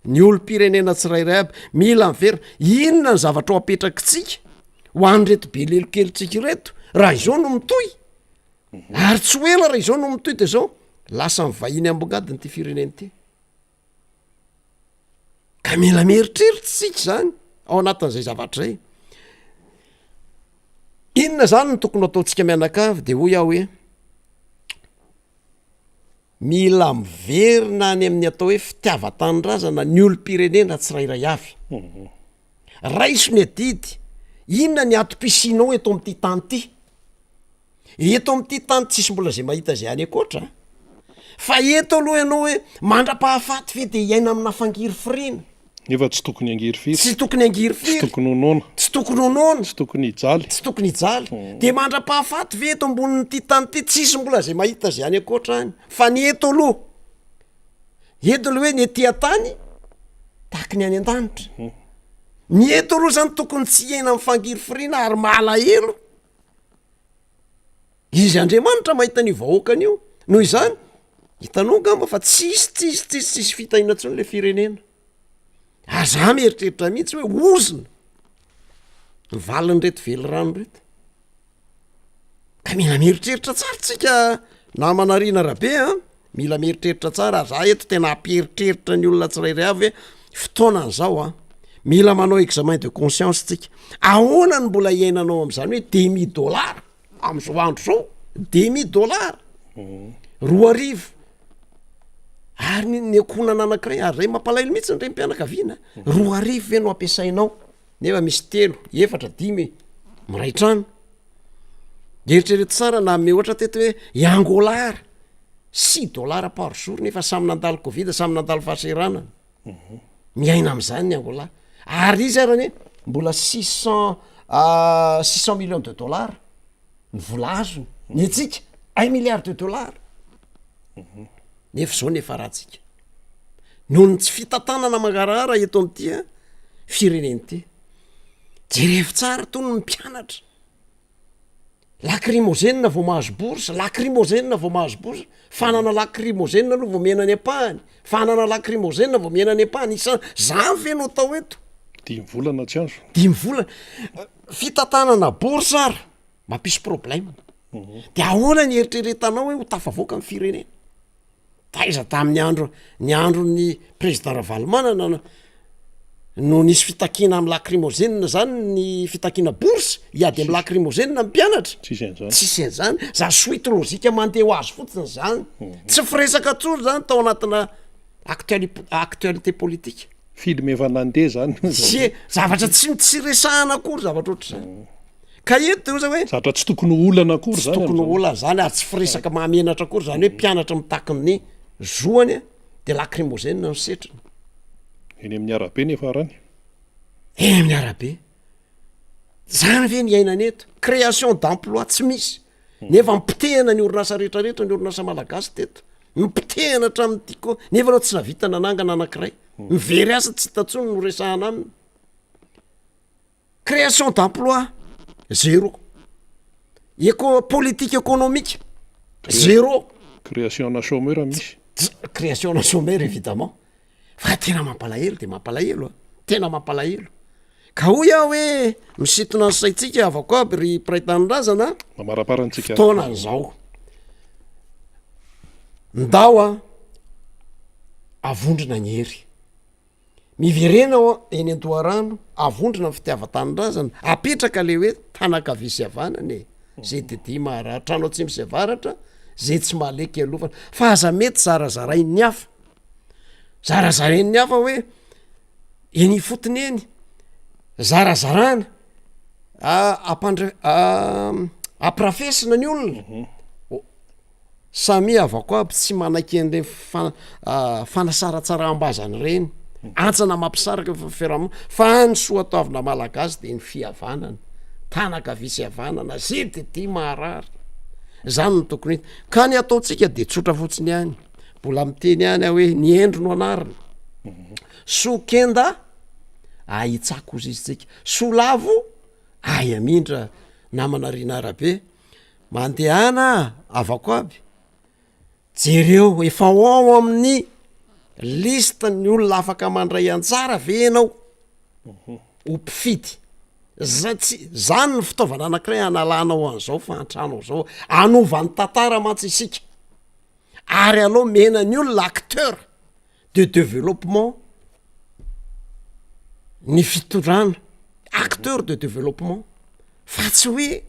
ny olom-pirenena tsirairay aby, mila miverina. Inona ny zavatra ho apetrakitsika ho an'ireto be lelokelintsika ireto raha izao no mitohy? Ary tsy ho ela raha izao no mitohy de zao lasa ny vahiny ambongadiny ity firenena ity. Ka mila mieritreritra isika zany ao anatin'izay zavatra zay. Inona zany no tokony ho ataontsika mianakavy? De hoy aho hoe Mila miverina any amin'ny atao hoe fitiavan-tanindrazana ny olom-pirenena tsirairay avy. Raiso ny adidy, inona ny antom-pisianao eto amin'ity tany ity? Eto amin'ity tany tsisy mbola izay mahita izay any ankoatra an! Fa eto aloha ianao hoe mandra-pahafaty ve dia hiaina amina fangirifiriana?
Nefa tsy tokony hangirifiry.
Tsy tokony hangirifiry.
Tsy tokony ho noana.
Tsy tokony ho noana.
Tsy tokony hijaly.
Tsy tokony hijaly. Dia mandra-pahafaty ve eto ambonin'ity tany ity tsisy mbola izay mahita izay any ankoatra any. Fa ny eto aloha, eto aloha hoe ny ety an-tany tahaky ny any an-danitra. Ny eto aloha zany tokony tsy hiaina amin'ny fangirifiriana ary malahelo. Izy Andriamanitra mahita an'io vahoakany io. Noho izany, hitanao angamba fa tsisy tsisy tsisy tsisy fitahiana intsony le firenena. Ary za mieritreritra mihitsy hoe ozona ny valin'ireto velirano ireto. Ka mila mieritreritra tsara tsika namana Rina Rabe a, mila mieritreritra tsara ary za eto tena hampieritreritra ny olona tsirairay avy hoe fotoanany zao a, mila manao examen de conscience tsika. Ahoana no mbola iainanao am'zany hoe demi dollar? Am'zao andro zao demi dollar, 2000 ary ny ny ankohonana anakiray ary zay mampalahelo mihitsy ny renim-pianakaviana, 2000 ve no ampiasainao nefa misy telo, efatra, dimy miray trano. Eritrereto tsara na ame ohatra teto hoe i Angola ary six dollars par jour nefa samy nandalo covid, samy nandalo fahasahiranana. Miaina am'zany ny Angola ary izy ary anie mbola six cent 600 millions de dollars ny vola azony, ny antsika un milliard de dollars nefa zao ny hiafarantsika noho ny tsy fitantanana mangarahara eto am'ty a firenena ity. Jerevo tsara tony ny mpianatra, lacrymogène vao mahazo bourse, lacrymogène vao mahazo bourse, fanana lacrymogène aloha vao mihena ny ampahany, fanana lacrymogène vao mihena ny ampahany, isan- zany ve no atao eto?
Dimy volana tsy azo.
Dimy volana, fitantanana bourse ary mampisy problème, de ahoana ny eritreretanao hoe ho tafavoaka ny firenena? Taiza tamin'ny andro ny andron'ny président Ravalomanana no no nisy fitakiana amin'ny lacrymogène zany ny fitakiana bourse hiady amin'ny lacrymogène ny mpianatra?
Tsisy an'izany.
Tsisy an'izany, zany suite logique mandeha ho azy fotsiny zany, tsy firesaka intsony zany tao anatina actuali- actualité politique.
Film efa nandeha zany.
Tsy zavatra tsy tsy resahana akory zavatra ohatr'izany. Ka eto de oza hoe.
Zavatra tsy tokony ho olana akory
zany. Tsy tokony ho olana zany ary tsy firesaka mahamenatra akory zany hoe mpianatra mitaky ny zoany. De lacrymogène no setriny.
Eny amin'ny arabe ny hiafarany.
Eny amin'ny arabe. Zany ve ny iainana eto? Création d'emploi tsy misy. Nefa nipotehana ny orinasa rehetra rehetra, ny orinasa malagasy teto. Nipotehana hatramin'ny tiko, nefa anao tsy nahavita nanangana anankiray. Ny very asa tsy hita intsony no resahana aminy. Création d'emploi, zéro. Eco- politique économique, zéro.
Création ana chômeur misy.
Création ana chômeur évidemment. Fa tena mampalahelo de mampalahelo a, tena mampalahelo. Ka hoy aho hoe misintona ny saintsika havako aby ry mpiray tanindrazana a.
Mamaraparantsika.
Fotoana izao. Ndao a, avondrona ny hery. Miverena ao eny an-doharano, avondrona ny fitiavan-tanindrazana, apetraka le hoe tanan-kavia sy havanana e, ze didia maharary, trano atsimo sy avaratra, ze tsy mahaleky ialofana, fa aza mety zarazarain'ny hafa, zarazarain'ny hafa hoe eny ifotony eny, zarazarana, ampandre- ampirafesina ny olona. Samia havako aby tsy manaiky an'ireny fanasaratsaraham-bazana ireny, antsana mampisaraka ny fiarahamonina, fa ny soatoavina malagasy dia ny fihavanana, tanan-kavia sy havanana, zay dia tia maharary, zany no tokony hita, ka ny ataontsika dia tsotra fotsiny ihany, mbola miteny ihany aho hoe ny hendry no anarina, soa kenda ahitsako ozy izy tsika, soa lavo ahy hamindra, namana Rinah Rabe. Mandehana havako aby, jereo efa ao amin'ny liste ny olona afaka mandray anjara ve ianao ho mpifidy, za tsy zany ny fitaovana anakiray analanao an'izao fahantrana zao, hanova ny tantara mantsy isika ary aleo mena ny olona acteur de développement ny fitondrana, acteur de développement fa tsy hoe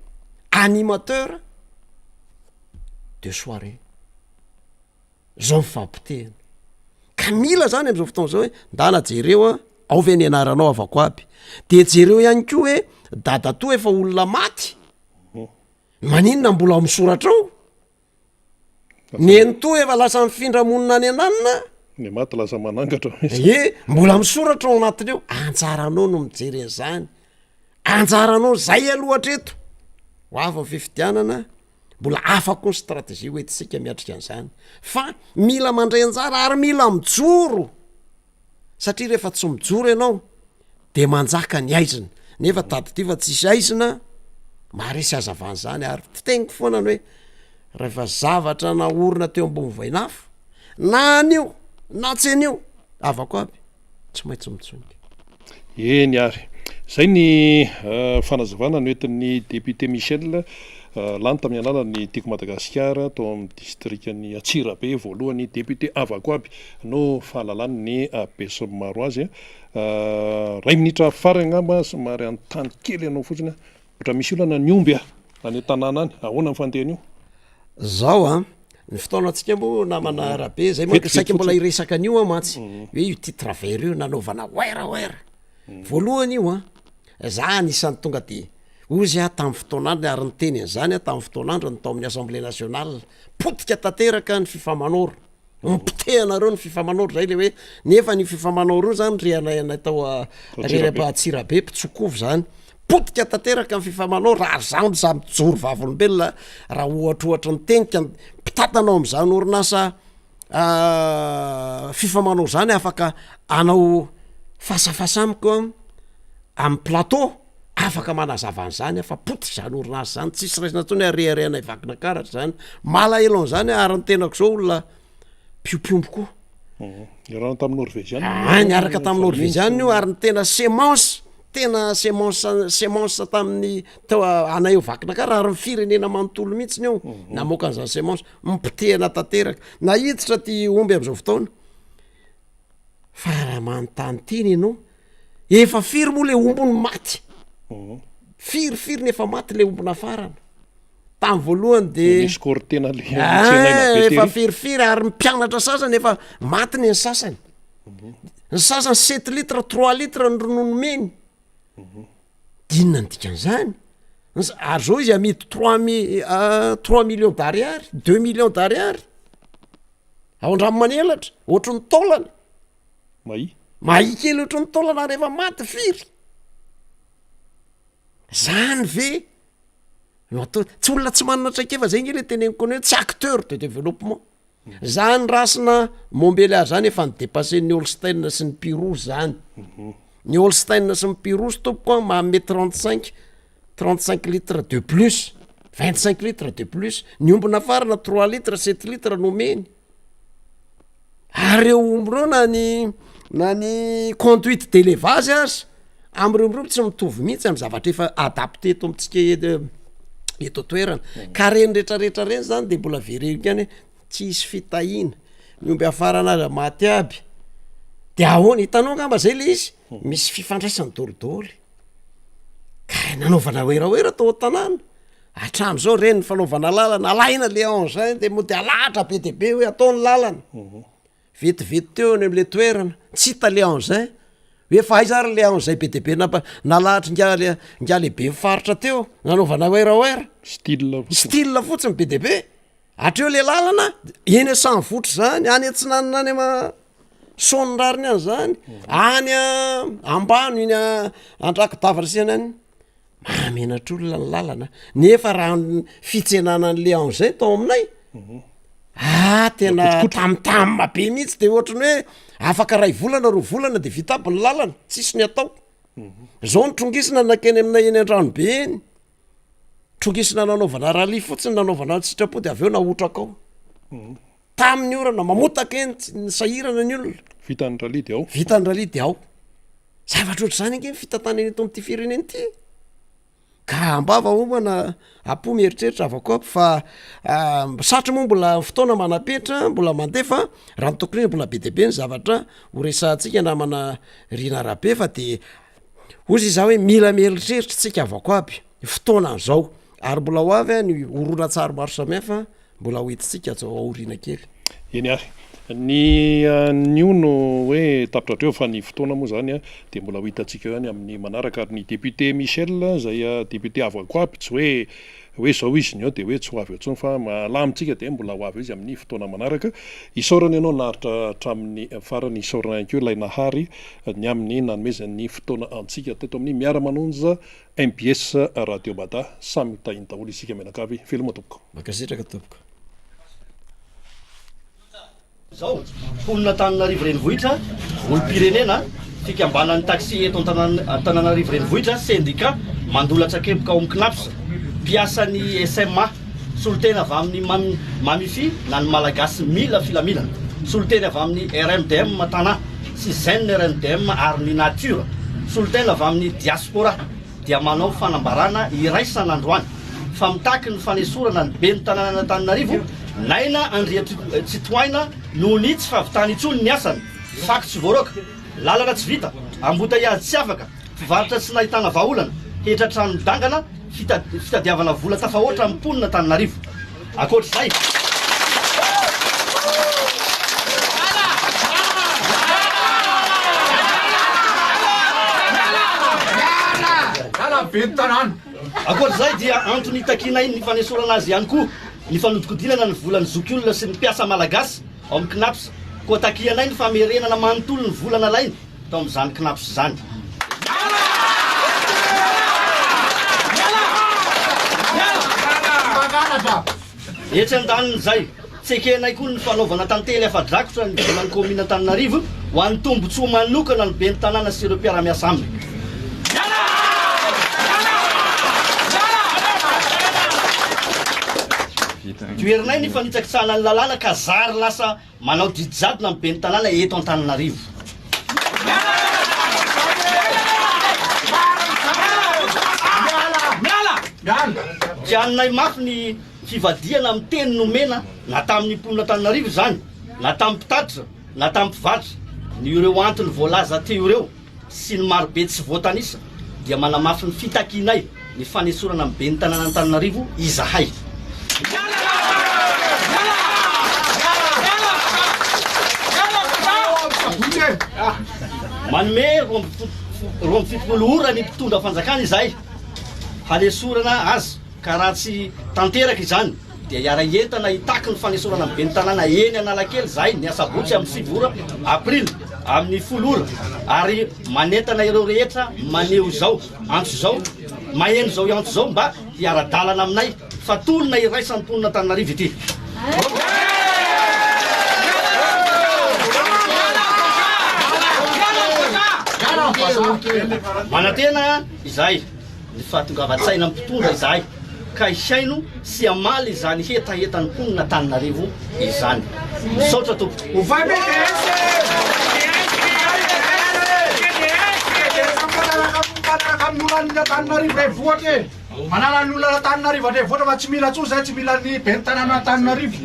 animateur de soirée, zao ny fampotehana, ka mila zany am'zao fotoana zao hoe ndana jereo a, ao ve ny anaranao havako aby, de jereo ihany koa hoe dadatoa efa olona maty, maninona mbola ao amy soratra ao? Nenitoa efa lasa nifindra monina any ananona.
Ny maty lasa manangatra.
Ie, mbola misoratra ao anatiny ao, anjaranao no mijery an'izany, anjaranao, zay aloha hatreto, ho avy ny fifidianana, mbola hafa koa ny stratégie hoentintsika miatrika an'izany, fa mila mandray anjara ary mila mijoro. satria rehefa tsy mijoro ianao de manjaka ny aizina nefa tadidio fa tsisy aizina maharesy hazavana zany ary fiteniko foana ny hoe rehefa zavatra naorina teo ambony vainafo na anio na tsy anio havako aby tsy maintsy mitsonika.
Eny ary. Izay ny fanazavana noentin'ny député Michel lany tamin'ny alalan'ny Tiako Madagasikara tao amin'ny distrikan'i Antsirabe voalohany député havako aby no fahalalan'ny besinimaro azy. Iray minitra farany angamba somary hanontany kely anao fotsiny aho. Ohatra misy olana ny omby any an-tanàna any, ahoana ny fandehan'io?
Zao an, ny fotoanantsika moa namana Rabe zay manko saika mbola hiresaka an'io aho mantsy hoe io titre vert io nanaovana wera wera. Voalohany io an, za anisan'ny tonga de hozy aho tamin'ny fotoan'androny ary niteny an'izany aho tamin'ny fotoan'androny tao amin'ny assemblée nationale, potika tanteraka ny fifamanoro. Mipotehanareo ny fifamanoro zay le hoe nefa ny fifamanoro io zany ry anay anay tao ry Antsirabe mpitsokovy zany potika tanteraka ny fifamanoro ary za za mijoro vavolombelona raha ohatrohatry ny tenika mpitantana ao am'zany orinasa fifamanoro zany afaka anao fasafasa amiko amy plateau afaka manazava an'zany aho fa potika zany orinasa zany tsisy raisina intsony ary reharehanay Vakinakaratra zany, malahelo an'zany aho ary ny tenako zao olona mpiompy omby koa.
Mhm. Niarahana tamin'ny Norveziana.
Ah, niaraka tamin'ny Norveziana io ary ny tena semence, tena semence semence tamin'ny tao anay eo Vakinankaratra ary ny firenena manontolo mihitsiny io mhm. namoaka an'izany semence, mipotehana tanteraka. Nahiditra ty omby am'izao fotoana. Fa raha manontany tena ianao, Efa firy moa le omby no maty? Firy firy ny efa maty le omby nafarana? Tamin'ny voalohany de
Nisy corps tena le
Ah,
tsenaina be
efa
tery.
firifiry ary ny mpianatra sasany efa maty ny sasany. Ny sasany sept litres, trois litres ny ronono omeny. D'inona ny dikan'izany? Ny sa- Ary zao izy amidy trois mi- trois millions d'ariary, deux millions d'ariary. Ao Andranomanelatra, ohatry ny taolana.
Mahia.
Mahia kely ohatry ny taolana ary efa maty firy? Zany ve no atao, tsy olona tsy manana traikefa zay nge le teneniko anao hoe tsy acteur de développement. Zany race-na Montbéliard zany efa ni-depasser-n'ny Holstein sy ny Pyrrhus zany. Ny Holstein sy ny Pyrrhus tompoko an manome 35, 35 litres de plus, 25 litres de plus, ny omby nafarana trois litres, sept litres no omeny. Ary reo omby reo na ny na ny conduite d'élevage aza am'ireo omby reo tsy mitovy mihitsy amy zavatra efa adapté eto amintsika eto eto an-toerana. Ka reny retraretra reny zany de mbola vereniko ihany hoe tsisy fitahiana, ny omby hafarana aza maty aby, de ahoana? Hitanao angamba zay le izy, misy fifandraisany dôlidôly, ka nanaovana werawera tao an-tanàna. Hatramin'izao ireny ny fanaovana lalana, alaina le engin de mody alahatra be dia be hoe atao ny lalana. Vetivety teo any am'le toerana, tsy hita le engin, hoe fa aiza ary le engin be dia be nampa- nalahatry ingahy le- ingahy lehiben'ny faritra teo nanaovana werawera.
Style fotsiny.
Style fotsiny be dia be. Hatreo le lalana, eny Antsahavotra zany, any Atsinanana any ama- Soanirariny any zany, any Ambano iny Andrakodavana sy any any. Mahamenatr'olona ny lalana nefa raha ny fitsenana an'le engin tao aminay ah tena tamtam be mihitsy de ohatran'ny hoe afaka ray volana roa volana de vita aby ny lalana tsisy ny atao zao ny trongisina nakeny aminay eny an-dranobe eny trongisina nanaovana rallye fotsiny nanaovana ny sitrapo de avy eo nahotraka ao tamin'ny orana mamotaka eny tsy nisahirana ny olona
Vita ny rallye de ao.
Vita ny rallye de ao. Zavatra ohatr'izany ange ny fitantanana eto amin'ity firenena ity e. Ka am-bava homana, am-po mieritreritra avako aby fa satry moa mbola fotoana manam-petra, mbola mandeha fa raha ny tokony ho izy mbola be dia be ny zavatra ho resahantsika namana Rina Rabe fa de hozy izaho hoe mila mieritreritra tsika avako aby, fotoana an'izao ary mbola ho avy ny horonantsary maro samihafa Mbola ho entintsika atsy aoriana kely.
Eny ary. Ny anio no hoe tapitra hatreo fa ny fotoana moa izany dia mbola ho hitantsika eo ihany amin'ny manaraka ary ny député Michel izay député avy ao aby tsy hoe hoe izao izy ny eo dia hoe tsy ho avy eo intsony fa alamintsika dia mbola ho avy eo izy amin'ny fotoana manaraka. Isaorana ianao naharitra hatramin'ny farany, isaorana ihany koa ilay Nahary ny amin'ny nanomezany ny fotoana antsika teto amin'ny Miara-manonja Mbs Radio Mada, samy ho tahiany daholo isika mianakavy, veloma tompoko.
Mankasitraka tompoko.
Izao, mponin'Antananarivo Renivohitra, olom-pirenena, fikambanan'ny taxi eto Antananarivo Renivohitra, sendika mandola-tsakepoka ao amin'ny Cnaps, mpiasan'ny SMA, solontena avy amin'ny Mamifi na ny Malagasy mila filaminana, solontena avy amin'ny RMDM Tana sy Zen RMDM ary ny Nature, solontena avy amin'ny Diaspora dia manao fanambarana iraisana androany fa mitaky ny fanesorana ny ben'ny tanànan'Antananarivo Naina Andriatsitohaina noho ny tsy fahavitany intsony ny asany, fako tsy voaroaka, lalana tsy vita, ambotaiazy tsy afaka, Mpivarotra tsy nahitana vahaolana, hetra trano midangana, fitadiavana vola tafahoatra amin'ny mponina Antananarivo. Ankoatra izay, Ankoatra izay dia antony itakianay ny fanesorana azy ihany koa ny fanodikodinana ny volan'ny zokiolona sy ny mpiasa malagasy ao amin'ny Cnaps. Koa takianay ny famerenana manontolo ny vola nalainy. tao amin'izany Cnaps izany. Etsy andanin'izay, tsy ekenay koa ny fanaovana tantely afa-drakotra ny volan'ny kaominina Antananarivo ho an'ny tombontsoa manokana ny ben'ny tanàna sy ireo mpiara-miasa aminy. Toherinay ny fanitsakitsahana ny lalàna ka zary lasa Manao didy jadona ny ben'ny tanàna eto Antananarivo. Kianinay mafy ny fivadihana amin'ny teny nomena na tamin'ny mponin'Antananarivo izany, na tamin'ny mpitatitra, na tamin'ny mpivarotra. Ny ireo antony voalaza teo ireo. sy ny marobe tsy voatanisa dia manamafy ny fitakianay ny fanesorana ny ben'ny tanàn'Antananarivo izahay. Manome 72 ora ny mpitondra fanjakana izahay hanesorana azy ka raha tsy tanteraka izany. Dia hiara-hientana hitaky ny fanesorana ny ben'ny tanàna eny Analakely izahay ny asabotsy amin'ny 9 ora aprily amin'ny 10 ora ary manentana ireo rehetra maneho izao antso izao maheno izao antso izao mba hiara-dalana aminay fa tolona iraisan'ny mponin'Antananarivo ity. Manantena izahay. Ny fahatongavan-tsaina mpitondra izahay ka hihaino sy hamaly izany hetahetan'ny mponin'Antananarivo izany. Misaotra tompoko.
Ovay PDS e! Mifanaraka amin'ny olan'ny Antananarivo renivohitra e! Manala ny olana Antananarivo an-drenivohitra fa tsy mila intsony izay, tsy mila ny ben'ny tanànan'Antananarivo.